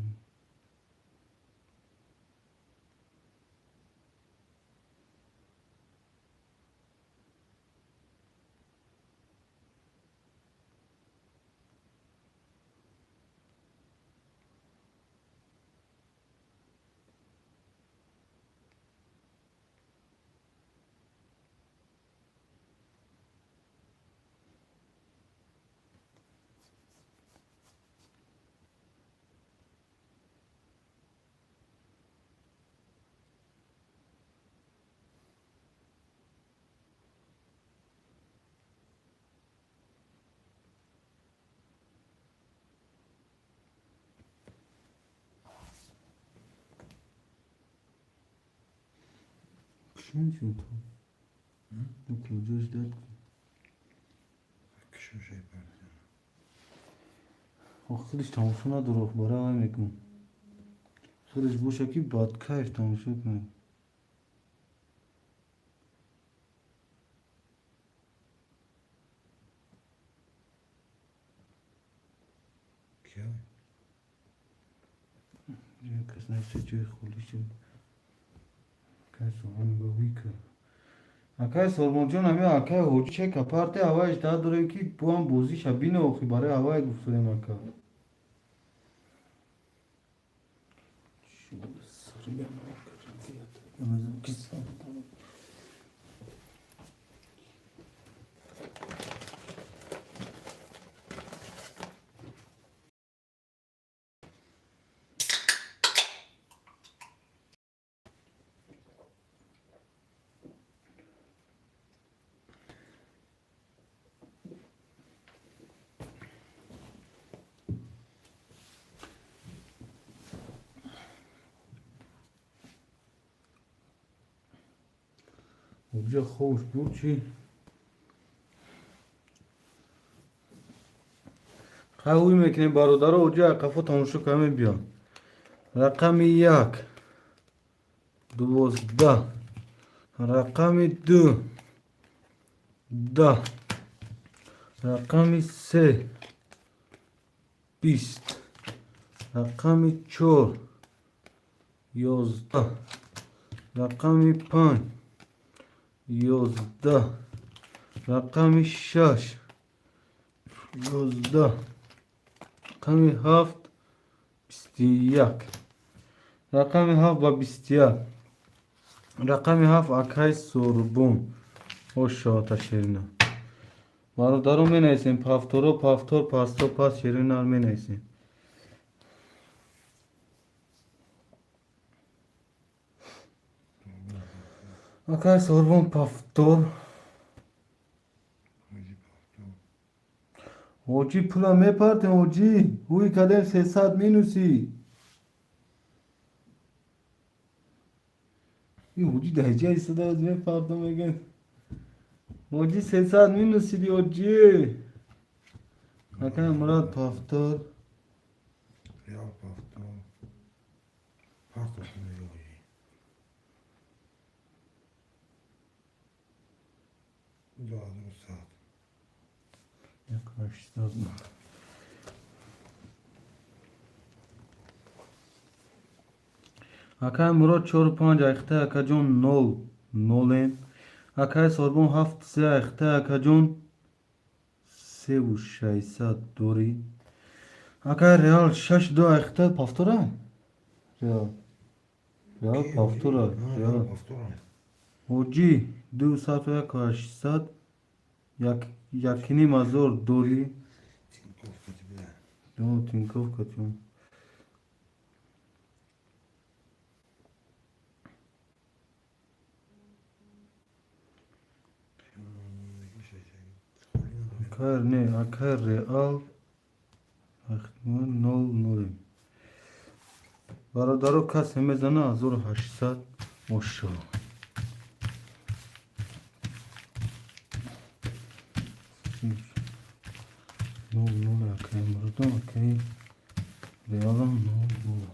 Чӣ шуд? Куҷо ждать? Худиш тамошо надорад, барои вай мекунам. Худиш боша ки бад кайф тамошо кунад. Кас нависта ҷои холӣ шуд. Акай Солмонҷон, ами акай ҳоҷи чека парте ҳаваиш даҳ дорем ки боам бозиша бино, охи барои ҳавай гуфтодем ака. Уҷа хобш буд чӣ? Хай ҳуй мекунем бародаро, уҷа қафо тамошо каме биён. Рақами 1 12, рақами 2 10, рақами 3 20, рақами 4 11, рақами 5 11, рақами 6 11, рақами 7 21, рақами 7 ба 21, рақами 7 акай Сурбон. Ошота ширина. Бародаро менависем пафторо, пафтор, пасто, пас ширина менависем. Акай Сурбон пафтор. Ҳоҷӣ пула мепартем, ҳоҷӣ. Ҳуй кардем 300 минуси. Ин ҳоҷӣ даҳҷа истода мепартам мегӯяд. Ҳоҷӣ 300 минусиди ҳоҷӣ. Акай Мурод пафтор. Реал пафтор. Пафтор ҳоҷӣ. 2100. 1800. Акай Мурод 4-5 айхта акаҷон 0 нолем. Акай Сорбон 7-3 айхта акаҷон 3600 дорӣ. Акай Реал 6-2 айхта пафтора? Реал. Реал пафтора. Реал. Ҳоҷӣ 201 800 1,5 ҳазор дорӣ. Тинькофф катюм. Акай не, акай Реал 0 0. Бародаро касе мезана 1800 мошо. 0 0 акай Муродом, акай Реалам 0 0.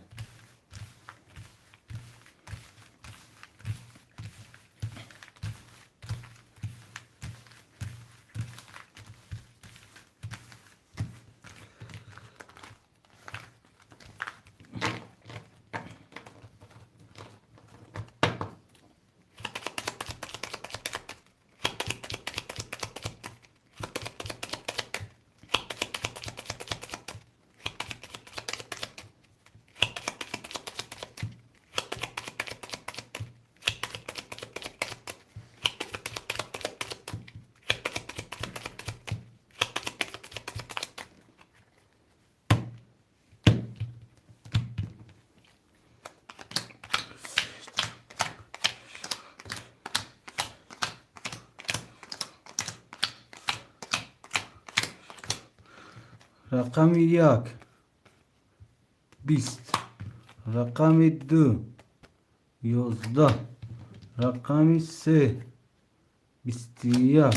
Рақами 1 20, рақами 2 11, Рақами се 21,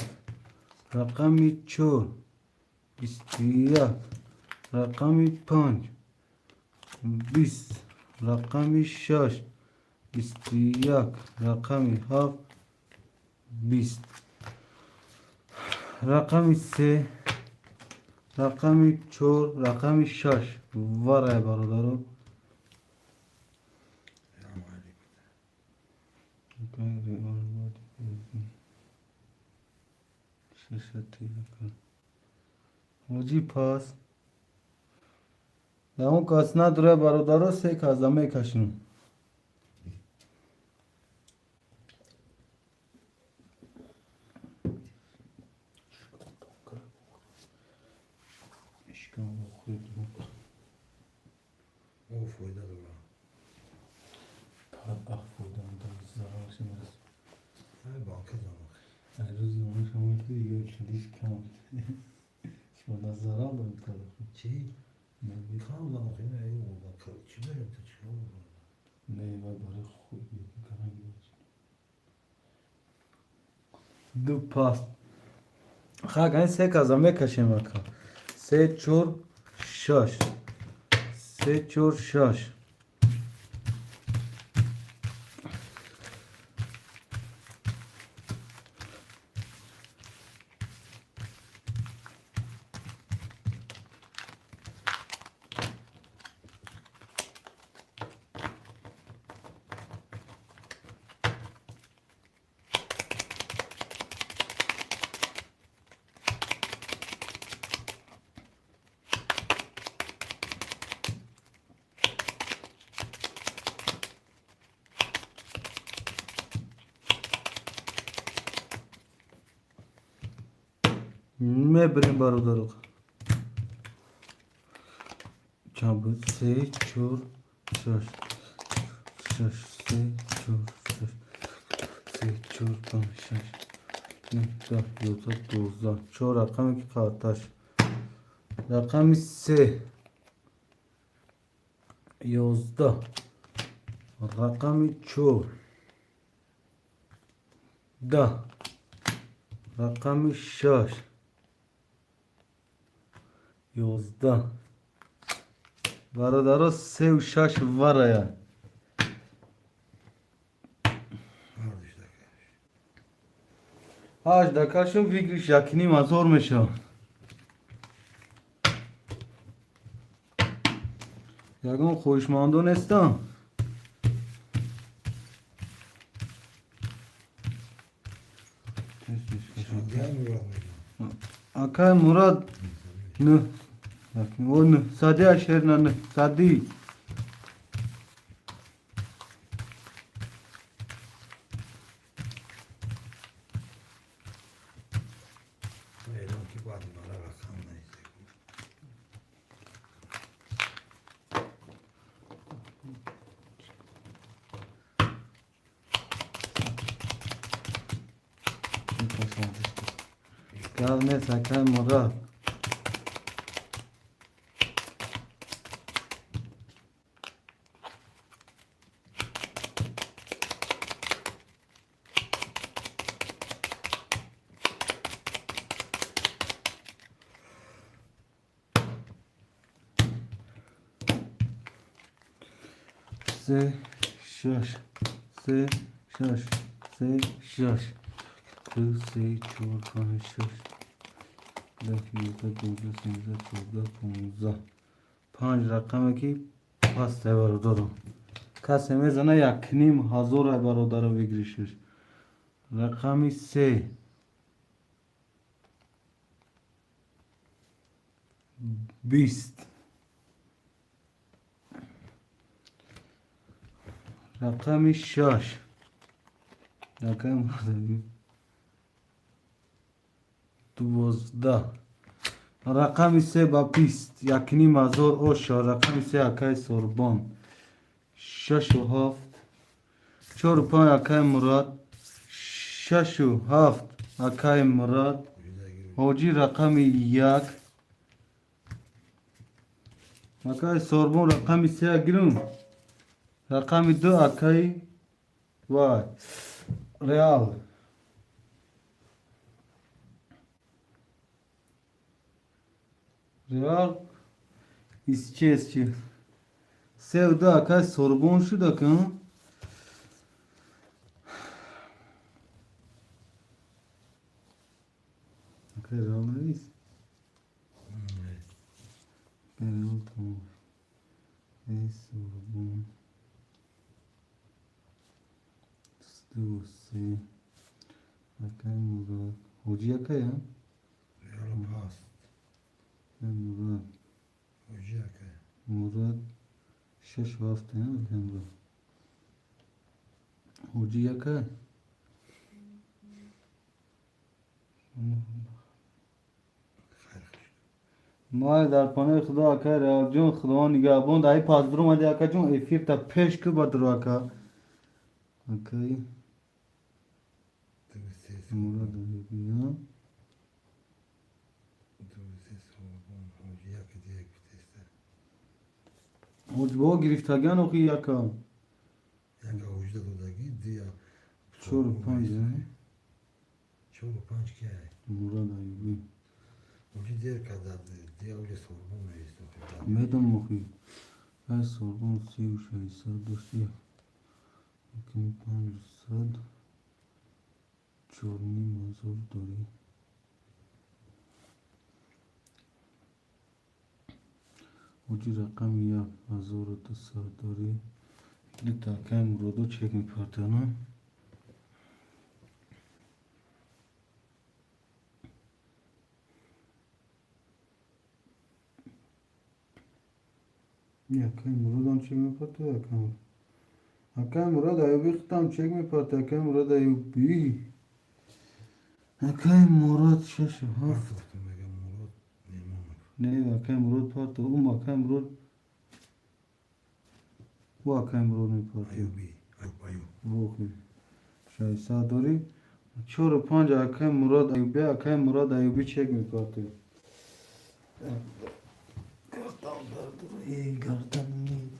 рақами чор 21, рақами панҷ 20, рақами шаш 21, рақами ҳафт 20. Рақами се, рақами чор, рақами шаш варай, бародаро. Я майли. Ҳоҷӣ пас ягон кас надора, бародаро, се каза мекашем. О, фоида дора. Фоида медорад, зарарш мерасад. Ай, банка занох. Рӯзи шумо дига хелиш кам шумо зарар доред карда. Чӣ? Кам занох, ина ай чӣ дорем, ту чӣ кор мекунӣ? Не, вай барои худ каранги. Ду пас хак айн се каза мекашем, ака. Се, чор, шаш, се, чор, шаш. Мебирем, бародаро. Чанд буд? Се, чор, шаш, шаш, се, чор, шаш, се, чор, панҷ, шаш, нӯҳ, 10, 11, 12. Чор рақаме ки қарташ. Рақами се 11, рақами чор 10, рақами шаш 11. Бародаро, сеу шаш варая. Ҳардуш дакаш. Ҳашт дакашум, выигрыш 1,5 ҳазор мешавад. Ягон хоҳишмандо нестам? Чандия Мурад мегӯям. Акай Мурад, нӯ о нӯҳсади ашерна, нӯҳсади. Эълон ки баъди мара рақам наиста. Гап нест, акай Мурад. Се, шаш, се, шаш, се, шаш, ду, се, чор, панҷ, шаш, 10, 11, 12, 13, 14, 15. Панҷ рақаме ки пасте, бародаро. Касе мезана, 1,5 ҳазор, ай бародаро, выигрыш аш. Рақами се 20, рақами шаш, рақами 12, рақами се ба 20, 1,5 ҳазор оша. Рақами се, акай Сорбон. Шашу ҳафт, чору панҷ, акай Мурад. Шашу ҳафт, акай Мурад. Ҳоҷӣ, рақами як. Акай Сорбон, рақами се гирум. Рақами ду, акай вай. Реал. Реал исчез. Севда акай Сорбон шуда ка? Акай Реал навис? Реал тамом. Эй Сорбон. Ду, се. Акай Мурад. Ҳоҷи акай, а? Реал паст. Мурад. Ҳоҷи акай. Мурад 6-7, акай Мурад. Ҳоҷи акай. Май дар паноҳи Худо акай Реалҷон, Худованд нигаҳбон. Дар ин пас дуромади акаҷон, эфирта пеш ку ба дуро ака. Акай Мурад Аюбия. Ҳоҷбо гирифтагиан охи яка. Яка ҳоҷида додагӣ, дия. Чору панҷ. Чору панҷ кай? Мурад Аюбӣ. Ҳоҷи дер карда, дия оҷа Сорбон меист. Медонам охи. Ай Сорбон 3600 дошт. Якми 500. 4500 дорӣ. Ҳоҷи рақами 1200 дорӣ. Дута акай Муродо чек мепартана. Акай Муродам чек мепарта, акай Мурод. Акай Мурод Аюбӣ худам чек мепарта, акай Мурод Аюбӣ. Акай Мурод 6-7. Не, акай Мурод парта, ум акай Мурод. Ӯ акай Мурод мепарта. Аюбӣ, Аюб, Аюб. Охи. 600 дорӣ. 4-5 акай Мурод Аюбӣ, акай Мурод Аюбӣ чек мепарта. Гардан дард, эй гардан медард.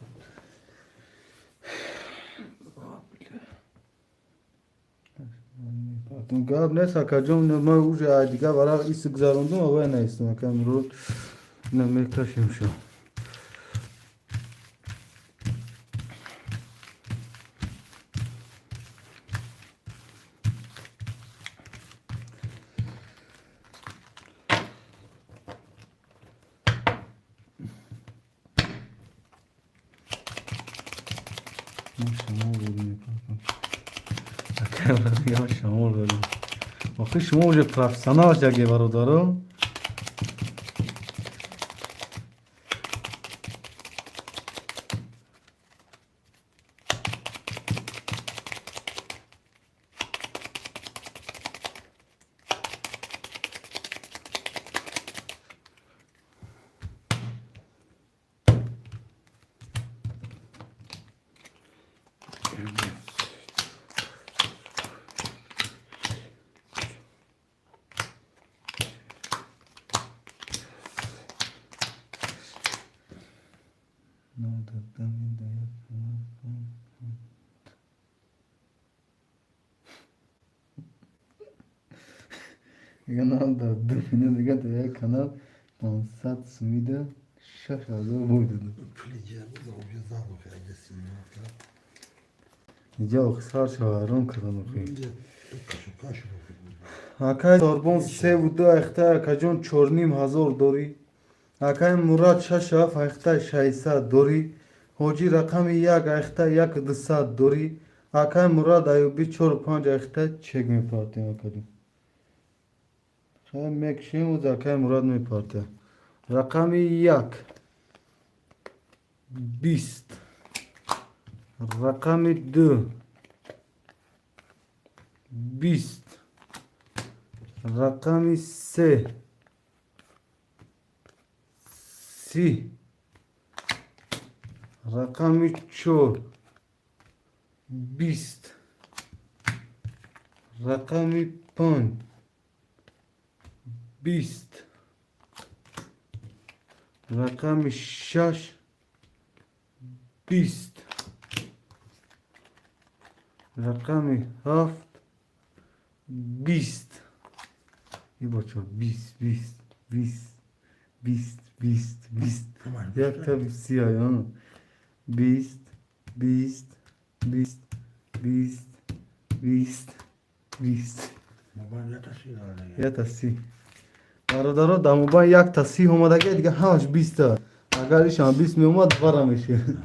Гап нест акаҷон, ман уже дигар варақ ис гузарондум, авай наистам акай Мурод. На мекашем шо. Шамол шамол дорем. Охи шумо уже профессионал шаге бародаро. Дар 2 минут дига дар як канал 500 сумида 6000 бой додам. Пули ҷамъ оҷа зан охи аҷа синема кард. Иҷа охи сар шаварон кардан охи. Инҷа кашу кашу охи. Акай Сорбон 3-2 айхта акаҷон 4500 дорӣ. Акай Мурад 6-7 айхта 600 дорӣ. Ҳоҷи рақами 1 айхта 1200 дорӣ. Акай Мурад Аюбӣ 4-5 айхта чек мепартем акаҷон. Хай мекшем уз акай Мурад мепарта. Рақами 1 20, рақами 2 20, рақами 3 30, рақами 4 20, рақами 5 20, рақами 6 20, рақами 7 20. И бачо, 20, 20, 20, 20, 20, 20. Якта сиёя. 20, 20, 20, 20, 20, 20. Якта 30. Бародаро, дар мобайн якта 30 омадаги, дига ҳамаш 20-та. Агар ишам 20 меомад, вара мешид.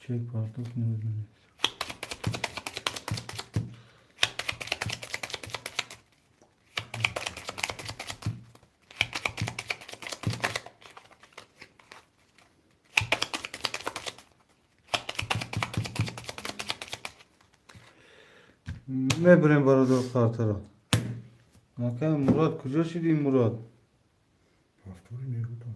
Чек партов намедонед. Мебарем, бародар, картаро. Ака Мурод, куҷо шуди, Мурод? Повтори мегутам.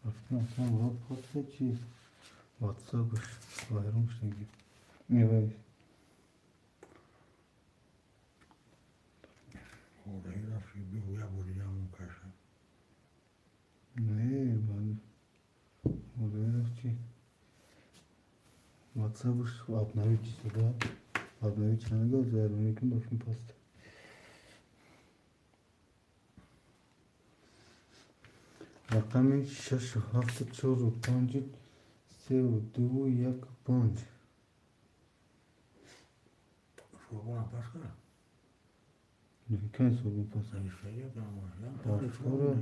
Аслан Мурод поста чи ватсапш вайрон шудаги. Мевай. Не, бад. Мурод чи ватсапш обновить сюда. Обновить намегӯяд, зайрон мекунем, бошем пост. Рақами шашу ҳафту чору панҷу севу дуву як панҷ. Кай сурбон пас? Повтора.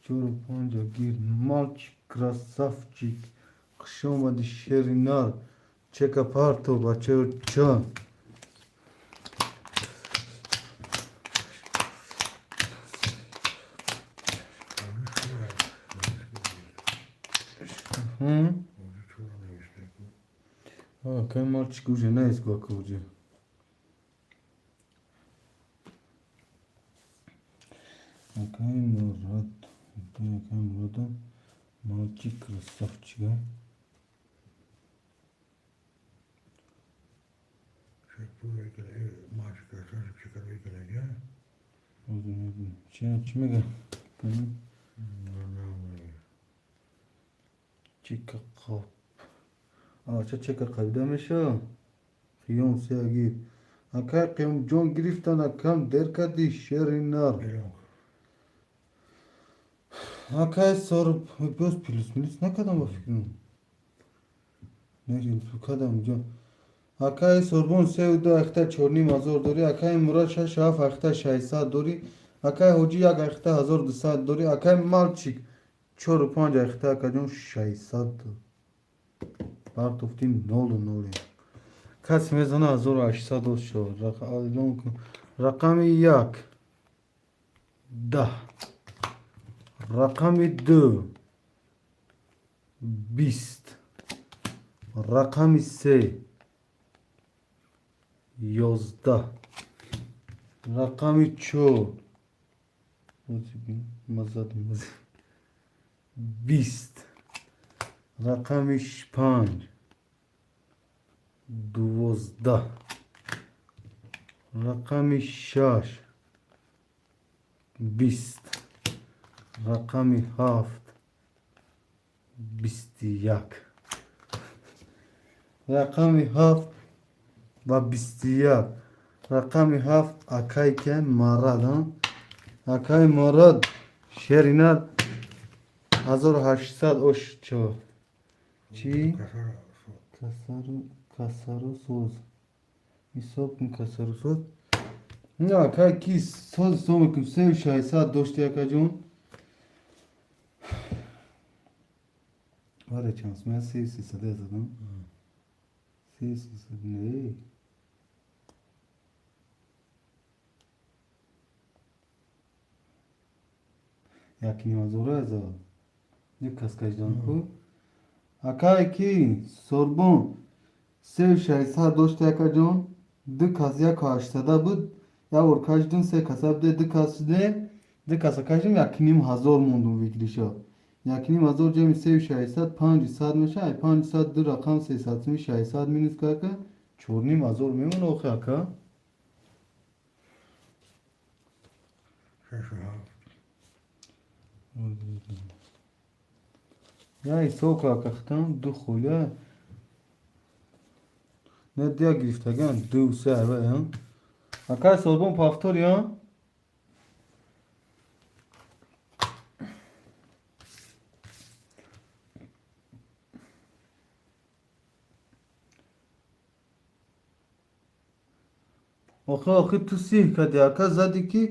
Чору панҷа гир. Мальчик красавчик. Хуш омади, шери нар. Чека парто, бачаё ча. Кай мальчик уже нест, гуака уже. Акай Мурод. Акай Муродо. Мальчик красавчик. Чӣ мега? Чека қап. Ча чека қабида меша? Қиём сея гир. Акай Қиёмҷон гирифтан, акам дер кардӣ, шери нар. Акай сор боз плюс минус накардам ба фикрам. Не, кардам ҷон. Акай Сорбон сеу ду ахта чорним ҳазор дорӣ, акай Мурод шашу ҳафт ахта 600 дорӣ, акай Ҳоҷӣ як ахта 1200 дорӣ, акай Мальчик чору панҷ ахта, акаҷон, 600 дор. Партофти нолу ноле. Касе мезана, 1800 доз шуд. Рақами як 10, рақами ду 20, рақами се 11, рақами чор 20, рақами панҷ 12, рақами шаш 20, рақами ҳафт 21, рақами ҳафт ва 21, рақами ҳафт акай ки Марад, акай Марад. Шеринар 1800 ош чо. Чӣ? Касару касару соз. Ҳисоб кун касару соз. На, акай ки соз ҳисоб мекунем 3600 дошти акаҷон. Варе чанд сум? 3300 задам. 3300 не. 1500 зад. Ду кас каждан ку. Акай ки Сорбон 3600 дошти акаҷон. Ду кас 1800 буд. Як бор каждум се каса буде, ду кас шуде. Ду каса каждум 1500 мондум выигрыша. 1500 ҷамъи 3600 500 меша. Ай 500 ду рақам 300 суми 600 минус карда 4500 мемона охи ака. Шашу ҳафт. Я ҳисоб ку ака хитам ду холия. Не дия гирифтаган ду се айва. Акай Сорбон повтор я? Охи охи ту сиҳ кардӣ ака зади ки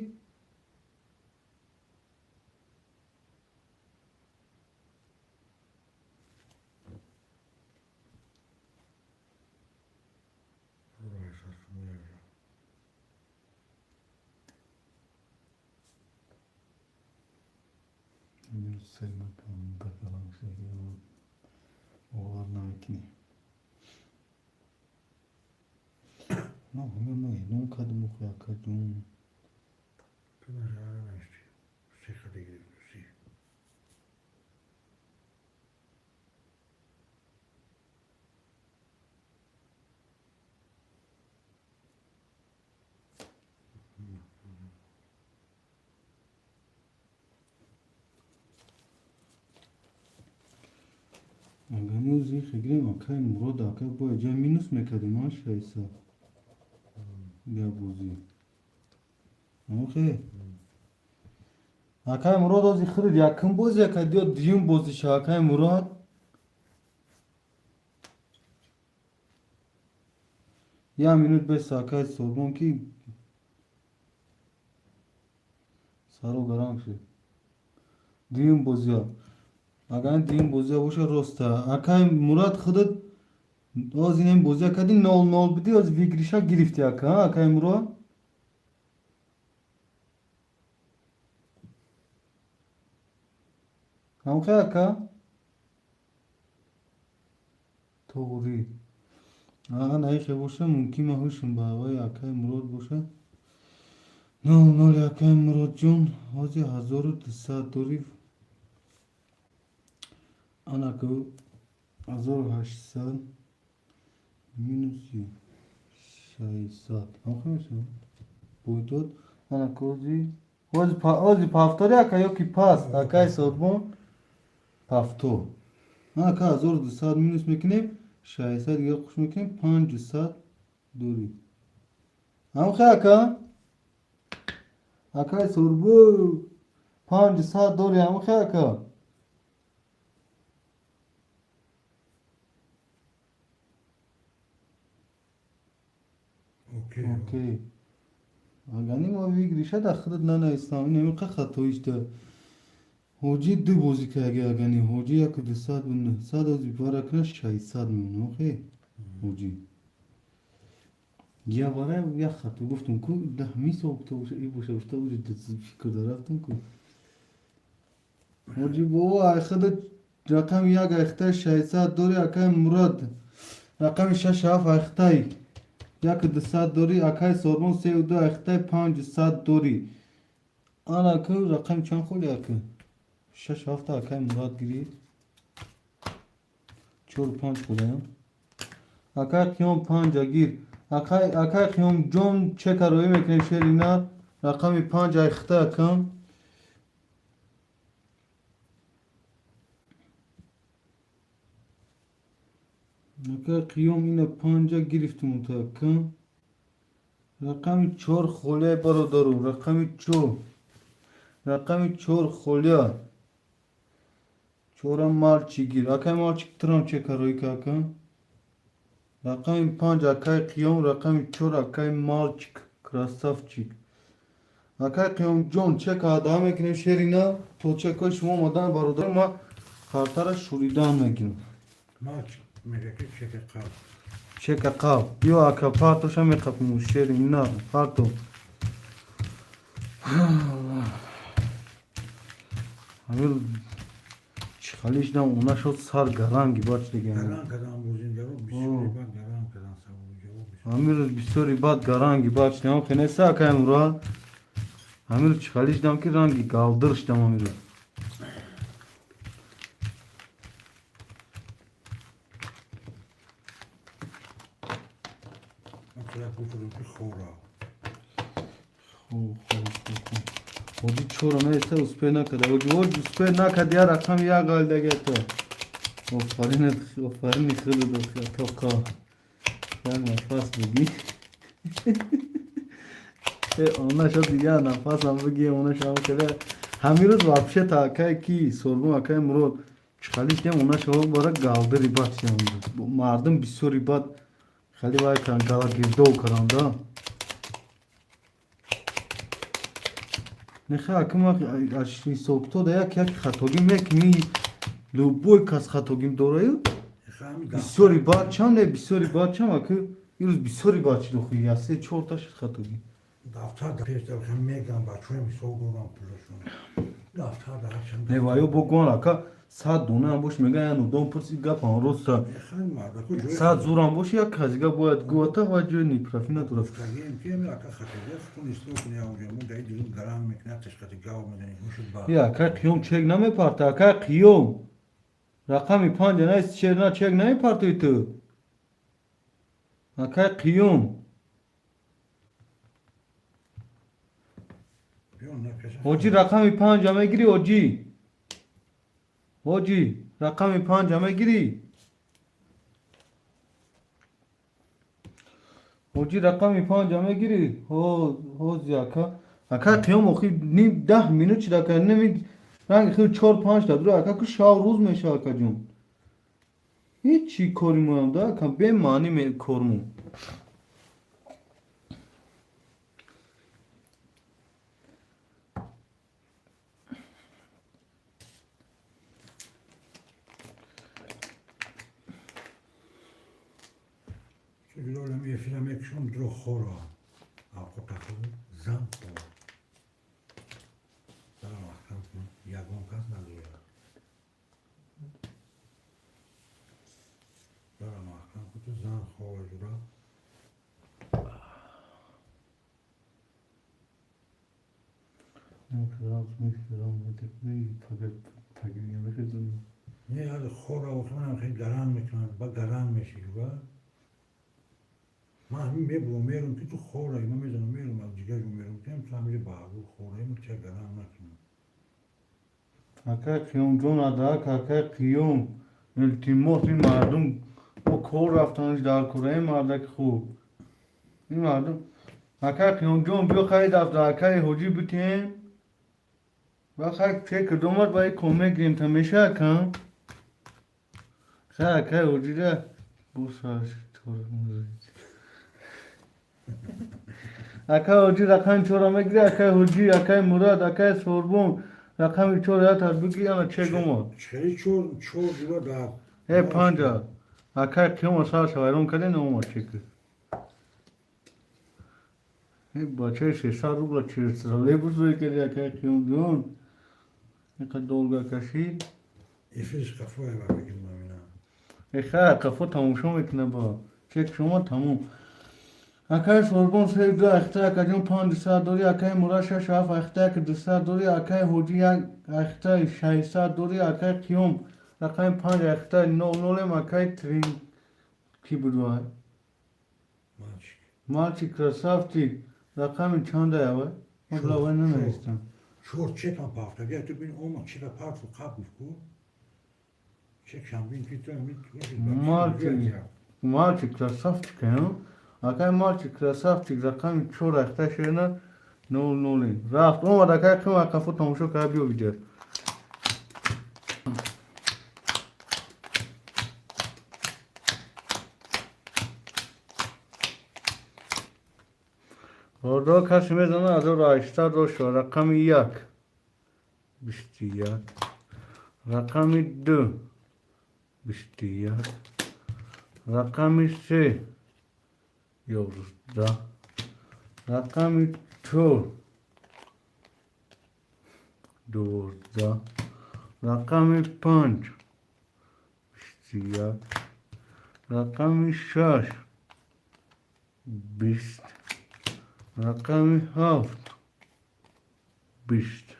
1800 сум меарзад. Бовар намекунӣ. На ҳама ма эълон кардем охи акаҷон. Ту назара навишти. Се хеле гирифту си. Агар ӯзи хегирем акай Мурод акай бояд ҷа минус мекардем а 600. Я бозӣ. Охе. Акай Мурод ози худат якум бозӣ акай диё дуюм бозиша акай Мурод. Як минут бес акай Сорбон ки саро гаранг шуд. Дуюм бозиа. Агар дуюм бозиа боша роста. Акай Мурод худат оз инем бозиа кардӣ 0-0 будӣ оз выигрыша гирифтӣ ака, акай Мурод? Ҳамхе ака? Тоғрӣ. Ага наихе боша мумкин ма ҳушм ба ҳавои акай Мурод боша. 0-0 акай Муродҷон ҳози 1200 дорӣ. Анаку 1800 минуси 600. Ҳамхе мешава? Буйдод. Анаку ози повтори ака ё ки паст акай Сорбон повтор. Анака 1200 минус мекунем 600 дига қуш мекунем 500 дорӣ. Ҳамхе ака? Акай Сорбон 500 дорӣ ҳамхе ака? Окей. Окей. Агани ма выигрыша дар худат нанавистам. Ин ҳамиқа хатоишта. Ҳоҷӣ ду бозӣ кардаги агани. Ҳоҷӣ 1200 бу 900 ози бара кунад 600 мемонад. Охе? Ҳоҷӣ. Я вара як хато гуфтум ку даҳ мисол боша и боша гуфта буди фикр дарафтум ку. Ҳоҷӣ бобо ай худат рақами як айхтай 600 дорӣ акай Мурод рақами шаш ҳафт айхтай 1200 дорӣ акай Сорбон сеу ду айхтай 500 дорӣ. Ана ку рақами чанд холи ака? Шаш ҳафта акай Мурод гирифт. Чору панҷ холиам. Акай Қиём панҷа гир. Акай Қиёмҷон чека роӣ мекунем шери нар. Рақами панҷ айхта акам. Акай Қиём ина панҷа гирифтум акам. Рақами чор холия бародару. Рақами чор. Рақами 4 холия. Чорам мальчик гир. Акай мальчик трам чека рӯй ка. Рақами 5 акай Қиём, рақами 4 акай мальчик, красавчик. Акай Қиёмҷон, чека ҳада мекунем шерина, то чекои шумо омадан бародар ма картара шуридан мекунем. Мальчик мега ки чека қаб. Чека қаб. Биё ака партоша меқапим шерина, парто. Ҳамин чихалиш дам она шуд сар гаранги бач диган. Гаранг кадан бозингаро бисёри бад гаранг кадан саволи ҷавоб. Ҳамин рӯз бисёри бад гаранги бач диган хенеса акай Мурод. Ҳамин рӯз чихалиш дам ки ранги галдир шудам ҳамин рӯз. Оди чора неста успе накарда. Оди успе накард я рақам як галдагето. Офарин, офарин худо тоқа. Як нафас буги. Она шо дигар нафасам буги, она шо када. Ҳамин рӯз вообще та акай ки Сорбон акай Мурод чиқалиш дем, она шо бара галдири бад шам. Мардум бисёри бад хеле вай кан галагирдов каранда. Неха акма ҳисобто да як як хатогӣ мекунӣ, любой кас хатогӣ дораю. Бисёри бад чанд не, бисёри бад чанд аки ирӯз бисёри бад шуд охи, я се чорта шуд хатогӣ. Дафтар да пеш дар меган бачаҳои мисол дорам пулашон. Дафтар да чанд. Не ваё бо гон ака 100 дона ам бош мега я нудон пурси гапам роста. 100 зурам бош як казига бояд гуата ва ҷои неправи надорад. Я акай Қиём чек намепарта, акай Қиём. Рақами 5 на чек на чек намепартои ту. Акай Қиём. Ҳоҷӣ рақами 5 мегирӣ ҳоҷӣ? Ҳоҷӣ рақами 5 мегирӣ? Ҳоҷӣ рақами 5 мегирӣ? Ҳози ака. Ака Қиём охи ним 10 минут шуда ака ними ранги хел 4-5 та дура ака ку шав рӯз мешава ака ҷон. Ҳеҷ чӣ кори моям да ака бемаъни кормон. Не, хора охманам хеле гаранг мекунад, ба гаранг меши ман ҳамин мебурам мерам ки ту хораи, ман медонам мерам аз ҷигару мерам ки ту ҳамиҷа баҳру хораи, ман ча гаранг накунам. Акай Қиёмҷон адак, акай Қиём, илтимос ин мардум бо кор рафтанаш дар кораи мардаки хуб. Ин мардум акай Қиёмҷон биё харид рафта акай ҳоҷӣ битем. Ба хай чек домад ба кӯмак гирем та меша ака. Хай акай ҳоҷида босаш тор. Акай ҳоҷӣ рақами 4 мегири, акай ҳоҷӣ, акай Мурод, акай Сорбон рақами 4 я та бигир ана чек омад. Чхели чор чор ҷура да. Э 5 акай Қиём сарша вайрон карден омад чек. Э бачаи 600 рубла через ролейбус кардӣ акай Қиёмҷон. Инқадр долго кашид. Эфириш қафоя ба мекунам ина. Э хай қафо тамошо мекунад ба. Чек шумо тамом. Акай Сорбон се ду ахта акаҷон 500 дорӣ, акай Мурод 6 7 ахта як 200 дорӣ, акай Ҳоҷӣ як ахта 600 дорӣ, акай Қиём рақами 5 ахта 0 0 акай Трин ки буд вай? Мальчик. Мальчик красавчик рақами чанда явай? Ман била вай нанавистам. Чор чекам пафта. Ту бин ома чека парту қаб гуфт ку. Чек шамбин ки ту ҳамин. Мальчик. Мальчик красавчик, а? Акай мальчик красавчик рақами 4 ахта шерна Нол ноли. Рафт. Омад акай қима қафо тамошо кард, биё видео. Ордо каси мезана 1800 дошт. Рақами як. 21. Рақами ду. 21. Рақами се. 11. Рақами чор. 12. Рақами панҷ. 21. Рақами шаш. 20. Рақами ҳафт. 20.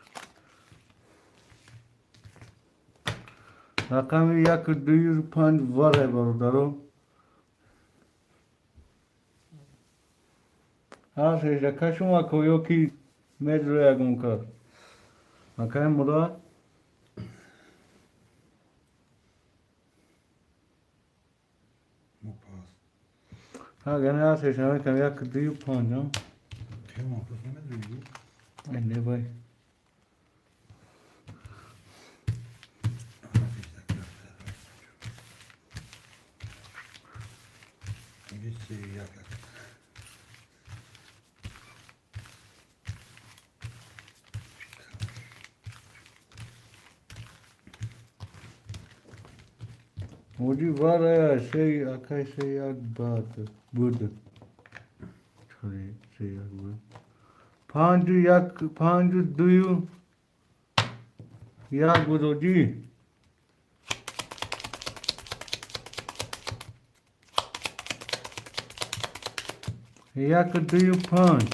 Рақами яку дую панҷ варай бародаро. Ҳар сежда кашум ако ё ки медро ягон кар. Акай Мурад? Мо пас. Ҳа, гани ҳар сежда мекам яку дую панҷ, а? Қиёма пас намедонӣ? Ай, не бай. 21. Ҳоҷи варая се акай се як бад буд. Чари се як буд. Панҷу як панҷу дую як буд ҳоҷи. Яку дую панҷ.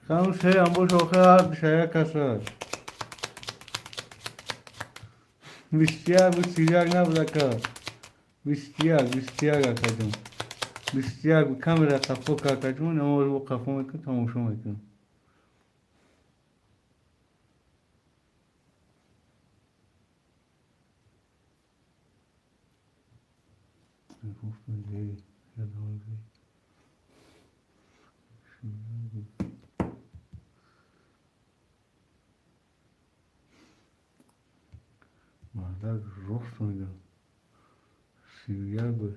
Хам се амбош охир ҳар шая каса. 21 буд, 31 набуд ака. 21, 21 акаҷон. 21 буд. Камера қафо ка акаҷон, намоз бо қафо мекун, тамошо мекун. Мардак рост мегӯяд. 31 буд.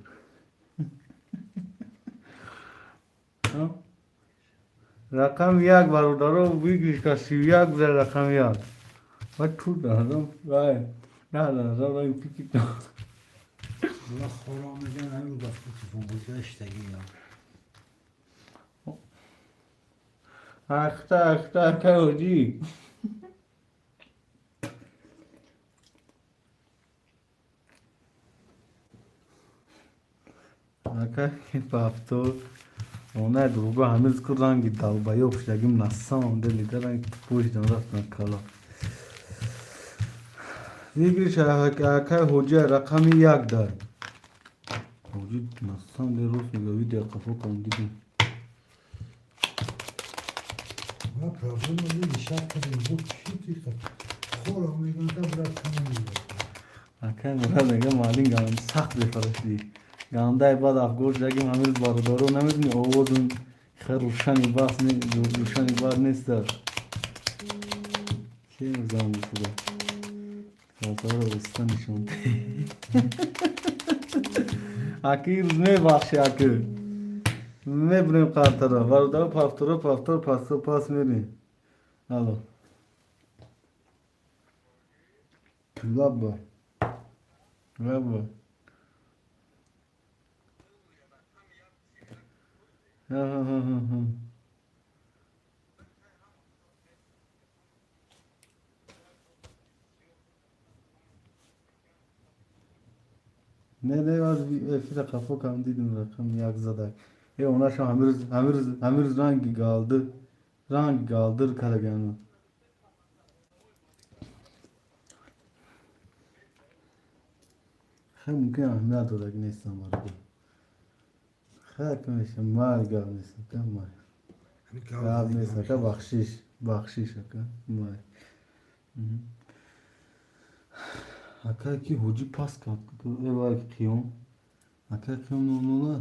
Рақами як бародаро выигрыш ка 31 буда рақами як. Ва ту дадам рай. На дадам рай пики. Була хором меган ҳамин дафъа телефон бозӣ иштагӣ я. Ахта ахта акай ҳоҷӣ. Акай пафтор. Она друга ҳамиз ку ранги долбоёб шудагим на самом деле да ранги тупой шудам рафтам кала. Выигрыш акай ҳоҷия рақами як дар. Ҳоҷи на самом деле рост мегӯяд, видео қафо кам дидем. Ма проблема диди шак кардем бу чӣ тиқа. Хором меган та брат камон. Акай Мурад мегӯяд маълим гам сахт бефарашдӣ. Гандаи баъд афгор шудагим ҳамиз бародаро намедонӣ овозум хеле рӯшани бас рӯшани бад неста. Ки зам буда? Калтаро уста нишон. Аки рӯз мебахши аки. Мебурем қартара. Бародаро пафторо пафтор пасто пас мерем. Алло. Лабба. Лабба. Ҳа. Не, не, аз эфира қафо кам дидим рақам як задак. Э, онаша ҳамирӯз ҳамирӯз ҳамирӯз ранги галдир ранги галдир карагана. Хеле мумкин аҳамият дорад нестам бародар. Хеле меша май гап нест ака май. Гап нест ака бахшиш бахшиш ака май. Ака ки ҳоҷӣ пас кард. Э вай қиём. Ака қиём нола.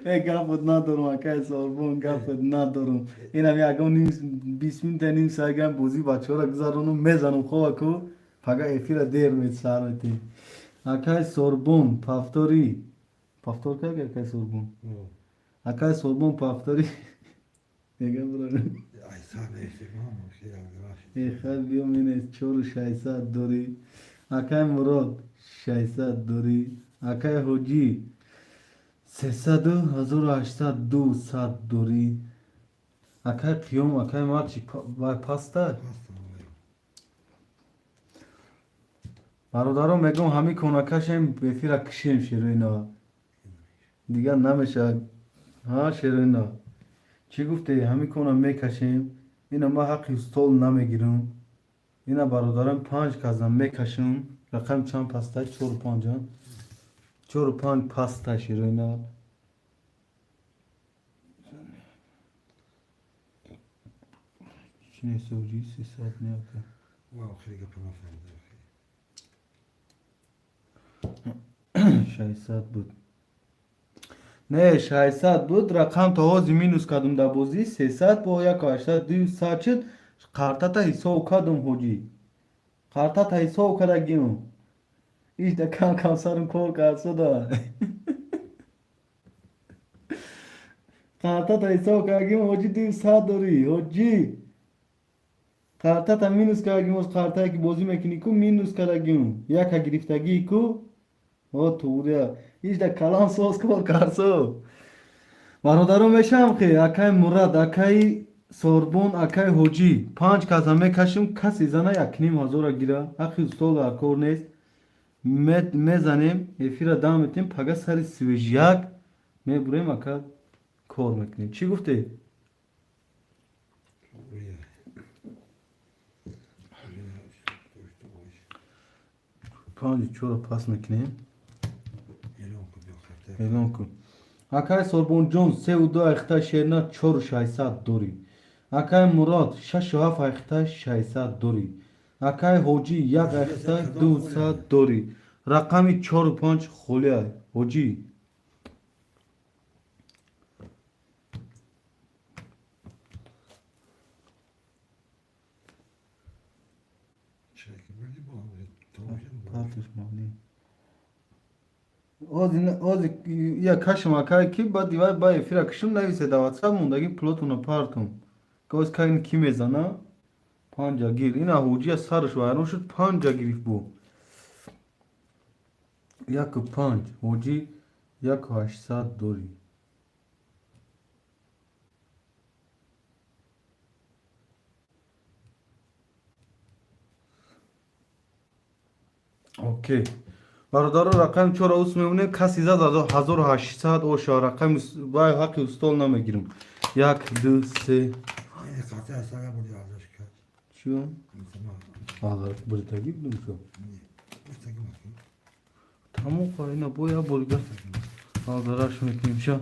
Э, гапот надорум, акай Сорбон, гапот надорум. Инам ягон ним 20 минута, ним соат гам бозӣ бачаҳоро гузаронум, мезанум хобаку, пага эфира дер сар метем. Акай Сорбон, повтори. Повтор как, акай Сорбон? Акай Сорбон, повтори. Мегам бро. Эхай, биё менес, чору шайсад дорӣ. Акай Мурод, 600 дорӣ. Акай Ҳоҷӣ, сесаду 1800, 200 дорӣ. Акай Қиём, акай Марчи, вай паста. Бародарон, мегӯм, ҳамин конакашем, эфира кишем, шерои нава. Дигар намешавад. Ҳа, шерои нав. Чӣ гуфте? Ҳамин кона мекашем. Ина ман ҳаққи стол намегирам. Ина бародарам, панҷ казам мекашам. Рақам чанд паста? Чору панҷ. Чору панҷ паста, шерои нав. Чӣ нест, 300 не, ака. Хеле гапа нафаҳмидам. 600 буд. Не, 600 буд, рақам то ҳозир минус кардум дар бозӣ, 300 бо яку ҳаштад 200 шуд. Қартата ҳисоб кардум, ҳоҷӣ. Қартата ҳисоб кардагим. Ишда кам кам сарум кор кард суда. Қартата ҳисоб кардагим, ҳоҷӣ, 200 дорӣ, ҳоҷӣ. Қартата минус кардагим, оз қартае ки бозӣ мекунӣ ку, минус кардагим. Яка гирифтагӣ ку. О, туғрия. Ишда калам соз кор кардсо. Бародарон, мешавам хе, акай Мурад, акай Сорбон, акай Ҳоҷӣ, панҷ каса мекашим, касе зана 1,5 ҳазора гира. Ҳаққи устод дар кор нест. Мезанем, эфира дам метем, пага сари свежак мебурем, ака, кор мекунем. Чӣ гуфте? Урия. Урия, Панҷу чора пас мекунем. Эълон кун, биё хатар. Эълон кун. Акай Сорбонҷон, севу ду айхта, шерна, чору шайсад дорӣ. Акай Мурод, шашу ҳафт айхта, 600 дорӣ. Акай Ҳоҷӣ, як айхта, 200 дорӣ. Рақами чору панҷ холия, ҳоҷӣ. Чаки бурди бо ҳам тамом шуд. Партиш мали. Ози я кашм, акай, ки баъд дивай ба эфира кишум, нависе да WhatsApp, мондаги пулотуна партум. Гоз кайн ки мезана? Панҷа гир. Ина ҳоҷия сараш вайрон шуд, панҷа гирифт бу. Яку панҷ, ҳоҷӣ, 1,800 дорӣ. Окей. Бародаро, рақами чора ус мемонем, каси зад 1800 оша, рақами вай ҳаққи устол намегирам. Як, ду, се. Ин қатъи аз сага бурди арзаш кард. Чӣ? Инсама. Бурдагӣ будум шо. Не. Гуфтаги маки. Тамом, ина бо як борига алдараш мекунем ша.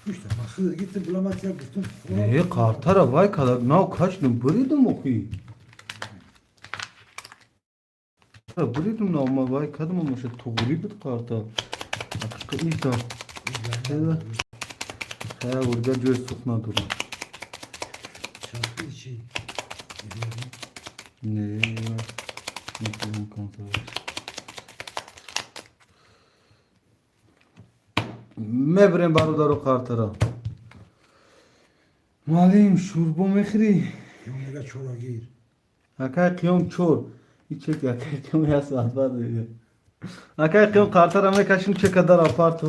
Гушта, ма хид гитим буламат як гуфтум. Не, қартара вай када нав кашдум, буридум охи. Буридум нав, ма вай кадам, моша туғри буд қарта. Ҳақиқа ита. Хая, бурга ҷои сух надорам. Чапи чи? Не, метавон контрол. Мебарем, бародаро, қартара. Муаллим, шӯрбо мехӯрӣ? Ё мега чорагир. Акай Қиём, чор. И чек, акай Қиём, як соат баъд меояд. Акай Қиём, қартара мекашим, чека дар апарту.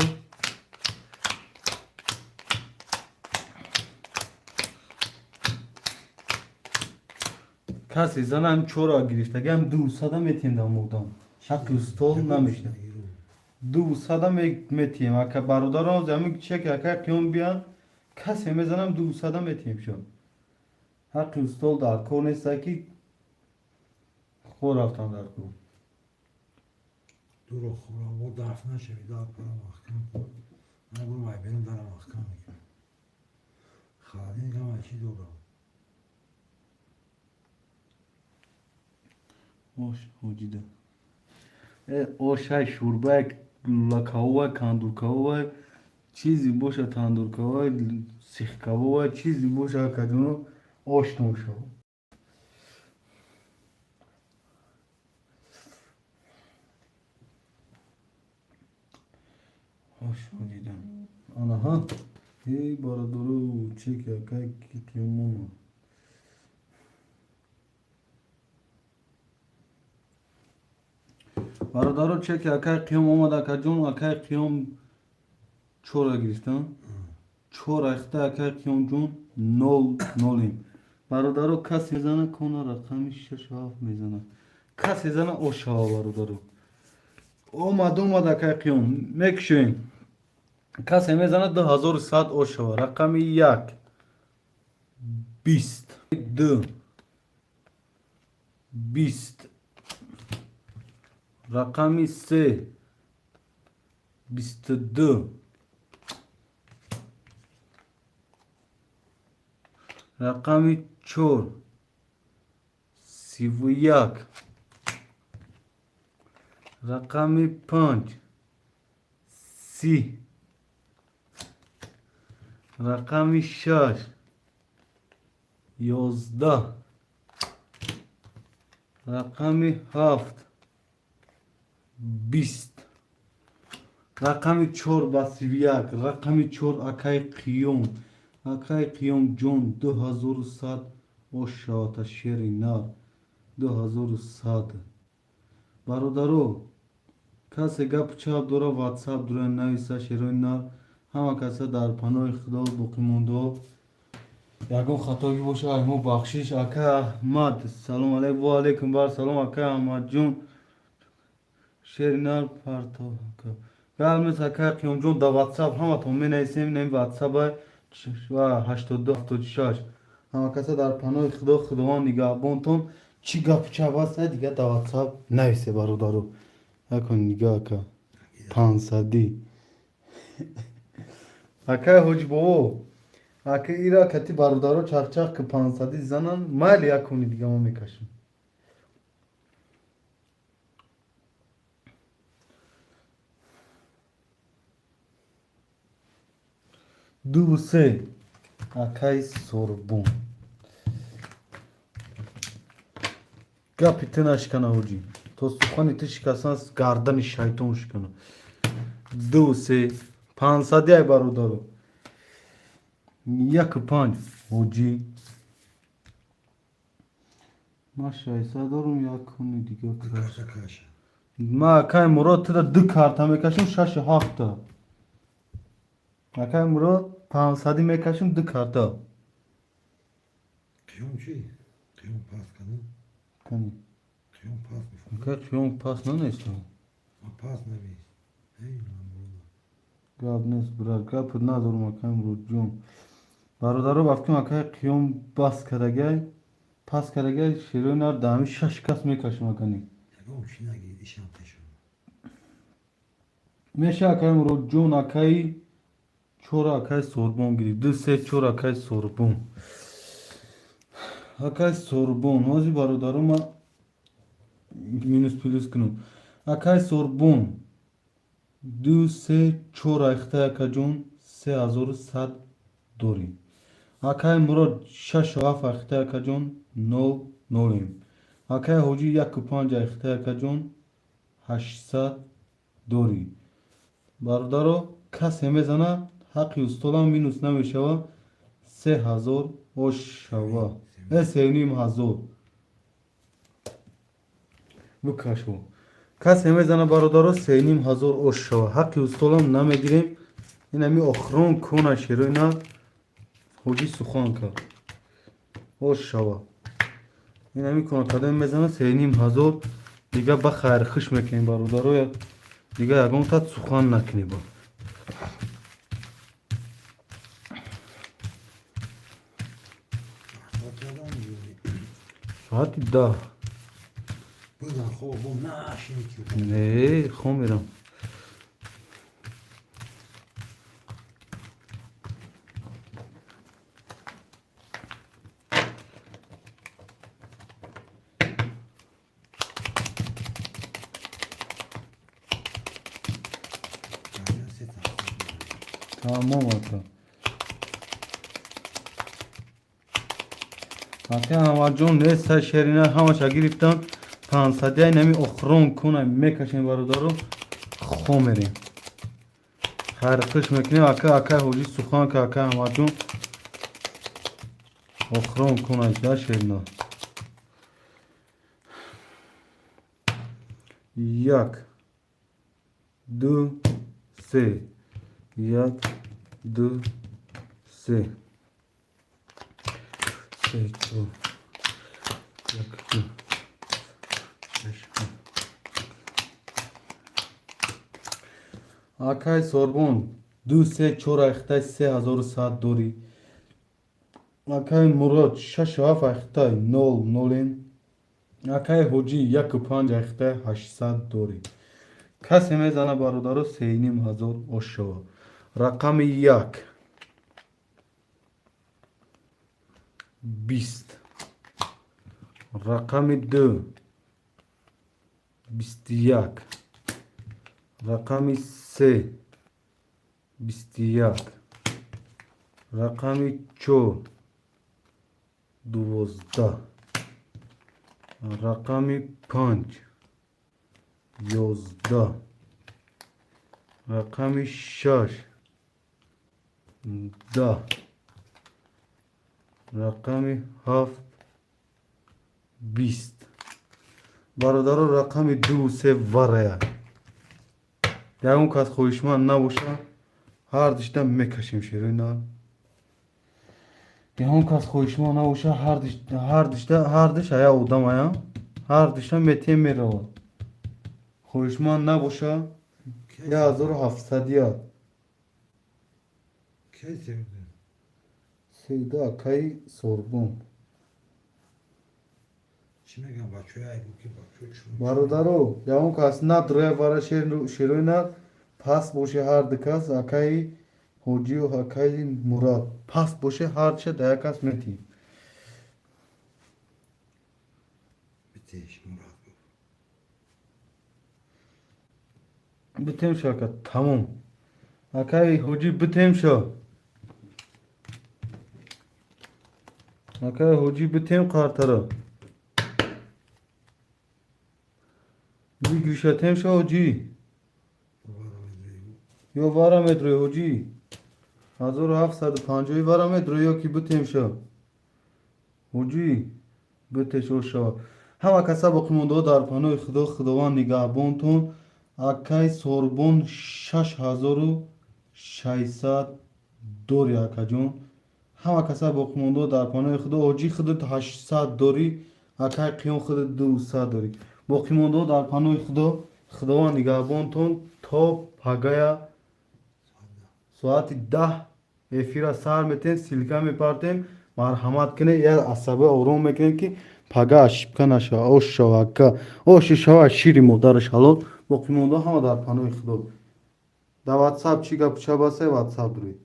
Касе зана ҳам чора гирифтаги, ҳам 200 метиҳем дар модам. Ҳаққи стол намешавад. 200 метиҳем. Ака бародарон, ҳамин чек, акай Қиём биям, касе мезанам, 200 метиҳем шо. Ҳаққи стол дар кор нест, ки хор рафтам дар кор. Дуро хӯрам, бо даф нашави, дар парам маҳкам кун. Ман бурам ай берун дарам маҳкам мекунам. Холодильникам ай чӣ дорам? Ош ҳоҷида. Э, ошай, шӯрбай, лакаовай, кандуркаовай, Чизе боша, тандуркавай, сихкабобай, чизе боша, акаҷоно, оштон шава. Ошо дидам. Анаҳа. Эй, бародаро, чеки акай ки қиёмона. Бародаро, чеки акай қиём омад, акаҷон, акай қиём чора гирифтам. Чор айхта, акай қиёмҷон, нол нолим. Бародаро, касе мезана, кона рақами шашу ҳафт мезана. Касе зана, ошава, бародаро. Омад, омад, акай қиём. Мекушоем. Касе мезана, 2100 ошава. Рақами як. 20. Ду. 20. Рақами се. 22. Рақами чор. 31. Рақами панҷ. 30. Рақами шаш. 11. Рақами ҳафт. 20. Рақами чор ба 31. Рақами чор, акай қиём. Акай қиёмҷон, 2100 ошавата, шери нар. 2100. Бародаро, касе гапу чап дора, ватсап дора, нависа, шерои нар. Ҳама каса дар паноҳи худо боқӣ мондао. Ягон хатогӣ боша, ай мо бахшиш. Акай Аҳмад, салом алейкум, ва алейкум бар салом, акай Аҳмадҷон. Шери нар парто. Гап нест, акай Қиёмҷон, дар ватсап ҳаматон менависем, ин ватсапа 82 76. Ҳама каса дар паноҳи худо, худованд нигаҳбонтон. Чӣ гапу чап ҳаст, дига дар ватсап нависе, бародаро. Якон нигаҳ, ака. Пансадӣ. Акай Ҳоҷибобо, ака ира кати бародаро чақчақ ки пансадӣ занан, майли, якони дига мо мекашем. Дуву се, акай Сорбон. Гапи ту нашикана, ҳоҷӣ. То сухани ту шикастан гардани шайтон шикана. Дуву се, пансадӣ, ай бародаро. Яку панҷ, ҳоҷӣ. Ман шайса дорум, якони дига каш. Карта каша. Ма, акай Мурод, туда ду карта мекашам, шашу ҳафта. Акай Мурод, пансадӣ мекашам, ду карта. Қиём чӣ? Қиём пас кана? Кани. Қиём пас гуфт. Акай қиём пас нанестам. Ма пас навис. Эй, ламбурда. Гап нест, брат, гап надорум, акай Муродҷон. Бародаро, вақти акай қиём бас кардагай, пас кардагай, шерои нар дар ҳамин шаш кас мекашам, акани. Ягон чӣ нагирид, ишам тешон. Меша, акай Муродҷон, акаи чор, акай Сорбон гирифт. Ду, се, чор, акай Сорбон. Акай Сорбон, ҳозир, бародаро, ма минус плюс кунам. Акай Сорбон, ду, се, чор айхта, акаҷон, 3100 дорем. Акай Мурод, шашу ҳафт айхта, акаҷон, нол нолем. Акай Ҳоҷӣ, яку панҷ айхта, акаҷон, 800 дорӣ. Бародаро, касе мезана, ҳаққи устодам минус намешава, 3000 ошава. 3500. Бикашо. Касе мезана, бародаро, 3500 ошава. Ҳаққи устодам намегирем. Ин ҳами охирон кона шерои на ҳоҷӣ сухан кард. Ошава. Ин ҳами кона кадоме мезана, 3500, дига ба хайрхуш мекунем, бародаро, дига ягон та сухан накунем. Соат кардам, Соати 10. бизан хоб, бо нашини ки. Не, хом мерам. Карта се та. Тамом ака. Ака Аҳмадҷон неста, шерина ҳамаша гирифтам. 500 нами охирон куна мекашем, бародаро, хо мерем. Хайрхуш мекунем ака, ака ҳоҷи сухан ка, ака Аҳмадҷон охирон куна да шерина. Як, ду, се, як, ду, се, се, чор, як, ду, шаш, ҳафт. Акай Сорбон ду, се, чор айхтай 3100 дорӣ. Акай Мурод шашу ҳафт айхтай нол нолен. Акай Ҳоҷӣ яку панҷ айхтай 800 дорӣ. Касе мезана, бародаро, 3500 ошава. Рақами як 20, рақами ду 21, рақами се 21, рақами чор 12, рақами панҷ 11, рақами шаш 10, рақами ҳафт 20. Бародаро, рақами ду се варая. Ягон кас хоҳишманд набоша, ҳар дишта мекашем, шерои нар. Ягон кас хоҳишманд набоша, ҳар дишта, ҳар диш ая одам ая, ҳар дишта метем, меравад. Хоҳишманд набоша, 1700-я. Кай севда? Севда акаи Сорбон. Чӣ мегӯям, бачаҳои айбу ки бачаҳо чун Бародаро, ягон кас надроя вара, шерои нар, паст боше ҳар ду кас, акаи Ҳоҷию акаи Мурад паст боше, ҳарча да як кас метиҳем. Битеш, Мурад гуфт. Битем шо, ака, тамом. Акаи Ҳоҷӣ, битем шо. Акаи Ҳоҷӣ, битем қартара. Бигиришатем шо, ҳоҷӣ. Ё вара медрои, ҳоҷӣ. 1750 вара медрои ё ки битем шо. Ҳоҷӣ, битеш шава. Ҳама каса боқимондаҳо дар паноҳи Худо, Худованд нигаҳбонтон. Акай Сорбон 6600 дори, акаҷон. Ҳама каса боқимондаҳо дар паноҳи Худо. Ҳоҷӣ, худат 800 дорӣ, акай Қиём худат 200 дорӣ. Боқимондаҳо дар паноҳи Худо, Худованд нигаҳбонтон то пагая соати 10 эфира сар метем, ссылка мепартем. Марҳамат кунед, як асаба ором мекунем, ки пага ошибка нашава. Ош шава, ака, оши шава, шири модараш ҳалол. Боқимондаҳо ҳама дар паноҳи Худо. Дар ватсап чӣ гапу чап аст, ватсап рӯй.